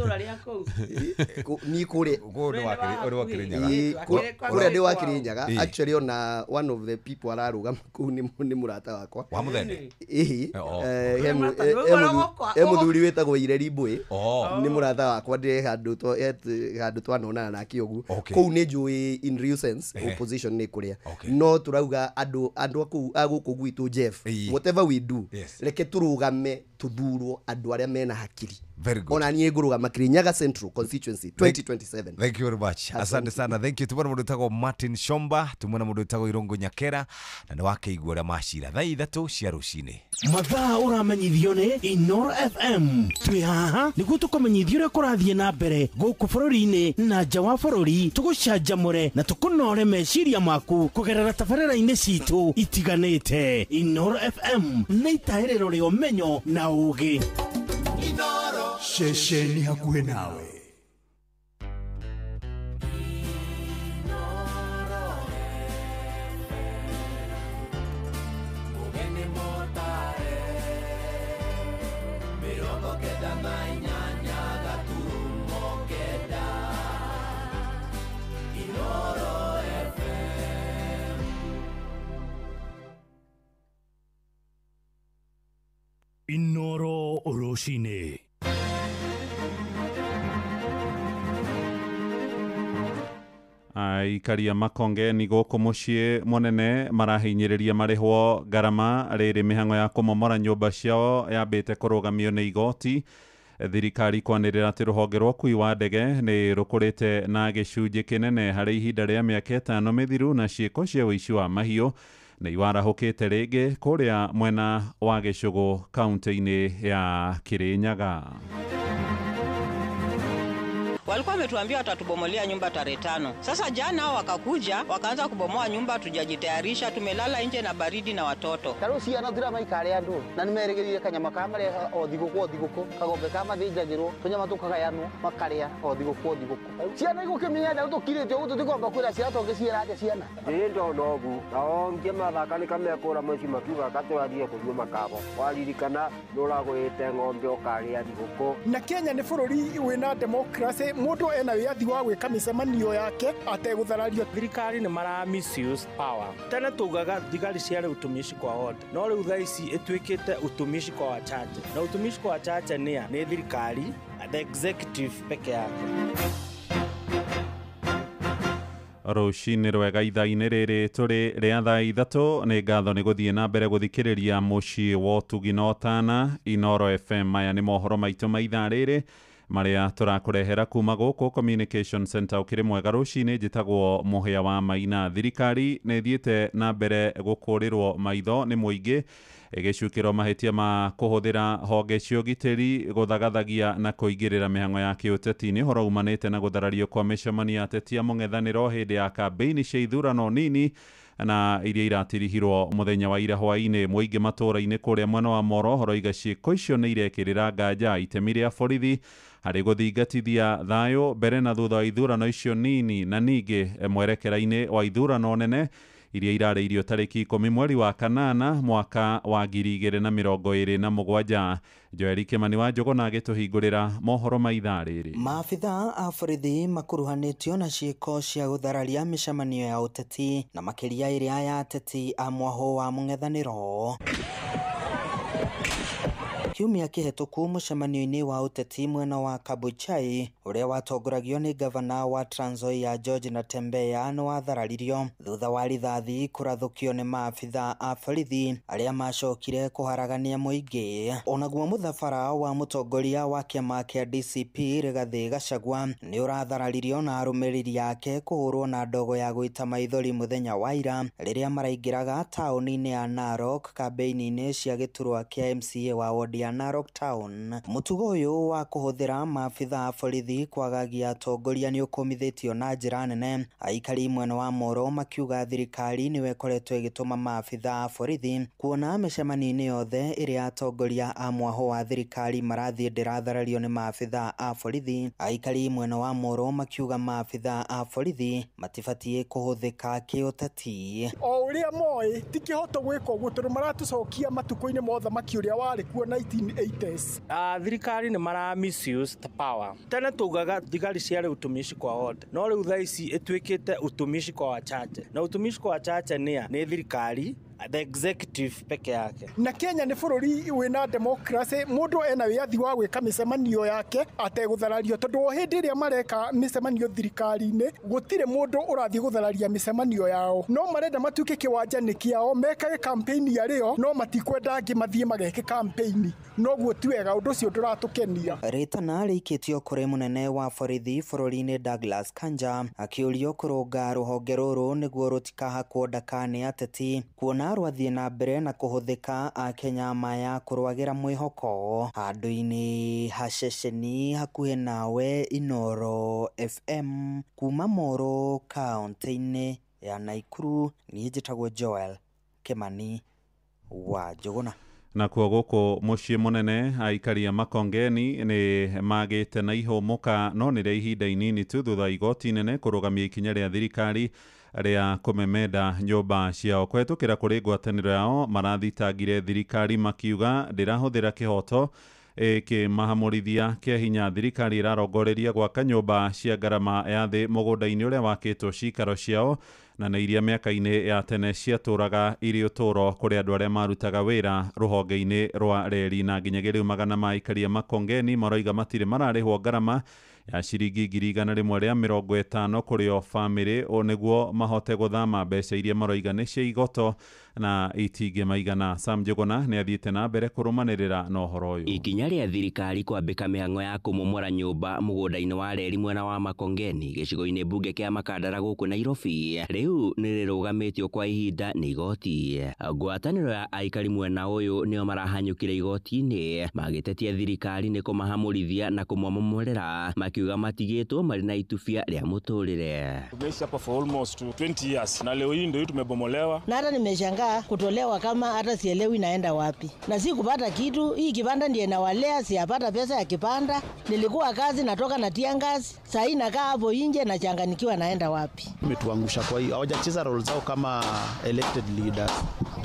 Ni kũrĩa ũrĩ wa Kĩrĩnyaga. Kũrĩa ndĩ wa Kĩrĩnyaga. Actually ona one of the people ararũgama kũu nĩ mũrata wakwa. Wa Mũthende? Ĩhĩ. He mũthuri wĩtagwo Ireri Mbũĩ. Nĩ mũrata wakwa, ndĩ handũ twanonana nake ũguo. Kũu nĩ njũĩ in real sense opposition nĩ kũrĩa. No tũrauga andũ a kũu a gũkũ gwitũ Jeff Whatever we do, reke tũrũgame tũthurwo andũ arĩa mena hakiri. Very good. Ona niĩ ngũrũgama Kirinyaga Central Constituency 2027. Thank you very much. Asante sana. Thank you. Tumwona mũndũ wĩtagwo Martin Shomba, tumwona mũndũ wĩtagwo Irungu Nyakera, na nĩ wakĩigua ũrĩa macira thaa 3 cia rũcinĩ. Mathaa ũramenyithio nĩ Inoro FM. Twĩ haha nĩguo tũkũmenyithia ũrĩa kũrathiĩ na mbere gũkũ bũrũri-inĩ na nja wa bũrũri, tũgũcanjamũre na tũkũnore meciria maku kũgerera tabarĩra-inĩ citũ itiganĩte. Inoro FM nĩ itaĩrĩro rĩa ũmenyo na ũũgĩ. Ceceni hakuhĩ nawe. Inoro rũcinĩ. Aikaria Makongeni gũkũ mũciĩ mũnene marahinyĩrĩria marĩhwo ngarama rĩrĩ mĩhang'o ya kũmomora nyũmba ciao yambĩte kũrũgamio nĩ igoti. Thirikari kwanĩrĩra atĩ rũhonge rwa ũkui wa ndege nĩ rũkũrĩte na gĩcunjĩ kĩnene harĩ ihinda rĩa mĩaka 5 mĩthiru, na ciĩko cia ũici wa mahiũ nĩ iwarahũkĩte rĩngĩ kũrĩa mwena wa Gĩcũgũ kaunti-inĩ ya Kirinyaga. Walikuwa wametuambia watatubomolia nyumba tarehe 5. Sasa jana hao wakakuja wakaanza kubomoa nyumba, tujajitayarisha, tumelala nje na baridi na watoto. Taro ciana tira maikare andu na nimeregerire kanyama ka mareha o thiguku o thiguku, kagombe ka mathinjagirwo, tunyama tukagayanwo makaria o thiguku o thiguku. Ciana igukimenya nda tukirite uguo tutikomba kwira ciana tungiciira atia ciana. Ndi ndona ugu nao ngie mathaka ni kamekura mweci makiuga katũrathiĩ kũnyua makabo waririkana nĩũragũrĩte ng'ombe ũkarĩa thigũkũ. Na Kenya nĩ bũrũri wĩna democracy, mũndũ ena wĩyathi wa gwĩka mĩcemanio yake ategũtharario. Thirikari nĩ mara misuse power. Tene tugaga thigari ciarĩ utumishi kwa wote, no rĩu thaa ici ĩtuĩkĩte utumishi kwa wachache, na utumishi kwa wachache nĩ thirikari, the executive peke yake. Rũcinĩ rwega ithaa-inĩ rĩrĩ tũrĩ rĩa thaa 3. Nĩ ngatho nĩ gũthiĩ na mbere gũthikĩrĩria mũciĩ wa ũtugi na ũtana Inoro FM. Maya nĩ mohoro maitũ ma ithaa rĩrĩ marĩa tũrakũrehera kuma gũkũ Communication Center. Ũkĩrĩ mwega rũcinĩ, njĩtagwo Mũhĩa wa Maina. Thirikari nĩ ĩthiĩte na mbere gũkũrĩrwo maitho nĩ mũingĩ ĩgĩcukĩrwo mahĩtia ma kũhũthĩra honge cia ũgitĩri gũthagathagia na kũingĩrĩra mĩhang'o ya kĩũteti. Nĩ ũhoro umanĩte na gũtharario kwa mĩcemanio ya ateti a mũng'ethanĩro hĩndĩ ya kambĩini cia ithurano nini na iria iratirihirwo mũthenya wa ira hwaĩ-inĩ. Mũingĩ matũũra-inĩ kũrĩa mwena wa Moro ũroiga ciĩko icio nĩ irekĩrĩra nganja itemi rĩa borithi harĩ gũthingatithia thayũ mbere na thutha wa ithurano icio nini, na ningĩ mwerekera-inĩ wa ithurano nene iria irarĩirio tarĩki 10 mweri wa 8 mwaka wa 2027. Joeli Kimani wa Njũgũna agĩtũhingũrĩra mohoro ma ithaa rĩrĩ. Maabitha a borithi makuruhanĩtio na ciĩko cia gũthararia mĩcemanio ya ũteti na makĩria ĩrĩa ya ateti a mwahũ wa mũng'ethanĩro. Kiumia kĩhetũku mũcemanio-inĩ wa ũteti mwena wa Kabuchai ũrĩa watongoragio nĩ gavana wa Trans Nzoia George Natembeya nĩ wathararirio thutha wa rithathi kũrathũkio nĩ maabitha a borithi arĩa macokire kũharagania mũingĩ. Onaguo mũthabara wa mũtongoria wa kĩama kĩa DCP Rigathĩ Gachagua nĩ ũrathararirio na arũmĩrĩri ake kũhũrwo na ndogo ya gũita maithori mũthenya wa ira rĩrĩa maraingĩraga taũni-inĩ ya Narok kambĩini-inĩ cia gĩturwa kĩa MCA wa wodi ya Narok Town. Mũtugo ũyũ wa kũhũthĩra maabitha a borithi kwagagia atongoria nĩ ũkũmithĩtio na njĩra nene, aikari mwena wa Moro makiuga thirikari nĩwe ĩkoretwo ĩgĩtũma maabitha a borithi kuona mĩcemanio-inĩ yothe ĩrĩa atongoria a mwahũ wa thirikari marathiĩ ndĩratharario nĩ maabitha a borithi. Aikari mwena wa Moro makiuga maabitha a borithi matibatiĩ kũhũthĩka kĩũteti. O ũrĩa moĩ ti kĩhoto gwĩka ũguo tondũ maratũcokia matukũ-inĩ ma ũthamaki ũrĩa warĩ kuo 1980s. Thirikari nĩ mara misuse the power. Tene tugaga thigari ciarĩ utumishi kwa wote, no rĩu thaa ici ĩtuĩkĩte utumishi kwa wachache, na utumishi kwa wachache nĩ thirikari, the executive peke yake. Na Kenya nĩ bũrũri wĩna democracy, mũndũ ena wĩyathi wa gwĩka mĩcemanio yake ategũtharario, tondũ o hĩndĩ ĩrĩa mareka mĩcemanio thirikari-inĩ gũtirĩ mũndũ ũrathiĩ gũthararia mĩcemanio yao. No marenda matuĩke kĩwanja nĩ kĩao, mekage campaign yarĩo, no matikwenda angĩ mathiĩ mageke campaign. Noguo ti wega, ũndũ ũcio ndũratũkenia. Rĩtana rĩikĩtio kũrĩ mũnene wa borithi bũrũri-inĩ Douglas Kanja akĩũrio kũrũnga rũhonge rũrũ nĩguo rũtikahakwo ndaka nĩ ateti, kuona rwathiĩ na mbere na kũhũthĩka akenya maya kũrwagĩra mwĩhoko. Handũ-inĩ ha ceceni hakuhĩ nawe Inoro FM kuma Moro kaunti-inĩ ya Naikuru, niĩ njĩtagwo Joel Kimani wa Njũgũna. Nakuo gũkũ mũciĩ mũnene aikari a Makongeni nĩ magĩte na ihũmũka, no nĩ rĩa ihinda inini tu thutha igoti inene kũrũgamia ikinya rĩa thirikari rĩa kũmemenda nyũmba ciao. Kũhetũkĩra kũrĩ ngwatanĩro yao marathitangire thirikari makiuga ndĩrahũthĩra kĩhoto ĩkĩmahamũrithia kĩa hinya. Thirikari ĩrarongoreria gwaka nyũmba cia ngarama ya thĩ mũgũnda-inĩ ũrĩa wakĩtwo cikaro ciao, na nĩ iria mĩaka-inĩ ya tene ciatũraga irĩ ũtũũro kũrĩ andũ arĩa marutaga wĩra rũhonge-inĩ rwa reri. Na nginyagia rĩu magana ma aikari a Makongeni maroiga matirĩ mararĩhwo ngarama ya ciringi 150,000 kũrĩ o bamĩrĩ, o nĩguo mahote gũthama mbeca iria maroiga nĩ cia igoto na itingĩmaigana. Sam Njũgũna nĩ athiĩte na mbere kũrũmanĩrĩra na ũhoro ũyũ. Ikinya rĩa thirikari kwambĩka mĩhang'o ya kũmomora nyũmba mũgũnda-inĩ wa reri mwena wa Makongeni gĩcigo-inĩ mbunge kĩa Makandara gũkũ Nairobi rĩu nĩ rĩrũgamĩtio kwa ihinda nĩ igoti. Ngwatanĩro ya aikari mwena ũyũ nĩo marahanyũkire igoti-inĩ magĩtetia thirikari nĩ kũmahamũrithia na kũmomorera, makiuga matigĩtwo marĩ na itubia rĩa mũtũrĩre. Tumeishi hapa for almost 20 years na leo hii ndio tumebomolewa. Na hata nimeshangaa kutolewa kama hata sielewi naenda wapi. Na si kupata kitu, hii kibanda ndiye nawalea, siyapata pesa ya kibanda. Nilikuwa kazi natoka na tia ngazi, saa hii nakaa hapo nje nachanganikiwa naenda wapi. Umetuangusha kwa hiyo hawajacheza role zao kama elected leaders.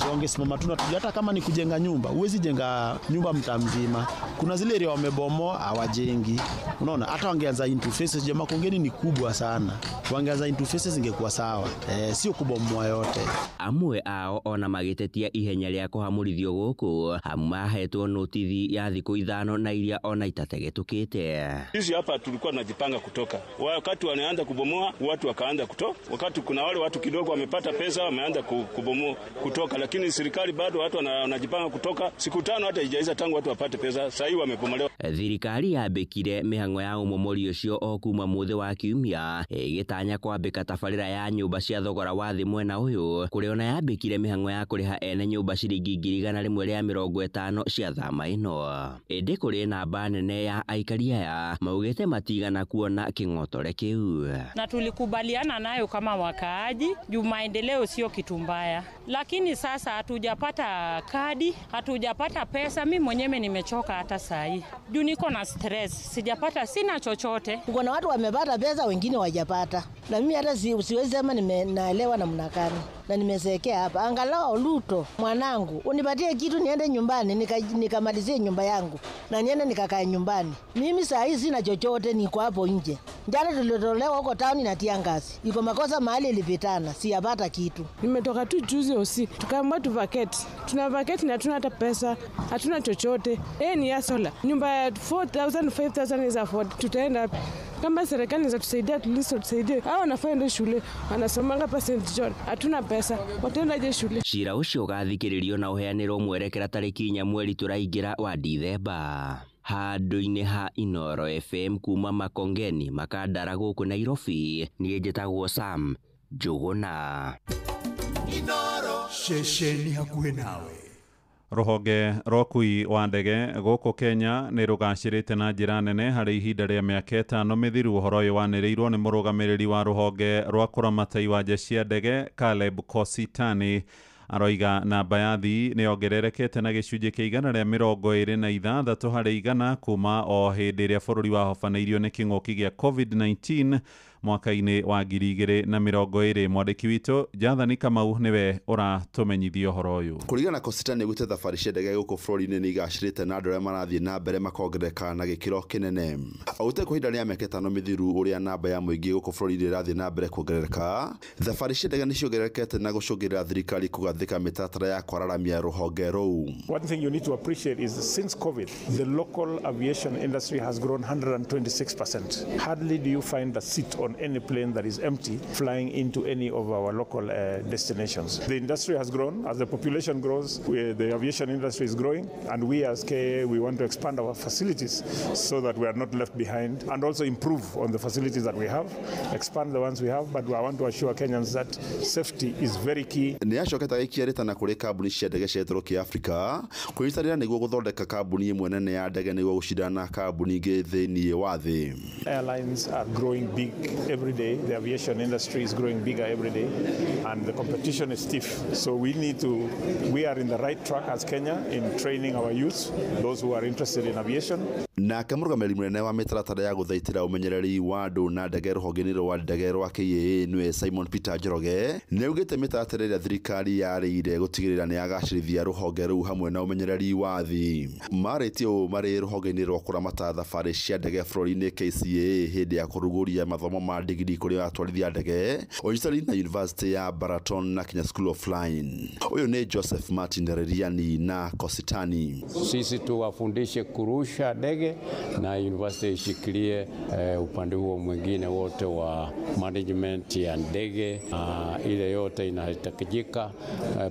Wangesimama tu na hata kama ni kujenga nyumba, huwezi jenga nyumba mtaa mzima. Kuna zile area wamebomoa hawajengi. Unaona, hata wangeanza into faces, jamaa Makongeni ni kubwa sana. Wangeanza into faces ingekuwa sawa. Sio kubomoa yote. Amwe ao ona magĩtetia ihenya rĩa kũhamũrithio gũkũ, amu mahetwo notithi ya thikũ 5 na iria ona itategetũkĩte. Sisi hapa tulikuwa tunajipanga kutoka. Wakati wanaanza kubomoa, watu wakaanza kutoka. Wakati kuna wale watu kidogo wamepata pesa wameanza kubomoa kutoka, lakini serikali bado watu wanajipanga kutoka. Siku 5 hata haijaisha tangu watu wapate pesa, sasa hivi wamebomolewa. Thirikari yambĩkire mĩhang'o ya ũmomori ũcio o kuma mũthĩ wa kiumia ĩgĩtanya kwambĩka tabarĩra ya nyũmba cia thogora wa thĩ mwena ũyũ, kũrĩa ona yambĩkire mĩhang'o ya kũrĩha ene nyũmba ciringi 150,000 cia thama ĩno. Ĩndĩ kũrĩ namba nene ya aikari aya maugĩte matigana kuona kĩng'otore kĩu. Na tulikubaliana nayo kama wakaaji juu maendeleo sio kitu mbaya, lakini sasa hatujapata kadi, hatujapata pesa. Mimi mwenyewe nimechoka hata saa hii juu niko na stress, sijapata, sina chochote. Kuna watu wamepata pesa, wengine hawajapata, na mimi hata siwezi sema nimeelewa namna gani na nimezeekea hapa. Angalau Ruto mwanangu unipatie kitu niende nyumbani nikamalizie nyumba yangu na niende nikakae nyumbani. Mimi saa hii sina chochote, niko hapo nje. Jana tulitolewa huko town na tia ngazi, iko makosa mahali ilipitana, siyapata kitu. Nimetoka tu juzi usiku, tukaambiwa tu vacate. Tuna vacate na hatuna hata pesa, hatuna chochote. Ni ya sola. Nyumba ya 4,000 5,000 is afford. Tutaenda kama serikali inaweza at least tusaidie. Hao wanafaa shule, wanasomanga pa St John. Hatuna pesa, wataendaje shule? Cira ũcio ũgathikĩrĩrio na ũheanĩrwo mwerekera tarĩki 4 mweri tũraingĩra wa Dithemba. Handũ-inĩ ha Inoro FM kuma Makongeni Makandara gũkũ Nairobi, niĩ njĩtagwo Sam Njũgũna. Inoro ceceni hakuhĩ nawe. Rũhonge rwa ũkui wa ndege gũkũ Kenya nĩ rũgacĩrĩte na njĩra nene harĩ ihinda rĩa mĩaka 5 mĩthiru. Ũhoro ũyũ wanĩrĩirwo nĩ mũrũgamĩrĩri wa rũhonge rwa kũramata iwanja cia ndege Caleb Kositani. Aroiga namba ya athii nĩ yongererekete na gĩcunjĩ kĩa 126 harĩ igana kuma o hĩndĩ ĩrĩa bũrũri wahobanĩirio nĩ kĩng'ũki gĩa COVID-19 mwaka-inĩ wa 2020. Mwandĩki witũ Jathani Kamau nĩwe ũratũmenyithia ũhoro ũyũ. Kũringana na Kositany nĩguo thabarĩ cia ndege gũkũ bũrũri-inĩ nĩ igacĩrĩte na andũ arĩa marathiĩ na mbere makongerereka na gĩkĩro kĩnene. Augĩte kwa ihinda rĩa mĩaka 5 mĩthiru ũrĩa namba ya mũingĩ gũkũ bũrũri-inĩ ĩrathiĩ na mbere kuongerereka, thabarĩ cia ndege nĩ ciongererekete na gũcũngĩrĩra thirikari kũgathĩka mĩtaratara ya kwararamia rũhonge rũu. One thing you need to appreciate is since COVID, the local aviation industry has grown 126%. Hardly do you find a seat on any plane that is empty flying into any of our local destinations. The industry has grown. As the population grows, the aviation industry is growing, and we as KAA, we want to expand our facilities so that we are not left behind, and also improve on the facilities that we have, expand the ones we have, but I want to assure Kenyans that safety is very key. Nĩ acokete agĩkiarĩtana kũrĩ kambuni cia ndege cia gĩtarũ kĩa Afrika kwĩnyitanĩra nĩguo gũthondeka kambuni ĩmwe nene ya ndege nĩguo gũcindana na kambuni ingĩ thĩinĩ wa thĩ. Airlines are growing big every day. The aviation industry is growing bigger every day, and the competition is stiff. So we are in the right track as Kenya in training our youth, those who are interested in aviation. Nake mũrũgamĩrĩri mũnene wa mĩtaratara ya gũthaitĩra ũmenyereri wa andũ na ndege rũhonge-inĩ rwa ndege rwa KAA nĩwe Simon Peter Njoroge nĩ augĩte mĩtaratara ĩrĩa thirikari yarĩire gũtigĩrĩra nĩ yagacĩrithia rũhonge rũu hamwe na ũmenyereri wa thĩ. Marĩtie ũũ marĩ rũhonge-inĩ rwa kũramata thabarĩ cia ndege bũrũri-inĩ KCAA hĩndĩ ya kũrugũria mathomo ma digiri kũrĩ atwarithia ndege ũnyitanĩri na University ya Baraton na Kenya School of Flying. Ũyũ nĩ Joseph Martin Reriani na Kositani. Sisi tuwafundishe kurusha ndege na university ishikilie upande huo mwingine wote wa management ya ndege, ile yote inahitajika,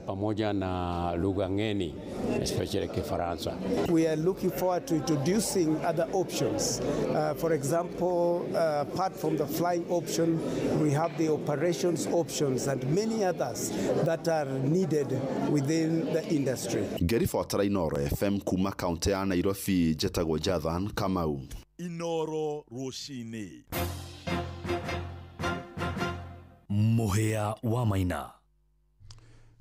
pamoja na lugha ngeni, especially Kifaransa. We are looking forward to introducing other options. For example, apart from the flying option, we have the operations options and many others that are needed within the industry. Ngĩribotera Inoro FM kuma kaunti ya Nairobi, njetagwo Jathan Kamau. Inoro rũcinĩ. Mũhĩa wa Maina.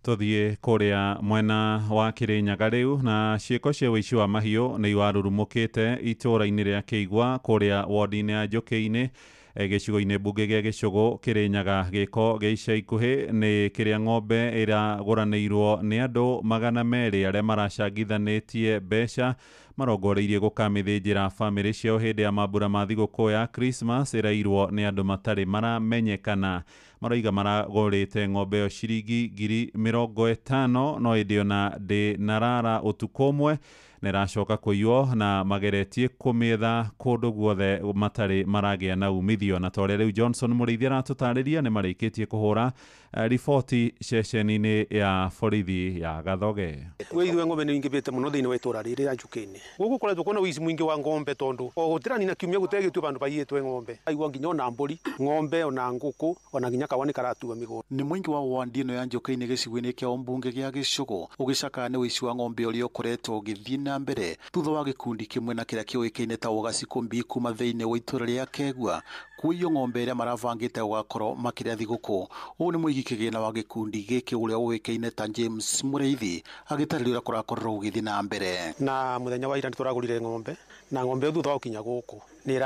Tuthiĩ kũrĩa mwena wa Kĩrĩnyaga rĩu, na ciĩko cia ũici wa mahiũ nĩ iwarurumũkĩte itũũra-inĩ rĩa Kĩigua kũrĩa wodi-inĩ ya Njũkĩ-inĩ gĩcigo-inĩ mbunge gĩa Gĩcũgũ Kĩrĩnyaga. Gĩko gĩa ica ikuhĩ nĩ kĩrĩa ng'ombe ĩragũranĩirwo nĩ andũ 200 arĩa maracangithanĩtie mbeca marongoreirie gũkamĩthĩnjĩra bamĩrĩ ciao hĩndĩ ya mambura ma thigũkũ ya Christmas ĩrairwo nĩ andũ matarĩ maramenyekana. Maroiga maragũrĩte ng'ombe ĩyo ciringi 50,000 no ĩndĩ ona ndĩnarara ũtukũ ũmwe na ĩracoka kũiywo na mageretie kũmĩetha kũndũ guothe matarĩ maragĩa na umithio. Na ta ũrĩa rĩu Johnson Mũrĩithi aratũtarĩria, nĩ marĩkĩtie kũhũra riboti ceceni-inĩ ya borithi ya Gathoge. Wĩithi wa ng'ombe nĩ ũingĩhĩte mũno thĩinĩ wa itũra rĩrĩ rĩa Njũkĩ-inĩ. Gũkũ koretwo kwĩna ũici mũingĩ wa ng'ombe tondũ o gũtiranina kiumia gũtegĩtio vandũ vaiyĩtwe ng'ombe. Aigua nginya ona mbũri, ng'ombe ona ngũkũ ona nginya kawa nĩ karatua mĩgũnda. Nĩ mũingĩ wa wandi ĩno ya Njũkĩ-inĩ gĩcigo-inĩ kĩa ũmbunge gĩa Gĩcũgũ ũgĩcakaya nĩ ũici wa ng'ombe ũrĩa ũkoretwo ũgĩthiĩ na mbere thutha wa gĩkundi kĩmwe na kĩrĩa kĩũĩkaine ta Ũgacikumbi kuma thĩinĩ wa itũra rĩa Kegua kuiywo ng'ombe ĩrĩa marabangĩte gũgakorwo makĩrĩa thigũkũ. Ũũ nĩ mũigi kĩgĩna wa gĩkundi gĩkĩ ũrĩa ũĩkaine ta James Mũrĩithi agĩtarĩria ũrĩa kũrakorirwo gũgĩthiĩ na mbere. Na mũthenya wa ira nĩtũragũrire ng'ombe na ng'ombe ĩyo thutha wa gũkinya gũkũ nĩ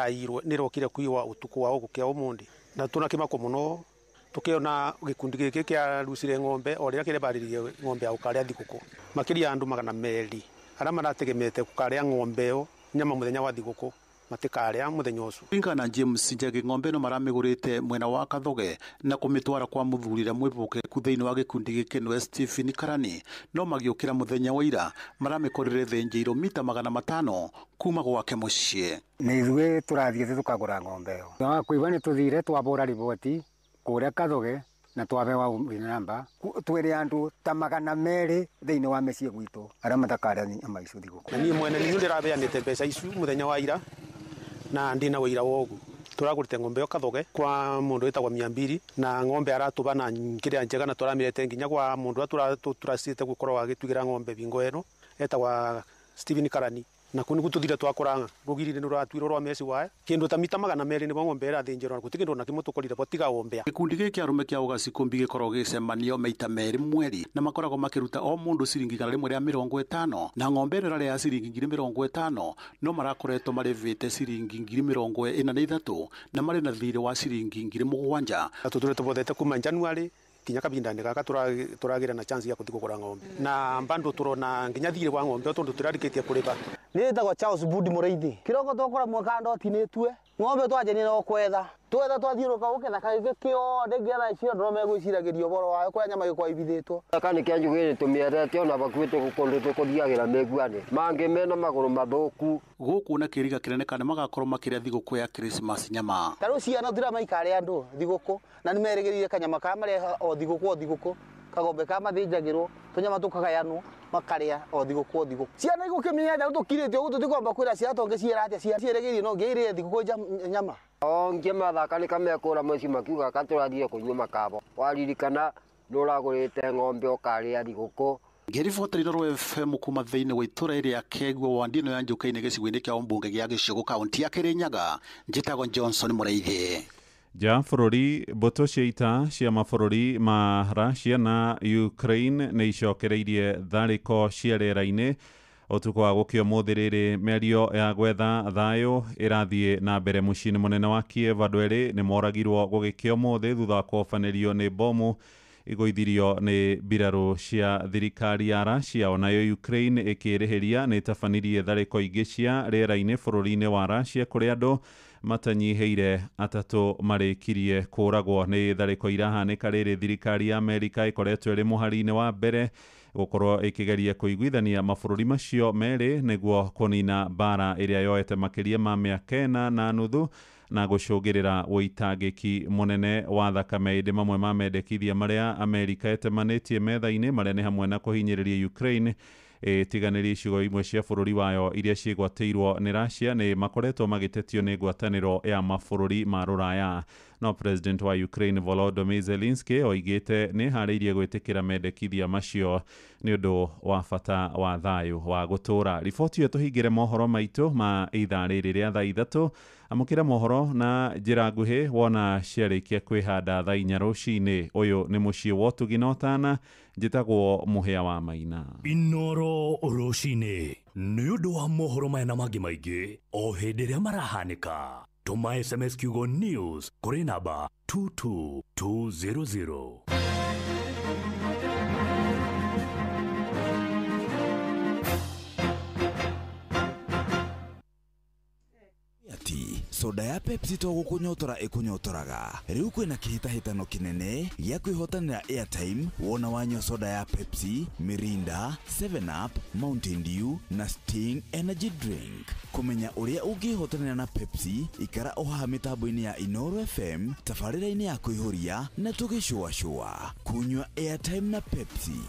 ĩrokire kuiywo ũtukũ wa gũkĩa ũmũthĩ, na tũna kĩmako mũno tukiona gĩkundi gĩkĩ kĩarucire ng'ombe o rĩrĩa kĩrebarĩrie ng'ombe ya gũkarĩa thigũkũ. Makĩria andũ 200 arĩa marategemeete gũkarĩa ng'ombe ĩyo nyama mũthenya wa thigũkũ matikarĩa mũthenya ũcio. Kũringana na James Njagi, ng'ombe ĩno maramĩgũrĩte mwena wa Kathoge na kũmĩtwara kwa mũthuri ũrĩa mwĩhokeku thĩinĩ wa gĩkundi gĩkĩ nĩwe Stephen Karani, no magĩũkĩra mũthenya wa ira maramĩkorire thĩnjĩirwo mita 500 kuma gwake mũciĩ. Nĩ ithuĩ tũrathiĩte tũkagũra ng'ombe ĩyo. Na kũigua nĩ tũthire twabũra riboti kũrĩa Kathoge na twabewa namba twĩrĩ andũ ta 200 thĩinĩ wa mĩciĩ gwitũ arĩa matakarĩa nyama icio thigũkũ. Na niĩ mwene nĩ ndĩrabeanĩte mbeca icio mũthenya wa ira na ndina wĩira wogu. Tũragũrĩte ng'ombe ĩyo Kathoge kwa mũndũ wĩtagwo 200 na ng'ombe aratũba na kĩrĩa njega na tũramĩrete nginya kwa mũndũ ũrĩa tũracĩte gũkorwo agĩtuĩra ng'ombe bingo ĩno etagwa Stephen Karani. Na kuu nĩguo tũthire twakora rũgiri-inĩ nĩ rũratuirwo rwa meci waya kĩndũ ta mita 200 nĩguo ng'ombe ĩrathĩnjĩrwo na gũtirĩ kĩndũ ona kĩmwe tũkorire bo tiga ũmbĩa. Gĩkundi gĩkĩ arũme kĩa Ũgacikumbi gĩkoragwo gĩgĩcemanio maita 2 mweri na makoragwo makĩruta o mũndũ ciringi 150 na ng'ombe ĩno ĩrarĩa ya ciringi 50,000 no marakoretwo marĩvĩte ciringi 43,000 na marĩ na thirĩ wa ciringi 7,000. Tũtũrĩte tũbothete kuma January kinya kabinda-inĩ gaka tũragĩra na chance ya gũthiĩ kũgũra ng'ombe na bado tũrona nginya thirĩ wa ng'ombe tondũ tũrarĩkĩtie kũrĩba. Niĩ njĩtagwo Charles Budi Mũrĩithi. Kĩroko twakora mwaka ndotinĩtue ng'ombe twanjania no kwetha twetha twathiũrũka gũketha gĩkĩ kĩothe nginya thaa icio andũ no megwĩciragĩria ũhoro wayo kũrĩa nyama ĩgĩkoragwo ĩbithĩtwo. Gaka nĩ kĩa njugĩrĩ tũmĩendete ona bakuhĩ kũndũ tũkũthiagĩra mĩguanĩ mangĩ mena magũrũ mathũku. Gũkũ na kĩriga kĩnene kana magakorwo makĩrĩa thigũkũ ya Christmas nyama. Ta rĩu ciana tũtiramaikare andũ thigũkũ na nĩ merĩgĩrĩire kanyama karĩa mareha o thigũkũ o thigũkũ kagombe karĩa mathĩnjagĩrwo tũnyama tũkagayanwo makarĩa o thigũkũ o thigũkũ. Ciana igũkĩmenya atĩa tũkirĩte ũguo tũtikwamba kwĩra ciana tũngĩciĩra atĩa ciana ciĩrĩgĩrĩire no nginya irĩe thigũkũ nyama. O ngĩmathaka nĩ kamekũra mũciĩ makiuga katũrathiĩ kũnyua makabo waririkana nĩ ũragũrĩte ng'ombe ũkarĩa thigũkũ. Ngĩribota Inooro FM kuma thĩinĩ wa itũra rĩa Kegua wandi ĩno ya Njũkĩ-inĩ gĩcigo-inĩ kĩa ũmbunge gĩa Gĩcũgũ kaunti ya Kĩrĩnyaga, njĩtagwo Johnson Mũrĩithi. Nja bũrũri mbũtũ cia ita cia mabũrũri ma Russia na Ukraine nĩ icokereirie tharĩko cia rĩera-inĩ ũtukũ wa gũkĩa ũmũthĩ rĩrĩ mĩario ya gwetha thayũ ĩrathiĩ na mbere mũciĩ-inĩ mũnene wa Kiev. Andũ erĩ nĩ moragirwo gũgĩkĩa ũmũthĩ thutha wa kũhobanĩrio nĩ bomu igũithirio nĩ mbirarũ cia thirikari ya Russia. Onayo Ukraine ĩkĩrĩhĩria nĩ ĩtabanirie tharĩko ingĩ cia rĩera-inĩ bũrũri-inĩ wa Russia kũrĩa andũ matanyihĩire 3 marĩkirie kũragwo nĩ tharĩko irahanĩka rĩrĩ thirikari ya Amerika ĩkoretwo ĩrĩ mũhari-inĩ wa mbere gũkorwo ĩkĩgeria kũiguithania mabũrũri macio merĩ nĩguo kũnina mbara ĩrĩa yoete makĩria ma mĩaka 4.5 na gũcũngĩrĩra ũitangĩki mũnene wa thakame. Ĩndĩ mamwe ma mendekithia marĩa Amerika ĩtemanĩtie metha-inĩ marĩa nĩ hamwe na kũhinyĩrĩria Ukraine ĩtiganĩrie icigo imwe cia bũrũri wayo iria ciĩgwatĩirwo nĩ Russia nĩ makoretwo magĩtetio nĩ ngwatanĩro ya mabũrũri ma rũraya. No President wa Ukraine Volodymyr Zelensky oigĩte nĩ harĩirie gwĩtĩkĩra mendekithia macio nĩ ũndũ wa bata wa thayũ wa gũtũũra. Riboti ĩyo tũhingĩre mohoro maitũ ma ithaa rĩrĩ rĩa thaa 3. Amũkĩra mohoro na njĩra nguhĩ wona ciarĩkia kwĩhanda thaa 4 rũcinĩ. Ũyũ nĩ mũciĩ wa ũtugi na ũtana, njĩtagwo Mũhĩa wa Maina. Inooro rũcinĩ nĩ ũndũ wa mohoro maya na mangĩ maingĩ o hĩndĩ ĩrĩa marahanĩka. Tũma SMS kiugo news kũrĩ namba 22200. Soda ya Pepsi to gũkũnyotora ĩkũnyotoraga. Rĩu kwĩna kĩhĩtahĩtano kĩnene gĩa kwĩhotanĩra airtime wona wanyua soda ya Pepsi, Mirinda, 7up, Mountain Dew na Sting Energy Drink. Kũmenya ũrĩa ũngĩhotanĩra na Pepsi, ikara o haha mĩtambo-inĩ ya Inooro FM, tabarĩra-inĩ ya kũihũria na tũgĩcũacũa. Kunyua airtime na Pepsi.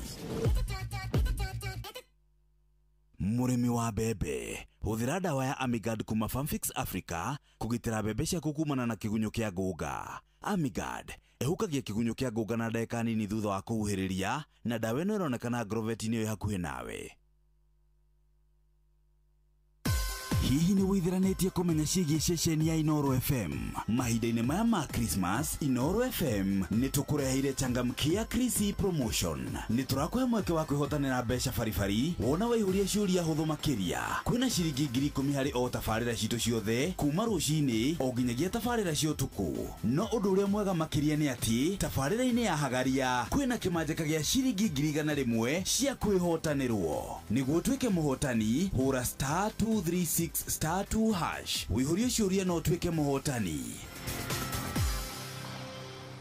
Mũrĩmi wa mbembe, hũthĩra ndawa ya Amigard kuma Farmfix Africa kũgitĩra mbembe ciaku kumana na kĩgunyũ kĩa ngũnga. Amigard ĩhukagia kĩgunyũ kĩa ngũnga na ndagĩka nini thutha wa kũhuhĩrĩria, na ndawa ĩno ĩronekana agrovet-inĩ ĩyo hakuhĩ nawe. Hihi nĩ wĩitheranĩtie kũmenya ciĩgiĩ ceceni ya Inooro FM? Mahinda-inĩ maya ma Christmas, Inooro FM nĩ tũkũreheire changamkia Krisi promotion. Nĩ tũrakũhe mweke wa kwĩhotanĩra mbeca baribari wona waihũria ciũria hũthũ makĩria. Kwĩna ciringi 10,000 harĩ o tabarĩra citũ ciothe kuma rũcinĩ o nginyagia tabarĩra cia ũtukũ. No ũndũ ũrĩa mwega makĩria nĩ atĩ tabarĩra-inĩ ya Hagaria kwĩna kĩmanjĩka gĩa ciringi 100,000 cia kwĩhotanĩrwo. Nĩguo ũtuĩke mũhotani, hũra *236 *2# wĩihũrie ciũria na ũtuĩke mũhotani.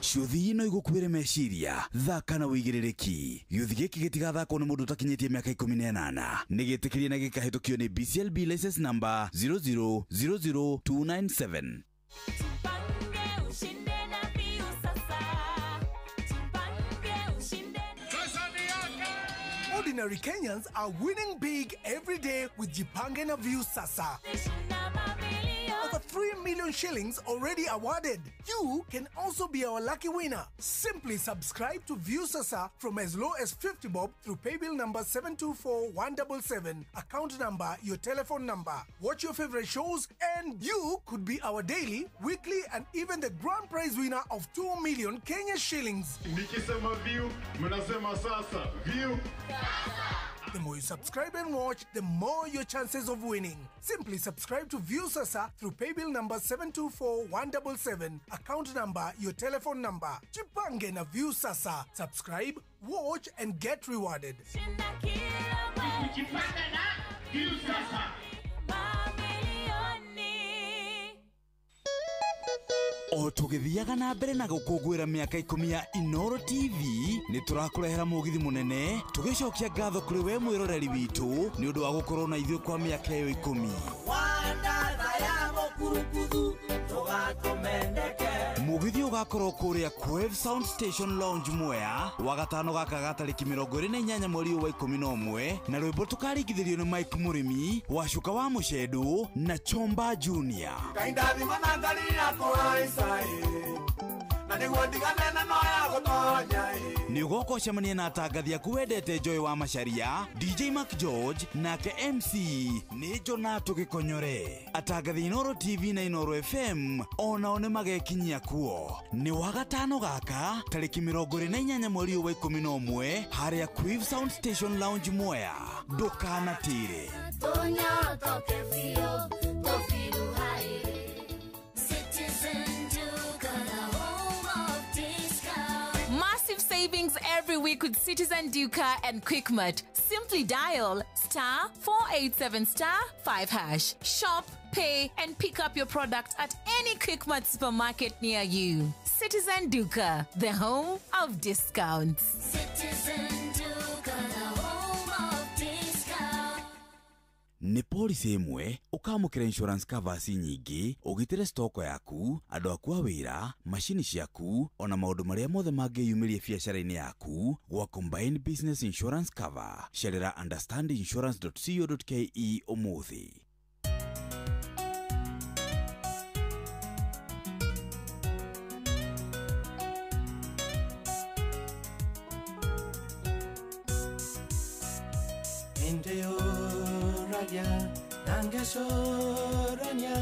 Ciũthi ino igũkuĩre meciria, thaka na wĩigĩrĩrĩki. Gĩũthi gĩkĩ gĩtigathakwo nĩ mũndũ ũtakinyĩtie mĩaka 18. Nĩ gĩtĩkĩrie na gĩkahĩtũkio nĩ BCLB license number 0000297. Ordinary Kenyans are winning big every day with Jipange na View Sasa. Over Over 3 million shillings already awarded. You can also be our lucky winner. Simply subscribe to Viusasa from as low as 50 bob through paybill number 724177, account number, your telephone number. Watch your favorite shows and you could be our daily, weekly and even the grand prize winner of 2 million Kenya shillings. Nikisema view, mnasema sasa. View. The more you subscribe and watch, the more your chances of winning. Simply subscribe to Viusasa through paybill number 724177, account number, your telephone number. Jipange na Viusasa. Subscribe, watch and get rewarded. Jipange na Viusasa. O tũgĩthiaga na mbere na gũkũngũĩra mĩaka 10 ya Inooro TV nĩ tũrakũrehera mũgithi mũnene tũgĩcokia ngatho kũrĩ we mwĩroreri witũ nĩ ũndũ wa gũkorwo na ithuĩ kwa mĩaka ĩyo 10. Mũgithi ũgakorwo kũrĩa Quave Sound Station Lounge Mwea wagatano gaka ga tarĩki 28 mweri wa 11 na rwĩmbo tũkaringithĩrio nĩ Mike Mũrĩmi Wacuka wa Mũcendũ na Chomba Junior. Nĩ ũgoka ũcemanie na atangathi aku wendete Joy wa Macharia, DJ Mark George nake MC nĩ Jonato Gĩkonyore. Atangathi Inooro TV na Inooro FM onao nĩ magekinyia kuo. Nĩ wagatano gaka tarĩki 28 mweri wa 11 harĩa Quave Sound Station Lounge Mwea. Ndũkanatĩre. Massive savings every week with Citizen Duka and Quickmart. Simply dial *487*5#. Shop, pay, and pick up your product at any Quickmart supermarket near you. Citizen Duka, the home of discounts. Citizen Duka, the home of discounts. Nĩ policy ĩmwe ũkamũkĩra insurance covers nyingĩ ũgitĩre stoko yaku, andũ aku a wĩra, macini ciaku ona maũndũ marĩa mothe mangĩyumĩria biacara-inĩ yaku gwa Combined Business Insurance Cover. Cerera understandinsurance.co.ke ũmũthĩ. Nangesorania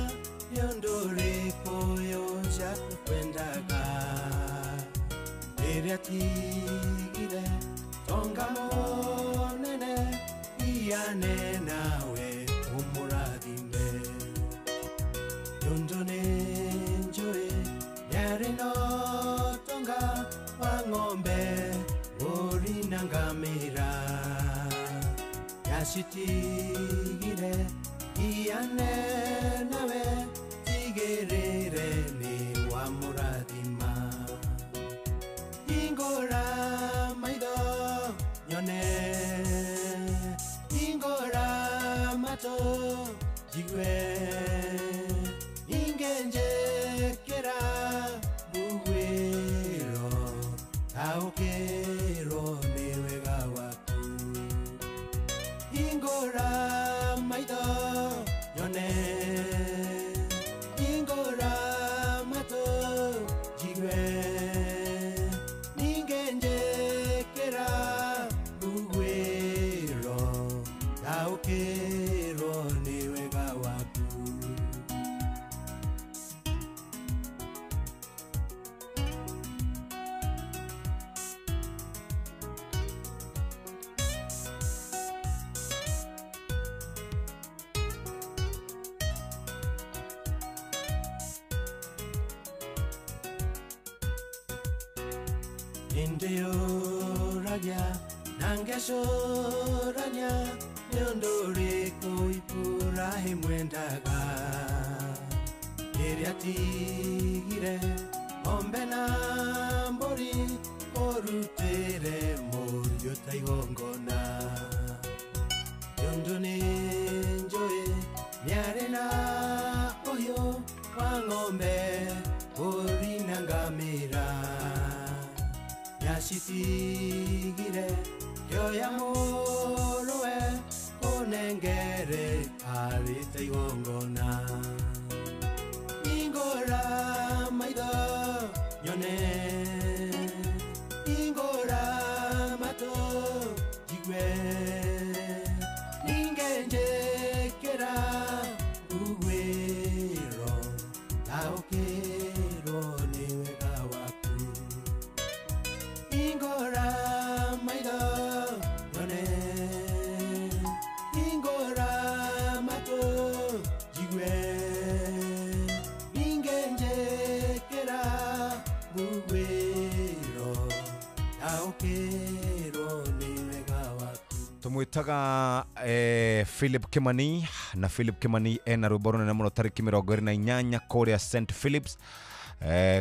yondore koyo jakwendaga Eria tigire tonga monene iyane nawe umuradime Yondone njoe nyare no tonga wa ng'ombe mbũri na ngamĩra Yashitigire iyane nawe tigirire ni wa murathima Ingora maitho nyone ingora mato jigue ingenjekera bugwiro taukero ni wega waku Ingora maitho nyone ingora mato jigue ningenjekera bugwiro taukero ni wega waku. Indioragia nangesorania nyondoreko ipurahe mwendaga Rĩrĩa tigire ng'ombe na mbũri ũrutĩre mũriũ ta igongona Nyũndũ nĩ njũĩ nĩarĩ na ũhiũ wa ng'ombe mbũri na ngamĩra Yashitigire kĩoya mũrũwe ũnengere arĩ ta igongona. Taũkĩrwo nĩ wega waku. Hingũra maitho nyone, hingũra matũ njigue, ningĩ njĩkĩra mbuguĩro. Taũkĩrwo nĩ wega waku. Tumwitaga Philip Kimani, na Philip Kimani ena rwĩmbo rũnene mũno tarĩki 28 kũrĩa St Philips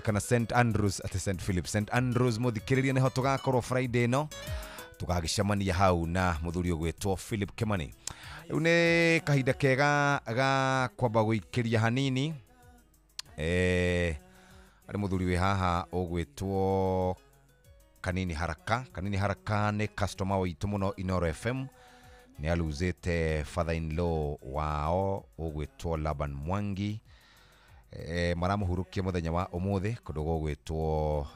kana St Andrews, ati St Philip, St Andrews mũthikĩrĩria nĩho tũgakorwo Friday ĩno tũgagĩcemania hau na mũthuri ũgwĩtwo Philip Kimani. Rĩu nĩ kahinda kega ga kwamba gũikĩria hanini arĩ mũthuri wĩ haha ũgwĩtwo Kanini Haraka. Kanini Haraka nĩ customer witũ mũno Inoro FM, nĩ aluzĩte father in law wao ũgwĩtwo Laban Mwangi. Maramũhurũkia mũthenya wa ũmũthĩ kũndũ gũgwĩtwo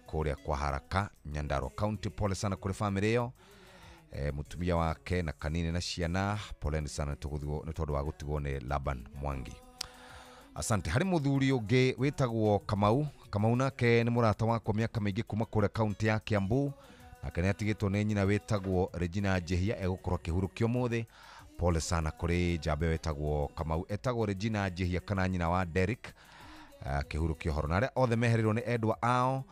kũrĩa kwa Haraka, Nyandarua County. Pole sana kũrĩ family ĩyo, mũtumia wake na Kanini na ciana, poleni sana nĩ tondũ wa gũtigwo nĩ Laban Mwangi. Asante. Harĩ mũthuri ũngĩ wĩtagwo Kamau. Kamau nake nĩ mũrata wakwa mĩaka mĩingĩ kuma kũrĩa kaunti ya Kiambu, nake nĩ atigĩtwo nĩ nyina wĩtagwo Regina Njehia, egũkorwo akĩhurũkio ũmũthĩ. Pole sana kũrĩ njamba ĩyo ĩtagwo Kamau, etagwo Regina Njehia kana nyina wa Derek, akĩhurũkio horo, na arĩa othe mehereirwo nĩ endwa ao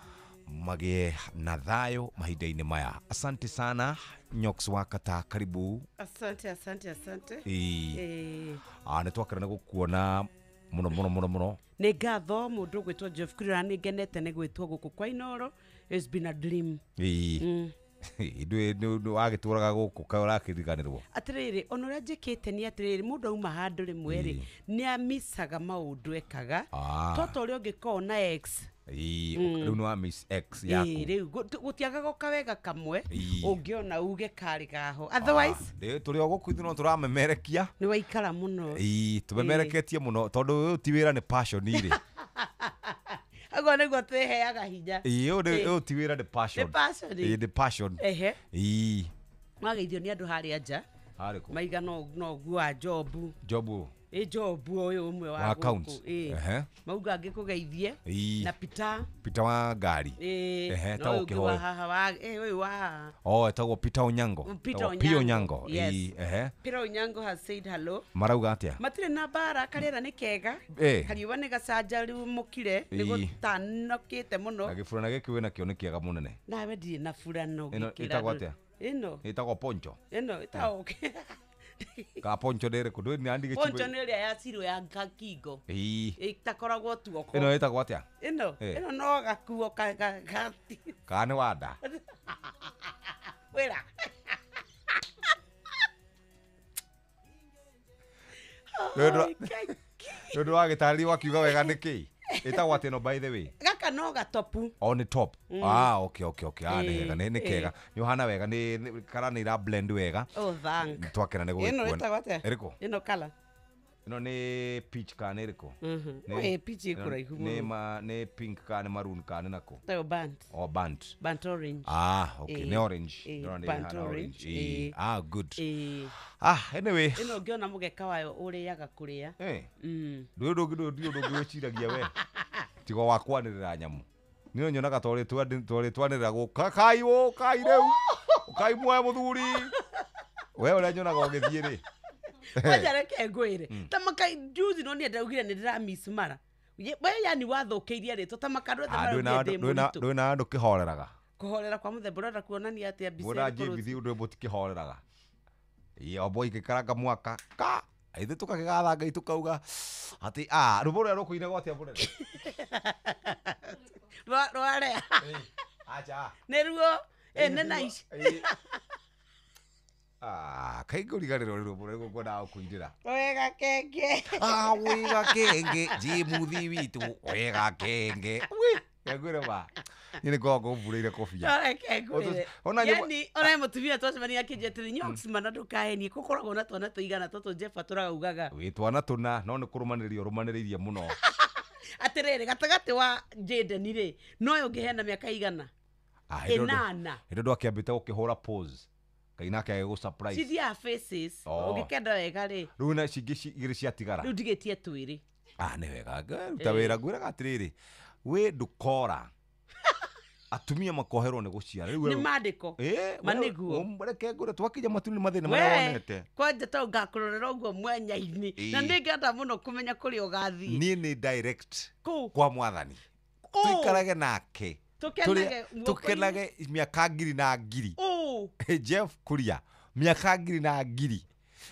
magĩe na thayũ mahinda-inĩ maya. Asante sana Nyox Wakata, karibu. Asante, asante, asante. Nĩ twakena nĩ gũkuona mũno mũno mũno mũno. Nĩ ngatho mũndũ ũgwĩtwo Jeff Kurira, nĩ ngenete nĩ gwĩtwo gũkũ kwa Inoro. It's been a dream. Ithuĩ nĩ wagĩtũraga gũkũ kaĩ ũrakĩriganĩrwo. Atĩrĩrĩ, ona ũrĩa njĩkĩte nĩ atĩrĩrĩ, mũndũ auma handũ rĩmwe rĩ, nĩ amicaga maũndũ ekaga. Tota ũrĩa ũngĩkorwo na ex. Rĩu nĩ wa miss ex yaku. Rĩu gũtiagaga kawega kamwe ũngĩona uge karĩ gaho. Otherwise tũrĩ o gũkũ ithuĩ no tũramemerekia. Nĩ waikara mũno. Tũmemereketie mũno tondũ ũyũ ti wĩra nĩ passion rĩ. Aguo nĩguo twĩheaga hinya. Ũyũ ti wĩra nĩ passion. Nĩ passion. Nĩ passion. Ehe. Wageithio nĩ andũ harĩa nja. Harĩ kũ? Maiga no guo wa jobu. Jobu. Jobu ũyũ ũmwe wa gũkũ. Mauga angĩkũgeithie na Peter. Peter wa ngari. Ehe, ta ũkĩhoya. Haha wa ũyũ wa haha. Oh, etagwo Peter Onyango. Peter Onyango. Yes. Ehe. Peter Onyango has said hello. Marauga atĩa? Matirĩ na mbara, karĩera nĩ kega. Kariũa nĩ gacanjamũkire, nĩ gũtanokĩte mũno. Na gĩburana gĩkĩ wĩna kĩo nĩ kĩega mũnene. Nawe ndirĩ na burano ngĩkĩra. Ĩtagwo atĩa? Ĩno. Ĩtagwo poncho. Ĩno ĩtagwo Ka poncho ndĩrĩ kũ? Ndũĩ nĩ Poncho nĩ ĩrĩa ya cirũ ya kingo. Ĩtakoragwo tuoko. Ĩno ĩtagwo atĩa? Ĩno ĩno no gakuo ka Kana nĩ wanda. Wĩra. Nĩ ũndũ wa gĩtarĩria wakiuga wega nĩ kĩ? Ĩtagwo atĩa ĩno by the way? Gaka no gatopu. Oh, nĩ top. Okay okay okay. Nĩ hega, nĩ kega. Nĩ ũhana wega, nĩ kara nĩ ira blend wega. Oh, thank. Twakena nĩ gũgĩkuona. Ĩno ĩtagwo atĩa? Ĩrĩkũ? Ĩno color. Ĩno nĩ peach kana ĩrĩkũ? Nĩ peach ĩkũraihu mũno. Nĩ pink kana nĩ maroon kana nĩ nakũ? Tayo band. Oh, band. Band orange. Okay, nĩ orange. Ndĩrona nĩ Band orange. Good. Anyway. Ĩno ũngĩona mũgeka wayo ũrĩaga kũrĩa. Ndũĩ ũndũ ũngĩ wĩciragia we. Tiga wa kwanĩrĩra nyamũ. Niĩ nyonaga torĩ twanĩrĩra gũka kai ũ kai rĩu. Kai muoya mũthuri. We ũrĩa nyonaga ũgĩthiĩ rĩ. Kwanja reke ngwĩre. Ta maka juzi no niĩ ndaugire nĩ ndĩra miss mara. We yani wathũkĩirie rĩtwa ta maka andũ othe maraugire ndĩ mũritũ. Ndũĩ na andũ kĩhoreraga. Kũhorera kwa mũthemba ũrenda kuonania atĩa mbica ĩrĩkũ? Mũra ũndũ mũtikĩhoreraga. Ombo igĩkaranga mwaka ka ithuĩ tũkakĩgatha Ngai tũkauga atĩ rwĩmbo rũrĩa rũkũinagwo atĩa mũnene? Rwarea. Acha. Nĩruo. Nĩ nice. Kaĩ ngũriganĩrwo nĩ rwĩmbo rũrĩa ngwendaga gũkũinĩra. Wega kenge. Wega kenge, Jimuthi witũ, wega kenge. Ngwĩre ma. Niĩ nĩ ngoragwo ngũmburĩire kobia. Reke ngwĩre. Yani ona mũtumia twacemania akĩnjĩra atĩrĩ Nyox mana ndũkahenie gũkoragwo na twana tũigana tũtũ Jeff atũraga. Wĩ twana tũna no nĩ kũrũmanĩrĩria ũrũmanĩrĩirie mũno. Atĩrĩrĩ gatagatĩ wa Jaden rĩ no ũyũ ũngĩheana mĩaka igana? Ĩnana. Hĩndĩ ndwakĩambĩte gũkĩhũra pose. Ngai nake agĩgũ surprise. Cithiaga faces. Ũngĩkenda wega rĩ. Rĩu na cingĩ igĩrĩ ciatigara. Rĩu ndigĩtie twĩrĩ. Ah, nĩ wega ruta wĩra ngwĩraga atĩrĩrĩ wĩ ndũkora atumia makoherwo nĩ gũciara rĩu Nĩ mandĩko. Ma nĩguo. Reke ngũre twakinya matu-inĩ mathĩna marĩa wonete. Kwanja to ngakũrorera ũguo mwenya-inĩ na nĩ ngenda mũno kũmenya kũrĩa ũgathiĩ. Niĩ nĩ direct Kũ? kwa mwathani tuikarage nake Tũkenage tukenage mĩaka ngiri na ngiri. Ũ. Jeff Kuria mĩaka ngiri na ngiri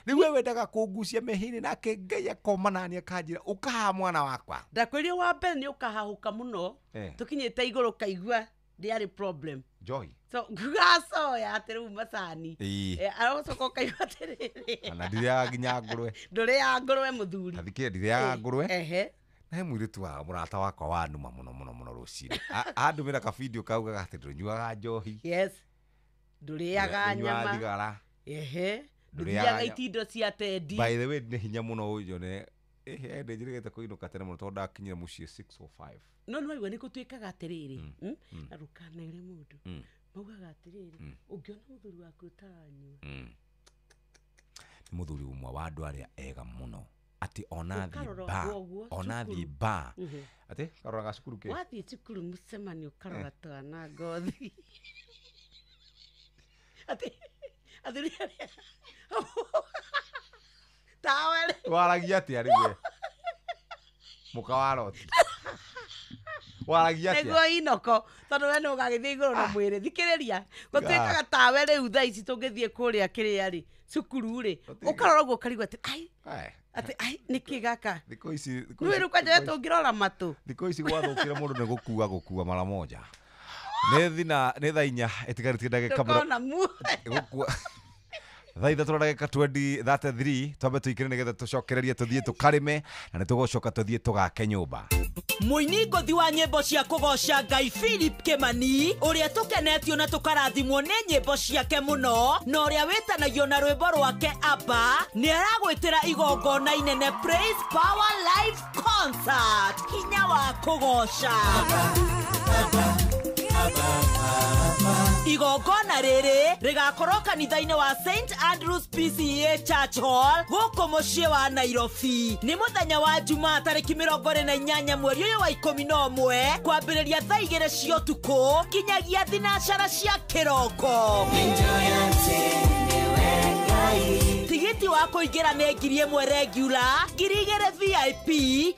rĩu we wendaga kũngucia mehia-inĩ nake Ngai akoma nani akanjĩra ũkaha mwana wakwa. Ndakwĩrire wa mbere nĩ ũkahahũka mũno tũkinyĩte igũrũ kaigua ndĩarĩ problem. Joy so ngacoya atĩ rĩu macani aracoka ũkaigua atĩrĩrĩ na ndirĩaga nginya ngũrwe. Ndũrĩaga ngũrwe mũthuri. Tathikĩrĩria ndirĩaga ngũrwe. Ehe. Na he mũirĩtu wa mũrata wakwa wanuma mũno mũno mũno rũcinĩ andũmĩra kabidio kaugaga atĩ ndũnyuaga njohi. Yes. Ndũrĩaga nyama. Thigara. Ehe. Ndũthiaga itindo cia tendi. By the way nĩ hinya mũno ũnyone ndĩnjĩrĩgĩte kũinũka tene mũno tondũ ndakinyire mũciĩ 6:05. No nĩ waigua nĩ gũtuĩkaga atĩrĩrĩ na ndũkanere mũndũ maugaga atĩrĩrĩ ũngĩona mũthuri waku ũtaranyua. Nĩ mũthuri ũmwe wa andũ arĩa ega mũno atĩ ona thiĩ ba atĩ karoraga cukuru kĩ wathiĩ cukuru mũcemanio ũkarora twana ngothi atĩ athuri arĩa tawe rĩ waragia atĩa rĩu we mũka wa Loti waragia atĩa nĩguo inoko tondũ we nĩ ũgagĩthiĩ igũrũ na mwĩrĩ thikĩrĩria gũtuĩkaga tawe rĩu thaa ici tũngĩthiĩ kũrĩa kĩrĩa rĩ cukuru rĩ ũkarora ũguo ũkarigwo atĩ ai atĩ ai nĩkĩ gaka thikũ ici nĩwĩ rĩu kwanja we tũngĩrora matũ thikũ ici gwathũkĩra mũndũ nĩ gũkua mara moja nĩ thina nĩ thaa inya ĩtigarĩtie ndagĩka gũkua thaa ithatũ na ndagĩka 20:33 twambe tũikĩre nĩgetha tũcokererie tũthiĩ tũkarĩme na nĩ tũgũcoka tũthiĩ tũgake nyũmba. Mũini ngũthi wa nyĩmbo cia kũgoca Ngai Philip Kimani ũrĩa tũkenetio na tũkarathimwo nĩ nyĩmbo ciake mũno na ũrĩa wĩtanagio na rwĩmbo rwake Abba nĩ aragwĩtĩra igongona inene Praise Power Live Concert hinya wa kũgoca. Igongona rĩrĩ rĩgakorwo kanitha-inĩ wa St Andrews PCEA Church Hall gũkũ mũciĩ wa Nairobi nĩ mũthenya wa Jumaa tarĩki 28 mweri ũyũ wa 11 kwambĩrĩria thaa 2 cia ũtukũ nginyagia 4 cia kĩroko. Tigiti wa kũingĩra nĩ 1,000 regular, 2,000 VIP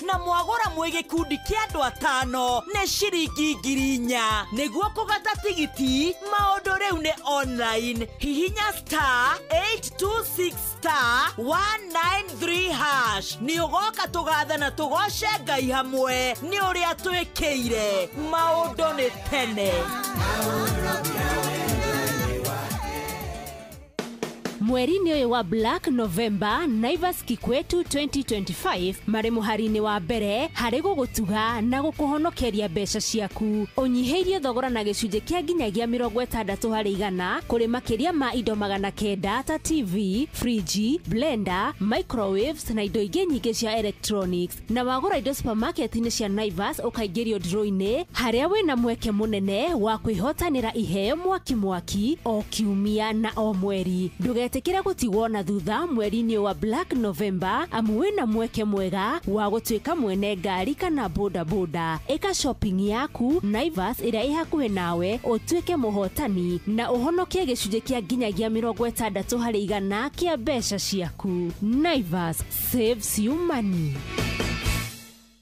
na mwagũra mwĩ gĩkundi kĩa andũ 5 nĩ ciringi 4,000. Nĩguo kũgata tigiti maũndũ rĩu nĩ online. Hihinya *826*193# nĩ ũgoka tũgathe na tũgoce Ngai hamwe nĩ ũrĩa twĩkĩire maũndũ nĩ tene. Mweri-inĩ ũyũ wa Black November, Naivas Kikwetu 2025 marĩ mũhari-inĩ wa mbere harĩ gũgũtuga na gũkũhonokeria mbeca ciaku. Ũnyihĩirie thogora na gĩcunjĩ kĩa nginyagia 60% kũrĩ makĩria ma indo 900 ta TV, friji, blender, microwaves na indo ingĩ nyingĩ cia electronics. Na wagũra indo supermarket-inĩ cia Naivas ũkaingĩrio draw-inĩ harĩa wĩna mweke mũnene wa kwĩhotanĩra iheo mwaki mwaki o kiumia na o mweri. Ndũgetĩkĩre gũtigwo na thutha mweri-inĩ wa Black November amu wĩna mweke mwega wa gũtuĩka mwene ngari kana boda boda. Ĩka shopping yaku Naivas ĩrĩa ĩ hakuhĩ nawe ũtuĩke mũhotani na ũhonokie gĩcunjĩ kĩa nginyagia 60% kĩa mbeca ciaku. Naivas saves you money.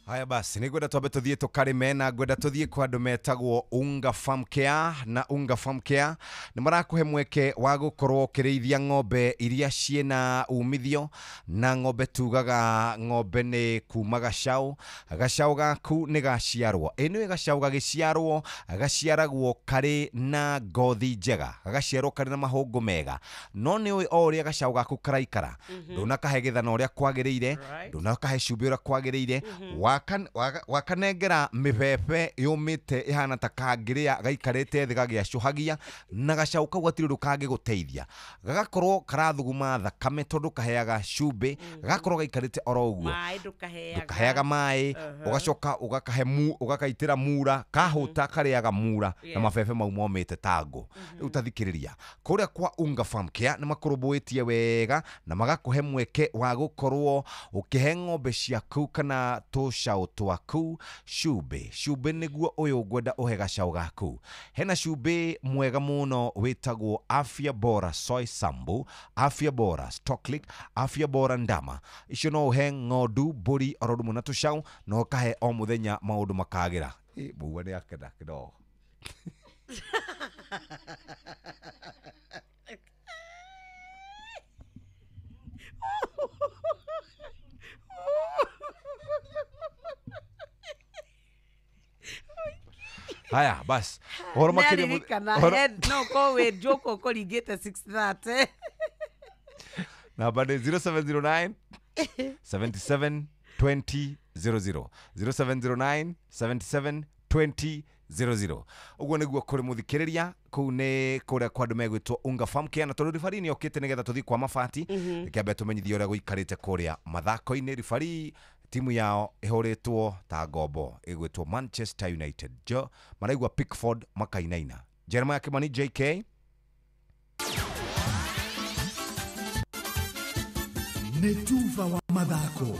Haya basi, nĩngwenda twambe tũthiĩ tũkarĩme na ngwenda tũthiĩ kwa andũ metagwo Unga Farm Care na Unga Farm Care nĩ marakũhe mweke wa gũkorwo ũkĩrĩithia ng'ombe iria ciĩna umithio na ng'ombe tugaga ng'ombe nĩ kuma gacaũ gacaũ gaku nĩ gaciarwo ĩ nĩwe gacaũ gagĩciarwo gaciaragwo karĩ na ngothi njega gagaciarwo karĩ na mahũngũ mega no nĩ ũĩ o ũrĩa gacaũ gaku karaikara ndũnakahe gĩthana ũrĩa kwagĩrĩire ndũnakahe cumbĩ ũrĩa kwagĩrĩire Wakanengera mĩbebe yũmĩte ĩhana ta kangĩrĩa gaikarĩte thĩ gagĩacũhagia na gacau kau gatirĩ ũndũ kangĩgũteithia, gagakorwo karathuguma thakame tondũ kaheaga cumbĩ, gagakorwo gaikarĩte oro ũguo, ndũkaheaga maĩ, ũgacoka ũgakahe ũgakaitĩra mura, kahũta karĩaga mura na mabebe mau momĩte ta ngũ. Rĩu tathikĩrĩria kũrĩa kwa Unga Farm Care nĩ makũrũmbũĩtie wega na magakũhe mweke wa gũkorwo ũkĩhe ng'ombe ciaku kana tũcaũ twaku cumbĩ. Cumbĩ nĩguo ũyũ ngwenda ũhe gacaũ gaku. Hena cumbĩ mwega mũno wĩtagwo Afya Bora Soy Sambu, Afya Bora Stocklick, Afya Bora Ndama. Icio no ũhe ng'ondu, mbũri oro ũndũ ũmwe na tũcaũ, na ũkahe o mũthenya maũndũ makagĩra. Mũigua nĩ akena kidogo. Haya bas, ũhoro makĩria no ko wĩ njũkũ ũkũringĩte 6:30. Namba nĩ 0709 77 20 00 0709 77 20 00. Ũguo nĩguo kũrĩ mũthikĩrĩria kũu nĩ kũrĩa kwa andũ megwĩtwo Unga Farm Care, na tondũ ribari nĩ okĩte nĩgetha tũthiĩ kwa mabati, reke tũmenyithie ũrĩa gũikarĩte kũrĩa mathako-inĩ. Ribari timu yao ĩhũrĩtwo ta ngombo ĩgwĩtwo Manchester United, jo maraigua Pickford makainaina. Jeremiah Kimani JK. Nĩ tuva wa mathako.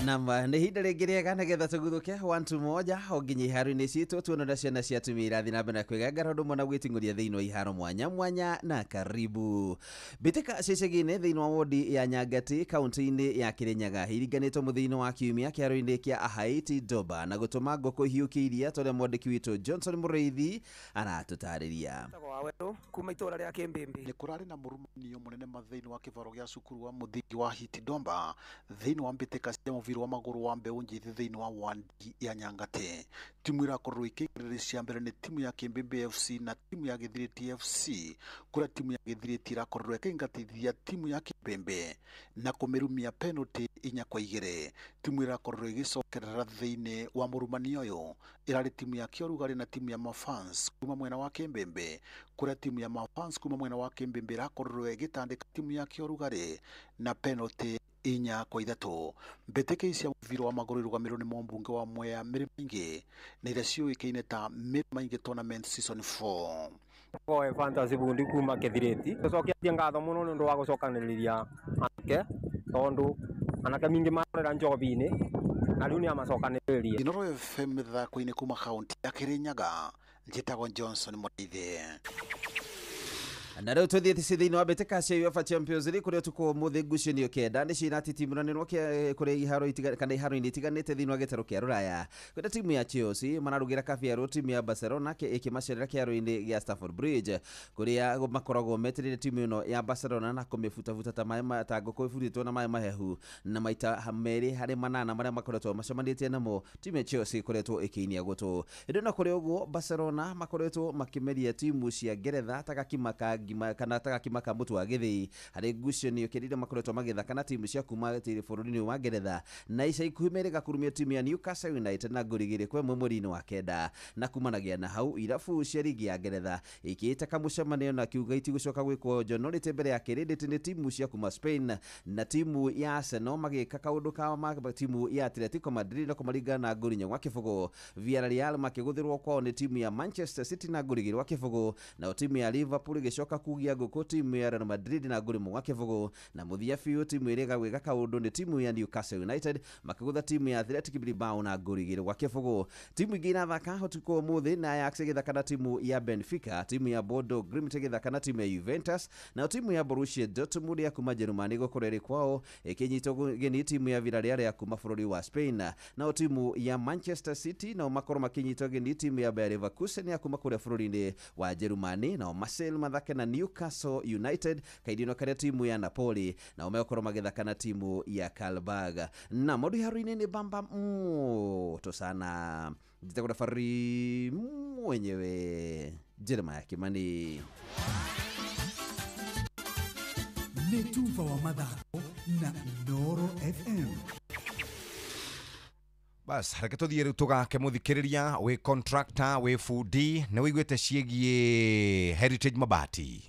Namba nĩ ihinda rĩngĩ rĩega nĩgetha tũguthũke 121 o nginya iharo-inĩ citũ tuone ũrĩa ciana cia atumia irathiĩ na mbere na kwĩgangara ũndũ ũmwe na gwĩting'ũria thĩinĩ wa iharo mwanya mwanya na karibu. Mbĩtĩka cia icagi-inĩ thĩinĩ wa wodi ya Nyangati kaunti-inĩ ya Kĩrĩnyaga iringanĩtwo mũthia-inĩ wa kiumia kĩharo-inĩ kĩa Ahaiti Doba na gũtũma ngũkũ ihiũkie iria ta ũrĩa mwandĩki witũ Johnson Mũrĩithi aratũtarĩria. Kuma itũra rĩa Kĩmbĩmbĩ nĩ kũrarĩ na mũrumanio mũnene thĩinĩ wa kĩbaro gĩa cukuru wa mũthingi wa Hiti Domba thĩinĩ wa mbĩtĩka cia mũbira wa magũrũ wa mbeũ njĩthĩ thĩinĩ wa wandi ya Nyangati. Timu irakorwo ikĩigĩrĩra cia mbere nĩ timu ya Kĩmbĩmbĩ FC na timu ya Gĩthirĩti FC, kũrĩa timu ya Gĩthirĩti irakorwo ĩkĩingatithia timu ya Kĩmbĩmbĩ na kũmĩrumia penalty 4-2. Timu irakorwo ĩgĩcokerera thĩinĩ wa mũrumanio ũyũ ĩrarĩ timu ya Kĩorugarĩ na timu ya Mafans kuma mwena wa Kĩmbĩmbĩ, kũrĩa timu ya Mafans kuma mwena wa Kĩmbĩmbĩ ĩrakorwo ĩgĩtandĩka timu ya Kĩorugarĩ na penalty 4-3. Mbĩtĩka ici cia mũbira wa magũrũ irũgamĩrĩirwo nĩ mũmbunge wa Mwea Mĩrĩ Maingĩ na iria ciũĩkaine ta Mĩrĩ Maingĩ Tournament Season 4. Koe Fantasy Bundi kuma Kĩthirĩti tũcoketie ngatho mũno nĩ ũndũ wa gũcokanĩrĩria anake tondũ anake mingĩ marorera njobi-inĩ na rĩu nĩ amacokanĩrĩrie. Inooro FM mĩthako-inĩ kuma kaunti ya Kĩrĩnyaga, njĩtagwo Johnson Mũrĩithi. Na rĩu tũthiĩ thĩinĩ wa mbĩtĩka cia UEFA Champions League kũrĩa ũtukũ ũmũthĩ ngucanio kenda nĩcio iratitimuranĩrwo kũrĩa iharo kana iharo-inĩ itiganĩte thĩinĩ wa gĩtarũ kĩa Rũraya. Kwĩna timu ya Chelsea mararugĩra kabiarũ timu ya Barcelona ĩkĩmacerera kĩharo-inĩ gĩa Stamford Bridge kũrĩa makoragwo metereire timu ĩno ya Barcelona na kũmĩbutabuta ta maĩ ta ngũkũ ĩbutĩtwo na maĩ mahehu na maita 2 harĩ 8 marĩa makoretwo macemanĩtie namo timu ya Chelsea ĩkoretwo ĩkĩinia gũtũ. Ĩndĩ na kũrĩ ũguo Barcelona makoretwo makĩmeria timu cia Ngeretha ta gakima ka kana ta gakima ka mũtu wa gĩthĩi harĩ ngucanio kĩrĩa makoretwo magĩthaka na timu cia kuma bũrũri-inĩ wa Ngeretha na ica ikuhĩ merĩga kũrumia timu ya Newcastle United na ngũri 2-1 mweri-inĩ wa 9 na kumanagia na hau irabu cia ligi ya Ngeretha ikĩĩtaka mũcemanio na kiuga itigũcoka gwĩkwo njonorĩte mbere ya kĩrĩndĩ nĩ timu cia kuma Spain na timu ya Arsenal magĩka kaũndũ ka timu ya Atletico Madrid na kũmaringa na ngũri 4-0. Villarreal makĩgũthĩrwo kwao nĩ timu ya Manchester City na ngũri 2-0 na timu ya Liverpool ĩgĩcoka kugia ngũkũ timu ya Real Madrid na ngũri 1-0 na mũthia biũ timu ĩrĩa ĩgagwĩka kaũndũ nĩ timu ya Newcastle United makĩgũtha timu ya Athletic Bilbao na ngũri 2-0. Timu ingĩ irathaka ũtukũ ũmũthĩ na Ajax ĩgĩthaka na timu ya Benfica, timu ya Bodo Glimt ĩgĩthaka na timu ya Juventus na timu ya Borussia Dortmund ya kuma Jerumani gũkorwo ĩrĩ kwao ĩkĩnyitwo ũgeni timu ya Villarreal ya kuma bũrũri wa Spain na timu ya Manchester City nao makorwo makĩnyitwo ũgeni timu ya Bayer Leverkusen ya kuma kũrĩa bũrũri-inĩ wa Jerumani nao Marseille mathake na Newcastle United kaidino karia timu ya Napoli na umeokorwo magĩthaka na timu ya Kalbag. Na maũndũ iharo-inĩ nĩ bamba moto sana. Njĩtagwo Dafari mwenyewe Jeremiah Kimani. Nĩ tuva wa mathako na Inooro FM. Bas reke tũthiĩ rĩu tũgake mũthikĩrĩria wĩ contractor wĩ bundi nĩ wĩiguĩte ciĩgiĩ Heritage Mabati.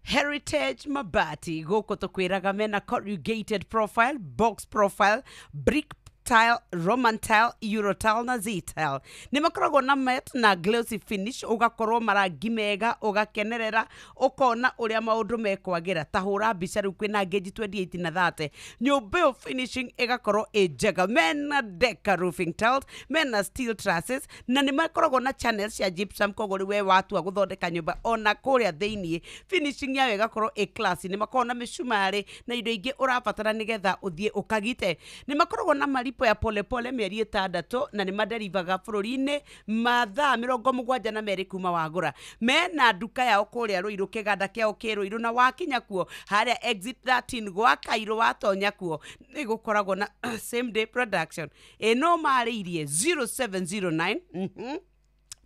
Heritage Mabati gũkũ tũkwĩraga mena corrugated profile, box profile, brick tile, Roman tile, Euro tile na Z tile. Nĩ makoragwo na matte na glossy finish, ũgakorwo marangi mega, ũgakenerera, ũkona ũrĩa maũndũ mekwagĩra. Ta hũra mbica rĩu kwĩna gauge 28 na 30. Nyũmba ĩyo finishing ĩgakorwo ĩ njega. Mena Deca roofing tiles, mena steel trusses, na nĩ makoragwo na channels cia gypsum, koguo rĩu we watua gũthondeka nyũmba ona kũrĩa thĩiniĩ finishing yayo ĩgakorwo ĩ classy. Nĩ makoragwo na mĩcumarĩ na indo ingĩ ũrabatara nĩgetha ũthiĩ ũkagite. Nĩ makoragwo na malipo ya polepole mĩeri 6 na nĩ maderivaga bũrũri-inĩ mathaa 72 kuma wagũra. Mena nduka yao kũrĩa Rũirũ, kĩganda kĩao kĩ Rũirũ, na wakinya kuo harĩa exit 13 gwa Kairũ watonya kuo nĩ gũkoragwo na same day production. Ĩno marĩirie 0709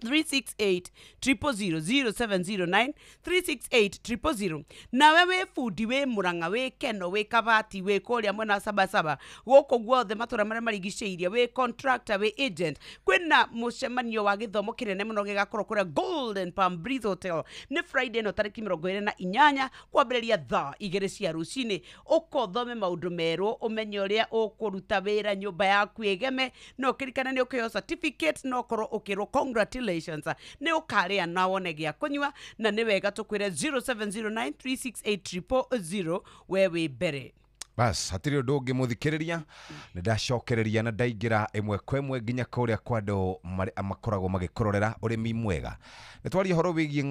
368 000 0709 368 000. Nawe wĩ bundi, wĩ Mũrang'a, wĩ Keno, wĩ Kabati, wĩ kũrĩa mwena wa Sabasaba, gũkũ guothe matũra marĩa marigicĩirie, wĩ contractor, wĩ agent, kwĩna mũcemanio wa gĩthomo kĩnene mũno gĩgakorwo kũrĩa Golden Palm Breeze Hotel nĩ Friday ĩno tarĩki 28 kwambĩrĩria thaa 2 cia rũcinĩ. Ũka ũthome maũndũ merũ, ũmenye ũrĩa ũkũruta wĩra nyũmba yaku ĩgeme, na ũkĩrikana nĩ ũkĩheo certificate na ũkorwo ũkĩrwo congratulations, nĩ ũkarĩa na wone gĩa kũnyua. Na nĩ wega tũkwĩre 0709 368 000 we wĩ mbere. Bas hatirĩ ũndũ ũngĩ mũthikĩrĩria, nĩ ndacokereria na ndaingĩra ĩmwe kwa ĩmwe nginya kũrĩa kwa andũ marĩa makoragwo magĩkũrorera ũrĩmi mwega. Nĩ twaria ũhoro wĩgiĩ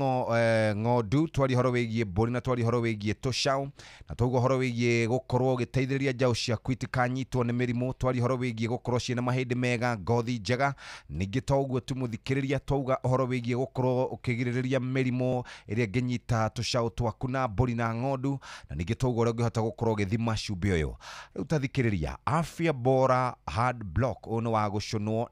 ng'ondu, twaria ũhoro wĩgiĩ mbũri, na twaria ũhoro wĩgiĩ tũcaũ, na twauga ũhoro wĩgiĩ gũkorwo ũgĩteithĩrĩria njaũ ciaku itikanyitwo nĩ mĩrimũ, twaria ũhoro wĩgiĩ gũkorwo ciĩna mahĩndĩ mega, ngothi njega. Ningĩ to ũguo tu mũthikĩrĩria, twauga ũhoro wĩgiĩ gũkorwo ũkĩgirĩrĩria mĩrimũ ĩrĩa ĩngĩnyita tũcaũ twaku na mbũri na ng'ondu, na ningĩ twauga ũrĩa ũngĩhota gũkorwo ũgĩthima cumbĩ ũyũ. Rĩu tathikĩrĩria, Afya Bora hard block ũyũ nĩ wa gũcũnwo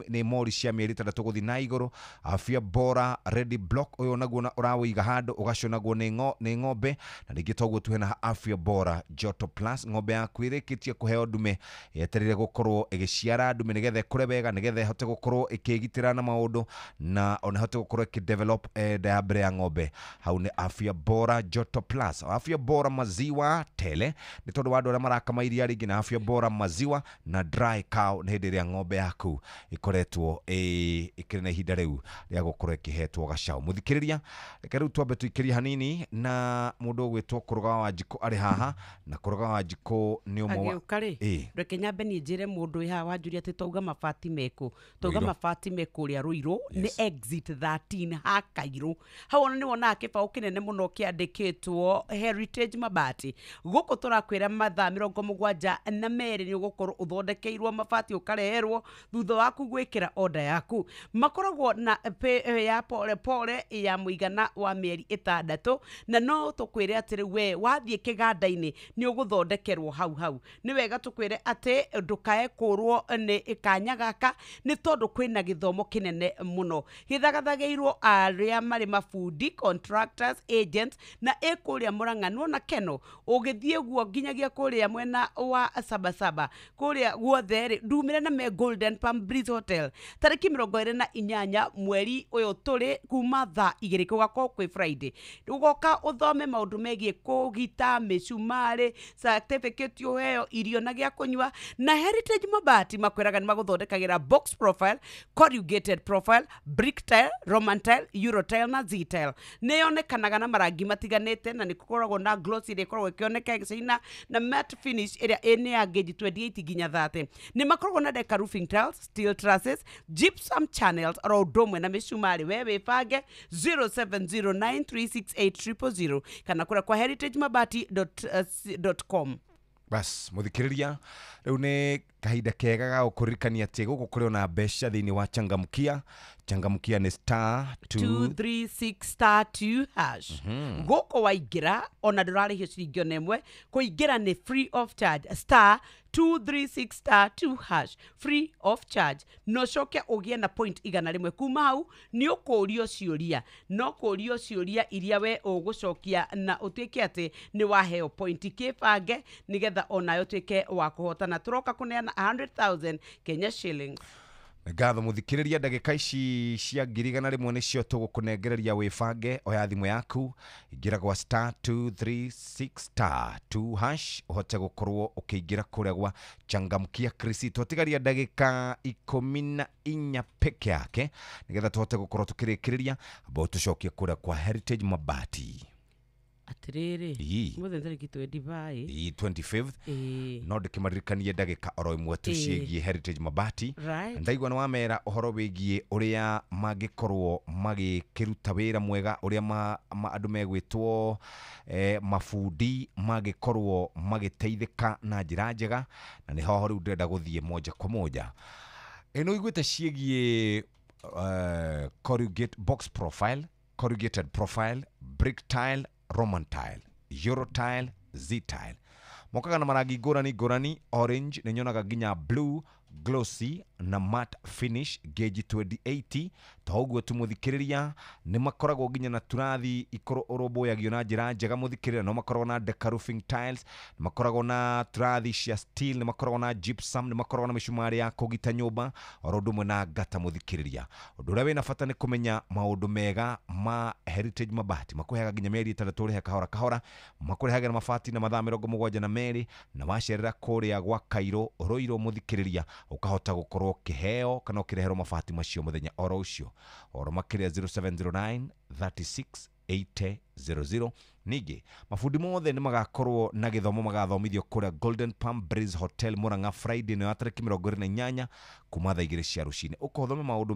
nĩ mori cia mĩeri 6 gũthiĩ na igũrũ. Afya Bora ready block ũyũ naguo ũrawĩiga handũ ũgacũnagwo nĩ ng'ombe, na ningĩ toguo tu hena Afya Bora Joto Plus, ng'ombe yaku ĩrĩkĩtie kũheo ndume yetereire gũkorwo ĩgĩciara ndume nĩgetha ĩkũre wega, nĩgetha ĩhote gũkorwo ĩkĩgitĩra na maũndũ, na ona ĩhote gũkorwo ĩkĩdevelop nda ya mbere ya ng'ombe. Hau nĩ Afya Bora Joto Plus. Afya Bora maziwa tele nĩ tondũ wa andũ arĩa marakama iria rĩngĩ, na Afya Bora maziwa na dry cow nĩ hĩndĩ ĩrĩa ng'ombe yaku ĩkoretwo ĩkĩrĩ na ihinda rĩu rĩa gũkorwo ĩkĩhetwo gacaũ. Mũthikĩrĩria, reke rĩu twambe tũikĩrie hanini na mũndũ ũgwĩtwo Kũrũga wa Wanjikũ arĩ haha, na Kũrũga wa Wanjikũ nĩ ũmwe wa Agĩũka rĩ, reke nyambe niĩ njĩre mũndũ wĩ haha wanjũria atĩ twauga mabati mekũ, twauga Rũirũ. mabati me kũrĩa Rũirũ nĩ exit 13 ha Kairũ. Hau ona nĩ wonaga kĩbaũ kĩnene mũno kĩandĩkĩtwo Heritage Mabati. Gũkũ tũrakwĩra mathaa 72 nĩ ũgũkorwo ũthondekeirwo mabati ũkareherwo thutha waku gwĩkĩra order yaku. Makoragwo na pay ya pole pole ya mũigana wa mĩeri 6, na no tũkwĩre atĩ rĩu we wathiĩ kĩganda-inĩ nĩ ũgũthondekerwo hau hau. Nĩ wega tũkwĩre atĩ ndũkae kũrwo nĩ kanya gaka, nĩ tondũ kwĩna gĩthomo kĩnene mũno gĩthagathagĩirwo arĩa marĩ mabundi, contractors, agents, na ĩ kũrĩa Mũrang'a nĩwona Keno ũgĩthiĩ guo nginyagia kũrĩa mwena wa Sabasaba kũrĩa guothe rĩ, ndumĩre na me Golden Palm Breeze Hotel tarĩki 28 mweri ũyũ tũrĩ kuma thaa 2 gũgakorwo kwĩ Friday. Ũgoka ũthome maũndũ megiĩ kũgita mĩcumarĩ, certificate ũheo, irio na gĩa kũnyua. Na Heritage Mabati makwĩraga nĩ magũthondekagĩra box profile, corrugated profile, brick tile, Roman tile, Euro tile na Z tile. Nĩ yonekanaga na marangi matiganĩte, na nĩ gũkoragwo na gloss ĩrĩa ĩkoragwo ĩkĩoneka ĩgĩcaina, na matte finish ĩrĩa nĩ ya gauge 28 nginya 30. Nĩ makoragwo na Deca roofing tiles, steel trusses, gypsum channels, oro ũndũ ũmwe na mĩcumarĩ. We wĩbange 0709 368 000 kana kũrĩa kwa heritagemabati.com. Bas mũthikĩrĩria, rĩu nĩ kahinda kega ga gũkũririkania atĩ gũkũ kũrĩ ona mbeca thĩinĩ wa Changamkia. Changamkia nĩ star 2 236 star 2 hash. Gũkũ waingĩra ona ndũrarĩhio ciringi ona ĩmwe, kũingĩra nĩ free of charge, star 236 star 2 hash, free of charge. No coke ũgĩe na point 100. Kuma hau nĩ ũkũrio ciũria, no kũrio ciũria iria we ũgũcokia na ũtuĩke atĩ nĩ waheo point. Kĩbange nĩgetha onayo ũtuĩke wa kũhotana. Tũroka kũneana 100,000 Kenya shillings. Ngatho muthikiriria ndagika ici cia 100,000 nicio tũgũkũnengereria wĩbange. Oya thimũ yaku, ingĩra gwa star 236 star 2 hash ũhote gũkorwo ũkĩingĩra kũrĩa gwa changamkia Krisi. Twatigaria ndagika 14 peke yake nĩgetha tũhote gũkorwo tũkĩrĩkĩrĩria ambao tũcokie kũrĩa kwa Heritage Mabati. Atiriri, mũthenya tarĩki 25. Ii, 25th. No ndĩkĩmaririkanie ndagĩka oro ĩmwe tu ciĩgiĩ Heritage Mabati. Ndaigua nĩ wamera ũhoro wĩgiĩ ũrĩa mangĩkorwo magĩkĩruta wĩra mwega, ũrĩa andũ megwĩtwo mabundi mangĩkorwo magĩteithĩka na njĩra njega, na nĩ ho rĩu ndĩrenda gũthiĩ moja kwa moja. Ĩno iguĩte ciĩgiĩ corrugate box profile, corrugated profile, brick tile, Roman tile, Euro tile, Z tile. Mokaga na marangi ngũrani ngũrani, orange nĩ nyonaga nginya blue, glossy na matte finish, gauge 2080. To ũguo tu mũthikĩrĩria, nĩ makoragwo nginya na turathi ikorwo ũrũmbũyagio na njĩra njega mũthikĩrĩria. No makoragwo na deca roofing tiles, nĩ makoragwo na turathi cia steel, nĩ makoragwo na gypsum, nĩ makoragwo na mĩcumarĩ ya kũgita nyũmba oro ũndũ ũmwe na ngata mũthikĩrĩria. Ũndũ ũrĩa wĩna bata nĩ kũmenya maũndũ mega ma Heritage Mabati. Makũheaga nginya mĩeri 6 ũrĩhe kahora kahora, makũrehagĩra mabati na mathaa 72, na wacerera kũrĩa gwa Kairũ Rũirũ mũthikĩrĩria, ũkahota gũkorwo ũkĩheo kana ũkĩreherwo mabati macio mũthenya oro ũcio. Oro makĩria 0709 36 80 00. Ningĩ mabundi mothe nĩ magakorwo na gĩthomo magathomithio kũrĩa Golden Palm Breeze Hotel Murang'a Friday nĩ ya tarĩki 28 kuma thaa 2 cia rũcinĩ. Ũkothome maũndũ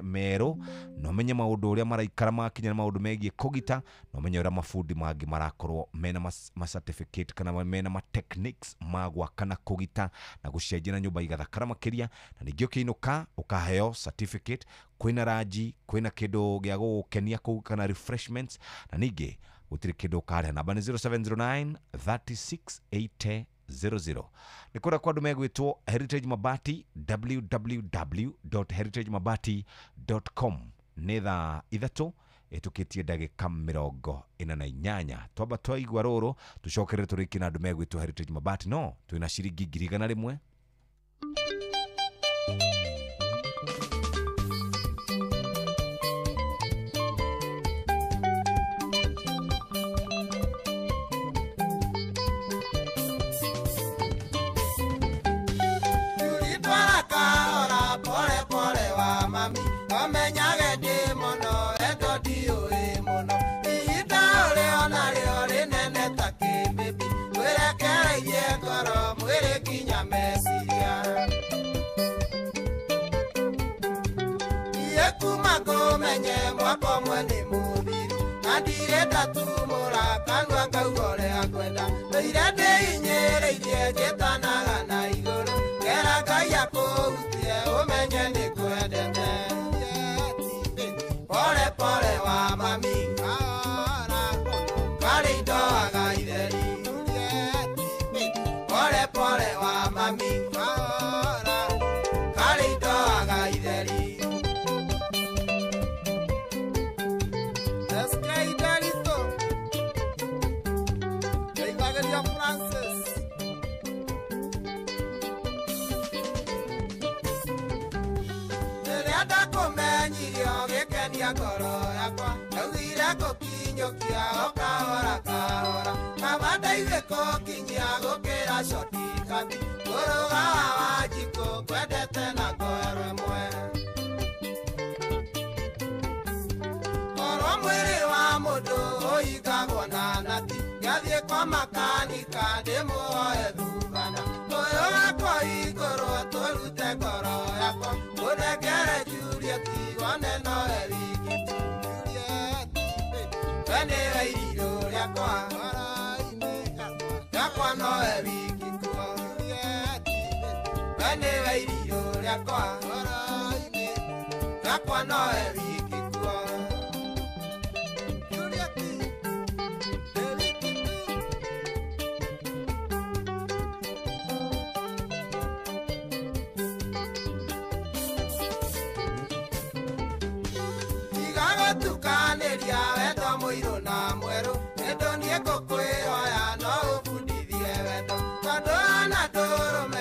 merũ na ũmenye maũndũ ũrĩa maraikara makinya na maũndũ megiĩ kũgita, na ũmenye ũrĩa mabundi mangĩ marakorwo mena ma certificate kana mena ma techniques ma gwaka na kũgita na gũcenjia na nyũmba igathakara makĩria. Na ningĩ ũkĩinũka ũkaheo certificate, kwĩna ranji, kwĩna kĩndũ gĩa gũgũkenia kũu kana refreshments, na ningĩ gũtirĩ kĩndũ ũkarĩha. Namba nĩ 0709 36 80 00. Nĩ kũrĩa kwa andũ megwĩtwo Heritage Mabati, www.heritagemabati.com. Nĩ thaa 3 ĩtũkĩtie ndagĩka 48. Twamba twaigua rũrũ tũcokerere tũrĩkie na andũ megwĩtwo Heritage Mabati. No twĩna ciringi 100,000. Wendo mũirũ na mwerũ, ĩndũ niĩ ngũkwĩhoya no ũbundithie wendo, tondũ ona ndũrũme.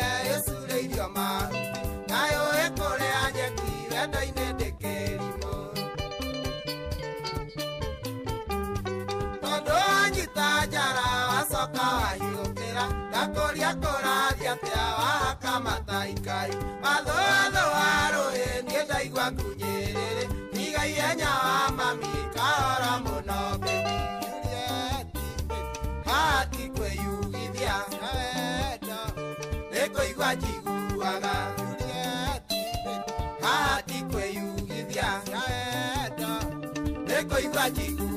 Kai Watho wa rũĩ niĩ ndaigua ngunjĩrĩrĩ Tiga ihenya wa mami kahora mũno baby Juliet baby Hati kwĩyugithia na wendo Nĩ kũigua njiguaga Juliet baby Hati kwĩyugithia na wendo Nĩ kũigua njiguaga.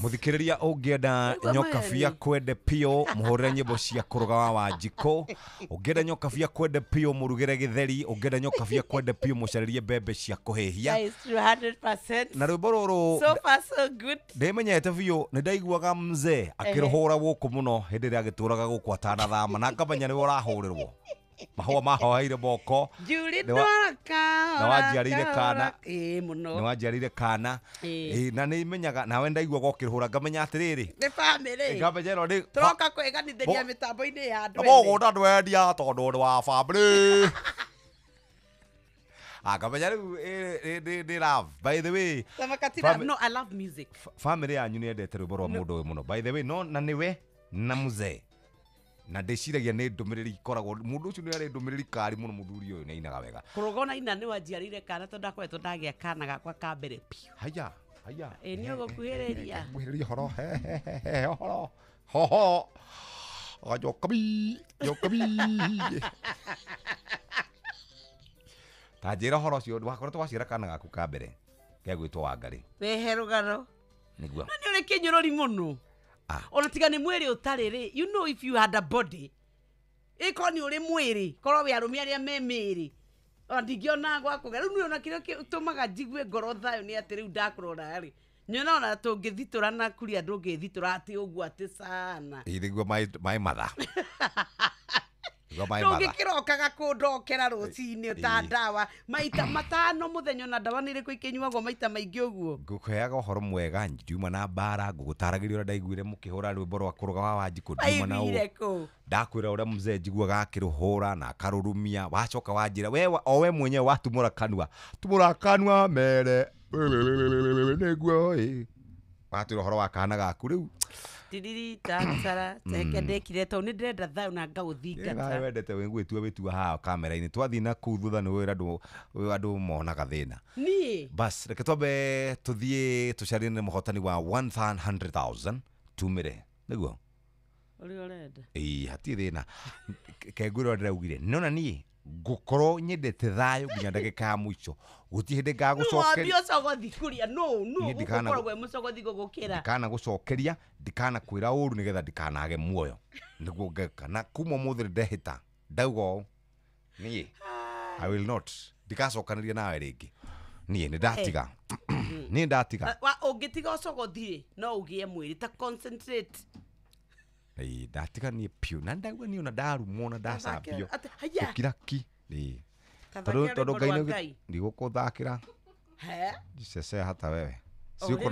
Muthikiriria ungienda nyokabia kwende pio muhurire nyimbo cia kuruga wa Wanjikũ, ungienda nyokabia kwende pio murugire githeri, ungienda nyokabia kwende pio mucaririe mbembe cia kuhĩhia. That is true 100%. Na rwĩmbo rũrũ so far so good. Ndimenyete biũ nĩ ndaiguaga mzee akĩrũhũra gũkũ mũno hĩndĩ ĩrĩa agĩtũraga gũkũ atanathama na ngamenya nĩwe ũrahũrĩrwo mahũa mahoeire moko. Julie nĩ wanjiarĩire kana. Ĩĩ mũno. Nĩ wanjiarĩire kana. Ĩĩ na nĩ menyaga nawe ndaiguaga ũkĩrũhũra ngamenya atĩrĩrĩ nĩ family ngamenya ĩno nĩ tũroka kwĩganithĩria mĩtambo-inĩ ya andũ ene. Mũgũnda ndwendia tondũ nĩ wa family. Ngamenya rĩu nĩ love by the way. No, I love music. Family yanyu nĩ yendete rwĩmbo rwa mũndũ ũyũ mũno by the way, no na nĩwe na mzee na ndĩciragia nĩ ndũmĩrĩri ikoragwo mũndũ ũcio nĩ arĩ ndũmĩrĩri kari mũno mũthuri ũyũ nĩ ainaga wega. Kũrũga ina nĩ wanjiarĩire kana tondũ ndakoretwo ndagĩa kana gakwa ka mbere biũ. Haya haya. Ĩ nĩ ũgũkuhĩrĩria. Nguhĩrĩria horo he horo hoho ajokabi jokabi. Ta njĩra horo ũcio wakoretwo waciara kana gaku ka mbere gegwĩtwo Wangarĩ. Rehe rũgano. Nĩguo. Na nĩ ũrĩ kĩnyũrũri mũno. Ona tiga nĩ mwĩrĩ ũtarĩ rĩ, you know if you had a body ĩkorwo nĩ ũrĩ mwĩrĩ korwo wĩ arũme arĩa me mĩrĩ ona ndingĩona gwa kũgera. Rĩu nĩ ona kĩrĩa gĩtũmaga njigue ngoro thayũ nĩ atĩ rĩu ndakũrora rĩ nyona ona tũngĩthitũra na kuria ndũngĩthitũra atĩ ũguo atĩ sana. Ĩ nĩguo maĩ matha. Nĩguo maĩ matha. Ndũngĩkĩrokaga kũndokera rũcinĩ ta ndawa maita matano mũthenya ona ndawa nĩ irĩkũ ikĩnyuagwo maita maingĩ ũguo. Ngũkũheaga ũhoro mwega ndiuma na mbara ngũgũtaragĩria ũrĩa ndaiguire mũkĩhũra rwĩmbo rwa kũrũga wa Wanjikũ ndiuma na ũũ. Ndakwĩra ũrĩa mzee njiguaga akĩrũhũra na akarũrumia wacoka wanjĩra we o we mwenyewe watumũra kanua tumũra kanua mere nĩguo ĩ watwĩra ũhoro wa kana gaku rĩu tiriri tatara teke ndekire tondũ nĩ ndĩrenda thayũ na ngaũthingata. Wendete wĩgwĩtua wĩtua haha kamera-inĩ twathiĩ na kũu thutha nĩ wĩra andũ monaga thĩna. Niĩ bas reke twambe tũthiĩ tũcarie nĩ mũhotani wa 100,000 tumĩre nĩguo ũrĩa ũrenda. Ĩĩ hatirĩ thĩna kengwĩra ũrĩa ndĩraugire nona niĩ ngũkorwo nyendete thayũ nginya ndagĩka ya mũico gũtirĩ hĩndĩ ngagũcokeria. No ũcogothi kũrĩa no no ũgũkorwo wĩ mũcogothi gũgũkĩra. Ndikana gũcokeria ndikana kwĩra ũru nĩgetha ndikanage muoyo nĩguo ngeka na kuma ũmũthĩ ndehĩta ndauga ũũ niĩ I will not ndikacokanĩria nawe rĩngĩ niĩ nĩ ndatiga niĩ ndatiga. Ũngĩtiga ũcogothi rĩ no ũgĩe mwĩrĩ ta concentrate. Ĩĩ ndatiga niĩ piũ na ndauga niĩ ona ndarumwo na ndacambio gũkira ki. Ĩĩ tondũ Ngai ndigũkũthakĩra jisese hata wewe siuko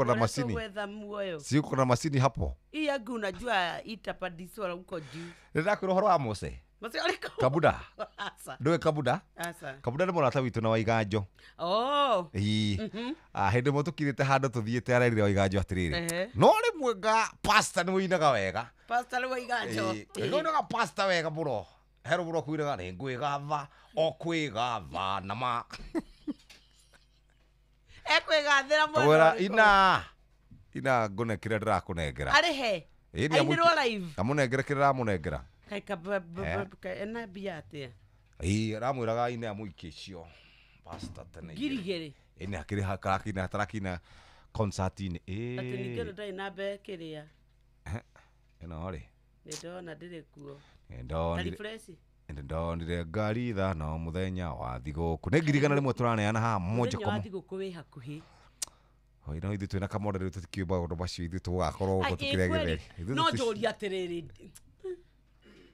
na macini siuko na macini hapo. Hii yangu unajua itapandishwa huko juu. Nĩndakwĩra ũhoro wa Mose Kabuda. Ndũĩ Kabuda? Kabuda nĩ mũrata witũ na Waiganjo. Oh. Ĩĩ. Hĩndĩ ĩmwe tũkirĩte handũ tũthiĩte arerire Waiganjo atĩrĩrĩ no rĩmwe nga pastor nĩ ũinaga wega. Pastor nĩ Waiganjo. Nĩ ũinaga pastor wega mũno. He rũmũ rwa kuinaga nĩ ngwĩgatha o kwĩgatha na ma. Ekwĩgathĩra mwena Kamwĩra ũrĩkũ? ina ina ngũne kĩrĩa ndĩrakũnengera. Arĩhe. Ainĩrwo live. Amũnengere kĩrĩa ndĩramũnengera. Kai ena mbia atĩa? Ĩĩ aramwĩraga ine amũikie icio pastor tene. 2,000. Ĩĩ akĩrĩha karakina tarakina concert-inĩ. Atĩ ningĩ ona ndarĩ na mbeca kĩrĩa. Ĩno rĩ. Nĩ ndona ndĩrĩ kuo. Nĩ ndonire ngari ithano mũthenya wa thigũkũ. Nĩ ngirigana rĩmwe tũraneana haha moja Mũthenya kwa wa thigũkũ wĩ hakuhĩ. Oi no ithuĩ twĩna kamore rĩu tũtikĩũĩ maũndũ macio ithuĩ tũgakorwo gũkũ tũkĩrĩa gĩtheri. No njũrie atĩrĩrĩ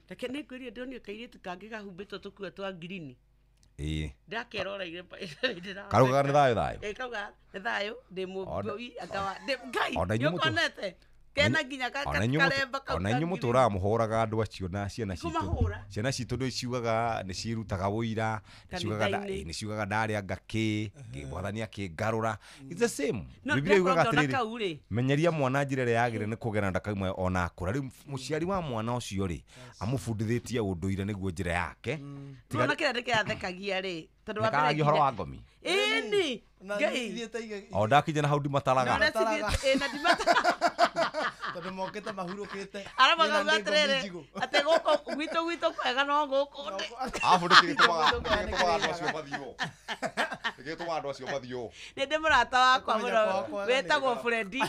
reke nĩ ngwĩrire ndĩronire kairĩtu kangĩ gahumbĩtwo tũkuo twa ngirini. Ĩĩ. Ndakeroreire Karaugaga nĩ thayũ thayũ. Ĩĩ karaugaga nĩ thayũ ndĩ mũmbũi akawa Ngai Ona inyuĩ nĩũkonete. Kena nginya karemba kau. Ona inyuĩ mũtũraga mũhũraga andũ acio na ciana citũ. Kũmahũra. Ciana citũ nĩ ciugaga nĩ ciĩrutaga ũira, nĩ ciugaga ndarĩa ngakĩ, mwathani akĩngarũra. It's the same. Biblia yugaga atĩrĩrĩ, menyeria mwana njĩra ĩrĩa yagĩrĩire nĩ kũgera ndakauma ona akũra. Rĩu mũciari wa mwana ũcio rĩ, amũbundithĩtie ũndũire nĩguo njĩra yake. Nona kĩrĩa ndĩkĩrathekagia rĩ, tondũ wa mbere Ndĩkaragia ũhoro wa ngomi. Ĩni, Ngai. O ndakinya na hau ndimataraga. Na ndimataraga. Tondũ mokĩte mahurũkĩte. Ara makauga atĩrĩrĩ, atĩ gũkũ gwitũ kwega no gũkũ. Arabu nĩkĩ gĩtũmaga andũ acio mathiĩ. Nĩkĩ gĩtũmaga andũ acio mathiĩ. Nĩ ndĩ mũrata wakwa mũno wĩtagwo Freddy.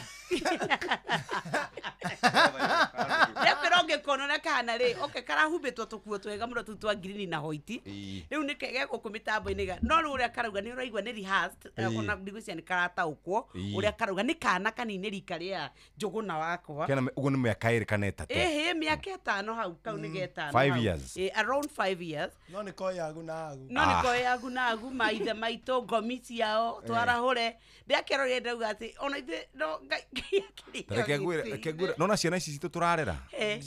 Ndakwĩra ũngĩkona ũrĩa kahana rĩ, okay, karahumbĩtwo tũkuo twega mũno tũu twa ngirini na hoiti. Rĩu nĩ kege gũkũ mĩtambo-inĩ no rĩu ũrĩa karauga nĩ ũraigua nĩ rehearsed, ona ndigwĩciria nĩ karataũkwo ũrĩa karauga nĩ kana kanini rika rĩa Njũgũna wakwa. Kena ũguo nĩ mĩaka 2 kana 3. Ĩhĩ, mĩaka 5 hau, kau nĩ getano. 5 years. Around 5 years. No nĩ koĩ agu na agu. No nĩ koĩ agu na agu, maithe maitũ, ngomi ciao, twarahũre. Ndĩakĩrorire ndauga atĩ ona ithuĩ no Ngai akĩrĩ. Reke ngwĩre, nona ciana ici citũ tũrarera.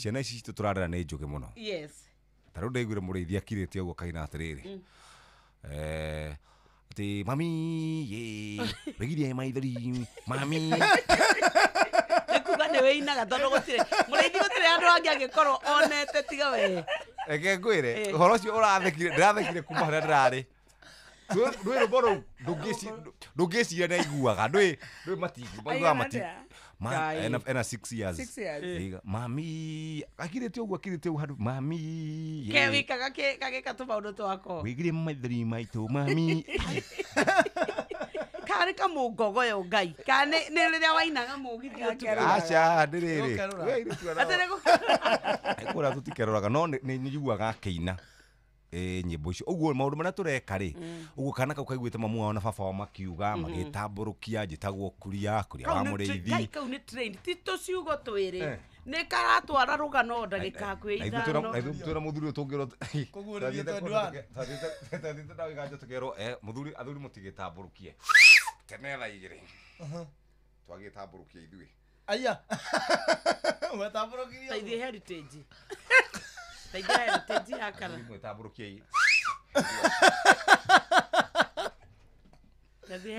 Ciana ici citũ tũrarera nĩ njũgĩ mũno. Yes. Ta rĩu ndaiguire mũrĩithi akirĩte ũguo kaina atĩrĩrĩ. Atĩ mami ye, wĩgirie maithori, mami. Nĩ kuga nĩ wĩinaga tondũ gũtirĩ mũrĩithi gũtirĩ andũ angĩ angĩkorwo onete tiga we. Reke ngwĩre, ũhoro ũcio ũrathekire, ndĩrathekire kuma harĩa ndĩrarĩ. Ndwĩ rũmbo rũu ndũngĩciria nĩ aiguaga, ndwĩ matingi, maiguaga matingi. Ena 6 years. 6 years. Mami, akirĩte ũguo akirĩte ũguo handũ mami. Ke wikaga gagĩka tũmaũndũ twako. Wĩgire maithori maitũ mami. Karĩ kamũngogoyo Ngai. Kana nĩ rĩrĩa wainaga mũgithi ũtukũ. Aca, ndĩrĩrĩ. Kũrĩa tũtikeroraga no nĩ njiguaga akĩina. Nyĩmbo icio ũguo maũndũ marĩa tũreka rĩ, ũguo kana kau kaiguĩte mamu wao na baba wao makiuga magĩtambũrũkia njĩtagwo kuria kuria wa mũrĩithi. Ngai kau nĩ trained ti tũciugo twĩrĩ nĩ karatwara rũgano ndagĩka hakuhĩ 5. Na ithuĩ twĩna mũthuri ũyũ tũngĩrwo twathiĩte na wĩganja tũkerwo mũthuri athuri mũtigĩtambũrũkie tene thaa 2 twagĩtambũrũkia ithuĩ. Aya. Mwetambũrũkirie. Ta ithuĩ heritage. Taithia heritage yakara. Mwetambũrũkie.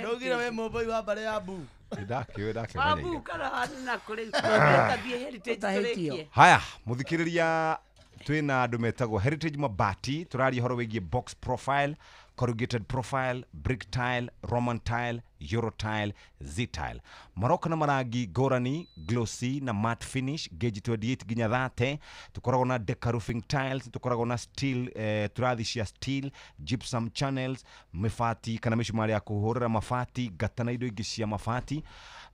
Ndũgire wĩ mũmbũi wa mbarĩ ya Mbu. Ndakĩũĩ Wabu kana handũ na kũrĩ tathiĩ heritage tũrĩkie. Haya, mũthikĩrĩria twĩna andũ metagwo Heritage Mabati, tũraria ũhoro wĩgiĩ box profile, corrugated profile, brick tile, Roman tile, Euro tile, Z tile. Maroka na marangi ngũrani, glossy na matte finish, gauge 28 nginya 30. Tukoragwo na deca roofing tiles, tukoragwo na steel, turathi cia steel, gypsum channels, mĩbati kana mĩcumarĩ ya kũhũrĩra mabati, ngata na indo ingĩ cia mabati.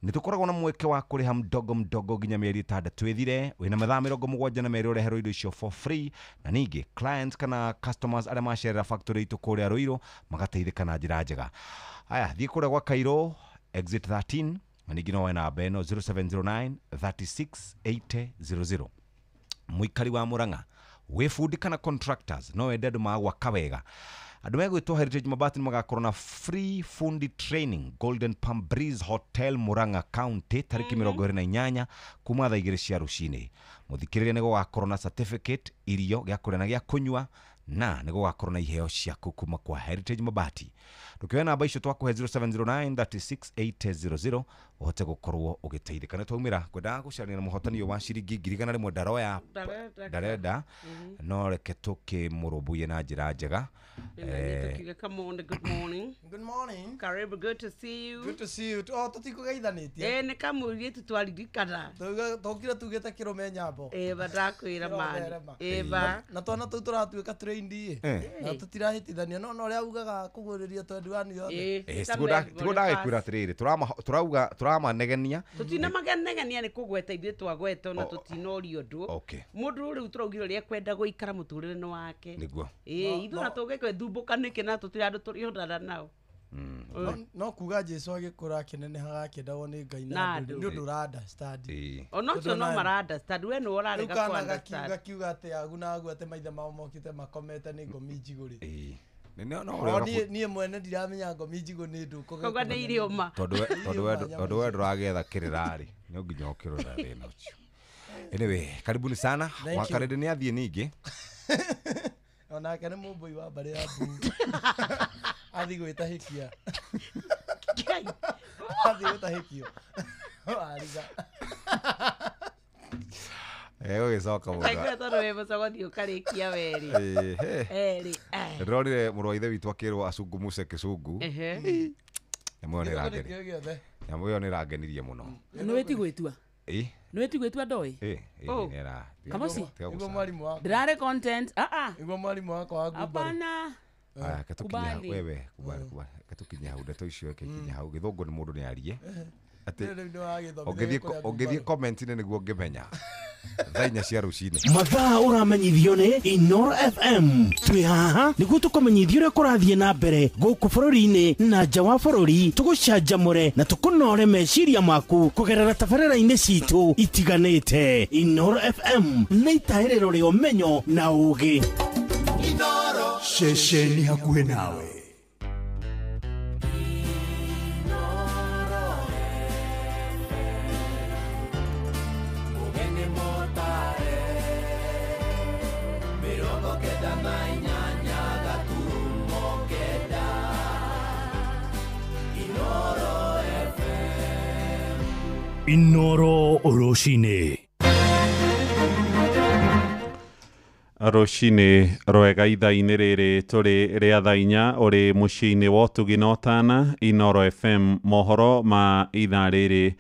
Nĩ tũkoragwo na mweke wa kũrĩha mdogo mdogo nginya mĩeri 6 ĩthire. Wĩna mathaa 72 ũreherwo indo icio for free. Na ningĩ clients kana customers arĩa macerera factory itũ kũrĩa Ruiru magateithĩka na njĩra njega. Aya, thiĩ kũrĩa gwa Cairo exit 13 na ningĩ no woe namba ĩno 0709 36 80 00. Mũikari wa Murang'a wĩ bundi kana contractors no wende andũ magwaka wega. Andũ megwĩtwo Heritage Mabati magakorwo na free fundi training Golden Palm Breeze Hotel Murang'a County tarĩki 28 kuma thaa 2 cia rũcinĩ. Mũthikĩrĩria nĩ gũgakorwo na certificate, irio gĩa kũrĩa na gĩa kũnyua, na nĩ gũgakorwo na iheo ciaku kuma kwa Heritage Mabati. Ndũkĩoya namba icio twakũhe 0709 36 80 00 ũhote gũkorwo ũgĩteithĩka. Nĩ twaumĩra kwendaga gũcarania na mũhotani ũyũ wa ciringi 100,000 ndaroya ndarenda, no reke tũkĩmũrũmbũiye na njĩra njega. Come on, good morning. Good morning. Karibu, good to see you. Good to see you. Oh, tũtikũgeithanĩtie. Nĩ kamũirĩtu twaririkana. Tũkire tugĩte kĩrũme nyambo. Ba ndakwĩra mani. Ba. Na twana tũu tũratuĩka trained ĩ. Na tũtirahĩtithania no ũrĩa ugaga kũgũrĩria twendi wani yothe. Tiguo ndagĩkwĩra atĩrĩrĩ, tũrauga tũramanegenia. Tũtinamagenegenia nĩ kũgweta ithuĩ twagweta ona tũtinorio ũndũ. Mũndũ rĩu tũraugire ũrĩa ekwenda gũikara mũtũrĩre-inĩ wake. Nĩguo. Ithuĩ ona tũngĩkwĩthumbũka nĩkĩ na tũtirĩ andũ tũrĩonana nao. No kuga Jesu agĩkũra akĩnenehaga akĩendagwo nĩ Ngai na andũ nĩ ũndũ ũra understand. Ona ũcio no mara understand, we nĩwe ũrarega kũ understand. Rĩu kana gakiuga atĩ agu na agu atĩ maithe mao mokĩte makomete nĩ ngomi njigũ rĩ. Nĩ no O ũrĩa niĩ mwene ndiramenya ngomi njigũ nĩ ndũ. Koguo nĩ irio ma. Tondũ we ndũragetha kĩrĩra rĩ, no nginya ũkĩrora thĩna ũcio. Anyway, karibuni sana. Thank you. Wakarĩndĩ nĩ athiĩ ningĩ. Onake nĩ mũmbũi wa mbarĩ ya mbu. Athiĩ gwĩtahĩkia. Athiĩ gũtahĩkio. Wariga. Egũgĩcoka mũndũ. Kaigua tondũ wĩ mũcogothi ũkarĩkia werĩ. Ĩhĩ. Erĩ. Ndĩronire mũrũ wa ithe witũ akĩrwo acungumuse kĩcungu. Ehe. Nyamũ ĩyo nĩ Gĩthũngũ ĩrangeni- nĩkĩo gĩothe. nyamũ ĩyo nĩ ĩrangenirie mũno. Nĩ wĩti gwĩtua. Ĩ, Nĩ wĩti gwĩtua ndoĩ. ĩ, ĩ, Oh. nĩ ĩra- Kamosi. tiga Nĩguo gũcaya. mwarimũ wakwa. Ndĩrarĩ content. Ah ah. Nĩguo mwarimũ wakwa wa ngumbarũ. Hapana. Aya, reke tũkinye hau. Kubali. Wewe, kubali, kubali. Reke tũkinye hau, ndeto icio reke ikinye hau. Gĩthũngũ nĩ mũndũ nĩ arie. Atĩ Rĩu nĩ wagĩthomithia ũngĩthiĩ kũrĩa ũngĩthiĩ ngumbarũ. comment-inĩ nĩguo ũngĩmenya. Thaa 4 cia rũcinĩ. Mathaa ũramenyithio nĩ Inoro FM. Twĩ haha nĩguo tũkũmenyithia ũrĩa kũrathiĩ na mbere gũkũ bũrũri-inĩ na nja wa bũrũri, tũgũcanjamũre na tũkũnore meciria maku kũgerera tabarĩra-inĩ citũ itiganĩte. Inoro FM nĩ itahĩrĩro rĩa ũmenyo na ũũgĩ. Ceceni hakuhĩ nawe. Mugeni motare 98 gaturumo 9 Inoro FM. Inoro rũcinĩ. Rũcinĩ rwega ithaa-inĩ rĩrĩ tũrĩ rĩa thaa 4 ũrĩ mũciĩ-inĩ wa ũtugi na ũtana Inoro FM. Mohoro ma ithaa rĩrĩ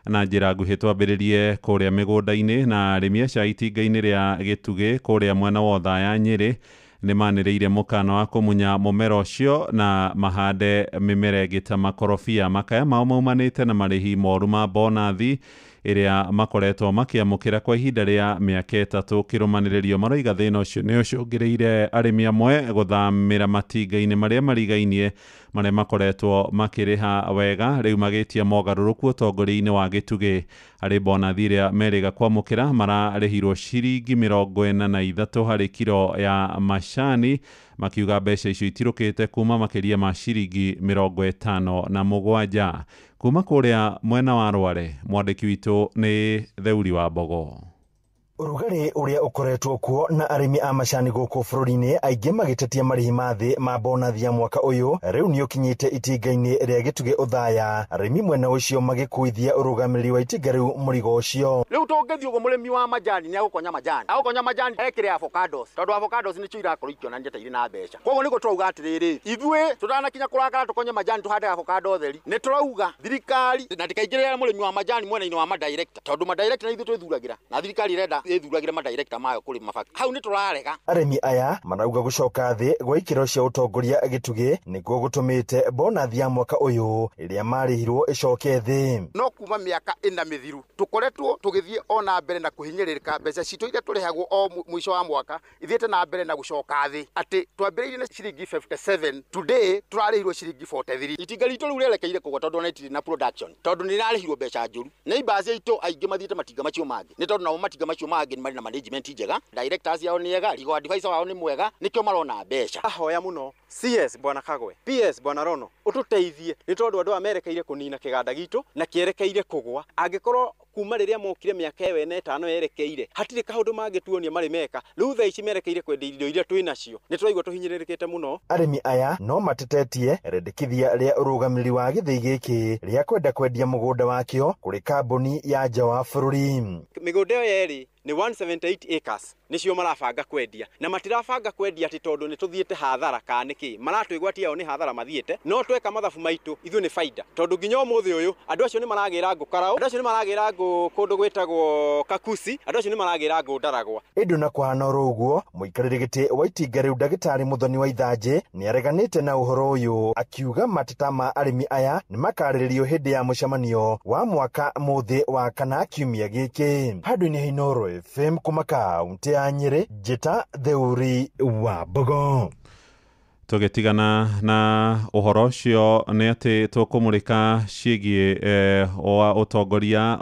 na njĩra nguhĩ twambĩrĩrie kũrĩa mĩgũnda-inĩ na arĩmi a cai itinga-inĩ rĩa Gĩtugĩ kũrĩa mwena wa Othaya Nyĩrĩ nĩ manĩrĩire mũkana wa kũmunya mũmera ũcio na mahande mĩmera ĩngĩ ta makorobia. Makaya mao maumanĩte na marĩhi moru ma bonathi ĩrĩa makoretwo makĩamũkĩra kwa ihinda rĩa mĩaka 3 kĩrũmanĩrĩrio. Maroiga thĩna ũcio nĩ ũcũngĩrĩire arĩmi amwe gũthamĩra matinga-inĩ marĩa marigainie marĩa makoretwo makĩrĩha wega, rĩu magĩtia mogarũrũku ũtongoria-inĩ wa Gĩtugĩ. Harĩ bonathi ĩrĩa merĩga kwamũkĩra mararĩhirwo ciringi 43 harĩ kiro ya macani, makiuga mbeca icio itirũkĩte kuma makĩria ma ciringi 57. Kuma kũrĩa mwena wa Rware, mwandĩki witũ nĩ Theuri wa Mbogo. Ũrugarĩ ũrĩa ũkoretwo kuo na arĩmi a macani gũkũ bũrũri-inĩ aingĩ magĩtetia marĩhi ma thĩ ma bonathi ya mwaka ũyũ rĩu nĩ ũkinyĩte itinga-inĩ rĩa Gĩtugĩ Othaya. Arĩmi mwena ũcio magĩkuithia ũrũgamĩrĩri wa itinga rĩu mũrigo ũcio. Rĩu tũngĩthiĩ ũguo mũrĩmi wa majani nĩ agũkonya majani, agũkonya majani ekĩre avocados, tondũ avocados nĩcio irakorwo ikĩonania ta irĩ na mbeca. Koguo nĩguo tũrauga atĩrĩrĩ, ithuĩ tũtanakinya kũrakara tũkonye majani tũhande avocado theri, nĩ tũrauga thirikari na ndĩkaingĩrĩre mũrĩmi wa majani mwena-inĩ wa madirector, tondũ madirector nĩ ithuĩ twĩthuragĩra na thirikari ĩrenda ĩthuragĩre madirector mayo kũrĩ mabaki. Hau nĩ tũrarega. Arĩmi aya marauga gũcoka thĩ gwa ikĩro cia ũtongoria Gĩtugĩ nĩkuo gũtũmĩte bonathi ya mwaka ũyũ ĩrĩa marĩhirwo ĩcoke thĩ. No kuma mĩaka 4 mĩthiru tũkoretwo tũgĩthiĩ ona mbere na kũhinyĩrĩrĩka. Mbeca citũ iria tũrĩhagwo o mũico wa mwaka ithiĩte na mbere na gũcoka thĩ, atĩ twambĩrĩirie na ciringi 57, today tũrarĩhirwo ciringi 43. Itinga ritũ rĩu rĩerekeire kũgwa tondũ ona itirĩ na production, tondũ nĩ rĩrarĩhirwo mbeca njũru. Neighbors aitũ aingĩ mathiĩte matinga macio mangĩ, nĩ tondũ nao matinga macio mangĩ nĩ marĩ na management njega, directors yao nĩ ega, legal advisor wao nĩ mwega, nĩkĩo marona mbeca. Ahoya mũno CS Bwana Kagwe, PS Bwana Rono, ũtũteithie nĩ tondũ andũ aya merekeire kũnina kĩganda gitũ na kĩerekeire kũgwa. Angĩkorwo kuma rĩrĩa mokire mĩaka ĩyo 45 yerekeire hatirĩ kaũndũ mangĩtuonia marĩ meka, rĩu thaa ici merekeire kwendia indo iria twĩ nacio, nĩ tũraigua tũhinyĩrĩrĩkĩte mũno. Arĩmi aya no matetetie rĩendekithia rĩa ũrũgamĩrĩri wa gĩthĩi gĩkĩ rĩa kwenda kwendia mũgũnda wakĩo kũrĩ kambuni ya nja wa bũrũri. Mĩgũnda ĩyo yerĩ nĩ 178 acres nĩcio marabanga kwendia, na matirabanga kwendia atĩ tondũ nĩ tũthiĩte hathara kana nĩkĩ, maratwĩgwatia o nĩ hathara mathiĩte, no tweka mathabu maitũ ithuĩ nĩ baida, tondũ nginya ũmũthĩ ũyũ andũ acio nĩ maragĩra ngũ Karau, andũ acio nĩ maragĩra ngũ kũndũ gwĩtagwo Kakusi, andũ acio nĩ maragĩra ngũ Ndaragwa. Ĩndĩ na kũhana oro ũguo, mũikarĩri gĩtĩ wa itinga rĩu ndagĩtarĩ Mũthoni wa Ithanjĩ nĩ areganĩte na ũhoro ũyũ, akiuga mateta ma arĩmi aya nĩ makarĩrĩrio hĩndĩ ya mũcemanio wa mwaka mũthĩ wa kana kiumia gĩkĩ. Handũ-inĩ ha Inooro FM kuma kaunti ya Nyĩrĩ, Njĩta Theuri wa Mbogo. Tũgĩtigana na ũhoro ũcio nĩ atĩ tũkũmũrĩka ciĩgiĩ wa ũtongoria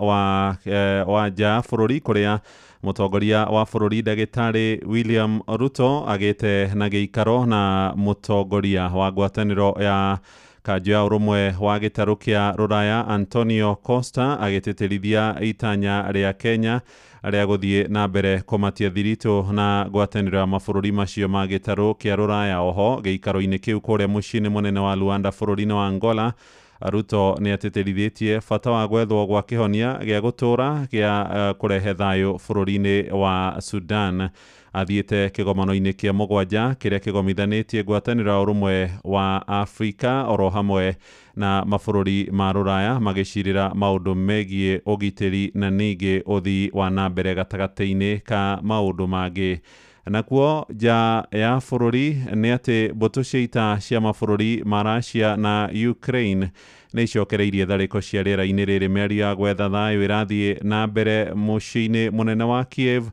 wa nja bũrũri kũrĩa Mũtongoria wa bũrũri ndagĩtarĩ William Ruto agĩte na gĩikaro na mũtongoria wa ngwatanĩro ya kanjũ ya ũrũmwe wa gĩtarũ kĩa Rũraya Antonio Costa agĩtĩtĩrithia itanya rĩa Kenya rĩa gũthiĩ na mbere kũmatia thiritũ na ngwatanĩro ya mabũrũri macio ma gĩtarũ kĩa Rũraya. Oho gĩikaro-inĩ kĩu kũrĩa mũciĩ-inĩ mũnene wa Luanda bũrũri-inĩ wa Angola, Ruto nĩ atĩtĩrithĩtie bata wa gwethwo gwa kĩhonia gĩa gũtũũra gĩa kũrehe thayũ bũrũri-inĩ wa Sudan. Athiĩte kĩgomano-inĩ kĩa mũgwanja kĩrĩa kĩgomithanĩtie ngwatanĩro ya ũrũmwe wa Afrika oro hamwe na mabũrũri ma Rũraya magĩcirĩra maũndũ megiĩ ũgitĩri na ningĩ ũthii wa na mbere gatagatĩ-inĩ ka maũndũ mangĩ. Nakuo nja ya bũrũri nĩ atĩ mbũtũ cia ita cia mabũrũri ma Russia na Ukraine nĩ icokereirie tharĩko cia rĩera-inĩ rĩrĩ. Mĩario ya gwetha thayũ ĩrathiĩ na mbere mũciĩ-inĩ mũnene wa Kiev.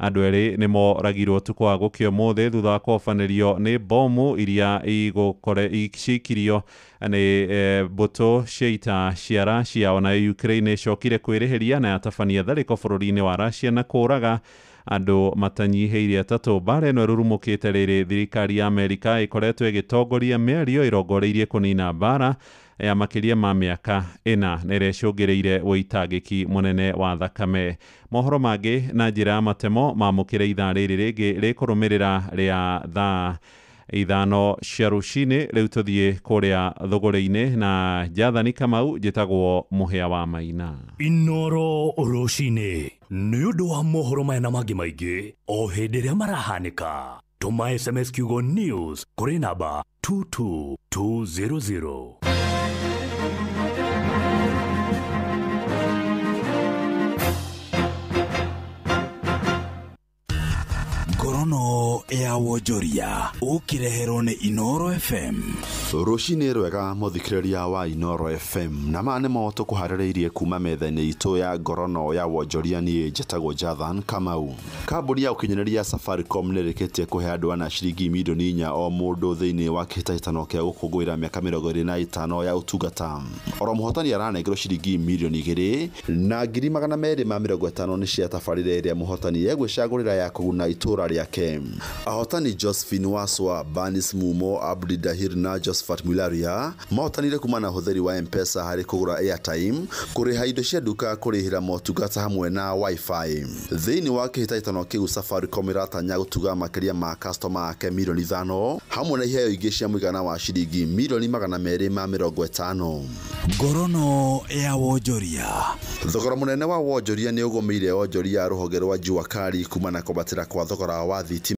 Andũ erĩ nĩ moragirwo ũtukũ wa gũkĩa ũmũthĩ thutha wa kũhobanĩrio nĩ bomu iria ciikirio nĩ mbũtũ cia ita cia Russia. Onayo Ukraine ĩcokire kwĩrĩhĩria na yatabania tharĩko bũrũri-inĩ wa Russia na kũũraga andũ matanyihĩire atatũ. Mbara ĩno ĩrurumũkĩte rĩrĩ thirikari ya Amerika ĩkoretwo ĩgĩtongoria mĩario ĩrongoreirie kũnina mbara ya makĩria ma mĩaka ĩna na ĩrĩa ĩcũngĩrĩire ũitangĩki mũnene wa thakame. Mohoro mangĩ na njĩra ya matemo mamũkĩre ithaa rĩrĩ rĩngĩ rĩkũrũmĩrĩra rĩa thaa 5 cia rũcinĩ. Rĩu tũthiĩ kũrĩa thũgũrĩ-inĩ na Jathani Kamau. Njĩtagwo Mũhĩa wa Maina. Inoro rũcinĩ nĩ ũndũ wa mohoro maya na mangĩ maingĩ o hĩndĩ ĩrĩa marahanĩka. Tũma SMS kiugo news kũrĩ namba 22200. Ngorono ya wonjoria ũkĩreherwo nĩ Inoro FM. Rũcinĩ rwega mũthikĩrĩria wa Inoro FM, na maya nĩmo tũkũharĩrĩirie kuma metha-inĩ itũ ya ngorono ya wonjoria. Niĩ njĩtagwo Jathan Kamau. Kambuni ya ũkinyanĩria Safaricom nĩ ĩrĩkĩtie kũhe andũ ana ciringi milioni 4 o mũndũ thĩinĩ wa kĩhĩtahĩtano kĩa gũkũngũĩra mĩaka 25 ya ũtungata. Oro mũhotani aranengerwo ciringi milioni 2 na ngiri 250 nĩ cia tabarĩra ĩrĩa mũhotani egwĩcagũrĩra ya kũguna itũũra rĩake. Ahotani Josephine Waswa, Banis Mumo, Abdi Dahir na Josephat Mwilaria mahotanire kuma na ũhũthĩri wa M-Pesa harĩ kũgũra airtime, kũrĩha indo cia nduka, kũrĩhĩra motungata hamwe na Wi-Fi. Thĩinĩ wa kĩhĩtahĩtano kĩu Safaricom ĩratanya gũtuga makĩria ma customer ake milioni 5 hamwe na iheo ingĩ cia mũigana wa ciringi milioni 250. Ngorono ya wonjoria. Thogora mũnene wa wonjoria nĩ ũgũmĩire wonjoria rũhonge rwa Jua Kali kuma na kwambatĩra kwa thogora wa thitima.